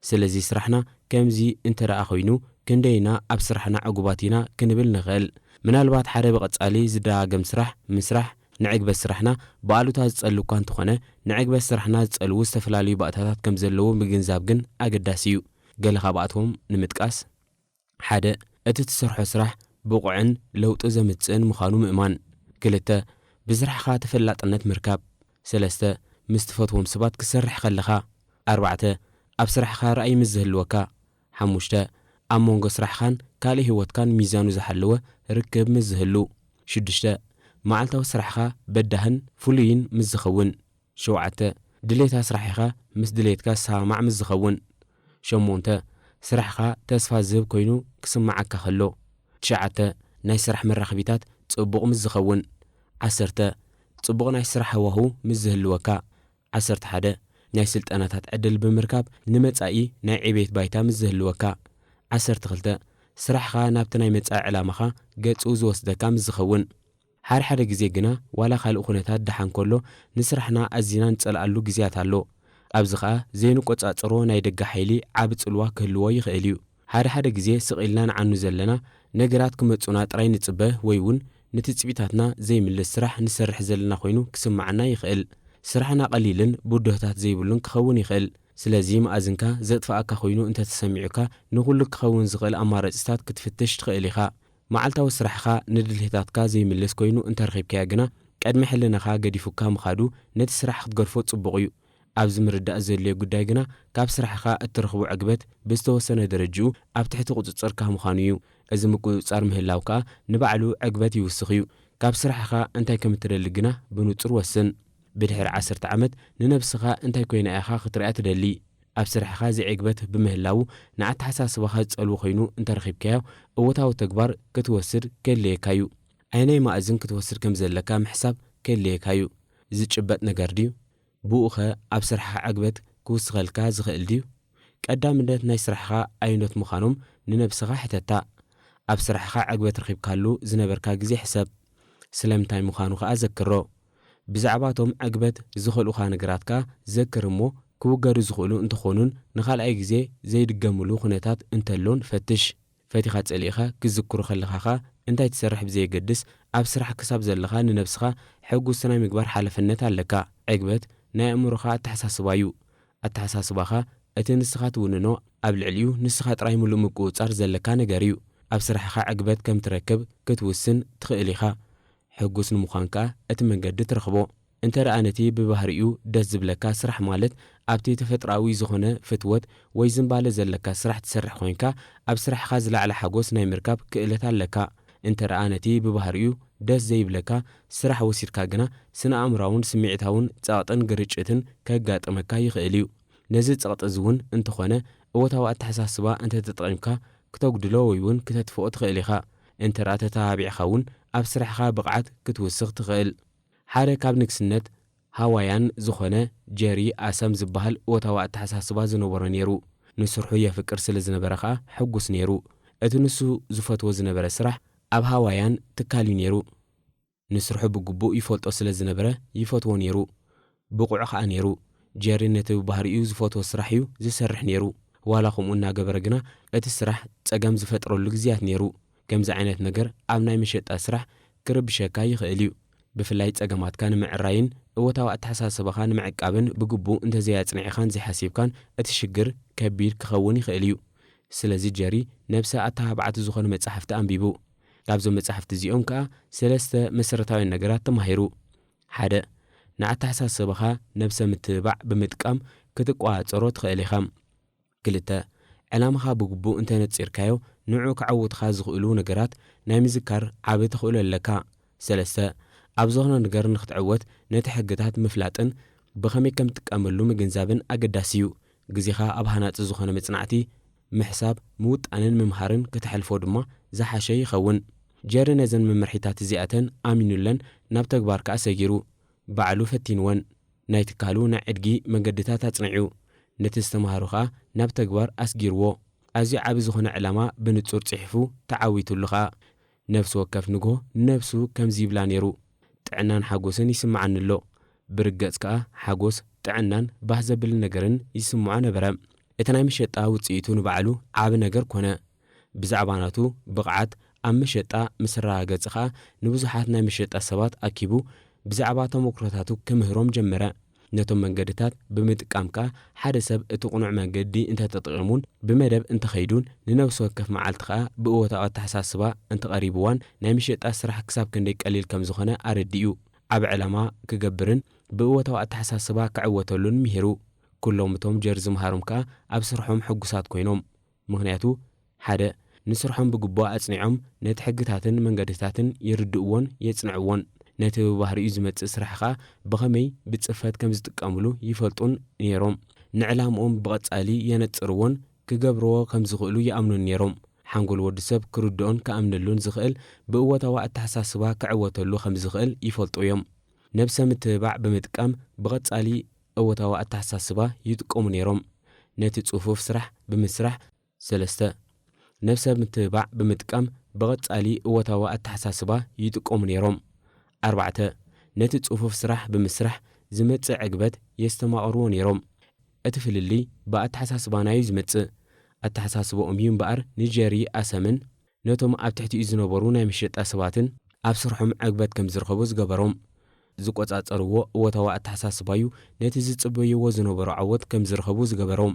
ስለዚ ስራሕና ከምዚ እንተ ደኣ ኾይኑ፣ ክንደይ ኢና ኣብ ስራሕና ዕጉባት ኢና ክንብል ንኽእል። ምናልባት ሓደ ብቐጻሊ ዝደጋገም ስራሕ ምስራሕ ንዕግበት ስራሕና ብኣሉታ ዝጸሉ እኳ እንተኾነ፣ ንዕግበት ስራሕና ዝጸልዉ ዝተፈላለዩ ባእታታት ከም ዘለዉ ምግንዛብ ግን ኣገዳሲ እዩ። ገለ ካብኣቶም ንምጥቃስ፣ ሓደ፣ እቲ ትሰርሖ ስራሕ ብቑዕን ለውጢ ዘምጽእን ምዃኑ ምእማን። ክልተ፣ ብስራሕኻ ተፈላጥነት ምርካብ። ሰለስተ፣ ምስ ትፈትዎም ሰባት ክትሰርሕ ከለኻ። ኣርባዕተ፣ ኣብ ስራሕኻ ራእይ ምስ ዝህልወካ። ሓሙሽተ፣ ኣብ መንጎ ስራሕኻን ካልእ ህይወትካን ሚዛኑ ዝሓለወ ርክብ ምስ ዝህሉ። ሽዱሽተ፣ መዓልታዊ ስራሕኻ በዳህን ፍሉይን ምስ ዝኸውን። ሸውዓተ፣ ድሌታ ስራሕኻ ምስ ድሌትካ ዝሰማማዕ ምስ ዝኸውን። ሸሞንተ፣ ስራሕኻ ተስፋ ዝህብ ኮይኑ ክስምዓካ ከሎ። ትሽዓተ፣ ናይ ስራሕ መራኸቢታት ጽቡቕ ምስ ዝኸውን። ዓሰርተ፣ ጽቡቕ ናይ ስራሕ ሃዋሁ ምስ ዝህልወካ። ዓሰርተ ሓደ፣ ናይ ስልጠናታት ዕድል ብምርካብ ንመጻኢ ናይ ዕቤት ባይታ ምስ ዝህልወካ። ዓሰርተ ክልተ፣ ስራሕኻ ናብቲ ናይ መጻኢ ዕላማኻ ገጹ ዝወስደካ ምስ ዝኸውን። ሓደ ሓደ ግዜ ግና፣ ዋላ ካልእ ኩነታት ደሓን ከሎ፣ ንስራሕና ኣዚና ንጸልኣሉ ግዜያት ኣሎ። ኣብዚ ኸኣ ዘይንቆጻጸሮ ናይ ደገ ሓይሊ ዓቢ ጽልዋ ክህልዎ ይኽእል እዩ። ሓደ ሓደ ግዜ ስቕ ኢልና ንዓኑ ዘለና፣ ነገራት ክመጹና ጥራይ ንጽበ ወይ እውን ንትጽቢታትና ዘይምልስ ስራሕ ንሰርሕ ዘለና ኮይኑ ክስምዓና ይኽእል። ስራሕና ቀሊልን ብድሆታት ዘይብሉን ክኸውን ይኽእል። ስለዚ መኣዝንካ ዘጥፍኣካ ኮይኑ እንተተሰሚዑካ፣ ንኹሉ ክኸውን ዝኽእል ኣማራጺታት ክትፍትሽ ትኽእል ኢኻ። መዓልታዊ ስራሕኻ ንድሌታትካ ዘይምልስ ኮይኑ እንተረኺብካዮ ግና፣ ቅድሚ ሕልናኻ ገዲፉካ ምኻዱ ነቲ ስራሕ ክትገድፎ ጽቡቕ እዩ። ኣብዚ ምርዳእ ዘድልዮ ጉዳይ ግና፣ ካብ ስራሕኻ እትረኽቦ ዕግበት ብዝተወሰነ ደረጅኡ ኣብ ትሕቲ ቁጽጽርካ ምዃኑ እዩ። እዚ ምቁጽጻር ምህላው ከኣ ንባዕሉ ዕግበት ይውስኽ እዩ። ካብ ስራሕኻ እንታይ ከም እትደሊ ግና ብንጹር ወስን። ብድሕሪ ዓሰርተ ዓመት ንነብስኻ እንታይ ኮይና ኢኻ ክትሪኣ ትደሊ? ኣብ ስራሕኻ ዘይዕግበት ብምህላዉ ንኣተሓሳስባኻ ዝጸልዎ ኮይኑ እንተረኺብካዮ፣ እወታዊ ተግባር ክትወስድ ከድልየካ እዩ። ኣየናይ መኣዝን ክትወስድ ከም ዘለካ ምሕሳብ ከድልየካ እዩ። ዝጭበጥ ነገር ድዩ? ብኡኸ ኣብ ስራሕኻ ዕግበት ክውስኸልካ ዝኽእል ድዩ? ቀዳምነት ናይ ስራሕኻ ኣየኖት ምዃኖም ንነብስኻ ሕተታ። ኣብ ስራሕኻ ዕግበት ረኺብካሉ ዝነበርካ ግዜ ሕሰብ። ስለምንታይ ምዃኑ ኸኣ ዘክሮ። ብዛዕባ እቶም ዕግበት ዝኸልኡኻ ነገራት ከኣ ዘክር እሞ፣ ክውገዱ ዝኽእሉ እንተኾኑን ንኻልኣይ ግዜ ዘይድገምሉ ኩነታት እንተሎን ፈትሽ። ፈቲኻ ጸሊእኻ ክትዝክሮ ከለኻ ኸኣ እንታይ ትሰርሕ ብዘየገድስ፣ ኣብ ስራሕ ክሳብ ዘለኻ ንነብስኻ ሕጉስ ናይ ምግባር ሓላፍነት ኣለካ። ዕግበት ናይ ኣእምሮኻ ኣተሓሳስባ እዩ። ኣተሓሳስባኻ እቲ ንስኻ ትውንኖ፣ ኣብ ልዕሊኡ ንስኻ ጥራይ ምሉእ ምቁጽጻር ዘለካ ነገር እዩ። ኣብ ስራሕኻ ዕግበት ከም ትረክብ ክትውስን ትኽእል ኢኻ። ሕጉስ ንምዃን ከኣ እቲ መንገዲ ትረኽቦ። እንተ ደኣ ነቲ ብባህሪኡ ደስ ዝብለካ ስራሕ፣ ማለት ኣብቲ ተፈጥሮኣዊ ዝኾነ ፍትወት ወይ ዝንባለ ዘለካ ስራሕ ትሰርሕ ኮይንካ፣ ኣብ ስራሕኻ ዝለዓለ ሓጎስ ናይ ምርካብ ክእለት ኣለካ። እንተ ደኣ ነቲ ብባህሪኡ ደስ ዘይብለካ ስራሕ ወሲድካ ግና፣ ስነ ኣእምራውን ስምዒታውን ጸቕጥን ግርጭትን ከጋጥመካ ይኽእል እዩ። ነዚ ጸቕጢ እዚ እውን እንተኾነ፣ እወታዊ ኣተሓሳስባ እንተተጠቒምካ ክተጉድሎ ወይ እውን ክተጥፍኦ ትኽእል ኢኻ። እንተ ደኣ ተተባቢዕኻ እውን ኣብ ስራሕኻ ብቕዓት ክትውስኽ ትኽእል። ሓደ ካብ ንግስነት ሃዋያን ዝኾነ ጀሪ ኣሰም ዝበሃል እወታዊ ኣተሓሳስባ ዝነበሮ ነይሩ። ንስርሑ የፍቅር ስለ ዝነበረ ኸኣ ሕጉስ ነይሩ። እቲ ንሱ ዝፈትዎ ዝነበረ ስራሕ ኣብ ሃዋያን ትካል እዩ ነይሩ። ንስርሑ ብግቡእ ይፈልጦ ስለ ዝነበረ ይፈትዎ ነይሩ። ብቑዕ ኸኣ ነይሩ። ጀሪ ነቲ ብባህሪኡ ዝፈትዎ ስራሕ እዩ ዝሰርሕ ነይሩ። ዋላ ከምኡ እናገበረ ግና እቲ ስራሕ ጸገም ዝፈጥረሉ ግዜያት ነይሩ። ከምዚ ዓይነት ነገር ኣብ ናይ መሸጣ ስራሕ ክርብሸካ ይኽእል እዩ። ብፍላይ ጸገማትካ ንምዕራይን እወታዊ ኣተሓሳስባኻ ንምዕቃብን ብግቡእ እንተዘይኣጽኒዕኻን ዘይሓሲብካን እቲ ሽግር ከቢድ ክኸውን ይኽእል እዩ። ስለዚ ጀሪ ነብሰ ኣተባባዕቲ ዝኾኑ መጻሕፍቲ ኣንቢቡ። ካብዞም መጻሕፍቲ እዚኦም ከኣ ሰለስተ መሰረታውያን ነገራት ተማሂሩ። ሓደ፣ ንኣተሓሳስባኻ ነብሰ ምትብባዕ ብምጥቃም ክትቆጻጸሮ ትኽእል ኢኻ። ክልተ፣ ዕላማኻ ብግቡእ እንተነጺርካዮ፣ ንዑ ከዐውቱኻ ዝኽእሉ ነገራት ናይ ምዝካር ዓቢ ተኽእሎ ኣለካ። ሰለስተ፣ ኣብ ዝኾነ ነገር ንኽትዕወት ነቲ ሕግታት ምፍላጥን ብኸመይ ከም ትጥቀመሉ ምግንዛብን ኣገዳሲ እዩ። ግዜኻ ኣብ ሃናጺ ዝኾነ መጽናዕቲ፣ ምሕሳብ፣ ምውጣንን ምምሃርን ከተሕልፎ ድማ ዝሓሸ ይኸውን። ጀሪ ነዘን መምርሒታት እዚኣተን ኣሚኑለን ናብ ተግባር ከኣ ሰጊሩ። ባዕሉ ፈቲንወን። ናይ ትካሉ ናይ ዕድጊ መገድታት ኣጽኒዑ። ነቲ ዝተማህሮ ኸኣ ናብ ተግባር ኣስጊርዎ። ኣዝዩ ዓቢ ዝኾነ ዕላማ ብንጹር ጽሒፉ ተዓዊቱሉ ኸኣ። ነፍሲ ወከፍ ንግሆ ነብሱ ከምዚ ይብላ ነይሩ፣ "ጥዕናን ሓጎስን ይስምዓኒ ኣሎ።" ብርገጽ ከኣ ሓጎስ፣ ጥዕናን ባህ ዘብል ነገርን ይስምዖ ነበረ። እቲ ናይ መሸጣ ውጽኢቱ ንባዕሉ ዓቢ ነገር ኮነ። ብዛዕባ ናቱ ብቕዓት ኣብ መሸጣ ምስ ኣረጋገጸ ኸኣ ንብዙሓት ናይ መሸጣ ሰባት ኣኪቡ ብዛዕባ ተመክሮታቱ ክምህሮም ጀመረ። ነቶም መንገድታት ብምጥቃም ከኣ ሓደ ሰብ እቲ ቅኑዕ መንገዲ እንተተጠቒሙን ብመደብ እንተኸይዱን ንነብሲ ወከፍ መዓልቲ ከኣ ብእወታዊ ኣተሓሳስባ እንተቐሪብዋን ናይ መሸጣ ስራሕ ክሳብ ክንደይ ቀሊል ከም ዝኾነ ኣረዲኡ። ዓቢ ዕላማ ክገብርን ብእወታዊ ኣተሓሳስባ ክዕወተሉን ምሂሩ። ኩሎም እቶም ጀሪ ዝመሃሮም ከኣ ኣብ ስርሖም ሕጉሳት ኮይኖም። ምኽንያቱ፣ ሓደ፣ ንስርሖም ብግቡእ ኣጽኒዖም ነቲ ሕግታትን መንገድታትን ይርድእዎን የጽንዕዎን። ነቲ ብባህሪኡ ዝመጽእ ስራሕ ኸኣ ብኸመይ ብጽፈት ከም ዝጥቀምሉ ይፈልጡን ነይሮም። ንዕላምኦም ብቐጻሊ የነጽርዎን ክገብርዎ ከም ዝኽእሉ ይኣምኑን ነይሮም። ሓንጎል ወዲ ሰብ ክርድኦን ክኣምነሉን ዝኽእል ብእወታዊ ኣተሓሳስባ ክዕወተሉ ከም ዝኽእል ይፈልጡ እዮም። ነብሰ ምትብባዕ ብምጥቃም ብቐጻሊ እወታዊ ኣተሓሳስባ ይጥቀሙ ነይሮም። ነቲ ጽፉፍ ስራሕ ብምስራሕ። ሰለስተ፣ ነብሰ ምትብባዕ ብምጥቃም ብቐጻሊ እወታዊ ኣተሓሳስባ ይጥቀሙ ነይሮም። ኣርባዕተ፣ ነቲ ጽፉፍ ስራሕ ብምስራሕ ዝመጽእ ዕግበት የስተማቕርዎ ነይሮም። እቲ ፍልልይ ብኣተሓሳስባና እዩ ዝመጽእ። ኣተሓሳስባኦም እዩ እምበኣር ንጀሪ ኣሰምን ነቶም ኣብ ትሕቲኡ ዝነበሩ ናይ መሸጣ ሰባትን ኣብ ስርሖም ዕግበት ከም ዝረኸቡ ዝገበሮም። ዝቆጻጸርዎ እወታዊ ኣተሓሳስባ እዩ ነቲ ዝጽበይዎ ዝነበሩ ዓወት ከም ዝረኸቡ ዝገበሮም።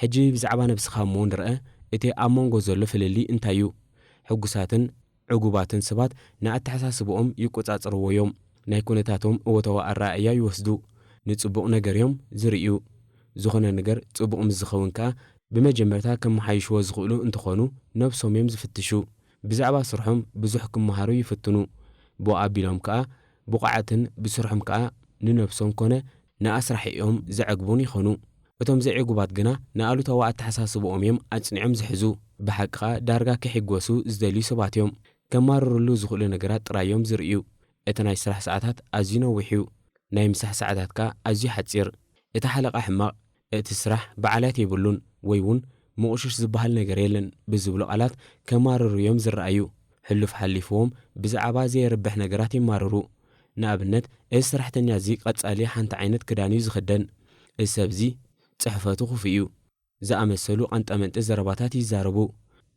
ሕጂ ብዛዕባ ነብስኻ እሞ ንርአ፣ እቲ ኣብ መንጎ ዘሎ ፍልልይ እንታይ እዩ? ሕጉሳትን ዕጉባትን ሰባት ንኣተሓሳስባኦም ይቆጻጸርዎ እዮም። ናይ ኩነታቶም እወታዊ ኣረኣእያ ይወስዱ። ንጽቡቕ ነገር እዮም ዝርእዩ። ዝኾነ ነገር ጽቡቕ ምስ ዝኸውን ከኣ ብመጀመርታ ከመሓይሽዎ ዝኽእሉ እንተኾኑ ነብሶም እዮም ዝፍትሹ። ብዛዕባ ስርሖም ብዙሕ ክመሃሩ ይፍትኑ። ብኡ ኣቢሎም ከኣ ብቑዓትን ብስርሖም ከኣ ንነብሶም ኮነ ንኣስራሒኦም ዘዕግቡን ይኾኑ። እቶም ዘይዕጉባት ግና ንኣሉታዊ ኣተሓሳስባኦም እዮም ኣጽኒዖም ዝሕዙ። ብሓቂ ከኣ ዳርጋ ክሕጎሱ ዝደልዩ ሰባት እዮም። ከማርርሉ ዝኽእሉ ነገራት ጥራይ እዮም ዝርእዩ። እቲ ናይ ስራሕ ሰዓታት ኣዝዩ ነዊሕ እዩ። ናይ ምሳሕ ሰዓታት ከኣ ኣዝዩ ሓጺር። እቲ ሓለቓ ሕማቕ፣ እቲ ስራሕ በዓላት የብሉን ወይ እውን ምቑሽሽ ዝበሃል ነገር የለን ብዝብሉ ቃላት ከማርሩ እዮም ዝረኣዩ። ሕሉፍ ሓሊፍዎም ብዛዕባ ዘየርብሕ ነገራት ይማርሩ። ንኣብነት፣ እዚ ሰራሕተኛ እዚ ቀጻሊ ሓንቲ ዓይነት ክዳን እዩ ዝኽደን፣ እዚ ሰብ እዚ ጽሕፈቱ ክፉእ እዩ ዝኣመሰሉ ቀንጠመንጢ ዘረባታት ይዛረቡ።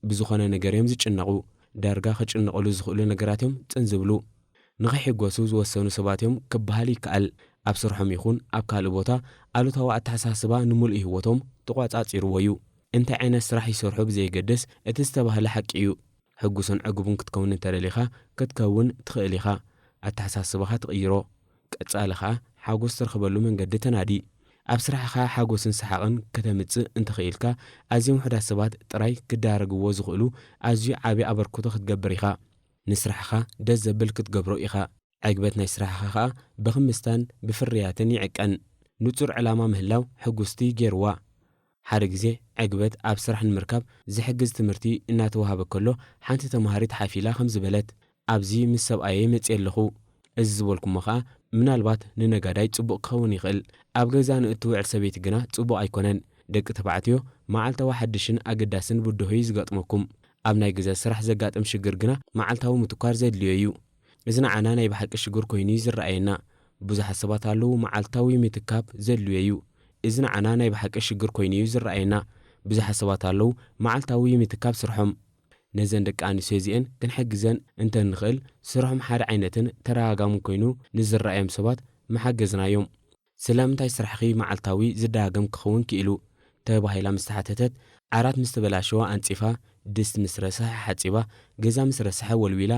ብዝኾነ ነገር እዮም ዝጭነቑ። ዳርጋ ክጭነቑሉ ዝኽእሉ ነገራት እዮም ጽን ዝብሉ። ንኽሕጎሱ ዝወሰኑ ሰባት እዮም ክበሃል ይከኣል። ኣብ ስርሖም ይኹን ኣብ ካልእ ቦታ ኣሉታዊ ኣተሓሳስባ ንምሉእ ህይወቶም ተቋጻጺርዎ እዩ። እንታይ ዓይነት ስራሕ ይሰርሑ ብዘየገድስ እቲ ዝተባህለ ሓቂ እዩ። ሕጉስን ዕጉብን ክትከውን እንተደሊኻ ክትከውን ትኽእል ኢኻ። ኣተሓሳስባኻ ትቕይሮ። ቀጻሊ ኸኣ ሓጎስ ትረኽበሉ መንገዲ ተናዲ። ኣብ ስራሕኻ ሓጎስን ሰሓቕን ከተምጽእ እንተኽኢልካ፣ ኣዝዮም ውሑዳት ሰባት ጥራይ ክዳረግዎ ዝኽእሉ ኣዝዩ ዓቢ ኣበርክቶ ክትገብር ኢኻ። ንስራሕኻ ደስ ዘብል ክትገብሮ ኢኻ። ዕግበት ናይ ስራሕኻ ኸኣ ብኽምስታን ብፍርያትን ይዕቀን። ንጹር ዕላማ ምህላው ሕጉስቲ ገይርዋ። ሓደ ግዜ ዕግበት ኣብ ስራሕ ንምርካብ ዝሕግዝ ትምህርቲ እናተዋህበ ከሎ፣ ሓንቲ ተማሃሪት ሓፍ ኢላ ከምዚ በለት፣ "ኣብዚ ምስ ሰብኣየይ መጽየ ኣለኹ። እዚ ዝበልኩሞ ኸኣ ምናልባት ንነጋዳይ ጽቡቕ ክኸውን ይኽእል። ኣብ ገዛ ንእትውዕል ሰበይቲ ግና ጽቡቕ ኣይኮነን። ደቂ ተባዕትዮ መዓልታዊ ሓድሽን ኣገዳስን ብድሆ እዩ ዝገጥመኩም። ኣብ ናይ ገዛ ስራሕ ዘጋጥም ሽግር ግና መዓልታዊ ምትኳር ዘድልዮ እዩ። እዚ ንዓና ናይ ብሓቂ ሽግር ኮይኑ እዩ ዝረኣየና። ብዙሓት ሰባት ኣለዉ መዓልታዊ ምትካብ ዘድልዮ እዩ። እዚ ንዓና ናይ ብሓቂ ሽግር ኮይኑ እዩ ዝረኣየና። ብዙሓት ሰባት ኣለዉ መዓልታዊ ምትካብ ስርሖም። ነዘን ደቂ ኣንስትዮ እዚኤን ክንሕግዘን እንተንኽእል፣ ስርሖም ሓደ ዓይነትን ተደጋጋምን ኮይኑ ንዝረኣዮም ሰባት ምሓገዝናዮም። ስለምንታይ ስራሕኺ መዓልታዊ ዝደጋገም ክኸውን ክኢሉ?" ተባሂላ ምስ ተሓተተት፣ ዓራት ምስ ተበላሸወ ኣንጺፋ፣ ድስቲ ምስ ረሰሐ ሓጺባ፣ ገዛ ምስ ረሰሐ ወልዊላ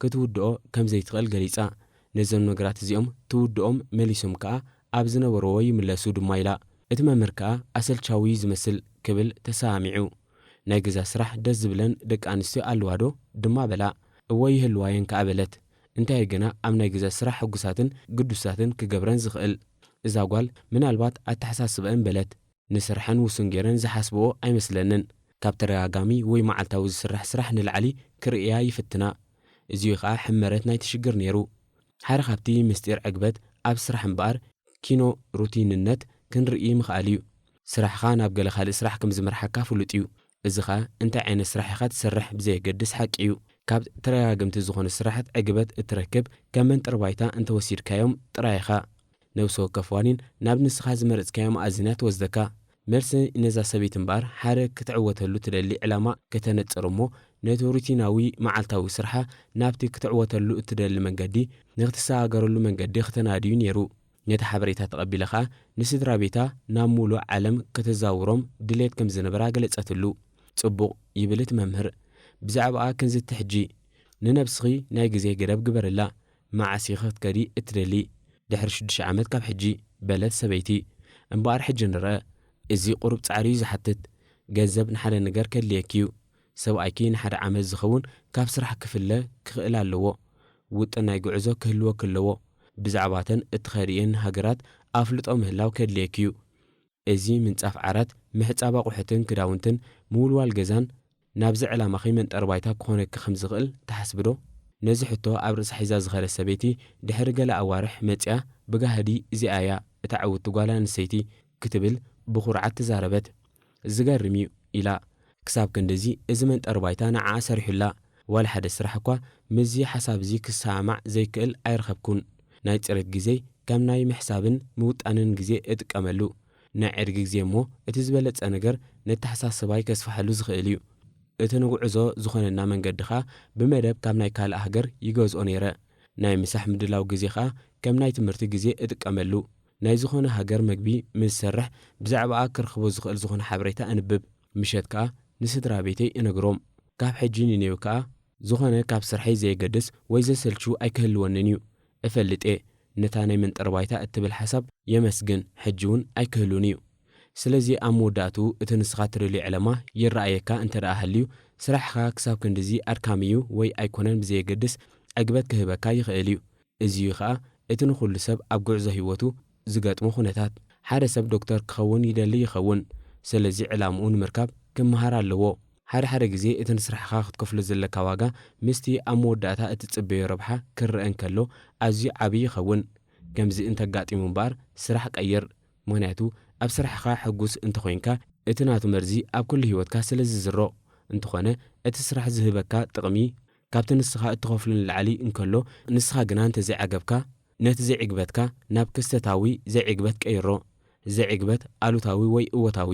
ክትውድኦ ከም ዘይትኽእል ገሊጻ። ነዞም ነገራት እዚኦም ትውድኦም መሊሶም ከኣ ኣብ ዝነበርዎ ይምለሱ ድማ ኢላ። እቲ መምህር ከኣ ኣሰልቻዊ እዩ ዝመስል ክብል ተሰማሚዑ። "ናይ ገዛ ስራሕ ደስ ዝብለን ደቂ ኣንስትዮ ኣለዋ ዶ?" ድማ በላ። "እወ ይህልዋየን ከኣ" በለት። "እንታይ ግና ኣብ ናይ ገዛ ስራሕ ሕጉሳትን ግዱሳትን ክገብረን ዝኽእል?" እዛ ጓል ምናልባት ኣተሓሳስበአን በለት። ንስርሐን ውሱን ገይረን ዝሓስብኦ ኣይመስለንን። ካብ ተደጋጋሚ ወይ መዓልታዊ ዝስራሕ ስራሕ ንላዕሊ ክርእያ ይፍትና። እዚኡ ኸኣ ሕመረት ናይቲ ሽግር ነይሩ። ሓደ ካብቲ ምስጢር ዕግበት ኣብ ስራሕ እምበኣር ኪኖ ሩቲንነት ክንርኢ ምኽኣል እዩ። ስራሕኻ ናብ ገለ ካልእ ስራሕ ከም ዝመርሓካ ፍሉጥ እዩ። እዚ ኸኣ እንታይ ዓይነት ስራሕ ኢኻ ትሰርሕ ብዘየገድስ ሓቂ እዩ። ካብ ተደጋገምቲ ዝኾኑ ስራሓት ዕግበት እትረክብ ከም መንጠር ባይታ እንተወሲድካዮም ጥራይ ኢኻ። ነብሲ ወከፍ ዋኒን ናብ ንስኻ ዝመረጽካዮ መኣዝንያ ትወስደካ። መልሲ ነዛ ሰበይቲ እምበኣር ሓደ ክትዕወተሉ ትደሊ ዕላማ ከተነጽር እሞ ነቲ ሩቲናዊ መዓልታዊ ስርሓ ናብቲ ክትዕወተሉ እትደሊ መንገዲ ንክትሰጋገረሉ መንገዲ ከተናድዩ ነይሩ። ነቲ ሓበሬታ ተቐቢለ ኸኣ ንስድራ ቤታ ናብ ምሉእ ዓለም ከተዛውሮም ድሌት ከም ዝነበራ ገለጸትሉ። "ጽቡቕ" ይብል እቲ መምህር። "ብዛዕባኣ ክንዝቲ ሕጂ። ንነብስኺ ናይ ግዜ ገደብ ግበርላ። መዓስ ኢኺ ክትከዲ እትደሊ?" "ድሕሪ ሽዱሽተ ዓመት ካብ ሕጂ" በለት ሰበይቲ። "እምበኣር ሕጂ ንርአ። እዚ ቁሩብ ጻዕሪ እዩ ዝሓትት። ገንዘብ ንሓደ ነገር ከድልየኪ እዩ። ሰብኣይኪ ንሓደ ዓመት ዝኸውን ካብ ስራሕ ክፍለ ክኽእል ኣለዎ። ውጥን ናይ ጉዕዞ ክህልወኪ ኣለዎ። ብዛዕባተን እትኸድየን ሃገራት ኣፍልጦ ምህላው ከድልየኪ እዩ። እዚ ምንጻፍ ዓራት፣ ምሕጻብ ኣቑሑትን ክዳውንትን፣ ምውልዋል ገዛን ናብዚ ዕላማኺ መንጠሪ ባይታ ክኾነኪ ከም ዝኽእል ትሓስቢ ዶ?" ነዚ ሕቶ ኣብ ርእሳ ሒዛ ዝኸደት ሰበይቲ ድሕሪ ገለ ኣዋርሕ መጺኣ፣ "ብጋህዲ እዚኣ እያ እታ ዕውትቲ ጓል ኣንስተይቲ" ክትብል ብኹርዓት ተዛረበት። "ዝገርም እዩ" ኢላ። ክሳብ ክንድዚ እዚ መንጠሪ ባይታ ንዓኣ ሰሪሑላ። ዋላ ሓደ ስራሕ እኳ ምስዚ ሓሳብ እዚ ክሰማማዕ ዘይክእል ኣይረኸብኩን። ናይ ጽሬት ግዜይ ከም ናይ ምሕሳብን ምውጣንን ግዜ እጥቀመሉ። ናይ ዕርጊ ግዜ እሞ እቲ ዝበለጸ ነገር ነተሓሳስባይ ከስፍሓሉ ዝኽእል እዩ። እቲ ንጉዕዞ ዝኾነና መንገዲ ኸኣ ብመደብ ካብ ናይ ካልእ ሃገር ይገዝኦ ነይረ። ናይ ምሳሕ ምድላው ግዜ ኸኣ ከም ናይ ትምህርቲ ግዜ እጥቀመሉ። ናይ ዝኾነ ሃገር መግቢ ምስ ዝሰርሕ ብዛዕባኣ ክረኽቦ ዝኽእል ዝኾነ ሓበሬታ ኣንብብ። ምሸት ከኣ ንስድራ ቤተይ እነግሮም። ካብ ሕጂ ንኔው ከኣ ዝኾነ ካብ ስርሐይ ዘየገድስ ወይ ዘሰልቹ ኣይክህልወንን እዩ። እፈልጥ እየ፣ ነታ ናይ መንጠሪ ባይታ እትብል ሓሳብ የመስግን፣ ሕጂ እውን ኣይክህሉን እዩ። ስለዚ ኣብ መወዳእትኡ እቲ ንስኻ ትደልዮ ዕለማ ይረኣየካ እንተ ደኣ ሃልዩ፣ ስራሕኻ ክሳብ ክንድዚ ኣድካሚ እዩ ወይ ኣይኮነን ብዘየገድስ ዕግበት ክህበካ ይኽእል እዩ። እዚ እዩ ኸኣ እቲ ንኹሉ ሰብ ኣብ ጉዕዞ ህይወቱ ዝገጥሞ ኩነታት። ሓደ ሰብ ዶክተር ክኸውን ይደሊ ይኸውን፣ ስለዚ ዕላምኡ ንምርካብ ክመሃር ኣለዎ። ሓደ ሓደ ግዜ እቲ ንስራሕኻ ክትከፍሎ ዘለካ ዋጋ ምስቲ ኣብ መወዳእታ እትጽበዮ ረብሓ ክረአ እንከሎ ኣዝዩ ዓቢ ይኸውን። ከምዚ እንተጋጢሙ እምበኣር ስራሕ ቀይር። ምኽንያቱ ኣብ ስራሕኻ ሕጉስ እንተኾይንካ እቲ ናቱ መርዚ ኣብ ኩሉ ህይወትካ ስለ ዝዝሮ። እንተኾነ እቲ ስራሕ ዝህበካ ጥቕሚ ካብቲ ንስኻ እትኸፍሎ ንላዕሊ እንከሎ ንስኻ ግና እንተዘይዓገብካ ነቲ ዘይዕግበትካ ናብ ክስተታዊ ዘይዕግበት ቀይሮ። ዘይዕግበት ኣሉታዊ ወይ እወታዊ፣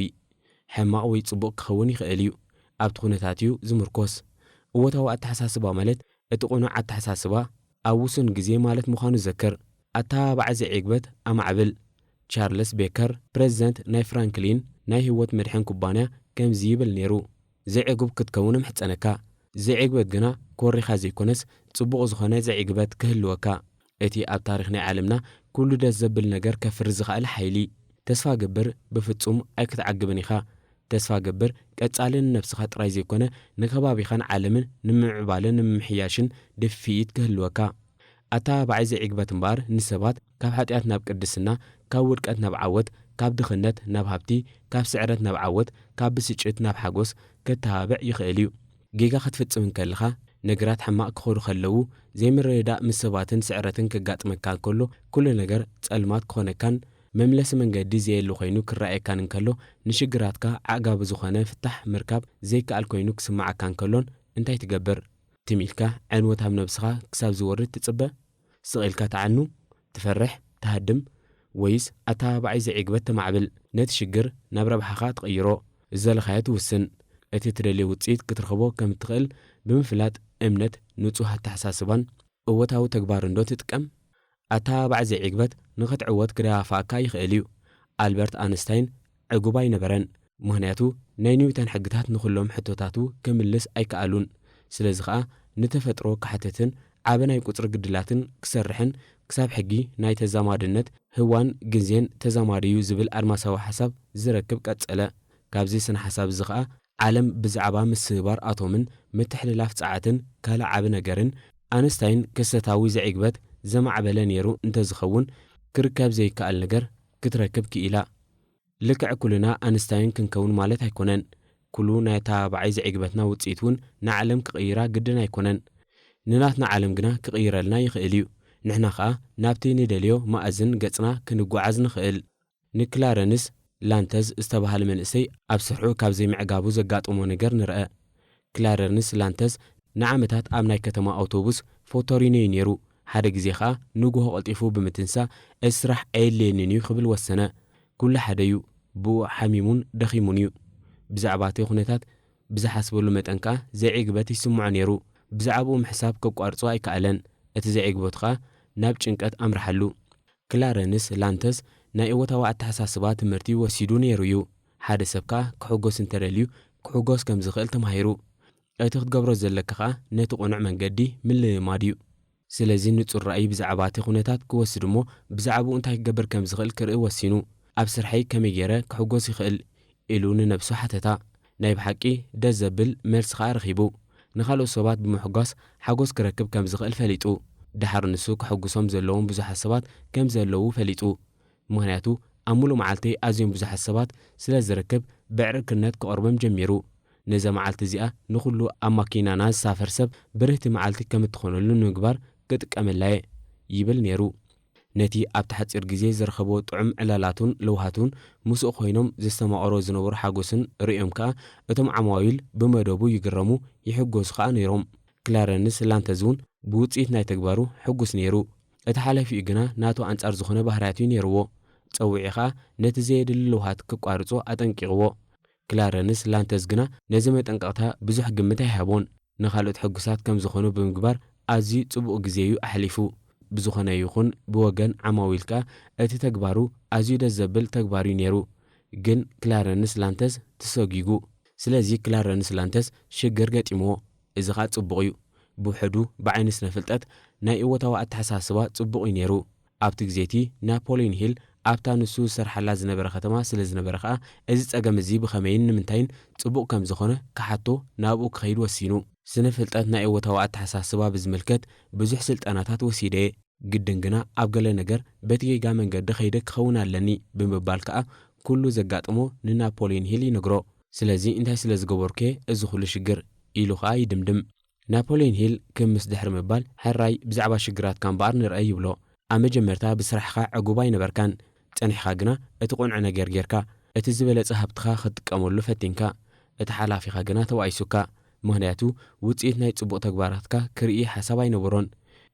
ሕማቕ ወይ ጽቡቕ ክኸውን ይኽእል እዩ። ኣብቲ ኩነታት እዩ ዝምርኮስ። እወታዊ ኣተሓሳስባ ማለት እቲ ቅኑዕ ኣተሓሳስባ ኣብ ውሱን ግዜ ማለት ምዃኑ ዘክር። ኣተባባዒ ዘይዕግበት ኣማዕብል። ቻርለስ ቤከር፣ ፕረዚደንት ናይ ፍራንክሊን ናይ ህይወት መድሕን ኩባንያ ከምዚ ይብል ነይሩ፣ "ዘይዕጉብ ክትከውን እምሕጸነካ። ዘይዕግበት ግና ኮሪኻ ዘይኮነስ ጽቡቕ ዝኾነ ዘይዕግበት ክህልወካ። እቲ ኣብ ታሪኽ ናይ ዓለምና ኩሉ ደስ ዘብል ነገር ከፍሪ ዝኸኣለ ሓይሊ። ተስፋ ገብር፣ ብፍጹም ኣይክትዓግብን ኢኻ። ተስፋ ገብር፣ ቀጻሊ ንነብስኻ ጥራይ ዘይኮነ፣ ንከባቢኻን ዓለምን ንምምዕባልን ንምምሕያሽን ድፍኢት ክህልወካ። ኣተባባዒ ዘይዕግበት እምበኣር፣ ንሰባት ካብ ሓጢኣት ናብ ቅድስና፣ ካብ ውድቀት ናብ ዓወት፣ ካብ ድኽነት ናብ ሃብቲ፣ ካብ ስዕረት ናብ ዓወት፣ ካብ ብስጭት ናብ ሓጎስ ከተባብዕ ይኽእል እዩ። ጌጋ ክትፍጽም እንከለኻ፣ ነገራት ሕማቕ ክኸዱ ከለዉ፣ ዘይምርድዳእ ምስ ሰባትን ስዕረትን ከጋጥመካ እንከሎ፣ ኩሉ ነገር ጸልማት ክኾነካን መምለሲ መንገዲ ዘየለ ኮይኑ ክረኣየካን እንከሎ፣ ንሽግራትካ ኣዕጋቢ ዝኾነ ፍታሕ ምርካብ ዘይከኣል ኮይኑ ክስምዓካ እንከሎን እንታይ ትገብር? ትም ኢልካ ዕንወት ኣብ ነብስኻ ክሳብ ዝወርድ ትጽበ? ስቕ ኢልካ ትዓኑ? ትፈርሕ? ትሃድም? ወይስ ኣተባባዒ ዘይዕግበት ተማዕብል? ነቲ ሽግር ናብ ረብሓኻ ትቕይሮ፣ ዝደለኻዮ ትውስን። እቲ ትደልዮ ውጽኢት ክትረኽቦ ከም እትኽእል ብምፍላጥ እምነት፣ ንጹህ ኣተሓሳስባን እወታዊ ተግባርን ዶ ትጥቀም? ኣተባባዒ ዘይዕግበት ንኽትዕወት ክደፋፍኣካ ይኽእል እዩ። ኣልበርት ኣንስታይን ዕጉብ ኣይነበረን፣ ምኽንያቱ ናይ ኒውተን ሕግታት ንኹሎም ሕቶታቱ ክምልስ ኣይከኣሉን። ስለዚ ኸኣ ንተፈጥሮ ክሓትትን ዓቢ ናይ ቁጽሪ ግድላትን ክሰርሕን ክሳብ ሕጊ ናይ ተዛማድነት ህዋን ግዜን ተዛማዲ እዩ ዝብል ኣድማሳዊ ሓሳብ ዝረክብ ቀጸለ። ካብዚ ስነ ሓሳብ እዚ ኸኣ ዓለም ብዛዕባ ምስብባር ኣቶምን ምትሕልላፍ ጸዓትን ካልእ ዓቢ ነገርን ኣንስታይን ክስተታዊ ዘይዕግበት ዘማዕበለ ነይሩ እንተዝኸውን ክርከብ ዘይከኣል ነገር ክትረክብ ክኢላ። ልክዕ ኩልና ኣንስታይን ክንከውን ማለት ኣይኮነን። ኩሉ ናይ ኣተባባዒ ዘይዕግበትና ውጽኢት እውን ንዓለም ክቕይራ ግድን ኣይኮነን። ንናትና ዓለም ግና ክቕይረልና ይኽእል እዩ። ንሕና ኸኣ ናብቲ ንደልዮ ማእዝን ገጽና ክንጓዓዝ ንኽእል። ንክላረንስ ላንተዝ ዝተባህለ መንእሰይ ኣብ ስርሑ ካብ ዘይምዕጋቡ ዘጋጠሞ ነገር ንርአ። ክላረንስ ላንተዝ ንዓመታት ኣብ ናይ ከተማ ኣውቶቡስ ፎቶሪኖ እዩ ነይሩ። ሓደ ግዜ ኸኣ ንግሆ ቀልጢፉ ብምትንሳ፣ "እዚ ስራሕ ኣየድልየንን እዩ" ክብል ወሰነ። ኩሉ ሓደ እዩ፣ ብኡ ሓሚሙን ደኺሙን እዩ። ብዛዕባ እቲ ኩነታት ብዝሓስበሉ መጠን ከኣ ዘይዕግበት ይስምዖ ነይሩ። ብዛዕባኡ ምሕሳብ ከቋርጾ ኣይከኣለን። እቲ ዘይዕግበቱ ኸኣ ናብ ጭንቀት ኣምርሓሉ። ክላረንስ ላንተስ ናይ እወታዊ ኣተሓሳስባ ትምህርቲ ወሲዱ ነይሩ እዩ። ሓደ ሰብ ከኣ ክሕጎስ እንተደልዩ፣ ክሕጎስ ከም ዝኽእል ተማሂሩ። እቲ ክትገብሮ ዘለካ ከኣ ነቲ ቅኑዕ መንገዲ ምልማድ እዩ። ስለዚ ንጹር ራእይ ብዛዕባ እቲ ኩነታት ክወስድ እሞ ብዛዕባኡ እንታይ ክገብር ከም ዝኽእል ክርኢ ወሲኑ። "ኣብ ስርሐይ ከመይ ገይረ ክሕጎስ ይኽእል?" ኢሉ ንነብሱ ሓተታ። ናይ ብሓቂ ደስ ዘብል መልሲ ከኣ ረኺቡ። ንኻልኦት ሰባት ብምሕጓስ ሓጎስ ክረክብ ከም ዝኽእል ፈሊጡ። ደሓር ንሱ ከሐጉሶም ዘለዎም ብዙሓት ሰባት ከም ዘለዉ ፈሊጡ። ምኽንያቱ ኣብ ምሉእ መዓልተይ ኣዝዮም ብዙሓት ሰባት ስለ ዝረክብ ብዕርክነት ክቐርቦም ጀሚሩ። ነዛ መዓልቲ እዚኣ ንኹሉ ኣብ ማኪናና ዝሳፈር ሰብ ብርህቲ መዓልቲ ከም እትኾነሉ ንምግባር ክጥቀመላ እየ ይብል ነይሩ። ነቲ ኣብቲ ሓጺር ግዜ ዝረኸቦ ጥዑም ዕላላቱን ለውሃቱን ምስኡ ኮይኖም ዘስተማቕሮ ዝነበሩ ሓጎስን ርእዮም ከኣ እቶም ዓማዊል ብመደቡ ይግረሙ ይሕጎሱ ከኣ ነይሮም። ክላረንስ ላንተዝ እውን ብውጽኢት ናይ ተግባሩ ሕጉስ ነይሩ። እቲ ሓላፊኡ ግና ናቱ ኣንጻር ዝኾነ ባህርያት እዩ ነይርዎ። ጸዊዑ ኸኣ ነቲ ዘየድሊ ለውሃት ክቋርጾ ኣጠንቂቕዎ። ክላረንስ ላንተዝ ግና ነዚ መጠንቀቕታ ብዙሕ ግምት ኣይሃቦን። ንኻልኦት ሕጉሳት ከም ዝኾኑ ብምግባር ኣዝዩ ጽቡቕ ግዜ እዩ ኣሕሊፉ። ብዝኾነ ይኹን ብወገን ዓማዊል ከኣ እቲ ተግባሩ ኣዝዩ ደስ ዘብል ተግባር እዩ ነይሩ። ግን ክላረንስ ላንተዝ ተሰጒጉ። ስለዚ ክላረንስ ላንተዝ ሽግር ገጢምዎ። እዚ ኸኣ ጽቡቕ እዩ። ብውሕዱ ብዓይኒ ስነ ፍልጠት ናይ እወታዊ ኣተሓሳስባ ጽቡቕ እዩ ነይሩ። ኣብቲ ግዜ እቲ ናፖሊዮን ሂል ኣብታ ንሱ ዝሰርሓላ ዝነበረ ከተማ ስለ ዝነበረ ኸኣ እዚ ጸገም እዚ ብኸመይን ንምንታይን ጽቡቕ ከም ዝኾነ ክሓቶ ናብኡ ክኸይድ ወሲኑ። ስነ ፍልጠት ናይ እወታዊ ኣተሓሳስባ ብዝምልከት ብዙሕ ስልጠናታት ወሲደ እየ። ግድን ግና ኣብ ገለ ነገር በቲ ጌጋ መንገዲ ከይደ ክኸውን ኣለኒ ብምባል ከኣ ኩሉ ዘጋጠሞ ንናፖሊዮን ሂል ይነግሮ። ስለዚ እንታይ ስለ ዝገበርኩ እየ እዚ ኩሉ ሽግር? ኢሉ ከኣ ይድምድም። ናፖሊዮን ሂል ክምስ ድሕሪ ምባል፣ "ሕራይ ብዛዕባ ሽግራትካ እምበኣር ንርአ" ይብሎ። ኣብ መጀመርታ ብስራሕኻ ዕጉብ ኣይነበርካን። ጸኒሕካ ግና እቲ ቅኑዕ ነገር ጌርካ። እቲ ዝበለጸ ሃብትኻ ክትጥቀመሉ ፈቲንካ። እቲ ሓላፊኻ ግና ተባኢሱካ። ምኽንያቱ ውጽኢት ናይ ጽቡቕ ተግባራትካ ክርኢ ሓሳብ ኣይነበሮን።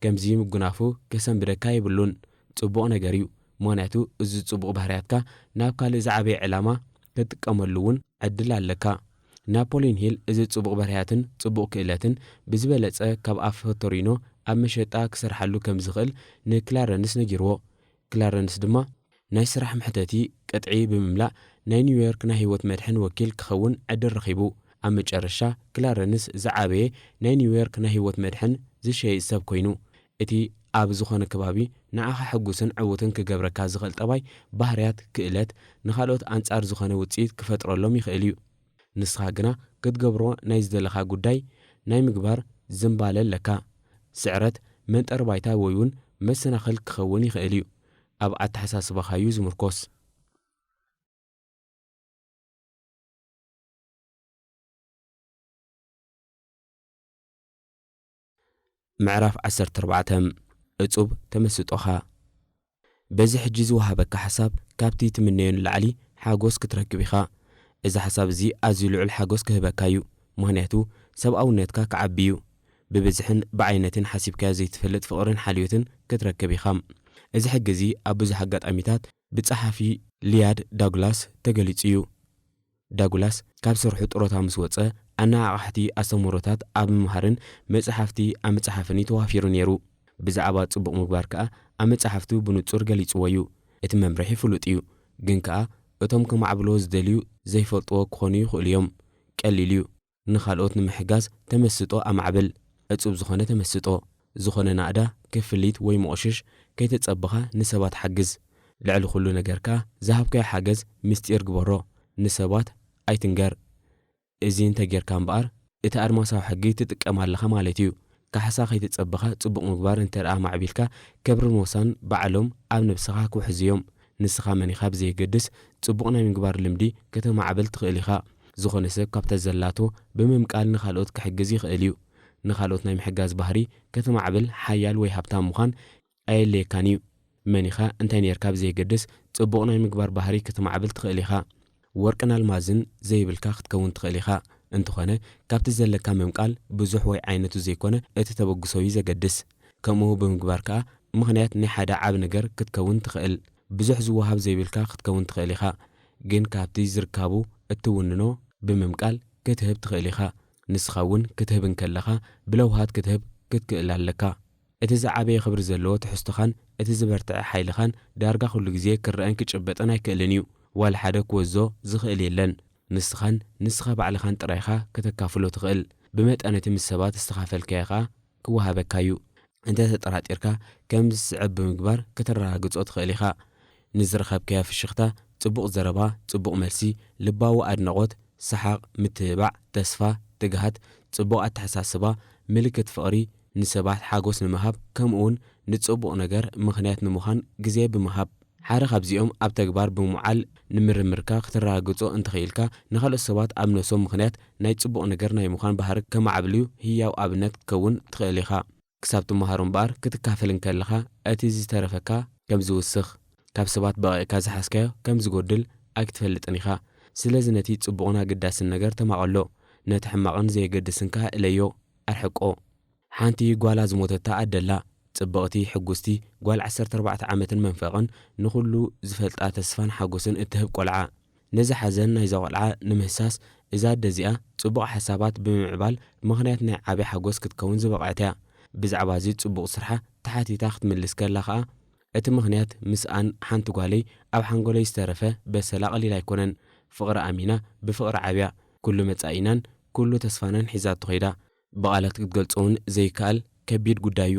ከምዚ ምጉናፉ ከሰንብደካ የብሉን። ጽቡቕ ነገር እዩ። ምኽንያቱ እዚ ጽቡቕ ባህርያትካ ናብ ካልእ ዝዓበየ ዕላማ ክትጥቀመሉ እውን ዕድል ኣለካ። ናፖሊዮን ሂል እዚ ጽቡቕ ባህርያትን ጽቡቕ ክእለትን ብዝበለጸ ካብ ኣፍ ቶሪኖ ኣብ መሸጣ ክሰርሓሉ ከም ዝኽእል ንክላረንስ ነጊርዎ። ክላረንስ ድማ ናይ ስራሕ መሕተቲ ቅጥዒ ብምምላእ ናይ ኒውዮርክ ናይ ህይወት መድሕን ወኪል ክኸውን ዕድል ረኺቡ። ኣብ መጨረሻ ክላረንስ ዝዓበየ ናይ ኒውዮርክ ናይ ህይወት መድሕን ዝሸይጥ ሰብ ኮይኑ። እቲ ኣብ ዝኾነ ከባቢ ንዓኻ ሕጉስን ዕዉትን ክገብረካ ዝኽእል ጠባይ፣ ባህርያት፣ ክእለት፣ ንኻልኦት ኣንጻር ዝኾነ ውጽኢት ክፈጥረሎም ይኽእል እዩ። ንስኻ ግና ክትገብሮ ናይ ዝደለኻ ጉዳይ ናይ ምግባር ዝንባለ ኣለካ። ስዕረት፣ መንጠሪ ባይታ ወይ እውን መሰናኽል ክኸውን ይኽእል እዩ። ኣብ ኣተሓሳስባኻ እዩ ዝምርኮስ። ምዕራፍ ዓሰርተ ኣርባዕተ። እጹብ ተመስጦኻ። በዚ ሕጂ ዝወሃበካ ሓሳብ ካብቲ ትምነዮ ንላዕሊ ሓጎስ ክትረክብ ኢኻ። እዚ ሓሳብ እዚ ኣዝዩ ልዑል ሓጎስ ክህበካ እዩ፣ ምኽንያቱ ሰብኣውነትካ ክዓቢ እዩ። ብብዝሕን ብዓይነትን ሓሲብካዮ ዘይትፈልጥ ፍቕርን ሓልዮትን ክትረክብ ኢኻ። እዚ ሕጊ እዚ ኣብ ብዙሕ ኣጋጣሚታት ብጸሓፊ ሊያድ ዳግላስ ተገሊጹ እዩ። ዳጉላስ ካብ ስርሑ ጡረታ ምስ ወጸ፣ ኣነቓቓሕቲ ኣስተምህሮታት ኣብ ምምሃርን መጽሓፍቲ ኣብ ምጽሓፍን እዩ ተዋፊሩ ነይሩ። ብዛዕባ ጽቡቕ ምግባር ከኣ ኣብ መጽሓፍቱ ብንጹር ገሊጽዎ እዩ። እቲ መምርሒ ፍሉጥ እዩ፣ ግን ከኣ እቶም ከማዕብልዎ ዝደልዩ ዘይፈልጥዎ ክኾኑ ይኽእሉ እዮም። ቀሊል እዩ። ንኻልኦት ንምሕጋዝ ተመስጦ ኣማዕብል። ዕጹብ ዝኾነ ተመስጦ፣ ዝኾነ ናእዳ፣ ክፍሊት ወይ ምቑሽሽ ከይተጸበኻ ንሰባት ሓግዝ። ልዕሊ ኩሉ ነገር ከኣ ዝሃብካዮ ሓገዝ ምስጢር ግበሮ። ንሰባት ኣይትንገር። እዚ እንተ ጌርካ እምበኣር፣ እቲ ኣድማሳዊ ሕጊ ትጥቀም ኣለኻ ማለት እዩ። ካሕሳ ከይተጸበኻ ጽቡቕ ምግባር እንተ ደኣ ኣማዕቢልካ፣ ክብርን ሞሳን ባዕሎም ኣብ ነብስኻ ክውሕዙ እዮም። ንስኻ መን ኢኻ ብዘየገድስ፣ ጽቡቕ ናይ ምግባር ልምዲ ከተማዕብል ትኽእል ኢኻ። ዝኾነ ሰብ ካብታ ዘላቶ ብምምቃል ንኻልኦት ክሕግዝ ይኽእል እዩ። ንኻልኦት ናይ ምሕጋዝ ባህሪ ከተማዕብል ሓያል ወይ ሃብታም ምዃን ኣየድልየካን እዩ። መን ኢኻ እንታይ ኔርካ ብዘየገድስ፣ ጽቡቕ ናይ ምግባር ባህሪ ከተማዕብል ትኽእል ኢኻ። ወርቅን ኣልማዝን ዘይብልካ ክትከውን ትኽእል ኢኻ። እንተኾነ፣ ካብቲ ዘለካ ምምቃል ብዙሕ ወይ ዓይነቱ ዘይኮነ እቲ ተበግሶ እዩ ዘገድስ። ከምኡ ብምግባር ከኣ ምኽንያት ናይ ሓደ ዓቢ ነገር ክትከውን ትኽእል። ብዙሕ ዝወሃብ ዘይብልካ ክትከውን ትኽእል ኢኻ፣ ግን ካብቲ ዝርካቡ እትውንኖ ብምምቃል ክትህብ ትኽእል ኢኻ። ንስኻ እውን ክትህብ እንከለኻ ብለውሃት ክትህብ ክትክእል ኣለካ። እቲ ዝዓበየ ክብሪ ዘለዎ ትሕዝቶኻን እቲ ዝበርትዐ ሓይልኻን ዳርጋ ኩሉ ግዜ ክረኣን ክጭበጥን ኣይክእልን እዩ። ዋላ ሓደ ክወዞ ዝኽእል የለን። ንስኻን ንስኻ ባዕልኻን ጥራይ ኢኻ ከተካፍሎ ትኽእል። ብመጠን እቲ ምስ ሰባት ዝተኻፈልካዮ ኸኣ ክወሃበካ እዩ። እንተ ተጠራጢርካ፣ ከምዚ ዝስዕብ ብምግባር ከተረጋግጾ ትኽእል ኢኻ። ንዝረኸብካዮ ፍሽኽታ፣ ጽቡቕ ዘረባ፣ ጽቡቕ መልሲ፣ ልባዊ ኣድናቖት፣ ሰሓቕ፣ ምትብባዕ፣ ተስፋ፣ ትግሃት፣ ጽቡቕ ኣተሓሳስባ፣ ምልክት ፍቕሪ፣ ንሰባት ሓጎስ ንምሃብ፣ ከምኡውን ንጽቡቕ ነገር ምኽንያት ንምዃን ግዜ ብምሃብ። ሓደ ካብዚኦም ኣብ ተግባር ብምውዓል ንምርምርካ ከተረጋግጾ እንተኽኢልካ፣ ንኻልኦት ሰባት ኣብ ነብሶም ምኽንያት ናይ ጽቡቕ ነገር ናይ ምዃን ባህሪ ከማዕብልዩ ህያው ኣብነት ክትከውን ትኽእል ኢኻ። ክሳብ ትመሃሮ እምበኣር ክትካፈል እንከለኻ፣ እቲ ዝተረፈካ ከም ዝውስኽ፣ ካብ ሰባት በቒዕካ ዝሓዝካዮ ከም ዝጎድል ኣይክትፈልጥን ኢኻ። ስለዚ ነቲ ጽቡቕን ኣገዳስን ነገር ተማቐሎ፣ ነቲ ሕማቕን ዘየገድስን ከኣ እለዮ፣ ኣርሕቆ። ሓንቲ ጓላ ዝሞተታ ኣደ ኣላ። ጽብቕቲ፣ ሕጉስቲ፣ ጓል ዓሰርተ ኣርባዕተ ዓመትን መንፈቕን፣ ንኹሉ ዝፈልጣ ተስፋን ሓጎስን እትህብ ቆልዓ። ነዚ ሓዘን ናይዛ ቆልዓ ንምህሳስ፣ እዛ ኣደ እዚኣ ጽቡቕ ሓሳባት ብምምዕባል ምኽንያት ናይ ዓቢ ሓጎስ ክትከውን ዝበቕዐት እያ። ብዛዕባ እዚ ጽቡቕ ስርሓ ተሓቲታ ክትምልስ ከላ ኸኣ፣ እቲ ምኽንያት ምስኣን ሓንቲ ጓለይ ኣብ ሓንጎለይ ዝተረፈ በሰላ ቀሊል ኣይኮነን። ፍቕሪ ኣሚና፣ ብፍቕሪ ዓብያ፣ ኩሉ መጻኢናን ኩሉ ተስፋናን ሒዛቶ ኸይዳ። ብቓላት ክትገልጾ እውን ዘይከኣል ከቢድ ጉዳይ እዩ።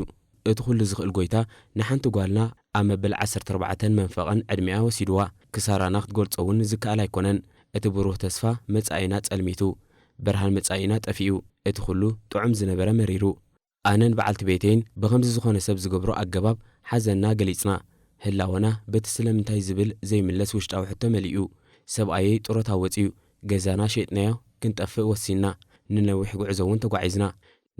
እቲ ኩሉ ዝኽእል ጎይታ ንሓንቲ ጓልና ኣብ መበል ዓሰርተ ኣርባዕተን መንፈቕን ዕድሚኣ ወሲድዋ። ክሳራና ክትገልጾ እውን ዝከኣል ኣይኮነን። እቲ ብሩህ ተስፋ መጻኢና ጸልሚቱ፣ ብርሃን መጻኢና ጠፊኡ። እቲ ኩሉ ጥዑም ዝነበረ መሪሩ። ኣነን በዓልቲ ቤተይን ብኸምዚ ዝኾነ ሰብ ዝገብሮ ኣገባብ ሓዘንና ገሊጽና። ህላወና በቲ ስለምንታይ ዝብል ዘይምለስ ውሽጣዊ ሕቶ መሊኡ። ሰብኣየይ ጡረታ ወጺኡ፣ ገዛና ሸይጥናዮ ክንጠፍእ ወሲንና። ንነዊሕ ጉዕዞ እውን ተጓዒዝና።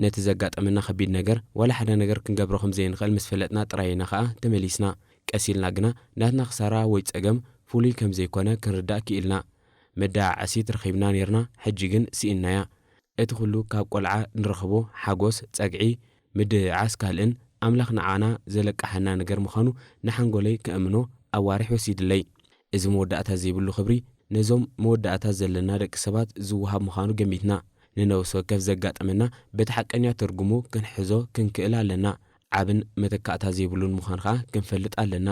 ነቲ ዘጋጠመና ከቢድ ነገር ዋላ ሓደ ነገር ክንገብሮ ከም ዘይንኽእል ምስ ፈለጥና ጥራይ ኢና ኸኣ ተመሊስና። ቀስ ኢልና ግና ናትና ክሳራ ወይ ጸገም ፍሉይ ከም ዘይኮነ ክንርዳእ ክኢልና። መደዓዓሲት ረኺብና ኔርና፣ ሕጂ ግን ስኢንናያ። እቲ ኩሉ ካብ ቆልዓ ንረኽቦ ሓጎስ፣ ጸግዒ፣ ምድዕዓስ ካልእን ኣምላኽ ንዓና ዘለቃሓና ነገር ምዃኑ ንሓንጎለይ ከእምኖ ኣዋርሕ ወሲድለይ። እዚ መወዳእታ ዘይብሉ ክብሪ ነዞም መወዳእታ ዘለና ደቂ ሰባት ዝወሃብ ምዃኑ ገሚትና፣ ንነብሲ ወከፍ ዘጋጠመና በቲ ሓቀኛ ትርጉሙ ክንሕዞ ክንክእል ኣለና። ዓብን መተካእታ ዘይብሉን ምዃኑ ኸኣ ክንፈልጥ ኣለና።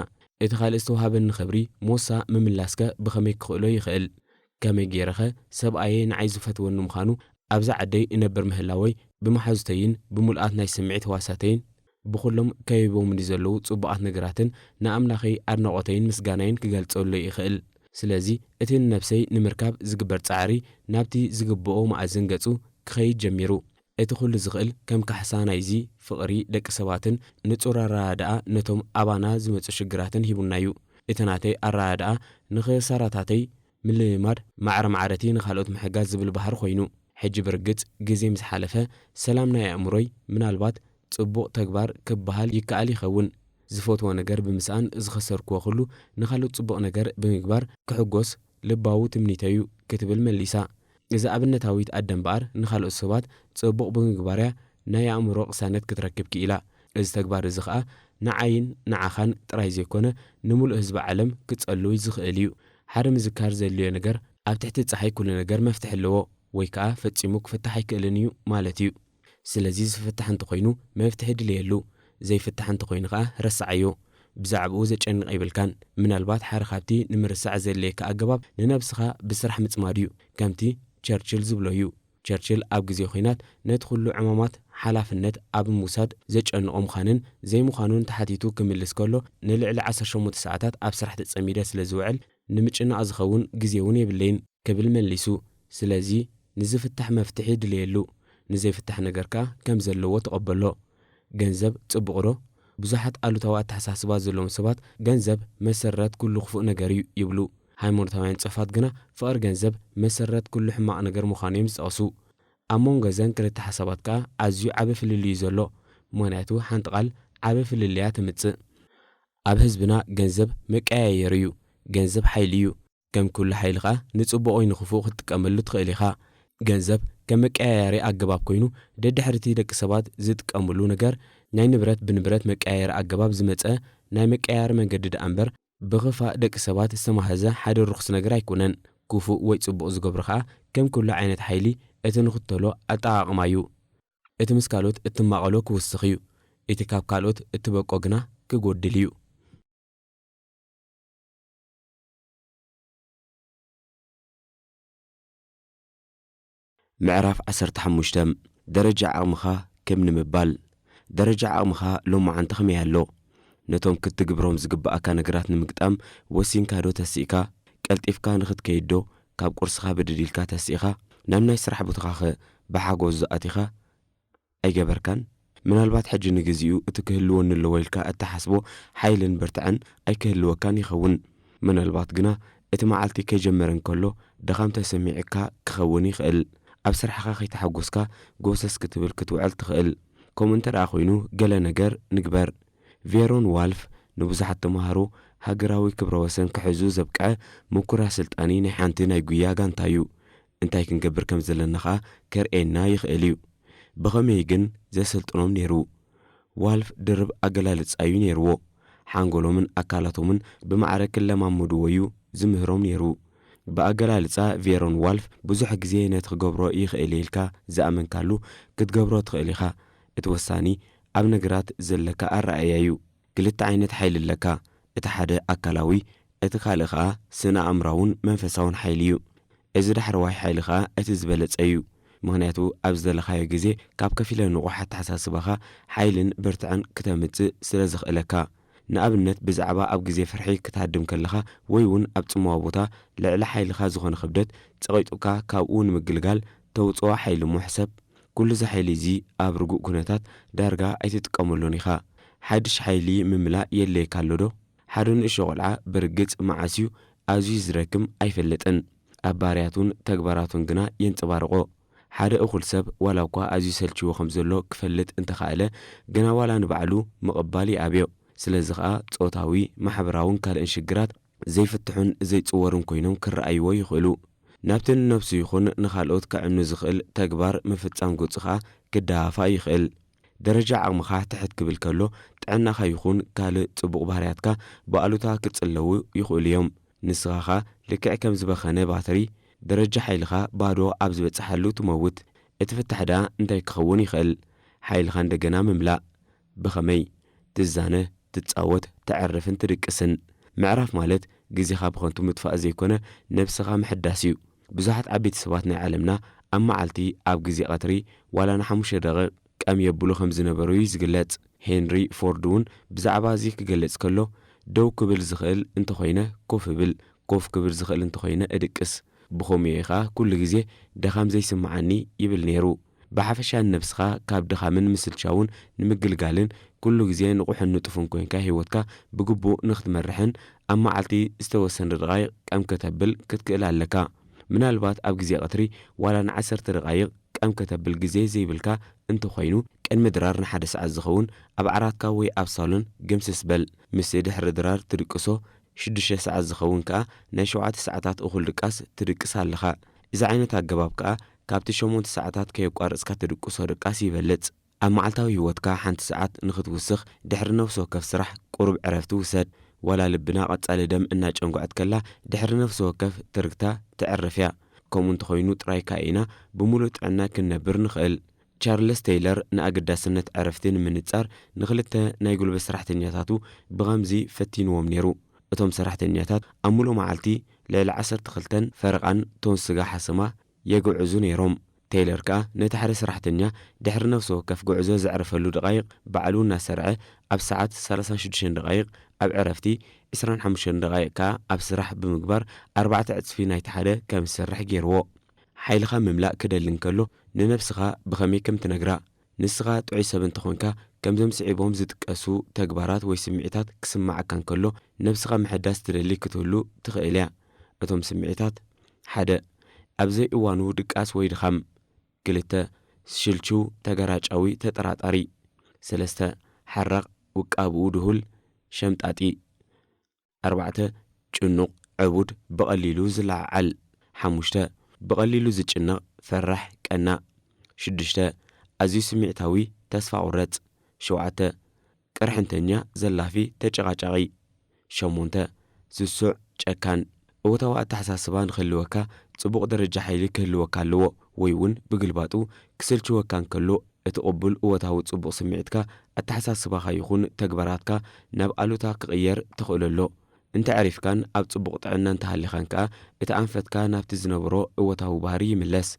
እቲ ካልእ ዝተዋህበኒ ክብሪ ሞሳ ምምላስከ ብኸመይ ክኽእሎ ይኽእል? ከመይ ገይረኸ ሰብኣየይ ንዓይ ዝፈትወኒ ምዃኑ ኣብዛ ዓደይ እነብር ምህላወይ ብመሓዙተይን ብምሉኣት ናይ ስምዒት ህዋሳተይን ብኹሎም ከቢቦምኒ ዘለዉ ጽቡቓት ነገራትን ንኣምላኸይ ኣድናቖተይን ምስጋናይን ክገልጸሉ ይኽእል። ስለዚ እቲ ንነብሰይ ንምርካብ ዝግበር ጻዕሪ ናብቲ ዝግብኦ መኣዝን ገጹ ክኸይድ ጀሚሩ። እቲ ኩሉ ዝኽእል ከም ካሕሳ ናይዚ ፍቕሪ ደቂ ሰባትን ንጹር ኣረዳድኣ ነቶም ኣባና ዝመጹ ሽግራትን ሂቡና እዩ። እቲ ናተይ ኣረዳድኣ ንኽሳራታተይ ምልምማድ ማዕረ ማዕረቲ ንኻልኦት ምሕጋዝ ዝብል ባህሪ ኮይኑ። ሕጂ ብርግጽ ግዜ ምስ ሓለፈ ሰላም ናይ ኣእምሮይ ምናልባት ጽቡቕ ተግባር ክበሃል ይከኣል ይኸውን። ዝፈትዎ ነገር ብምስኣን ዝኸሰርክዎ ኩሉ ንኻልኦት ጽቡቕ ነገር ብምግባር ክሕጎስ ልባዊ ትምኒተዩ ክትብል መሊሳ። እዛ ኣብነታዊት ኣደ እምበኣር ንኻልኦት ሰባት ጽቡቕ ብምግባርያ ናይ ኣእምሮ ቅሳነት ክትረክብ ክኢላ። እዚ ተግባር እዚ ኸኣ ንዓይን ንዓኻን ጥራይ ዘይኮነ ንምሉእ ህዝቢ ዓለም ክጸልው ዝኽእል እዩ። ሓደ ምዝካር ዘድልዮ ነገር ኣብ ትሕቲ ጸሓይ ኩሉ ነገር መፍትሒ ኣለዎ ወይ ከኣ ፈጺሙ ክፍታሕ ኣይክእልን እዩ ማለት እዩ። ስለዚ ዝፍታሕ እንተኾይኑ መፍትሒ ድልየሉ፣ ዘይፍታሕ እንተኾይኑ ከኣ ረስዓዮ። ብዛዕባኡ ዘጨንቕ ኣይብልካን። ምናልባት ሓደ ካብቲ ንምርሳዕ ዘድልየካ ኣገባብ ንነብስኻ ብስራሕ ምጽማድ እዩ። ከምቲ ቸርችል ዝብሎ እዩ። ቸርችል ኣብ ግዜ ኲናት ነቲ ኩሉ ዕማማት ሓላፍነት ኣብ ምውሳድ ዘጨንቖ ምዃንን ዘይምዃኑን ተሓቲቱ ክምልስ ከሎ፣ ንልዕሊ ዓሰርተ ሸሞንተ ሰዓታት ኣብ ስራሕ ተጸሚደ ስለ ዝውዕል ንምጭናቕ ዝኸውን ግዜ እውን የብለይን ክብል መሊሱ። ስለዚ ንዝፍታሕ መፍትሒ ድልየሉ፣ ንዘይፍታሕ ነገር ከኣ ከም ዘለዎ ተቐበሎ። ገንዘብ ጽቡቕ ዶ? ብዙሓት ኣሉታዊ ኣተሓሳስባ ዘለዎም ሰባት ገንዘብ መሰረት ኩሉ ክፉእ ነገር እዩ ይብሉ። ሃይማኖታውያን ጽሑፋት ግና ፍቕሪ ገንዘብ መሰረት ኩሉ ሕማቕ ነገር ምዃኑ እዮም ዝጠቕሱ። ኣብ መንጎ እዘን ክልተ ሓሳባት ከኣ ኣዝዩ ዓቢ ፍልልይ እዩ ዘሎ። ምኽንያቱ ሓንቲ ቃል ዓቢ ፍልልያ ተምጽእ። ኣብ ህዝብና ገንዘብ መቀያየሪ እዩ። ገንዘብ ሓይሊ እዩ። ከም ኩሉ ሓይሊ ኸኣ ንጽቡቕ ወይ ንኽፉእ ክትጥቀመሉ ትኽእል ኢኻ። ገንዘብ ከም መቀያየሪ ኣገባብ ኮይኑ ደድሕሪ እቲ ደቂ ሰባት ዝጥቀምሉ ነገር ናይ ንብረት ብንብረት መቀያየሪ ኣገባብ ዝመጸ ናይ መቀያየሪ መንገዲ ደኣ እምበር ብኽፋእ ደቂ ሰባት ዝተማህዘ ሓደ ርኹስ ነገር ኣይኮነን። ክፉእ ወይ ጽቡቕ ዝገብሮ ኸኣ ከም ኩሉ ዓይነት ሓይሊ እቲ ንኽተሎ ኣጠቓቕማ እዩ። እቲ ምስ ካልኦት እትማቐሎ ክውስኽ እዩ። እቲ ካብ ካልኦት እትበቆ ግና ክጎድል እዩ። ምዕራፍ ዓሰርተ ሓሙሽተ። ደረጃ ዓቕምኻ ከም ንምባል። ደረጃ ዓቕምኻ ሎማዓንቲ ከመይ ኣሎ? ነቶም ክትግብሮም ዝግብኣካ ነገራት ንምግጣም ወሲንካ ዶ ተሲእካ? ቀልጢፍካ ንኽትከይድ ዶ ካብ ቁርስኻ ብድድ ኢልካ ተሲእኻ? ናብ ናይ ስራሕ ቦታኻኸ ብሓጎስ ዶ ኣቲኻ? ኣይገበርካን? ምናልባት ሕጂ ንግዚኡ እቲ ክህልወኒ ኣለዎ ኢልካ እትሓስቦ ሓይልን ብርትዐን ኣይክህልወካን ይኸውን። ምናልባት ግና እቲ መዓልቲ ከይጀመረ እንከሎ ድኻም ተሰሚዑካ ክኸውን ይኽእል። ኣብ ስራሕኻ ከይተሓጎስካ ጎሰስ ክትብል ክትውዕል ትኽእል። ከምኡ እንተ ደኣ ኮይኑ ገለ ነገር ንግበር። ቬሮን ዋልፍ ንብዙሓት ተምሃሮ ሃገራዊ ክብረ ወሰን ክሕዙ ዘብቅዐ ምኩር ኣሰልጣኒ ናይ ሓንቲ ናይ ጉያ ጋንታ እዩ። እንታይ ክንገብር ከም ዘለና ኸኣ ከርእየና ይኽእል እዩ። ብኸመይ ግን ዘሰልጥኖም ነይሩ? ዋልፍ ድርብ ኣገላልጻ እዩ ነይርዎ። ሓንጎሎምን ኣካላቶምን ብማዕረ ክለማምድዎ እዩ ዝምህሮም ነይሩ። ብኣገላልጻ ቬሮን ዋልፍ ብዙሕ ግዜ ነቲ ክገብሮ ይኽእል ኢልካ ዝኣመንካሉ ክትገብሮ ትኽእል ኢኻ። እቲ ወሳኒ ኣብ ነገራት ዘለካ ኣረኣእያ እዩ። ክልተ ዓይነት ሓይሊ ኣለካ። እቲ ሓደ ኣካላዊ፣ እቲ ካልእ ኸኣ ስነ ኣእምራውን መንፈሳውን ሓይሊ እዩ። እዚ ዳሕረዋይ ሓይሊ ኸኣ እቲ ዝበለጸ እዩ። ምኽንያቱ ኣብ ዝደለኻዮ ግዜ ካብ ከፊለ ንቑሕ ኣተሓሳስባኻ ሓይልን ብርትዐን ክተምጽእ ስለ ዘኽእለካ። ንኣብነት ብዛዕባ ኣብ ግዜ ፍርሒ ክትሃድም ከለኻ ወይ እውን ኣብ ጽምዋ ቦታ ልዕሊ ሓይልኻ ዝኾነ ክብደት ጸቒጡካ ካብኡ ንምግልጋል ተውጽኦ ሓይሊ እሞ ሕሰብ። ኩሉ እዚ ሓይሊ እዚ ኣብ ርጉእ ኩነታት ዳርጋ ኣይትጥቀመሉን ኢኻ። ሓድሽ ሓይሊ ምምላእ የድልየካ ኣሎ ዶ? ሓደ ንእሽቶ ቆልዓ ብርግጽ መዓስ እዩ ኣዝዩ ዝደክም ኣይፈልጥን። ኣብ ባህርያቱን ተግባራቱን ግና የንጸባርቖ። ሓደ እኹል ሰብ ዋላ እኳ ኣዝዩ ሰልችዎ ከም ዘሎ ክፈልጥ እንተኸኣለ፣ ግና ዋላ ንባዕሉ ምቕባል ይኣብዮ። ስለዚ ኸኣ ጾታዊ፣ ማሕበራውን ካልእን ሽግራት ዘይፍትሑን ዘይጽወሩን ኮይኖም ክረኣይዎ ይኽእሉ። ናብቲ ንነብሱ ይኹን ንኻልኦት ከዕኑ ዝኽእል ተግባር ምፍጻም ገጹ ኸኣ ክደፋፋእ ይኽእል። ደረጃ ዓቕምኻ ትሕት ክብል ከሎ፣ ጥዕናኻ ይኹን ካልእ ጽቡቕ ባህርያትካ ብኣሉታ ክጽለዉ ይኽእሉ እዮም። ንስኻ ኸኣ ልክዕ ከም ዝበኸነ ባትሪ፣ ደረጃ ሓይልኻ ባዶ ኣብ ዝበጽሓሉ ትመውት። እቲ ፍታሕ ደኣ እንታይ ክኸውን ይኽእል? ሓይልኻ እንደገና ምምላእ። ብኸመይ? ትዛነ፣ ትጻወት፣ ተዕርፍን ትድቅስን። ምዕራፍ ማለት ግዜኻ ብኸንቱ ምጥፋእ ዘይኮነ፣ ነብስኻ ምሕዳስ እዩ። ብዙሓት ዓበይቲ ሰባት ናይ ዓለምና ኣብ መዓልቲ፣ ኣብ ግዜ ቀትሪ፣ ዋላ ንሓሙሽተ ደቂቕ ቀም የብሉ ከም ዝነበሩ እዩ ዝግለጽ። ሄንሪ ፎርድ እውን ብዛዕባ እዚ ክገልጽ ከሎ፣ "ደው ክብል ዝኽእል እንተኾይነ ኮፍ እብል፣ ኮፍ ክብል ዝኽእል እንተኾይነ እድቅስ። ብኸምኡ እየ ኸኣ ኩሉ ግዜ ድኻም ዘይስምዓኒ" ይብል ነይሩ። ብሓፈሻ ንነብስኻ ካብ ድኻምን ምስልቻውን ንምግልጋልን ኩሉ ግዜ ንቑሕን ንጡፍን ኮይንካ ህይወትካ ብግቡእ ንኽትመርሕን ኣብ መዓልቲ ዝተወሰነ ደቓይቕ ቀም ከተብል ክትክእል ኣለካ። ምናልባት ኣብ ግዜ ቀትሪ ዋላ ንዓሰርተ ደቓይቕ ቀም ከተብል ግዜ ዘይብልካ እንተኾይኑ፣ ቅድሚ ድራር ንሓደ ሰዓት ዝኸውን ኣብ ዓራትካ ወይ ኣብ ሳሎን ግምስስ በል። ምስ ድሕሪ ድራር ትድቅሶ ሽዱሽተ ሰዓት ዝኸውን ከኣ ናይ ሸውዓተ ሰዓታት እኹል ድቃስ ትድቅስ ኣለኻ። እዚ ዓይነት ኣገባብ ከኣ ካብቲ ሸሞንተ ሰዓታት ከየቋረጽካ ትድቅሶ ድቃስ ይበልጽ። ኣብ መዓልታዊ ህይወትካ ሓንቲ ሰዓት ንኽትውስኽ ድሕሪ ነፍሲ ወከፍ ስራሕ ቁሩብ ዕረፍቲ ውሰድ። ዋላ ልብና ቀጻሊ ደም እናጨንጎዐት ከላ ድሕሪ ነፍሲ ወከፍ ትርግታ ተዕርፍ እያ። ከምኡ እንተኾይኑ ጥራይ ከኣ ኢና ብምሉእ ጥዕና ክንነብር ንኽእል። ቻርልስ ቴይለር ንኣገዳስነት ዕረፍቲ ንምንጻር ንኽልተ ናይ ጉልበት ሰራሕተኛታቱ ብኸምዚ ፈቲንዎም ነይሩ። እቶም ሰራሕተኛታት ኣብ ምሉእ መዓልቲ ልዕሊ ዓሰርተ ክልተን ፈረቓን ቶን ስጋ ሓሰማ የግዕዙ ነይሮም። ቴይለር ከኣ ነቲ ሓደ ሰራሕተኛ ድሕሪ ነፍሲ ወከፍ ጉዕዞ ዘዕርፈሉ ደቓይቕ ባዕሉ እናሰርዐ፣ ኣብ ሰዓት ሰላሳን ሽዱሽተን ደቓይቕ፣ ኣብ ዕረፍቲ ዕስራን ሓሙሽተን ደቓይቕ ከኣ ኣብ ስራሕ ብምግባር፣ ኣርባዕተ ዕጽፊ ናይቲ ሓደ ከም ዝሰርሕ ገይርዎ። ሓይልኻ ምምላእ ክደሊ እንከሎ፣ ንነብስኻ ብኸመይ ከም ትነግራ። ንስኻ ጥዑይ ሰብ እንተኾንካ፣ ከምዞም ስዒቦም ዝጥቀሱ ተግባራት ወይ ስምዒታት ክስምዓካ እንከሎ፣ ነብስኻ ምሕዳስ ትደሊ ክትህሉ ትኽእል እያ። እቶም ስምዒታት፣ ሓደ፣ ኣብ ዘይእዋኑ ድቃስ ወይ ድኻም። ክልተ፣ ሽልችው፣ ተገራጫዊ፣ ተጠራጣሪ። ሰለስተ፣ ሓራቕ፣ ውቃብኡ ድሁል፣ ሸምጣጢ። ኣርባዕተ፣ ጭኑቕ፣ ዕቡድ፣ ብቐሊሉ ዝለዓዓል። ሓሙሽተ፣ ብቐሊሉ ዝጭነቕ፣ ፈራሕ፣ ቀናእ። ሽዱሽተ፣ ኣዝዩ ስምዒታዊ፣ ተስፋ ቁረጽ። ሸውዓተ፣ ቅርሕንተኛ፣ ዘላፊ፣ ተጨቓጫቒ። ሸሞንተ፣ ስሱዕ፣ ጨካን። እወታዊ ኣተሓሳስባ ንኽህልወካ ጽቡቕ ደረጃ ሓይሊ ክህልወካ ኣለዎ፣ ወይ እውን ብግልባጡ ክስልችወካ እንከሎ እቲ ቅቡል እወታዊ ጽቡቕ ስምዒትካ፣ ኣተሓሳስባኻ ይኹን ተግባራትካ ናብ ኣሉታ ክቕየር ተኽእሎ ኣሎ። እንተ ኣዕሪፍካን ኣብ ጽቡቕ ጥዕና እንተሃሊኻን ከኣ እቲ ኣንፈትካ ናብቲ ዝነበሮ እወታዊ ባህሪ ይምለስ።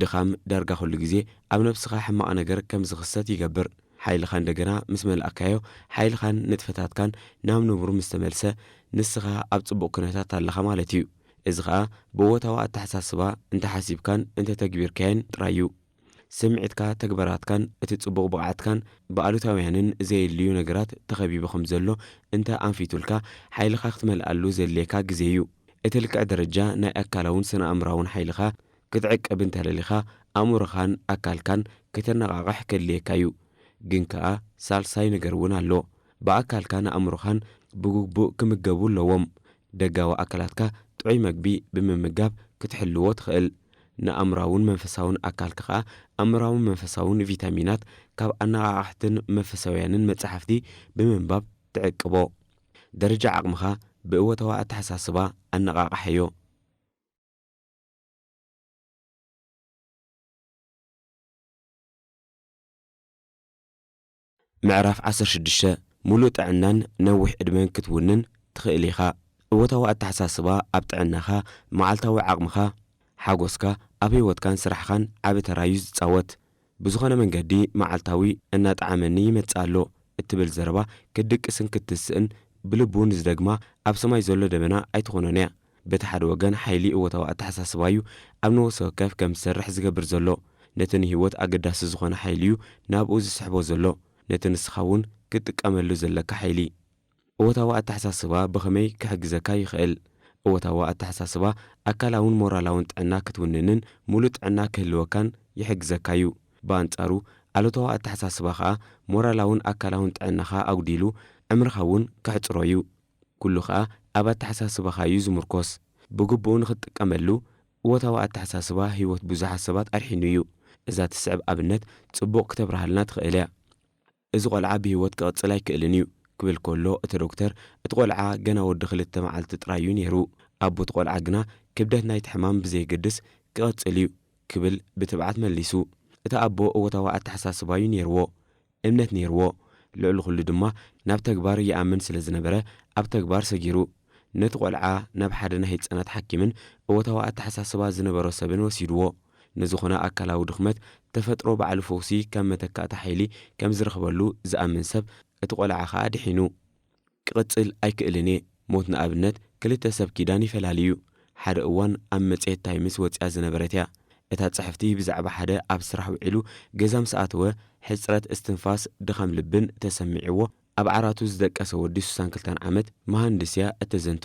ድኻም ዳርጋ ኩሉ ግዜ ኣብ ነብስኻ ሕማቕ ነገር ከም ዝኽሰት ይገብር። ሓይልኻ እንደገና ምስ መልኣካዮ፣ ሓይልኻን ንጥፈታትካን ናብ ንቡር ምስ ተመልሰ፣ ንስኻ ኣብ ጽቡቕ ኩነታት ኣለኻ ማለት እዩ። እዚ ኸኣ ብእወታዊ ኣተሓሳስባ እንተ ሓሲብካን እንተ ተግቢርካዮን ጥራይ እዩ። ስምዒትካ፣ ተግባራትካን እቲ ጽቡቕ ብቕዓትካን ብኣሉታውያንን ዘየድልዩ ነገራት ተኸቢቡ ከም ዘሎ እንተ ኣንፊቱልካ፣ ሓይልኻ ክትመልኣሉ ዘድልየካ ግዜ እዩ። እቲ ልክዕ ደረጃ ናይ ኣካላውን ስነ-ኣእምራውን ሓይልኻ ክትዕቅብ እንተደሊኻ፣ ኣእምሮኻን ኣካልካን ከተነቓቕሕ ከድልየካ እዩ። ግን ከኣ ሳልሳይ ነገር እውን ኣሎ። ብኣካልካን ኣእምሮኻን ብግቡእ ክምገቡ ኣለዎም። ደጋዊ ኣካላትካ ጥዑይ መግቢ ብምምጋብ ክትሕልዎ ትኽእል። ንኣእምራውን መንፈሳውን ኣካልካ ከኣ ኣእምራውን መንፈሳውን ቪታሚናት ካብ ኣነቓቓሕትን መንፈሳውያንን መጻሕፍቲ ብምንባብ ትዕቅቦ። ደረጃ ዓቕምኻ ብእወታዊ ኣተሓሳስባ ኣነቓቕሓዮ። ምዕራፍ ዓሰርተ ሽዱሽተ፣ ምሉእ ጥዕናን ነዊሕ ዕድመን ክትውንን ትኽእል ኢኻ። እወታዊ ኣተሓሳስባ ኣብ ጥዕናኻ፣ መዓልታዊ ዓቕምኻ፣ ሓጎስካ፣ ኣብ ህይወትካን ስራሕኻን ዓቢ ተራ እዩ ዝጻወት። ብዝኾነ መንገዲ መዓልታዊ እናጠዓመኒ ይመጽእ ኣሎ እትብል ዘረባ ክትድቅስን ክትስእን ብልቡ ንዝደግማ ኣብ ሰማይ ዘሎ ደበና ኣይትኾኖን እያ። በቲ ሓደ ወገን ሓይሊ እወታዊ ኣተሓሳስባ እዩ ኣብ ነወሲ ወከፍ ከም ዝሰርሕ ዝገብር ዘሎ። ነቲ ንህይወት ኣገዳሲ ዝኾነ ሓይሊ እዩ ናብኡ ዝስሕቦ ዘሎ። ነቲ ንስኻ እውን ክትጥቀመሉ ዘለካ ሓይሊ። እወታዊ ኣተሓሳስባ ብኸመይ ክሕግዘካ ይኽእል? እወታዊ ኣተሓሳስባ ኣካላውን ሞራላውን ጥዕና ክትውንንን ሙሉእ ጥዕና ክህልወካን ይሕግዘካ እዩ። ብኣንጻሩ፣ ኣሉታዊ ኣተሓሳስባ ኸኣ ሞራላውን ኣካላውን ጥዕናኻ ኣጉዲሉ ዕምርኻ እውን ከሕጽሮ እዩ። ኩሉ ኸኣ ኣብ ኣተሓሳስባኻ እዩ ዝምርኮስ። ብግቡእ ንኽትጥቀመሉ፣ እወታዊ ኣተሓሳስባ ህይወት ብዙሓት ሰባት ኣድሒኑ እዩ። እዛ ትስዕብ ኣብነት ጽቡቕ ክተብርሃልና ትኽእል እያ። "እዚ ቆልዓ ብህይወት ክቕጽል ኣይክእልን እዩ" ክብል ከሎ፣ እቲ ዶክተር፣ "እቲ ቆልዓ ገና ወዲ ክልተ መዓልቲ ጥራይ እዩ ነይሩ። ኣቦ እቲ ቆልዓ ግና ክብደት ናይቲ ሕማም ብዘየገድስ ክቐጽል እዩ" ክብል ብትብዓት መሊሱ። እቲ ኣቦ እወታዊ ኣተሓሳስባ እዩ ነይርዎ። እምነት ነይርዎ። ልዕሊ ኩሉ ድማ ናብ ተግባር ይኣምን ስለ ዝነበረ፣ ኣብ ተግባር ሰጊሩ። ነቲ ቆልዓ ናብ ሓደ ናይ ህጻናት ሓኪምን እወታዊ ኣተሓሳስባ ዝነበሮ ሰብን ወሲድዎ። ንዝኾነ ኣካላዊ ድኽመት ተፈጥሮ ባዕሉ ፈውሲ ከም መተካእታ ሓይሊ ከም ዝረኽበሉ ዝኣምን ሰብ፣ እቲ ቆልዓ ኸኣ ድሒኑ። ክቕጽል ኣይክእልን እየ። ሞት ንኣብነት ክልተ ሰብ ኪዳን ይፈላልዩ። ሓደ እዋን ኣብ መጽሔት ታይምስ ወጺኣ ዝነበረት እያ። እታ ጽሕፍቲ ብዛዕባ ሓደ ኣብ ስራሕ ውዒሉ ገዛ ምስ ኣተወ፣ ሕጽረት እስትንፋስ፣ ድኻም ልብን ተሰሚዕዎ፣ ኣብ ዓራቱ ዝደቀሰ ወዲ ሱሳን ክልተን ዓመት መሃንድስ እያ እተዘንቱ።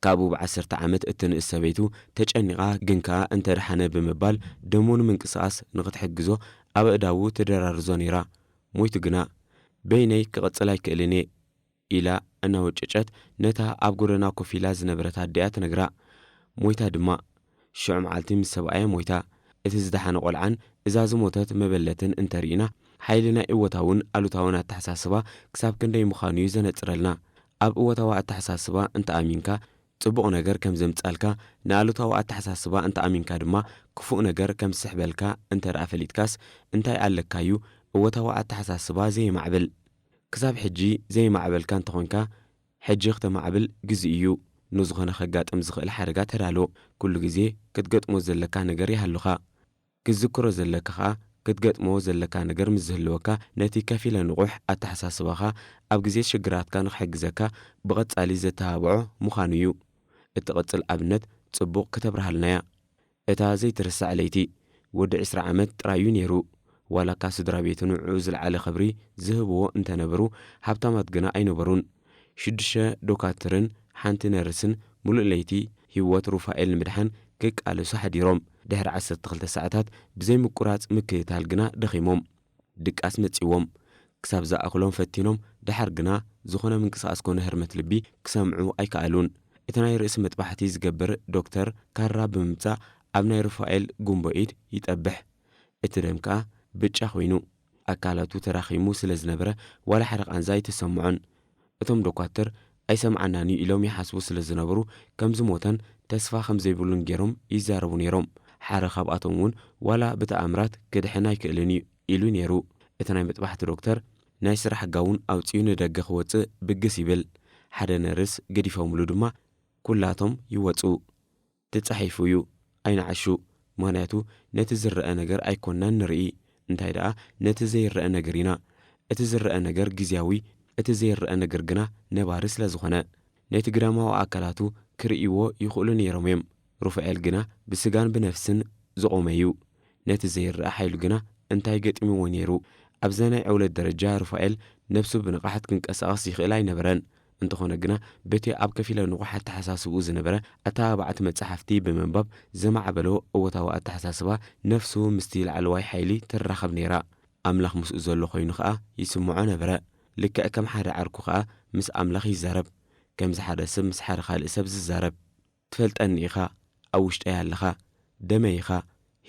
ካብኡ ብዓሰርተ ዓመት እትንእስ ሰበይቱ ተጨኒቓ፣ ግን ከኣ እንተ ደሓነ ብምባል ደሙ ንምንቅስቓስ ንኽትሕግዞ ኣብ ኣእዳዉ ትደራርዞ ነይራ። ሞይቱ ግና። በይነይ ክቕጽል ኣይክእልን እየ። ኢላ እናወጨጨት ነታ ኣብ ጎደና ኮፍ ኢላ ዝነበረት ኣዲኣ ትነግራ። ሞይታ ድማ። ሽዑ መዓልቲ ምስ ሰብኣያ ሞይታ። እቲ ዝደሓነ ቆልዓን እዛ ዝሞተት መበለትን እንተርኢና፣ ሓይሊ ናይ እወታውን ኣሉታውን ኣተሓሳስባ ክሳብ ክንደይ ምዃኑ እዩ ዘነጽረልና። ኣብ እወታዊ ኣተሓሳስባ እንተኣሚንካ ጽቡቕ ነገር ከም ዘምጻልካ፣ ንኣሉታዊ ኣተሓሳስባ እንተኣሚንካ ድማ ክፉእ ነገር ከም ዝስሕበልካ እንተ ደኣ ፈሊጥካስ እንታይ ኣለካዩ እወታዊ ኣተሓሳስባ ዘየማዕብል? ክሳብ ሕጂ ዘይማዕበልካ እንተኾንካ፣ ሕጂ ክተማዕብል ግዜኡ እዩ። ንዝኾነ ከጋጥም ዝኽእል ሓደጋ ተዳሎ። ኩሉ ግዜ ክትገጥሞ ዘለካ ነገር ይሃሉኻ። ክትዝክሮ ዘለካ ኸኣ፣ ክትገጥሞ ዘለካ ነገር ምስ ዝህልወካ፣ ነቲ ከፊለ ንቑሕ ኣተሓሳስባኻ ኣብ ግዜ ሽግራትካ ንኽሕግዘካ ብቐጻሊ ዘተባብዖ ምዃኑ እዩ። እትቕጽል ኣብነት ጽቡቕ ክተብርሃልና እያ። እታ ዘይትርሳዕ ለይቲ፣ ወዲ ዕስራ ዓመት ጥራይ እዩ ነይሩ። ዋላ እካ ስድራ ቤቱ ንዕኡ ዝለዓለ ክብሪ ዝህብዎ እንተነበሩ፣ ሃብታማት ግና ኣይነበሩን። ሽዱሽተ ዶካትርን ሓንቲ ነርስን ምሉእ ለይቲ ህይወት ሩፋኤል ንምድሓን ክቃለሱ ሓዲሮም። ድሕሪ ዓሰርተ ክልተ ሰዓታት ብዘይ ምቁራጽ ምክትታል ግና ደኺሞም። ድቃስ መጺዎም። ክሳብ ዝኣኽሎም ፈቲኖም፣ ደሓር ግና ዝኾነ ምንቅስቓስ ኮነ ህርመት ልቢ ክሰምዑ ኣይከኣሉን። እቲ ናይ ርእሲ መጥባሕቲ ዝገብር ዶክተር ካራ ብምምጻእ ኣብ ናይ ሩፋኤል ጉምቦ ኢድ ይጠብሕ። እቲ ደም ከኣ ብጫ ኮይኑ። ኣካላቱ ተዳኺሙ ስለ ዝነበረ ዋላ ሓደ ቃንዛ ኣይተሰምዖን። እቶም ዶኳትር ኣይሰምዓናን እዩ ኢሎም ይሓስቡ ስለ ዝነበሩ ከም ዝሞተን ተስፋ ከም ዘይብሉን ገይሮም ይዛረቡ ነይሮም። ሓደ ካብኣቶም እውን ዋላ ብተኣምራት ክድሕን ኣይክእልን እዩ ኢሉ ነይሩ። እቲ ናይ መጥባሕቲ ዶክተር ናይ ስራሕ ጋውን ኣውጺኡ ንደገ ክወጽእ ብግስ ይብል። ሓደ ነርስ ገዲፎምሉ ድማ ኩላቶም ይወጹ። ተጻሒፉ እዩ። ኣይንዓሹ። ምኽንያቱ ነቲ ዝረአ ነገር ኣይኮንናን ንርኢ። እንታይ ደኣ ነቲ ዘይረአ ነገር ኢና። እቲ ዝረአ ነገር ግዝያዊ፣ እቲ ዘይረአ ነገር ግና ነባሪ ስለ ዝኾነ። ነቲ ግዳማዊ ኣካላቱ ክርእይዎ ይኽእሉ ነይሮም እዮም። ሩፋኤል ግና ብስጋን ብነፍስን ዝቖመ እዩ። ነቲ ዘይረኣ ሓይሉ ግና እንታይ ገጢምዎ ነይሩ? ኣብዚ ናይ ዕውለት ደረጃ ሩፋኤል ነብሱ ብንቕሓት ክንቀሳቐስ ይኽእል ኣይነበረን። እንተኾነ ግና በቲ ኣብ ከፊለ ንቑሕ ኣተሓሳስብኡ ዝነበረ ኣተባባዕቲ መጻሕፍቲ ብምንባብ ዘማዕበሎ እወታዊ ኣተሓሳስባ ነፍሱ ምስቲ ላዕለዋይ ሓይሊ ትራኸብ ነይራ። ኣምላኽ ምስኡ ዘሎ ኮይኑ ኸኣ ይስምዖ ነበረ። ልክዕ ከም ሓደ ዓርኩ ኸኣ ምስ ኣምላኽ ይዛረብ፣ ከምዚ ሓደ ሰብ ምስ ሓደ ካልእ ሰብ ዝዛረብ። ትፈልጠኒ ኢኻ፣ ኣብ ውሽጠይ ኣለኻ፣ ደመይ ኢኻ፣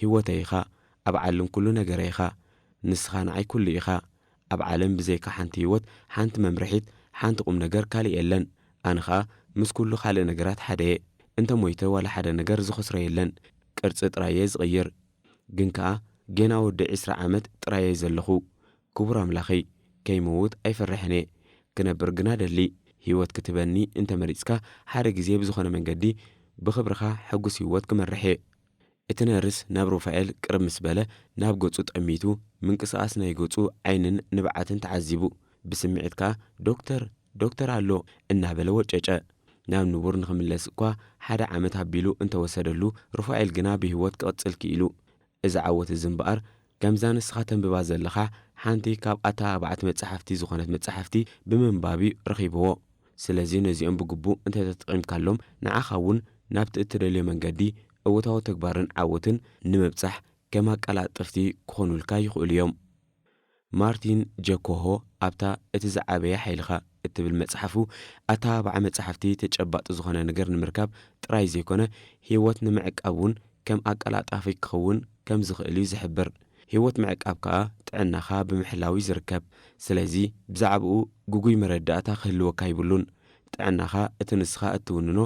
ህይወተይ ኢኻ፣ ኣብ ዓለም ኩሉ ነገረይ ኢኻ። ንስኻ ንዓይ ኩሉ ኢኻ። ኣብ ዓለም ብዘይካ ሓንቲ ህይወት፣ ሓንቲ መምርሒት፣ ሓንቲ ቁም ነገር ካልእ የለን። ኣነ ኸኣ ምስ ኩሉ ካልእ ነገራት ሓደ እየ። እንተ ሞይተ ዋላ ሓደ ነገር ዝኸስሮ የለን። ቅርጺ ጥራይ እየ ዝቕይር። ግን ከኣ ጌና ወዲ ዕስራ ዓመት ጥራይ እየ ዘለኹ። ክቡር ኣምላኸይ፣ ከይመውት ኣይፈርሕን እየ። ክነብር ግና ደሊ። ህይወት ክትበኒ እንተ መሪጽካ፣ ሓደ ግዜ ብዝኾነ መንገዲ ብኽብርኻ ሕጉስ ህይወት ክመርሕ እየ። እቲ ነርስ ናብ ሩፋኤል ቅርብ ምስ በለ፣ ናብ ገጹ ጠሚቱ፣ ምንቅስቓስ ናይ ገጹ ዓይንን ንብዓትን ተዓዚቡ። ብስምዒት ከኣ፣ "ዶክተር፣ ዶክተር ኣሎ!" እናበለ ወጨጨ። ናብ ንቡር ንኽምለስ እኳ ሓደ ዓመት ኣቢሉ እንተወሰደሉ፣ ሩፋኤል ግና ብህይወት ክቕጽል ክኢሉ። እዚ ዓወት እዚ እምበኣር፣ ከምዛ ንስኻ ተንብባ ዘለኻ ሓንቲ ካብ ኣተባባዕቲ መጻሕፍቲ ዝኾነት መጻሕፍቲ ብምንባብ እዩ ረኺብዎ። ስለዚ ነዚኦም ብግቡእ እንተተጠቒምካሎም፣ ንዓኻ እውን ናብቲ እትደልዮ መንገዲ፣ እወታዊ ተግባርን ዓወትን ንምብጻሕ ከም ኣቀላጠፍቲ ክኾኑልካ ይኽእሉ እዮም። ማርቲን ጀኮሆ ኣብታ እቲ ዝዓበየ ሓይልኻ እትብል መጽሓፉ፣ ኣተባባዒ መጻሕፍቲ ተጨባጢ ዝኾነ ነገር ንምርካብ ጥራይ ዘይኮነ፣ ህይወት ንምዕቃብ እውን ከም ኣቀላጣፊ ክኸውን ከም ዝኽእል እዩ ዝሕብር። ህይወት ምዕቃብ ከኣ ጥዕናኻ ብምሕላው እዩ ዝርከብ። ስለዚ ብዛዕባኡ ግጉይ መረዳእታ ክህልወካ ይብሉን። ጥዕናኻ እቲ ንስኻ እትውንኖ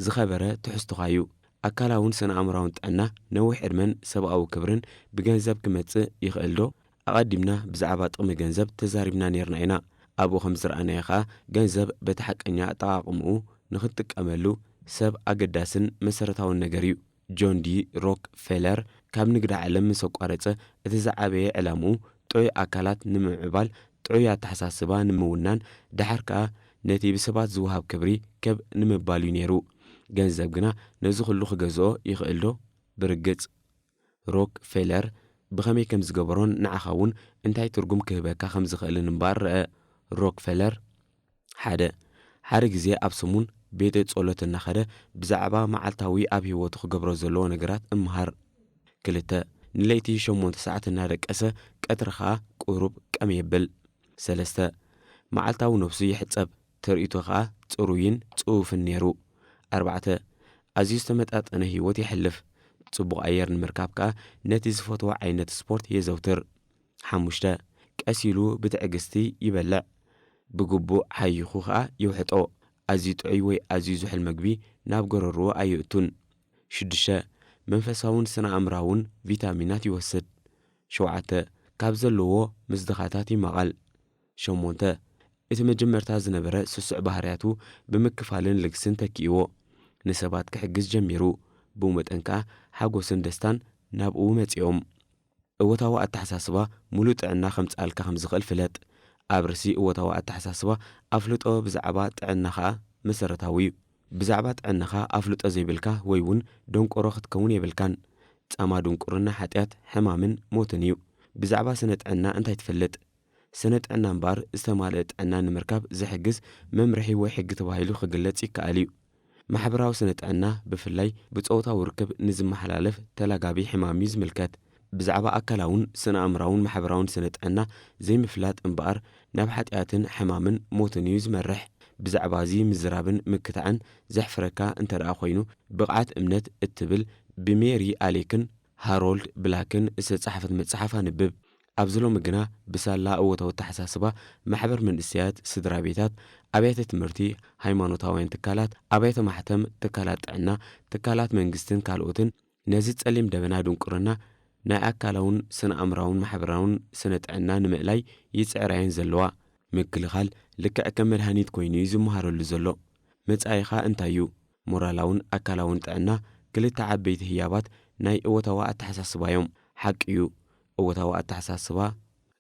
ዝኸበረ ትሕዝቶኻ እዩ። ኣካላውን ስነ ኣእምራውን ጥዕና፣ ነዊሕ ዕድመን ሰብኣዊ ክብርን ብገንዘብ ክመጽእ ይኽእል ዶ? ኣቐዲምና ብዛዕባ ጥቕሚ ገንዘብ ተዛሪብና ኔርና ኢና። ኣብኡ ከም ዝረኣናዮ ኸኣ፣ ገንዘብ በቲ ሓቀኛ ኣጠቓቕምኡ ንኽትጥቀመሉ ሰብ ኣገዳስን መሰረታውን ነገር እዩ። ጆን ዲ ሮክፌለር ካብ ንግዲ ዓለም ምስ ኣቋረጸ፣ እቲ ዝዓበየ ዕላምኡ ጥዑይ ኣካላት ንምምዕባል፣ ጥዑይ ኣተሓሳስባ ንምውናን፣ ደሓር ከኣ ነቲ ብሰባት ዝወሃብ ክብሪ ከብ ንምባል እዩ ነይሩ። ገንዘብ ግና ነዚ ኹሉ ክገዝኦ ይኽእል ዶ? ብርግጽ። ሮክ ፌለር ብኸመይ ከም ዝገበሮን ንዓኻ እውን እንታይ ትርጉም ክህበካ ከም ዝኽእልን እምበኣር ርአ። ሮክ ፌለር፣ ሓደ፣ ሓደ ግዜ ኣብ ሰሙን ቤተ ጸሎት እናኸደ ብዛዕባ መዓልታዊ ኣብ ህይወቱ ክገብሮ ዘለዎ ነገራት እምሃር። ክልተ፣ ንለይቲ ሸሞንተ ሰዓት እናደቀሰ ቀትሪ ኸኣ ቁሩብ ቀም የብል። ሰለስተ፣ መዓልታዊ ነብሱ ይሕጸብ፣ ተርእይቶ ኸኣ ጽሩይን ጽፉፍን ነይሩ። ኣርባዕተ፣ ኣዝዩ ዝተመጣጠነ ህይወት የሕልፍ። ጽቡቕ ኣየር ንምርካብ ከኣ ነቲ ዝፈትዎ ዓይነት ስፖርት የዘውትር። ሓሙሽተ፣ ቀስ ኢሉ ብትዕግስቲ ይበልዕ። ብግቡእ ሓይኹ ኸኣ ይውሕጦ። ኣዝዩ ጥዑይ ወይ ኣዝዩ ዝሑል መግቢ ናብ ጎረርኡ ኣየእቱን። ሽዱሽተ፣ መንፈሳውን ስነ ኣእምራውን ቪታሚናት ይወስድ። ሸውዓተ፣ ካብ ዘለዎ ምስ ድኻታት ይማቓል። ሸሞንተ፣ እቲ መጀመርታ ዝነበረ ስሱዕ ባህርያቱ ብምክፋልን ልግስን ተኪእዎ። ንሰባት ክሕግዝ ጀሚሩ። ብኡ መጠን ከኣ ሓጎስን ደስታን ናብኡ መጺኦም። እወታዊ ኣተሓሳስባ ሙሉእ ጥዕና ከምጽኣልካ ከም ዝኽእል ፍለጥ። ኣብ ርእሲ እወታዊ ኣተሓሳስባ ኣፍልጦ ብዛዕባ ጥዕና ኸኣ መሰረታዊ እዩ። ብዛዕባ ጥዕናኻ ኣፍልጦ ዘይብልካ ወይ እውን ደንቆሮ ክትከውን የብልካን። ጻማ ድንቁርና ሓጢኣት፣ ሕማምን ሞትን እዩ። ብዛዕባ ስነ ጥዕና እንታይ ትፈልጥ? ስነ ጥዕና እምበኣር ዝተማልአ ጥዕና ንምርካብ ዝሕግዝ መምርሒ ወይ ሕጊ ተባሂሉ ክግለጽ ይከኣል እዩ። ማሕበራዊ ስነ ጥዕና ብፍላይ ብጾታዊ ርክብ ንዝመሓላለፍ ተላጋቢ ሕማም እዩ ዝምልከት። ብዛዕባ ኣካላውን ስነ ኣእምራውን ማሕበራውን ስነ ጥዕና ዘይምፍላጥ እምበኣር ናብ ሓጢኣትን ሕማምን ሞትን እዩ ዝመርሕ። ብዛዕባ እዚ ምዝራብን ምክታዕን ዘሕፍረካ እንተ ደኣ ኮይኑ፣ ብቕዓት እምነት እትብል ብሜሪ ኣሌክን ሃሮልድ ብላክን ዝተጻሕፈት መጽሓፍ ኣንብብ። ኣብዚ ሎሚ ግና ብሳላ እወታዊ ኣተሓሳስባ ማሕበር መንእሰያት፣ ስድራ ቤታት፣ ኣብያተ ትምህርቲ፣ ሃይማኖታውያን ትካላት፣ ኣብያተ ማሕተም፣ ትካላት ጥዕና፣ ትካላት መንግስትን ካልኦትን ነዚ ጸሊም ደበና ድንቁርና ናይ ኣካላውን ስነ ኣእምራውን ማሕበራውን ስነ ጥዕና ንምእላይ ይጽዕራ እየን ዘለዋ። ምክልኻል ልክዕ ከም መድሃኒት ኮይኑ እዩ ዝመሃረሉ ዘሎ። መጻኢኻ እንታይ እዩ? ሞራላውን ኣካላውን ጥዕና ክልተ ዓበይቲ ህያባት ናይ እወታዊ ኣተሓሳስባ እዮም። ሓቂ እዩ፣ እወታዊ ኣተሓሳስባ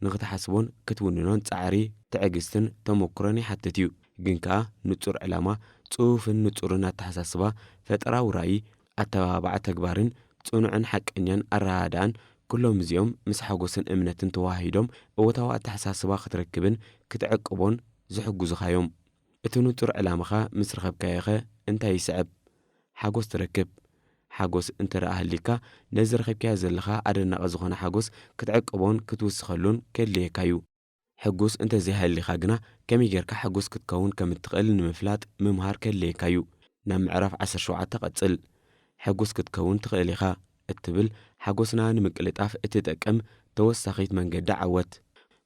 ንኽትሓስቦን ክትውንኖን ጻዕሪ፣ ትዕግስትን ተመኩሮን ይሓትት እዩ። ግን ከኣ ንጹር ዕላማ፣ ጽፉፍን ንጹርን ኣተሓሳስባ፣ ፈጠራዊ ራእይ፣ ኣተባባዕ ተግባርን ጽኑዕን ሓቀኛን ኣረኣእዳኣን፣ ኩሎም እዚኦም ምስ ሓጎስን እምነትን ተዋሃሂዶም እወታዊ ኣተሓሳስባ ክትረክብን ክትዕቅቦን ዝሕግዙኻ እዮም። እቲ ንጹር ዕላማኻ ምስ ረኸብካዮኸ እንታይ ይስዕብ? ሓጎስ ትረክብ። ሓጎስ እንተ ደኣ ሃልዩካ፣ ነዚ ረኺብካዮ ዘለኻ ኣደናቒ ዝኾነ ሓጎስ ክትዕቅቦን ክትውስኸሉን ከድልየካ እዩ። ሕጉስ እንተ ዘይሃልዩካ ግና፣ ከመይ ጌርካ ሕጉስ ክትከውን ከም እትኽእል ንምፍላጥ ምምሃር ከድልየካ እዩ። ናብ ምዕራፍ ዓሰርተ ሸውዓተ ቀጽል። ሕጉስ ክትከውን ትኽእል ኢኻ እትብል ሓጎስና ንምቅልጣፍ እትጠቅም ተወሳኺት መንገዲ ዓወት።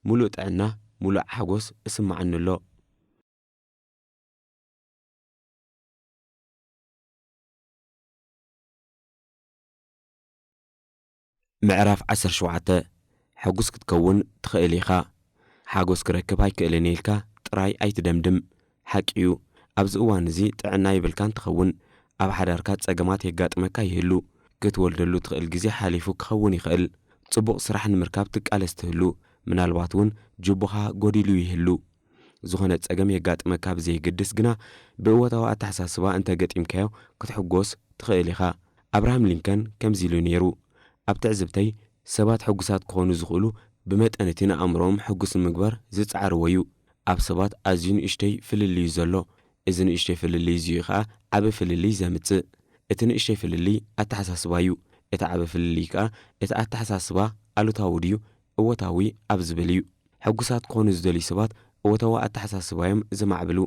ምሉእ ጥዕና፣ ምሉእ ሓጎስ እስምዓኒ ኣሎ። ምዕራፍ ዓሰርተ ሸውዓተ። ሕጉስ ክትከውን ትኽእል ኢኻ። ሓጎስ ክረክብ ኣይክእልን ኢልካ ጥራይ ኣይትደምድም። ሓቂ እዩ፣ ኣብዚ እዋን እዚ ጥዕና ይብልካን ትኸውን። ኣብ ሓዳርካ ጸገማት የጋጥመካ ይህሉ። ክትወልደሉ ትኽእል ግዜ ሓሊፉ ክኸውን ይኽእል። ጽቡቕ ስራሕ ንምርካብ ትቃለስ ትህሉ። ምናልባት እውን ጅቡኻ ጎዲሉ ይህሉ። ዝኾነ ጸገም የጋጥመካ ብዘየገድስ ግና፣ ብእወታዊ ኣተሓሳስባ እንተ ገጢምካዮ ክትሕጎስ ትኽእል ኢኻ። ኣብርሃም ሊንከን ከምዚ ኢሉ ነይሩ፣ ኣብ ትዕዝብተይ፣ ሰባት ሕጉሳት ክኾኑ ዝኽእሉ ብመጠን እቲ ንኣእምሮኦም ሕጉስ ንምግባር ዝጸዓርዎ እዩ። ኣብ ሰባት ኣዝዩ ንእሽተይ ፍልልይ እዩ ዘሎ። እዚ ንእሽተይ ፍልልይ እዚ እዩ ኸኣ ዓቢ ፍልልይ ዘምጽእ። እቲ ንእሽተይ ፍልልይ ኣተሓሳስባ እዩ። እቲ ዓቢ ፍልልይ ከኣ እቲ ኣተሓሳስባ ኣሉታዊ ድዩ እወታዊ ኣብ ዝብል እዩ። ሕጉሳት ክኾኑ ዝደልዩ ሰባት እወታዊ ኣተሓሳስባ እዮም ዘማዕብሉ።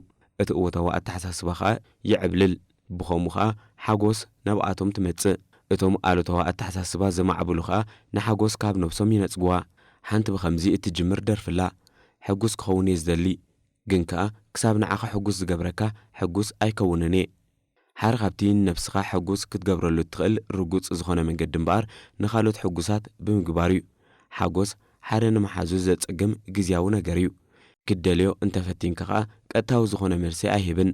እቲ እወታዊ ኣተሓሳስባ ኸኣ ይዕብልል። ብኸምኡ ኸኣ ሓጎስ ናብኣቶም ትመጽእ። እቶም ኣሉታዊ ኣተሓሳስባ ዘማዕብሉ ኸኣ ንሓጎስ ካብ ነብሶም ይነጽግዋ። ሓንቲ ብኸምዚ እትጅምር ደርፊ ኣላ። ሕጉስ ክኸውን እየ ዝደሊ፣ ግን ከኣ ክሳብ ንዓኻ ሕጉስ ዝገብረካ ሕጉስ ኣይከውንን እየ። ሓደ ካብቲ ንነብስኻ ሕጉስ ክትገብረሉ እትኽእል ርጉጽ ዝኾነ መንገዲ እምበኣር፣ ንኻልኦት ሕጉሳት ብምግባር እዩ። ሓጎስ ሓደ ንምሓዙ ዘጸግም ግዝያዊ ነገር እዩ። ክትደልዮ እንተፈቲንካ ኸኣ ቀጥታዊ ዝኾነ መልሲ ኣይህብን።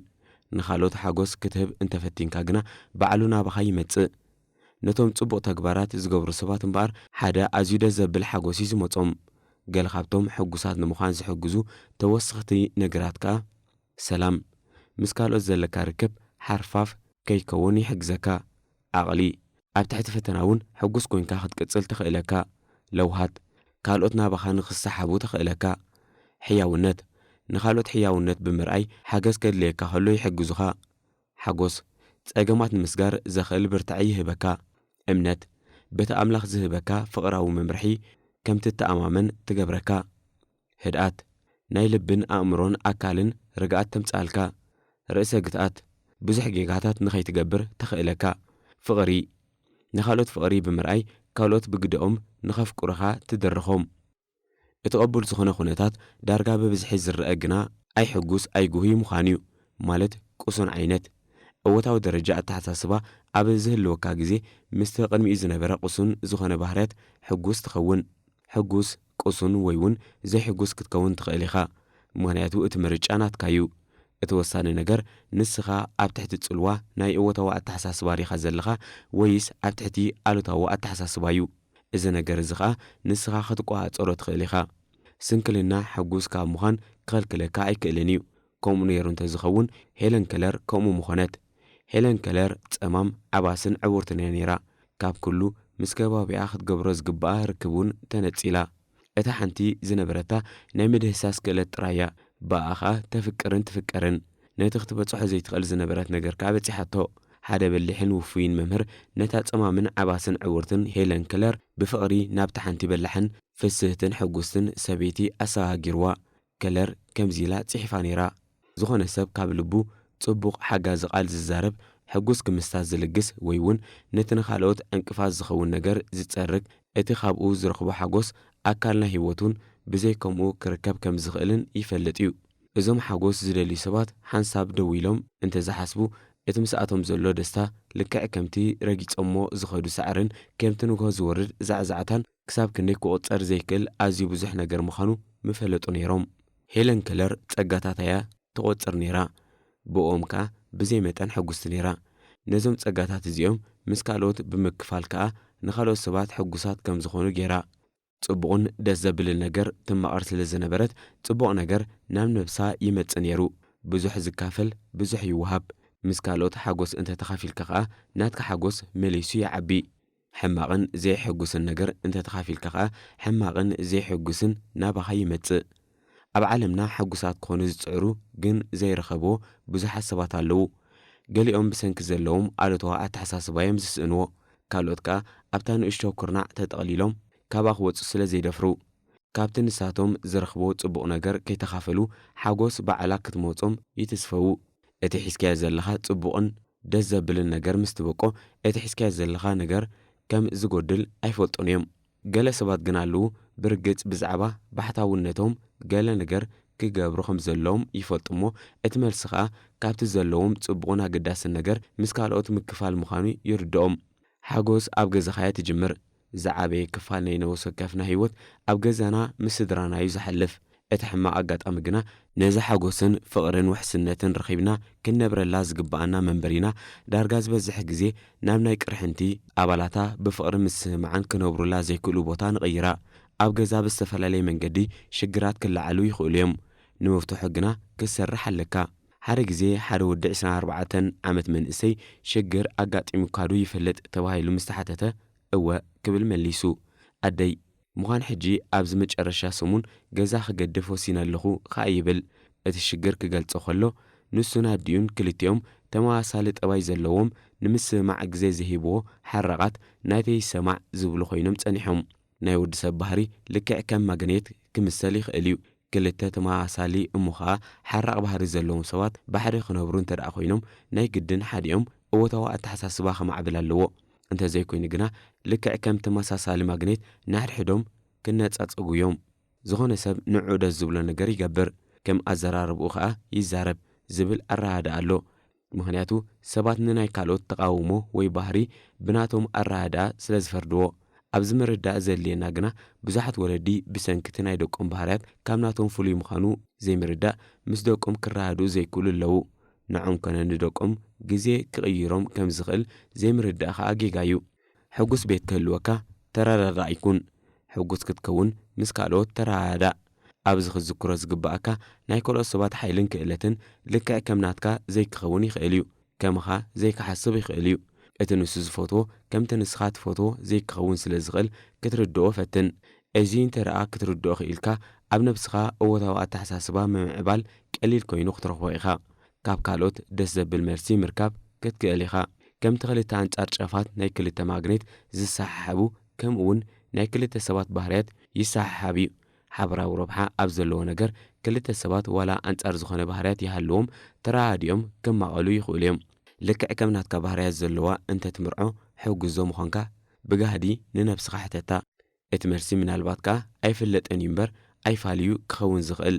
ንኻልኦት ሓጎስ ክትህብ እንተፈቲንካ ግና ባዕሉ ናባኻ ይመጽእ። ነቶም ጽቡቕ ተግባራት ዝገብሩ ሰባት እምበኣር ሓደ ኣዝዩ ደስ ዘብል ሓጎስ እዩ ዝመጾም። ገለ ካብቶም ሕጉሳት ንምዃን ዝሕግዙ ተወሰኽቲ ነገራት ከኣ፣ ሰላም፣ ምስ ካልኦት ዘለካ ርክብ ሓርፋፍ ከይከውን ይሕግዘካ። ዓቕሊ፣ ኣብ ትሕቲ ፈተና እውን ሕጉስ ኮይንካ ክትቅጽል ተኽእለካ። ለውሃት፣ ካልኦት ናባኻ ንኽሰሓቡ ተኽእለካ። ሕያውነት፣ ንኻልኦት ሕያውነት ብምርኣይ ሓገዝ ከድልየካ ከሎ ይሕግዙኻ። ሓጎስ፣ ጸገማት ንምስጋር ዘኽእል ብርታዐ ይህበካ። እምነት፣ በቲ ኣምላኽ ዝህበካ ፍቕራዊ መምርሒ ከም ትተኣማመን ትገብረካ። ህድኣት፣ ናይ ልብን ኣእምሮን ኣካልን ርግኣት ተምጽኣልካ። ርእሰ ግትኣት፣ ብዙሕ ጌጋታት ንኸይትገብር ተኽእለካ። ፍቕሪ፣ ንኻልኦት ፍቕሪ ብምርኣይ ካልኦት ብግደኦም ንኸፍቅሩኻ ትድርኾም። እቲ ቅቡል ዝኾነ ኩነታት ዳርጋ ብብዝሒ ዝረአ ግና ኣይሕጉስ ኣይጉህይ ምዃን እዩ። ማለት ቁሱን ዓይነት። እወታዊ ደረጃ ኣተሓሳስባ ኣብ ዝህልወካ ግዜ ምስቲ ቅድሚኡ ዝነበረ ቁሱን ዝኾነ ባህርያት ሕጉስ ትኸውን። ሕጉስ፣ ቁሱን ወይ እውን ዘይሕጉስ ክትከውን ትኽእል ኢኻ። ምኽንያቱ እቲ ምርጫ ናትካ እዩ። እቲ ወሳኒ ነገር ንስኻ ኣብ ትሕቲ ጽልዋ ናይ እወታዊ ኣተሓሳስባ ዲኻ ዘለኻ ወይስ ኣብ ትሕቲ ኣሉታዊ ኣተሓሳስባ እዩ። እዚ ነገር እዚ ኸኣ ንስኻ ክትቆጻጸሮ ትኽእል ኢኻ። ስንክልና ሕጉስ ካብ ምዃን ክኸልክለካ ኣይክእልን እዩ። ከምኡ ነይሩ እንተዝኸውን ሄለን ከለር ከምኡ ምኾነት። ሄለን ከለር ጸማም፣ ዓባስን ዕውርትን እያ ነይራ። ካብ ኩሉ ምስ ከባቢኣ ክትገብሮ ዝግብኣ ርክብ እውን ተነጺላ። እታ ሓንቲ ዝነበረታ ናይ ምድህሳስ ክእለት ጥራይ እያ። ብኣኣ ኸኣ ተፍቅርን ትፍቀርን። ነቲ ክትበጽሖ ዘይትኽእል ዝነበረት ነገር ከኣ በጺሓቶ። ሓደ በሊሕን ውፉይን መምህር ነታ ጸማምን ዓባስን ዕውርትን ሄለን ከለር ብፍቕሪ ናብታ ሓንቲ በላሕን ፍስህትን ሕጉስትን ሰበይቲ ኣሰጋጊርዋ። ከለር ከምዚ ኢላ ጽሒፋ ነይራ። ዝኾነ ሰብ ካብ ልቡ ጽቡቕ ሓጋዚ ቃል ዝዛረብ፣ ሕጉስ ክምስታት ዝልግስ ወይ እውን ነቲ ንኻልኦት ዕንቅፋት ዝኸውን ነገር ዝጸርግ፣ እቲ ካብኡ ዝረኽቦ ሓጎስ ኣካል ናይ ህይወቱን ብዘይ ከምኡ ክርከብ ከም ዝኽእልን ይፈልጥ እዩ። እዞም ሓጎስ ዝደልዩ ሰባት ሓንሳብ ደው ኢሎም እንተዝሓስቡ፣ እቲ ምስኣቶም ዘሎ ደስታ ልክዕ ከምቲ ረጊጾሞ ዝኸዱ ሳዕርን ከምቲ ንግሆ ዝወርድ ዛዕዛዕታን ክሳብ ክንደይ ክቑጸር ዘይክእል ኣዝዩ ብዙሕ ነገር ምዃኑ ምፈለጡ ነይሮም። ሄለን ከለር ጸጋታታ እያ ትቖጽር ነይራ። ብእኦም ከኣ ብዘይ መጠን ሕጉስቲ ነይራ። ነዞም ጸጋታት እዚኦም ምስ ካልኦት ብምክፋል ከኣ ንኻልኦት ሰባት ሕጉሳት ከም ዝኾኑ ገይራ። ጽቡቕን ደስ ዘብልን ነገር ትማቐር ስለ ዝነበረት፣ ጽቡቕ ነገር ናብ ነብሳ ይመጽእ ነይሩ። ብዙሕ ዝካፈል ብዙሕ ይወሃብ። ምስ ካልኦት ሓጎስ እንተ ተኻፊልካ ከኣ ናትካ ሓጎስ መሊሱ ይዓቢ። ሕማቕን ዘየሐጉስን ነገር እንተ ተኻፊልካ ከኣ ሕማቕን ዘየሐጉስን ናባኻ ይመጽእ። ኣብ ዓለምና ሕጉሳት ክኾኑ ዝጽዕሩ ግን ዘይረኸብዎ ብዙሓት ሰባት ኣለዉ። ገሊኦም ብሰንኪ ዘለዎም ኣሉታዊ ኣተሓሳስባ እዮም ዝስእንዎ። ካልኦት ከኣ ኣብታ ንእሽቶ ኩርናዕ ተጠቕሊሎም ካብኣ ክወጹ ስለ ዘይደፍሩ። ካብቲ ንሳቶም ዝረኽብዎ ጽቡቕ ነገር ከይተኻፈሉ ሓጎስ ባዕላ ክትመጾም ይትስፈዉ። እቲ ሒዝካዮ ዘለኻ ጽቡቕን ደስ ዘብልን ነገር ምስ ትበቆ፣ እቲ ሒዝካዮ ዘለኻ ነገር ከም ዝጎድል ኣይፈልጡን እዮም። ገለ ሰባት ግን ኣለዉ፣ ብርግጽ ብዛዕባ ባሕታውነቶም ገለ ነገር ክገብሩ ከም ዘለዎም ይፈልጡ እሞ፣ እቲ መልሲ ኸኣ ካብቲ ዘለዎም ጽቡቕን ኣገዳስን ነገር ምስ ካልኦት ምክፋል ምዃኑ ይርድኦም። ሓጎስ ኣብ ገዛኻ እያ ትጅምር። ዝዓበየ ክፋል ናይ ነብሲ ወከፍና ህይወት ኣብ ገዛና ምስ ስድራና እዩ ዝሓልፍ። እቲ ሕማቕ ኣጋጣሚ ግና፣ ነዚ ሓጎስን ፍቕርን ውሕስነትን ረኺብና ክንነብረላ ዝግብኣና መንበሪና፣ ዳርጋ ዝበዝሕ ግዜ ናብ ናይ ቅርሕንቲ፣ ኣባላታ ብፍቕሪ ምስምማዕን ክነብሩላ ዘይክእሉ ቦታ ንቕይራ። ኣብ ገዛ ብዝተፈላለየ መንገዲ ሽግራት ክለዓሉ ይኽእሉ እዮም። ንምፍትሑ ግና ክትሰርሕ ኣለካ። ሓደ ግዜ ሓደ ወዲ ዕስራን ኣርባዕተን ዓመት መንእሰይ ሽግር ኣጋጢሙካ ዶ ይፈልጥ ተባሂሉ ምስ ተሓተተ፣ እወ ክብል መሊሱ። ኣደይ፣ ምዃን ሕጂ ኣብዚ መጨረሻ ሰሙን ገዛ ክገድፍ ወሲነ ኣለኹ ኸኣ ይብል። እቲ ሽግር ክገልጾ ከሎ፣ ንሱን ኣዲኡን ክልቲኦም ተመሳሳሊ ጠባይ ዘለዎም፣ ንምስምማዕ ግዜ ዘይህብዎ ሓራቓት ናተይ ይሰማዕ ዝብሉ ኮይኖም ጸኒሖም። ናይ ወዲ ሰብ ባህሪ ልክዕ ከም ማግኔት ክምሰል ይኽእል እዩ። ክልተ ተመሳሳሊ እሞ ኸኣ ሓራቕ ባህሪ ዘለዎም ሰባት ብሓደ ክነብሩ እንተ ደኣ ኮይኖም፣ ናይ ግድን ሓዲኦም እወታዊ ኣተሓሳስባ ከማዕብል ኣለዎ። እንተ ዘይኮይኑ ግና፣ ልክዕ ከም ተመሳሳሊ ማግኔት ንሓድሕዶም ክነጻጸጉ እዮም። ዝኾነ ሰብ ንዕኡ ደስ ዝብሎ ነገር ይገብር፣ ከም ኣዘራርብኡ ኸኣ ይዛረብ ዝብል ኣረዳድኣ ኣሎ። ምኽንያቱ፣ ሰባት ንናይ ካልኦት ተቓውሞ ወይ ባህሪ ብናቶም ኣረዳድኣ ስለ ዝፈርድዎ። ኣብዚ ምርዳእ ዘድልየና ግና፣ ብዙሓት ወለዲ ብሰንኪ እቲ ናይ ደቆም ባህርያት ካብ ናቶም ፍሉይ ምዃኑ ዘይምርዳእ፣ ምስ ደቆም ክረዳድኡ ዘይክእሉ ኣለዉ። ንዖም ኮነ ንደቆም ግዜ ክቕይሮም ከም ዝኽእል ዘይምርዳእ ኸኣ ጌጋ እዩ። ሕጉስ ቤት ክህልወካ ተረዳዳእ ይኩን። ሕጉስ ክትከውን ምስ ካልኦት ተረዳዳእ። ኣብዚ ክትዝክሮ ዝግባኣካ፣ ናይ ካልኦት ሰባት ሓይልን ክእለትን ልክዕ ከም ናትካ ዘይክኸውን ይኽእል እዩ። ከምኻ ዘይክሓስብ ይኽእል እዩ። እቲ ንሱ ዝፈትዎ ከምቲ ንስኻ ትፈትዎ ዘይክኸውን ስለ ዝኽእል ክትርድኦ ፈትን። እዚ እንተ ደኣ ክትርድኦ ክኢልካ፣ ኣብ ነብስኻ እወታዊ ኣተሓሳስባ ምምዕባል ቀሊል ኮይኑ ክትረኽቦ ኢኻ። ካብ ካልኦት ደስ ዘብል መልሲ ምርካብ ክትክእል ኢኻ። ከምቲ ክልተ ኣንጻር ጫፋት ናይ ክልተ ማግኔት ዝሰሓሓቡ፣ ከምኡ እውን ናይ ክልተ ሰባት ባህርያት ይሰሓሓብ እዩ። ሓበራዊ ረብሓ ኣብ ዘለዎ ነገር ክልተ ሰባት ዋላ ኣንጻር ዝኾነ ባህርያት ይሃልዎም፣ ተረዳዲኦም ክማቐሉ ይኽእሉ እዮም። ልክዕ ከም ናትካ ባህርያት ዘለዋ እንተ ትምርዖ ሕጉዞ ምዃንካ ብጋህዲ ንነብስኻ ሕተታ። እቲ መልሲ ምናልባት ከኣ ኣይፍለጥን እዩ እምበር ኣይፋልዩ ክኸውን ዝኽእል።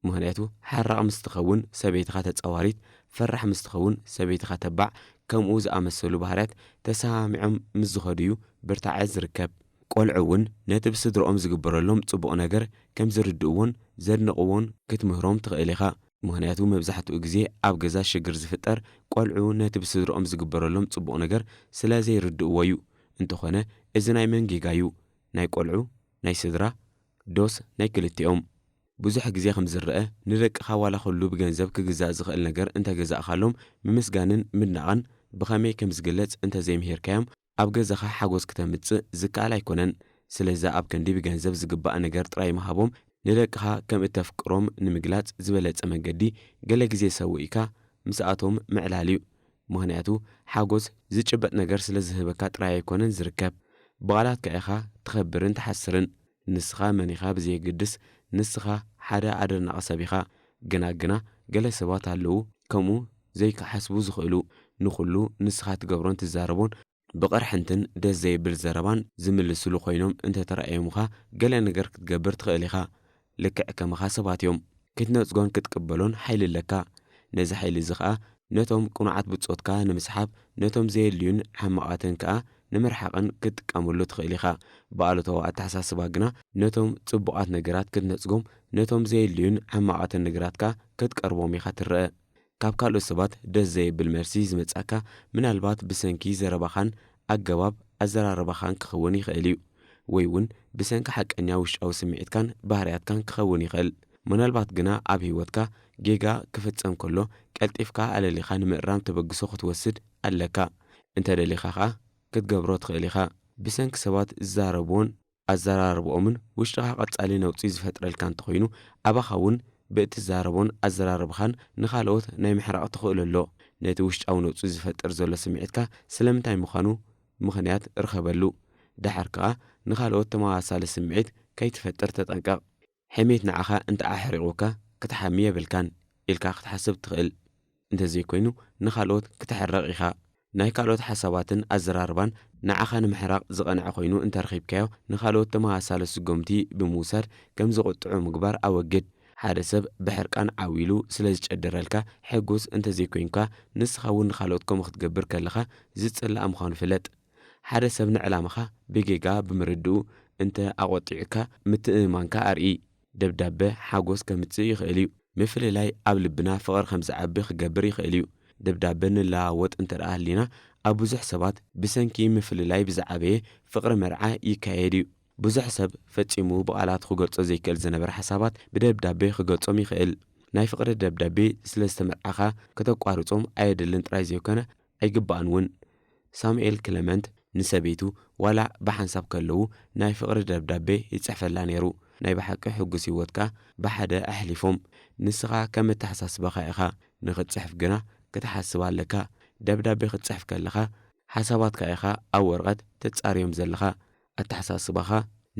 ምኽንያቱ ሓራቕ ምስ ትኸውን ሰበይትኻ ተጻዋሪት፣ ፈራሕ ምስ ትኸውን ሰበይትኻ ተባዕ፣ ከምኡ ዝኣመሰሉ ባህርያት ተሰማሚዖም ምስ ዝኸዱ እዩ ብርታዐ ዝርከብ። ቆልዑ እውን ነቲ ብስድርኦም ዝግበረሎም ጽቡቕ ነገር ከም ዝርድእዎን ዘድንቕዎን ክትምህሮም ትኽእል ኢኻ። ምኽንያቱ መብዛሕትኡ ግዜ ኣብ ገዛ ሽግር ዝፍጠር ቆልዑ ነቲ ብስድርኦም ዝግበረሎም ጽቡቕ ነገር ስለ ዘይርድእዎ እዩ። እንተኾነ እዚ ናይ መን ጌጋ እዩ? ናይ ቆልዑ? ናይ ስድራ? ዶስ ናይ ክልቲኦም? ብዙሕ ግዜ ከም ዝረአ፣ ንደቅኻ ዋላ ኩሉ ብገንዘብ ክግዛእ ዝኽእል ነገር እንተገዛእካሎም፣ ምምስጋንን ምድናቕን ብኸመይ ከም ዝግለጽ እንተዘይምሂርካዮም፣ ኣብ ገዛኻ ሓጎስ ክተምጽእ ዝከኣል ኣይኮነን። ስለዚ ኣብ ክንዲ ብገንዘብ ዝግባእ ነገር ጥራይ ምሃቦም፣ ንደቅኻ ከም እተፍቅሮም ንምግላጽ ዝበለጸ መገዲ፣ ገለ ግዜ ሰውኢካ ምስኣቶም ምዕላል እዩ። ምኽንያቱ ሓጎስ ዝጭበጥ ነገር ስለ ዝህበካ ጥራይ ኣይኮነን ዝርከብ። ብቓላትካ ኢኻ ትኸብርን ትሓስርን። ንስኻ መን ኢኻ ብዘየግድስ፣ ንስኻ ሓደ ኣደናቒ ሰብ ኢኻ። ግና፣ ግና ገለ ሰባት ኣለዉ ከምኡ ዘይክሓስቡ ዝኽእሉ። ንኹሉ ንስኻ ትገብሮን ትዛረቦን ብቕርሕንትን ደስ ዘይብል ዘረባን ዝምልስሉ ኮይኖም እንተተራእዮምኻ፣ ገለ ነገር ክትገብር ትኽእል ኢኻ። ልክዕ ከማኻ ሰባት እዮም። ክትነጽጎን ክትቅበሎን ሓይሊ ኣለካ። ነዚ ሓይሊ እዚ ኸኣ ነቶም ቅኑዓት ብጾትካ ንምስሓብ፣ ነቶም ዘየድልዩን ሕማቓትን ከኣ ንምርሓቕን ክትጥቀመሉ ትኽእል ኢኻ። ብኣሉታዊ ኣተሓሳስባ ግና ነቶም ጽቡቓት ነገራት ክትነጽጎም፣ ነቶም ዘየድልዩን ሕማቓትን ነገራት ከኣ ክትቀርቦም ኢኻ ትረአ። ካብ ካልኦት ሰባት ደስ ዘየብል መልሲ ዝመጻካ ምናልባት ብሰንኪ ዘረባኻን ኣገባብ ኣዘራርባኻን ክኸውን ይኽእል እዩ። ወይ እውን ብሰንኪ ሓቀኛ ውሽጣዊ ስምዒትካን ባህርያትካን ክኸውን ይኽእል። ምናልባት ግና ኣብ ህይወትካ ጌጋ ክፍጸም ከሎ ቀልጢፍካ ኣለሊኻ ንምእራም ተበግሶ ክትወስድ ኣለካ። እንተ ደሊኻ ኸኣ ክትገብሮ ትኽእል ኢኻ። ብሰንኪ ሰባት ዝዛረብዎን ኣዘራርብኦምን ውሽጥኻ ቀጻሊ ነውጺ ዝፈጥረልካ እንተኾይኑ፣ ኣባኻ እውን ብእትዛረቦን ኣዘራርባኻን ንኻልኦት ናይ ምሕራቕ ተኽእሎ ኣሎ። ነቲ ውሽጣዊ ነውጺ ዝፈጥር ዘሎ ስምዒትካ ስለምንታይ ምዃኑ ምኽንያት ርኸበሉ። ደሓር ከኣ ንኻልኦት ተመሳሳሊ ስምዒት ከይትፈጥር ተጠንቀቕ። ሕሜት ንዓኻ እንተ ኣሕሪቑካ ክትሓሚ የብልካን ኢልካ ክትሓስብ ትኽእል። እንተዘይኮይኑ ንኻልኦት ክተሕርቕ ኢኻ። ናይ ካልኦት ሓሳባትን ኣዘራርባን ንዓኻ ንምሕራቕ ዝቐንዐ ኮይኑ እንተረኺብካዮ፣ ንኻልኦት ተመሳሳሊ ስጉምቲ ብምውሳድ ከም ዝቕጥዑ ምግባር ኣወግድ። ሓደ ሰብ ብሕርቃን ዓው ኢሉ ስለ ዝጨደረልካ ሕጉስ እንተዘይኮይንካ፣ ንስኻ እውን ንኻልኦት ከምኡ ክትገብር ከለኻ ዝጽላእ ምዃኑ ፍለጥ። ሓደ ሰብ ንዕላማኻ ብጌጋ ብምርድኡ እንተ ኣቖጢዑካ፣ ምትእምማንካ ኣርኢ። ደብዳበ ሓጎስ ከምጽእ ይኽእል እዩ። ምፍልላይ ኣብ ልብና ፍቕሪ ከም ዝዓቢ ክገብር ይኽእል እዩ። ደብዳበ ንለዋወጥ እንተ ደኣ ሃሊና፣ ኣብ ብዙሕ ሰባት ብሰንኪ ምፍልላይ ብዝዓበየ ፍቕሪ መርዓ ይካየድ እዩ። ብዙሕ ሰብ ፈጺሙ ብቓላት ክገልጾ ዘይክእል ዝነበረ ሓሳባት ብደብዳቤ ክገልጾም ይኽእል። ናይ ፍቕሪ ደብዳቤ ስለ ዝተመርዓኻ ከተቋርጾም ኣየድልን ጥራይ ዘይኮነ፣ ኣይግባእን እውን። ሳሙኤል ክለመንት ንሰበይቱ ዋላ ብሓንሳብ ከለዉ ናይ ፍቕሪ ደብዳቤ ይጽሕፈላ ነይሩ። ናይ ብሓቂ ሕጉስ ህይወትካ ብሓደ ኣሕሊፎም። ንስኻ ከም ኣተሓሳስባኻ ኢኻ ንኽትጽሕፍ ግና ክትሓስብ ኣለካ። ደብዳቤ ክትጽሕፍ ከለኻ ሓሳባትካ ኢኻ ኣብ ወረቐት ተጻርዮም ዘለኻ። ኣተሓሳስባኻ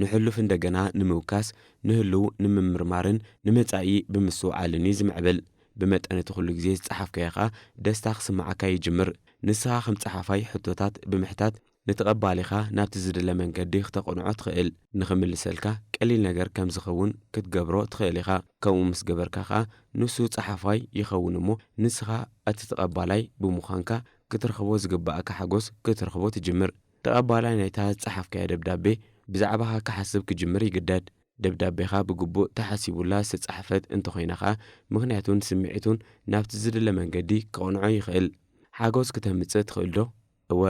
ንሕሉፍ እንደገና ንምውካስ፣ ንህሉው ንምምርማርን ንመጻኢ ብምስትውዓልን እዩ ዝምዕብል። ብመጠን እቲ ኩሉ ግዜ ዝጸሓፍካዮ ኸኣ ደስታ ክስምዓካ ይጅምር። ንስኻ ከም ጸሓፋይ ሕቶታት ብምሕታት ንተቐባሊኻ ናብቲ ዝድለ መንገዲ ክተቕንዖ ትኽእል። ንኽምልሰልካ ቀሊል ነገር ከም ዝኸውን ክትገብሮ ትኽእል ኢኻ። ከምኡ ምስ ገበርካ ኸኣ ንሱ ጸሓፋይ ይኸውን እሞ ንስኻ እቲ ተቐባላይ ብምዃንካ ክትረኽቦ ዝግባኣካ ሓጎስ ክትረኽቦ ትጅምር። ተቐባላይ ናይታ ዝጸሓፍካያ ደብዳቤ ብዛዕባኻ ክሓስብ ክጅምር ይግደድ። ደብዳቤኻ ብግቡእ ተሓሲቡላ ዝተጻሕፈት እንተኾይና ኸኣ ምኽንያቱን ስምዒቱን ናብቲ ዝድለ መንገዲ ክቕንዖ ይኽእል። ሓጎስ ክተምጽእ ትኽእል ዶ? እወ።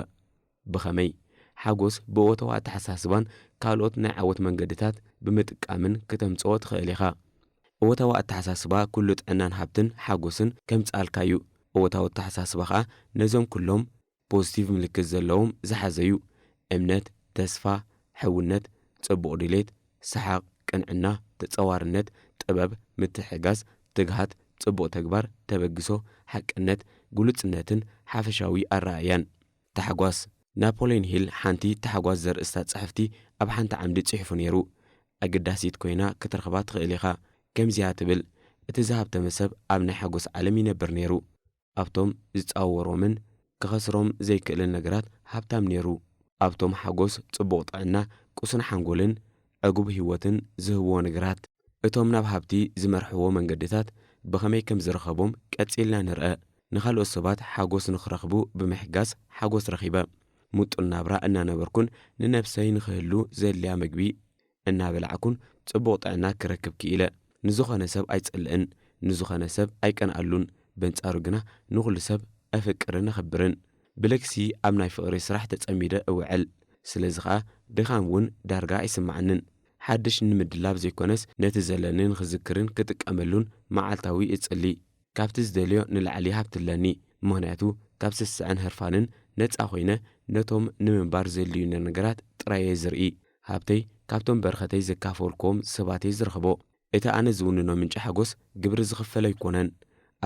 ብኸመይ? ሓጎስ ብእወታዊ ኣተሓሳስባን ካልኦት ናይ ዓወት መንገድታት ብምጥቃምን ክተምጽኦ ትኽእል ኢኻ። እወታዊ ኣተሓሳስባ ኩሉ ጥዕናን ሃብትን ሓጎስን ከምጽኣልካ እዩ። እወታዊ ኣተሓሳስባ ኸኣ ነዞም ኩሎም ፖዚቲቭ ምልክት ዘለዎም ዝሓዘ እዩ። እምነት፣ ተስፋ፣ ሕውነት፣ ጽቡቕ ድሌት፣ ሰሓቕ፣ ቅንዕና፣ ተጸዋርነት፣ ጥበብ፣ ምትሕግጋዝ፣ ትግሃት፣ ጽቡቕ ተግባር፣ ተበግሶ፣ ሓቅነት፣ ግሉጽነትን ሓፈሻዊ ኣረኣእያን። ታሕጓስ። ናፖልዮን ሂል ሓንቲ ታሕጓስ ዘርእስታ ጽሕፍቲ ኣብ ሓንቲ ዓምዲ ጽሒፉ ነይሩ። ኣገዳሲት ኮይና ክትረኽባ ትኽእል ኢኻ። ከምዚኣ ትብል፣ እቲ ዝሃብተመ ሰብ ኣብ ናይ ሓጎስ ዓለም ይነብር ነይሩ። ኣብቶም ዝጻወሮምን ክኸስሮም ዘይክእልን ነገራት ሃብታም ነይሩ። ኣብቶም ሓጎስ፣ ጽቡቕ ጥዕና፣ ቅሱን ሓንጎልን ዕጉብ ህይወትን ዝህብዎ ነገራት። እቶም ናብ ሃብቲ ዝመርሕዎ መንገድታት ብኸመይ ከም ዝረኸቦም ቀጺልና ንርአ። ንኻልኦት ሰባት ሓጎስ ንኽረኽቡ ብምሕጋዝ ሓጎስ ረኺበ። ምጡን ናብራ እናነበርኩን ንነብሰይ ንኽህሉ ዘድልያ መግቢ እናበላዕኩን ጽቡቕ ጥዕና ክረክብ ክኢለ። ንዝኾነ ሰብ ኣይጸልእን፣ ንዝኾነ ሰብ ኣይቀንኣሉን። በንጻሩ ግና ንኹሉ ሰብ ኣፍቅርን ኣኸብርን። ብለግሲ ኣብ ናይ ፍቕሪ ስራሕ ተጸሚደ እውዕል። ስለዚ ኸኣ ድኻም እውን ዳርጋ ኣይስምዓንን። ሓድሽ ንምድላብ ዘይኮነስ ነቲ ዘለኒ ንኽዝክርን ክጥቀመሉን መዓልታዊ እጽሊ። ካብቲ ዝደልዮ ንላዕሊ ሃብቲ ኣለኒ። ምኽንያቱ ካብ ስስዐን ህርፋንን ነጻ ኮይነ ነቶም ንምንባር ዘድልዩኒ ነገራት ጥራይ እየ ዝርኢ። ሃብተይ ካብቶም በረኸተይ ዘካፈልክዎም ሰባት እየ ዝረኽቦ። እቲ ኣነ ዝውንኖ ምንጪ ሓጎስ ግብሪ ዝኽፈል ኣይኮነን፣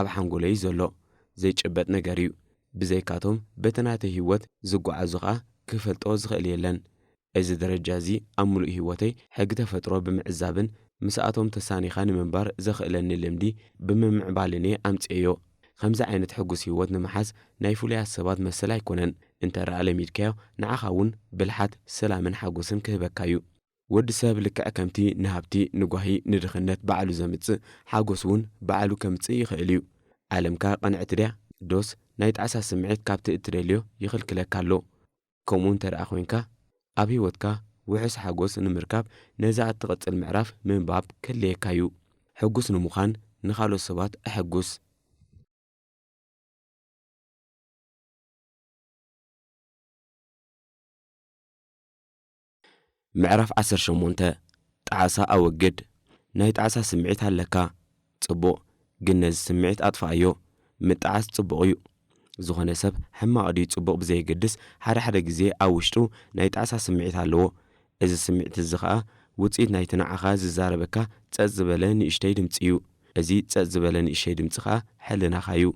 ኣብ ሓንጎለይ እዩ ዘሎ። ዘይጭበጥ ነገር እዩ። ብዘይካቶም በቲ ናተይ ህይወት ዝጓዓዙ ኸኣ ክፈልጦ ዝኽእል የለን። እዚ ደረጃ እዚ ኣብ ምሉእ ህይወተይ ሕጊ ተፈጥሮ ብምዕዛብን ምስኣቶም ተሳኒኻ ንምንባር ዘኽእለኒ ልምዲ ብምምዕባልን እየ ኣምጽኤዮ። ከምዚ ዓይነት ሕጉስ ህይወት ንምሓዝ ናይ ፍሉያት ሰባት መሰል ኣይኮነን። እንተ ደኣ ለሚድካዮ ንዓኻ እውን ብልሓት፣ ሰላምን ሓጎስን ክህበካ እዩ። ወዲ ሰብ ልክዕ ከምቲ ንሃብቲ፣ ንጓሂ፣ ንድኽነት ባዕሉ ዘምጽእ ሓጎስ እውን ባዕሉ ከምጽእ ይኽእል እዩ። ዓለምካ ቅንዕቲ ድያ? ዶስ ናይ ጣዕሳ ስምዒት ካብቲ እትደልዮ ይኽልክለካ ኣሎ? ከምኡ እንተ ደኣ ኮይንካ፣ ኣብ ህይወትካ ውሑስ ሓጎስ ንምርካብ ነዛ እትቕጽል ምዕራፍ ምንባብ ከድልየካ እዩ። ሕጉስ ንምዃን ንኻልኦት ሰባት ኣሐጉስ። ምዕራፍ ዓሰርተ ሸሞንተ። ጣዕሳ ኣወግድ። ናይ ጣዕሳ ስምዒት ኣለካ። ጽቡቕ፣ ግን ነዚ ስምዒት ኣጥፍኣዮ። ምጣዓስ ጽቡቕ እዩ። ዝኾነ ሰብ ሕማቕ ድዩ ጽቡቕ ብዘየገድስ፣ ሓደ ሓደ ግዜ ኣብ ውሽጡ ናይ ጣዕሳ ስምዒት ኣለዎ። እዚ ስምዒት እዚ ኸኣ ውጽኢት ናይቲ ንዓኻ ዝዛረበካ ጸጥ ዝበለ ንእሽተይ ድምጺ እዩ። እዚ ጸጥ ዝበለ ንእሽተይ ድምጺ ኸኣ ሕልናኻ እዩ።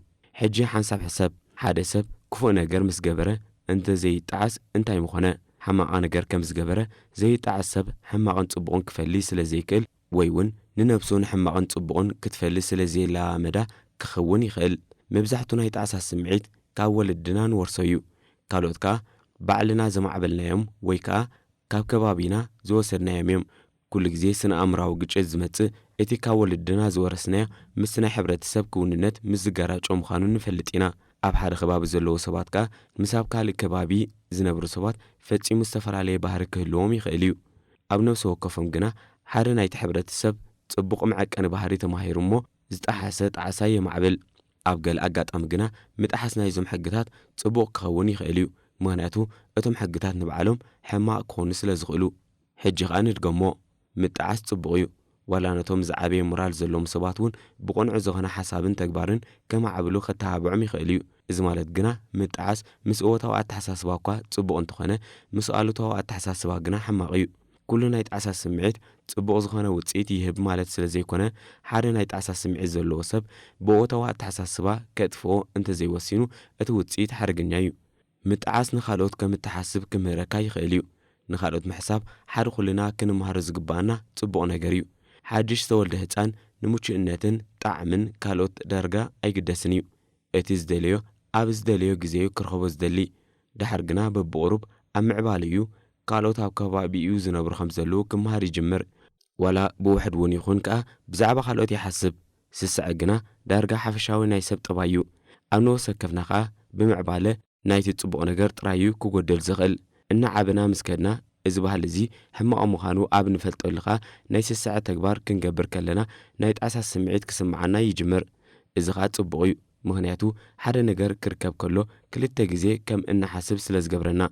ሕጂ ሓንሳብ ሕሰብ፣ ሓደ ሰብ ክፉእ ነገር ምስ ገበረ እንተ ዘይጠዓስ እንታይ ምኾነ? ሕማቕ ነገር ከም ዝገበረ ዘይጠዓስ ሰብ ሕማቕን ጽቡቕን ክፈሊ ስለ ዘይክእል ወይ እውን ንነብሱ ንሕማቕን ጽቡቕን ክትፈሊ ስለ ዘየለማመዳ ክኸውን ይኽእል። መብዛሕቱ ናይ ጣዕሳ ስምዒት ካብ ወለድና ንወርሶ እዩ። ካልኦት ከኣ ባዕልና ዘማዕበልናዮም ወይ ከኣ ካብ ከባቢና ዝወሰድናዮም እዮም። ኩሉ ግዜ ስነ ኣእምራዊ ግጭት ዝመጽእ እቲ ካብ ወለድና ዝወረስናዮ ምስ ናይ ሕብረተሰብ ክውንነት ምስ ዝገራጮ ምዃኑ ንፈልጥ ኢና። ኣብ ሓደ ከባቢ ዘለዉ ሰባት ከኣ ምስ ኣብ ካልእ ከባቢ ዝነብሩ ሰባት ፈጺሙ ዝተፈላለየ ባህሪ ክህልዎም ይኽእል እዩ። ኣብ ነብሲ ወከፎም ግና ሓደ ናይቲ ሕብረተሰብ ጽቡቕ መዐቀኒ ባህሪ ተማሂሩ እሞ ዝጠሓሰ ጣዕሳ የማዕብል። ኣብ ገለ ኣጋጣሚ ግና ምጥሓስ ናይዞም ሕግታት ጽቡቕ ክኸውን ይኽእል እዩ፣ ምኽንያቱ እቶም ሕግታት ንባዕሎም ሕማቕ ክኾኑ ስለ ዝኽእሉ። ሕጂ ኸኣ ንድገሞ፣ ምጥዓስ ጽቡቕ እዩ። ዋላ ነቶም ዝዓበየ ሞራል ዘለዎም ሰባት እውን ብቕኑዕ ዝኾነ ሓሳብን ተግባርን ከማዕብሉ ከተባብዖም ይኽእል እዩ። እዚ ማለት ግና ምጥዓስ ምስ እወታዊ ኣተሓሳስባ እኳ ጽቡቕ እንተኾነ፣ ምስ ኣሉታዊ ኣተሓሳስባ ግና ሕማቕ እዩ። ኩሉ ናይ ጣዕሳ ስምዒት ጽቡቕ ዝኾነ ውጽኢት ይህብ ማለት ስለ ዘይኮነ፣ ሓደ ናይ ጣዕሳ ስምዒት ዘለዎ ሰብ ብእወታዊ ኣተሓሳስባ ከጥፍኦ እንተዘይወሲኑ፣ እቲ ውጽኢት ሓደገኛ እዩ። ምጥዓስ ንኻልኦት ከም እትሓስብ ክምህረካ ይኽእል እዩ። ንኻልኦት ምሕሳብ ሓደ ኩልና ክንምሃሮ ዝግብኣና ጽቡቕ ነገር እዩ። ሓድሽ ዝተወልደ ህጻን ንምቹእነትን ጣዕምን ካልኦት ዳርጋ ኣይግደስን እዩ። እቲ ዝደለዮ ኣብ ዝደለዮ ግዜ እዩ ክረኽቦ ዝደሊ። ደሓር ግና በብቑሩብ ኣብ ምዕባለ እዩ። ካልኦት ኣብ ከባቢኡ ዝነብሩ ከም ዘለዉ ክመሃር ይጅምር። ዋላ ብውሕድ እውን ይኹን ከኣ ብዛዕባ ካልኦት ይሓስብ። ስስዐ ግና ዳርጋ ሓፈሻዊ ናይ ሰብ ጠባይ እዩ። ኣብ ነፍሲ ወከፍና ከኣ ብምዕባለ ናይቲ ጽቡቕ ነገር ጥራይ እዩ ክጎድል ዝኽእል። እናዓበና ምስ ከድና፣ እዚ ባህሊ እዚ ሕማቕ ምዃኑ ኣብ ንፈልጠሉ ከኣ ናይ ስስዐ ተግባር ክንገብር ከለና ናይ ጣዕሳ ስምዒት ክስምዓና ይጅምር። እዚ ኸኣ ጽቡቕ እዩ፣ ምኽንያቱ ሓደ ነገር ክርከብ ከሎ ክልተ ግዜ ከም እንሓስብ ስለ ዝገብረና።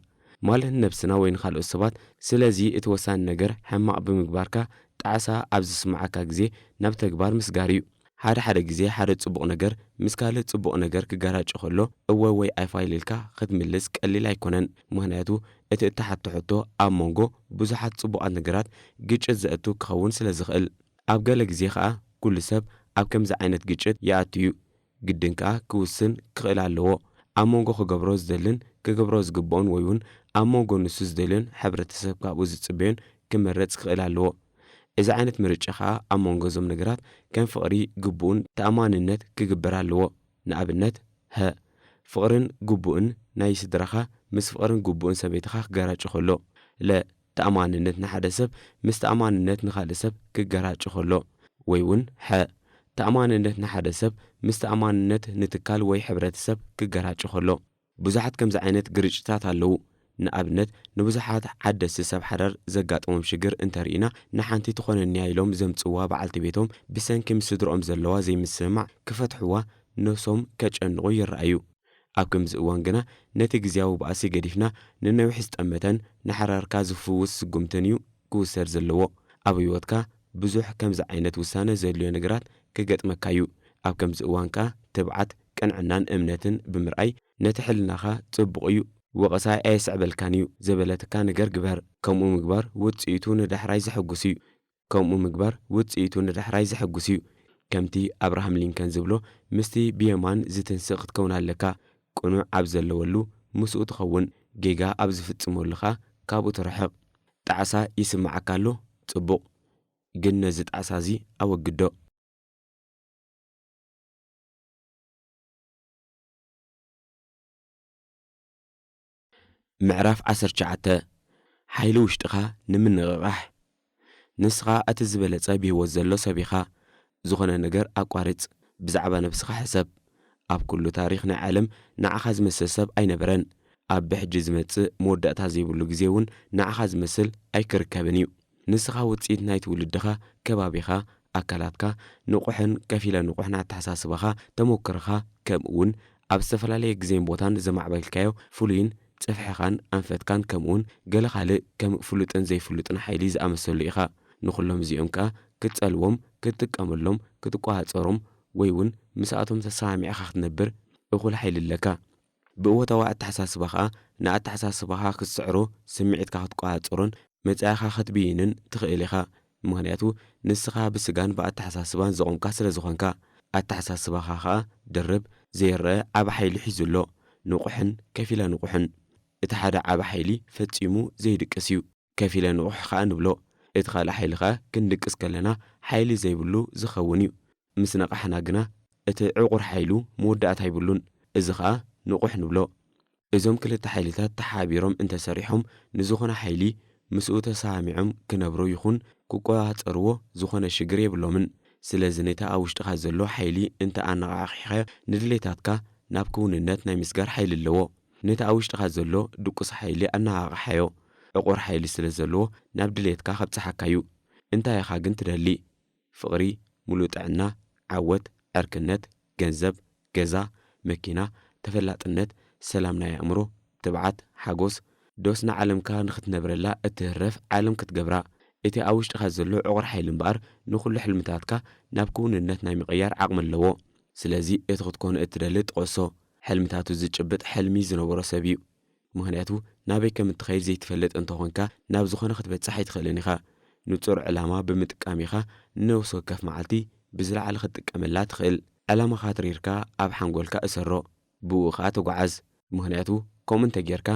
ማለት ንነብስና ወይ ንኻልኦት ሰባት። ስለዚ እቲ ወሳኒ ነገር ሕማቕ ብምግባርካ ጣዕሳ ኣብ ዝስምዓካ ግዜ ናብ ተግባር ምስጋር እዩ። ሓደ ሓደ ግዜ ሓደ ጽቡቕ ነገር ምስ ካልእ ጽቡቕ ነገር ክጋራጭ ከሎ እወ ወይ ኣይፋይል ኢልካ ክትምልስ ቀሊል ኣይኮነን። ምኽንያቱ እቲ እትሓቶ ሕቶ ኣብ መንጎ ብዙሓት ጽቡቓት ነገራት ግጭት ዘእቱ ክኸውን ስለ ዝኽእል። ኣብ ገለ ግዜ ከኣ ኩሉ ሰብ ኣብ ከምዚ ዓይነት ግጭት ይኣቱ እዩ። ግድን ከኣ ክውስን ክኽእል ኣለዎ። ኣብ መንጎ ክገብሮ ዝደልን ክገብሮ ዝግብኦን ወይ እውን ኣብ መንጎ ንሱ ዝደልዮን ሕብረተሰብ ካብኡ ዝጽበዮን ክመርጽ ክኽእል ኣለዎ። እዚ ዓይነት ምርጫ ከኣ ኣብ መንጎ እዞም ነገራት ከም ፍቕሪ ግቡእን ተኣማንነት ክግበር ኣለዎ። ንኣብነት፣ ሀ፣ ፍቕርን ግቡእን ናይ ስድራኻ ምስ ፍቕርን ግቡእን ሰበይትኻ ክጋራጭ ከሎ፣ ለ፣ ተኣማንነት ንሓደ ሰብ ምስ ተኣማንነት ንኻልእ ሰብ ክገራጭ ከሎ፣ ወይ እውን፣ ሐ፣ ተኣማንነት ንሓደ ሰብ ምስ ተኣማንነት ንትካል ወይ ሕብረተሰብ ክገራጭ ከሎ። ብዙሓት ከምዚ ዓይነት ግርጭታት ኣለዉ። ንኣብነት፣ ንብዙሓት ሓደስቲ ሰብ ሓዳር ዘጋጠሞም ሽግር እንተርኢና፣ ንሓንቲ ትኾነኒያ ኢሎም ዘምጽዋ በዓልቲ ቤቶም ብሰንኪ ምስ ስድርኦም ዘለዋ ዘይምስምማዕ ክፈትሕዋ ነብሶም ከጨንቑ ይረኣዩ። ኣብ ከምዚ እዋን ግና ነቲ ግዝያዊ ባእሲ ገዲፍና ንነዊሕ ዝጠመተን ንሓራርካ ዝፍውስ ስጉምትን እዩ ክውሰድ ዘለዎ። ኣብ ህይወትካ ብዙሕ ከምዚ ዓይነት ውሳነ ዘድልዮ ነገራት ክገጥመካ እዩ። ኣብ ከምዚ እዋን ከኣ ትብዓት፣ ቅንዕናን እምነትን ብምርኣይ ነቲ ሕልናኻ ጽቡቕ እዩ፣ ወቐሳ ኣየስዕበልካን እዩ ዘበለትካ ነገር ግበር። ከምኡ ምግባር ውጽኢቱ ንዳሕራይ ዘሐጉስ እዩ። ከምኡ ምግባር ውጽኢቱ ንዳሕራይ ዘሐጉስ እዩ። ከምቲ ኣብርሃም ሊንከን ዝብሎ፣ ምስቲ ብየማን ዝትንስእ ክትከውን ኣለካ። ቅኑዕ ኣብ ዘለወሉ ምስኡ ትኸውን፣ ጌጋ ኣብ ዝፍጽመሉ ኸኣ ካብኡ ትርሕቕ። ጣዕሳ ይስምዓካ ኣሎ፣ ጽቡቕ፣ ግን ነዚ ጣዕሳ እዚ ኣወግዶ። ምዕራፍ ዓሰርተ ትሽዓተ። ሓይሊ ውሽጥኻ ንምንቕቓሕ። ንስኻ እቲ ዝበለጸ ብህይወት ዘሎ ሰብ ኢኻ። ዝኾነ ነገር ኣቋርጽ፣ ብዛዕባ ነብስኻ ሕሰብ። ኣብ ኩሉ ታሪኽ ናይ ዓለም ንዓኻ ዝመስል ሰብ ኣይነበረን። ኣብ ብሕጂ ዝመጽእ መወዳእታ ዘይብሉ ግዜ እውን ንዓኻ ዝመስል ኣይክርከብን እዩ። ንስኻ ውጽኢት ናይ ትውልድኻ፣ ከባቢኻ፣ ኣካላትካ፣ ንቑሕን ከፊለ ንቑሕን ኣተሓሳስባኻ፣ ተመኩሮኻ፣ ከምኡ እውን ኣብ ዝተፈላለየ ግዜን ቦታን ዘማዕበልካዮ ፍሉይን ጽፍሕኻን ኣንፈትካን፣ ከምኡ እውን ገለ ካልእ ከም ፍሉጥን ዘይፍሉጥን ሓይሊ ዝኣመሰሉ ኢኻ። ንኹሎም እዚኦም ከኣ ክትጸልዎም፣ ክትጥቀመሎም፣ ክትቆጻጸሮም ወይ እውን ምስኣቶም ተሰማሚዕኻ ክትነብር እኹል ሓይሊ ኣለካ። ብእወታዊ ኣተሓሳስባ ኸኣ ንኣተሓሳስባኻ ክትስዕሮ፣ ስምዒትካ ክትቆጻጸሮን መጻኢኻ ክትብይንን ትኽእል ኢኻ። ምኽንያቱ ንስኻ ብስጋን ብኣተሓሳስባን ዝቖምካ ስለ ዝኾንካ። ኣተሓሳስባኻ ኸኣ ድርብ፣ ዘይረኣ ዓቢ ሓይሊ ሒዙ ኣሎ። ንቑሕን ከፊለ ንቑሕን። እቲ ሓደ ዓቢ ሓይሊ ፈጺሙ ዘይድቅስ እዩ። ከፊለ ንቑሕ ኸኣ ንብሎ። እቲ ካልእ ሓይሊ ኸኣ ክንድቅስ ከለና ሓይሊ ዘይብሉ ዝኸውን እዩ። ምስ ነቓሕና ግና እቲ ዕቑር ሓይሉ መወዳእታ የብሉን። እዚ ኸኣ ንቑሕ ንብሎ። እዞም ክልተ ሓይልታት ተሓቢሮም እንተሰሪሖም ንዝኾነ ሓይሊ ምስኡ ተሰማሚዖም ክነብሩ ይኹን ክቆጻጸርዎ ዝኾነ ሽግር የብሎምን። ስለዚ ነቲ ኣብ ውሽጥኻ ዘሎ ሓይሊ እንተ ኣነቓቒሕካዮ ንድሌታትካ ናብ ክውንነት ናይ ምስጋር ሓይሊ ኣለዎ። ነቲ ኣብ ውሽጥኻ ዘሎ ድቁስ ሓይሊ ኣነቓቕሓዮ። ዕቑር ሓይሊ ስለ ዘለዎ ናብ ድሌትካ ከብጽሓካ እዩ። እንታይ ኢኻ ግን ትደሊ? ፍቕሪ፣ ምሉእ ጥዕና፣ ዓወት፣ ዕርክነት፣ ገንዘብ፣ ገዛ፣ መኪና፣ ተፈላጥነት፣ ሰላም ናይ ኣእምሮ፣ ትብዓት፣ ሓጎስ፣ ዶስ ንዓለምካ ንኽትነብረላ እትህረፍ ዓለም ክትገብራ? እቲ ኣብ ውሽጥኻ ዘሎ ዕቑር ሓይሊ እምበኣር ንኹሉ ሕልምታትካ ናብ ክውንነት ናይ ምቕያር ዓቕሚ ኣለዎ። ስለዚ እቲ ክትኮኖ እትደሊ ጥቐሶ። ሕልምታቱ ዝጭብጥ ሕልሚ ዝነበሮ ሰብ እዩ። ምኽንያቱ ናበይ ከም እትኸይድ ዘይትፈልጥ እንተኾንካ ናብ ዝኾነ ክትበጽሕ ኣይትኽእልን ኢኻ። ንጹር ዕላማ ብምጥቃም ኢኻ ንነብሲ ወከፍ መዓልቲ ብዝለዓለ ክትጥቀመላ ትኽእል። ዕላማኻ ኣትሪርካ ኣብ ሓንጎልካ እሰሮ፣ ብእኡ ኸኣ ተጓዓዝ። ምኽንያቱ ከምኡ እንተጌርካ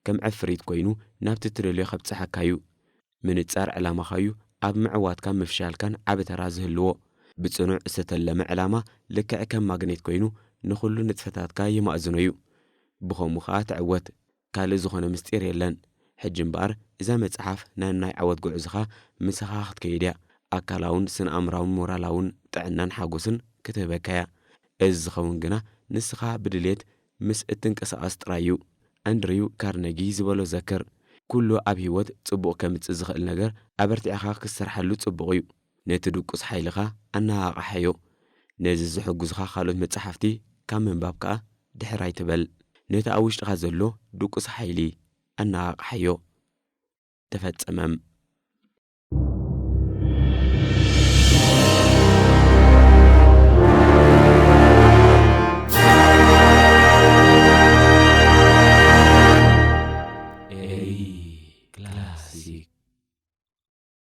ከም ዕፍሪት ኮይኑ ናብቲ ትደልዮ ከብጽሓካ እዩ። ምንጻር ዕላማኻ'ዩ ኣብ ምዕዋትካ ምፍሻልካን ዓቢ ተራ ዝህልዎ። ብጽኑዕ ዝተተለመ ዕላማ ልክዕ ከም ማግኔት ኮይኑ ንኹሉ ንጥፈታትካ የማእዝኖ'ዩ። ብኸምኡ ኸኣ ትዕወት። ካልእ ዝኾነ ምስጢር የለን። ሕጂ እምበኣር እዛ መጽሓፍ ናብ ናይ ዓወት ጉዕዞኻ ምሳኻ ክትከይድ እያ። ኣካላውን ስነ-ኣእምራውን ሞራላውን ጥዕናን ሓጎስን ክትህበካ እያ። እዚ ዝኸውን ግና ንስኻ ብድሌት ምስ እትንቀሳቐስ ጥራይ እዩ። ኣንድሪው ካርነጊ ዝበሎ ዘክር፣ "ኩሉ ኣብ ህይወት ጽቡቕ ከምጽእ ዝኽእል ነገር ኣበርቲዕኻ ክትሰርሓሉ ጽቡቕ እዩ። ነቲ ድቁስ ሓይልኻ ኣነቓቕሓዮ። ነዚ ዝሕግዙኻ ካልኦት መጻሕፍቲ ካብ ምንባብ ከኣ ድሕር ኣይትበል። ነቲ ኣብ ውሽጥኻ ዘሎ ድቁስ ሓይሊ ኣነቓቕሓዮ። ተፈጸመ።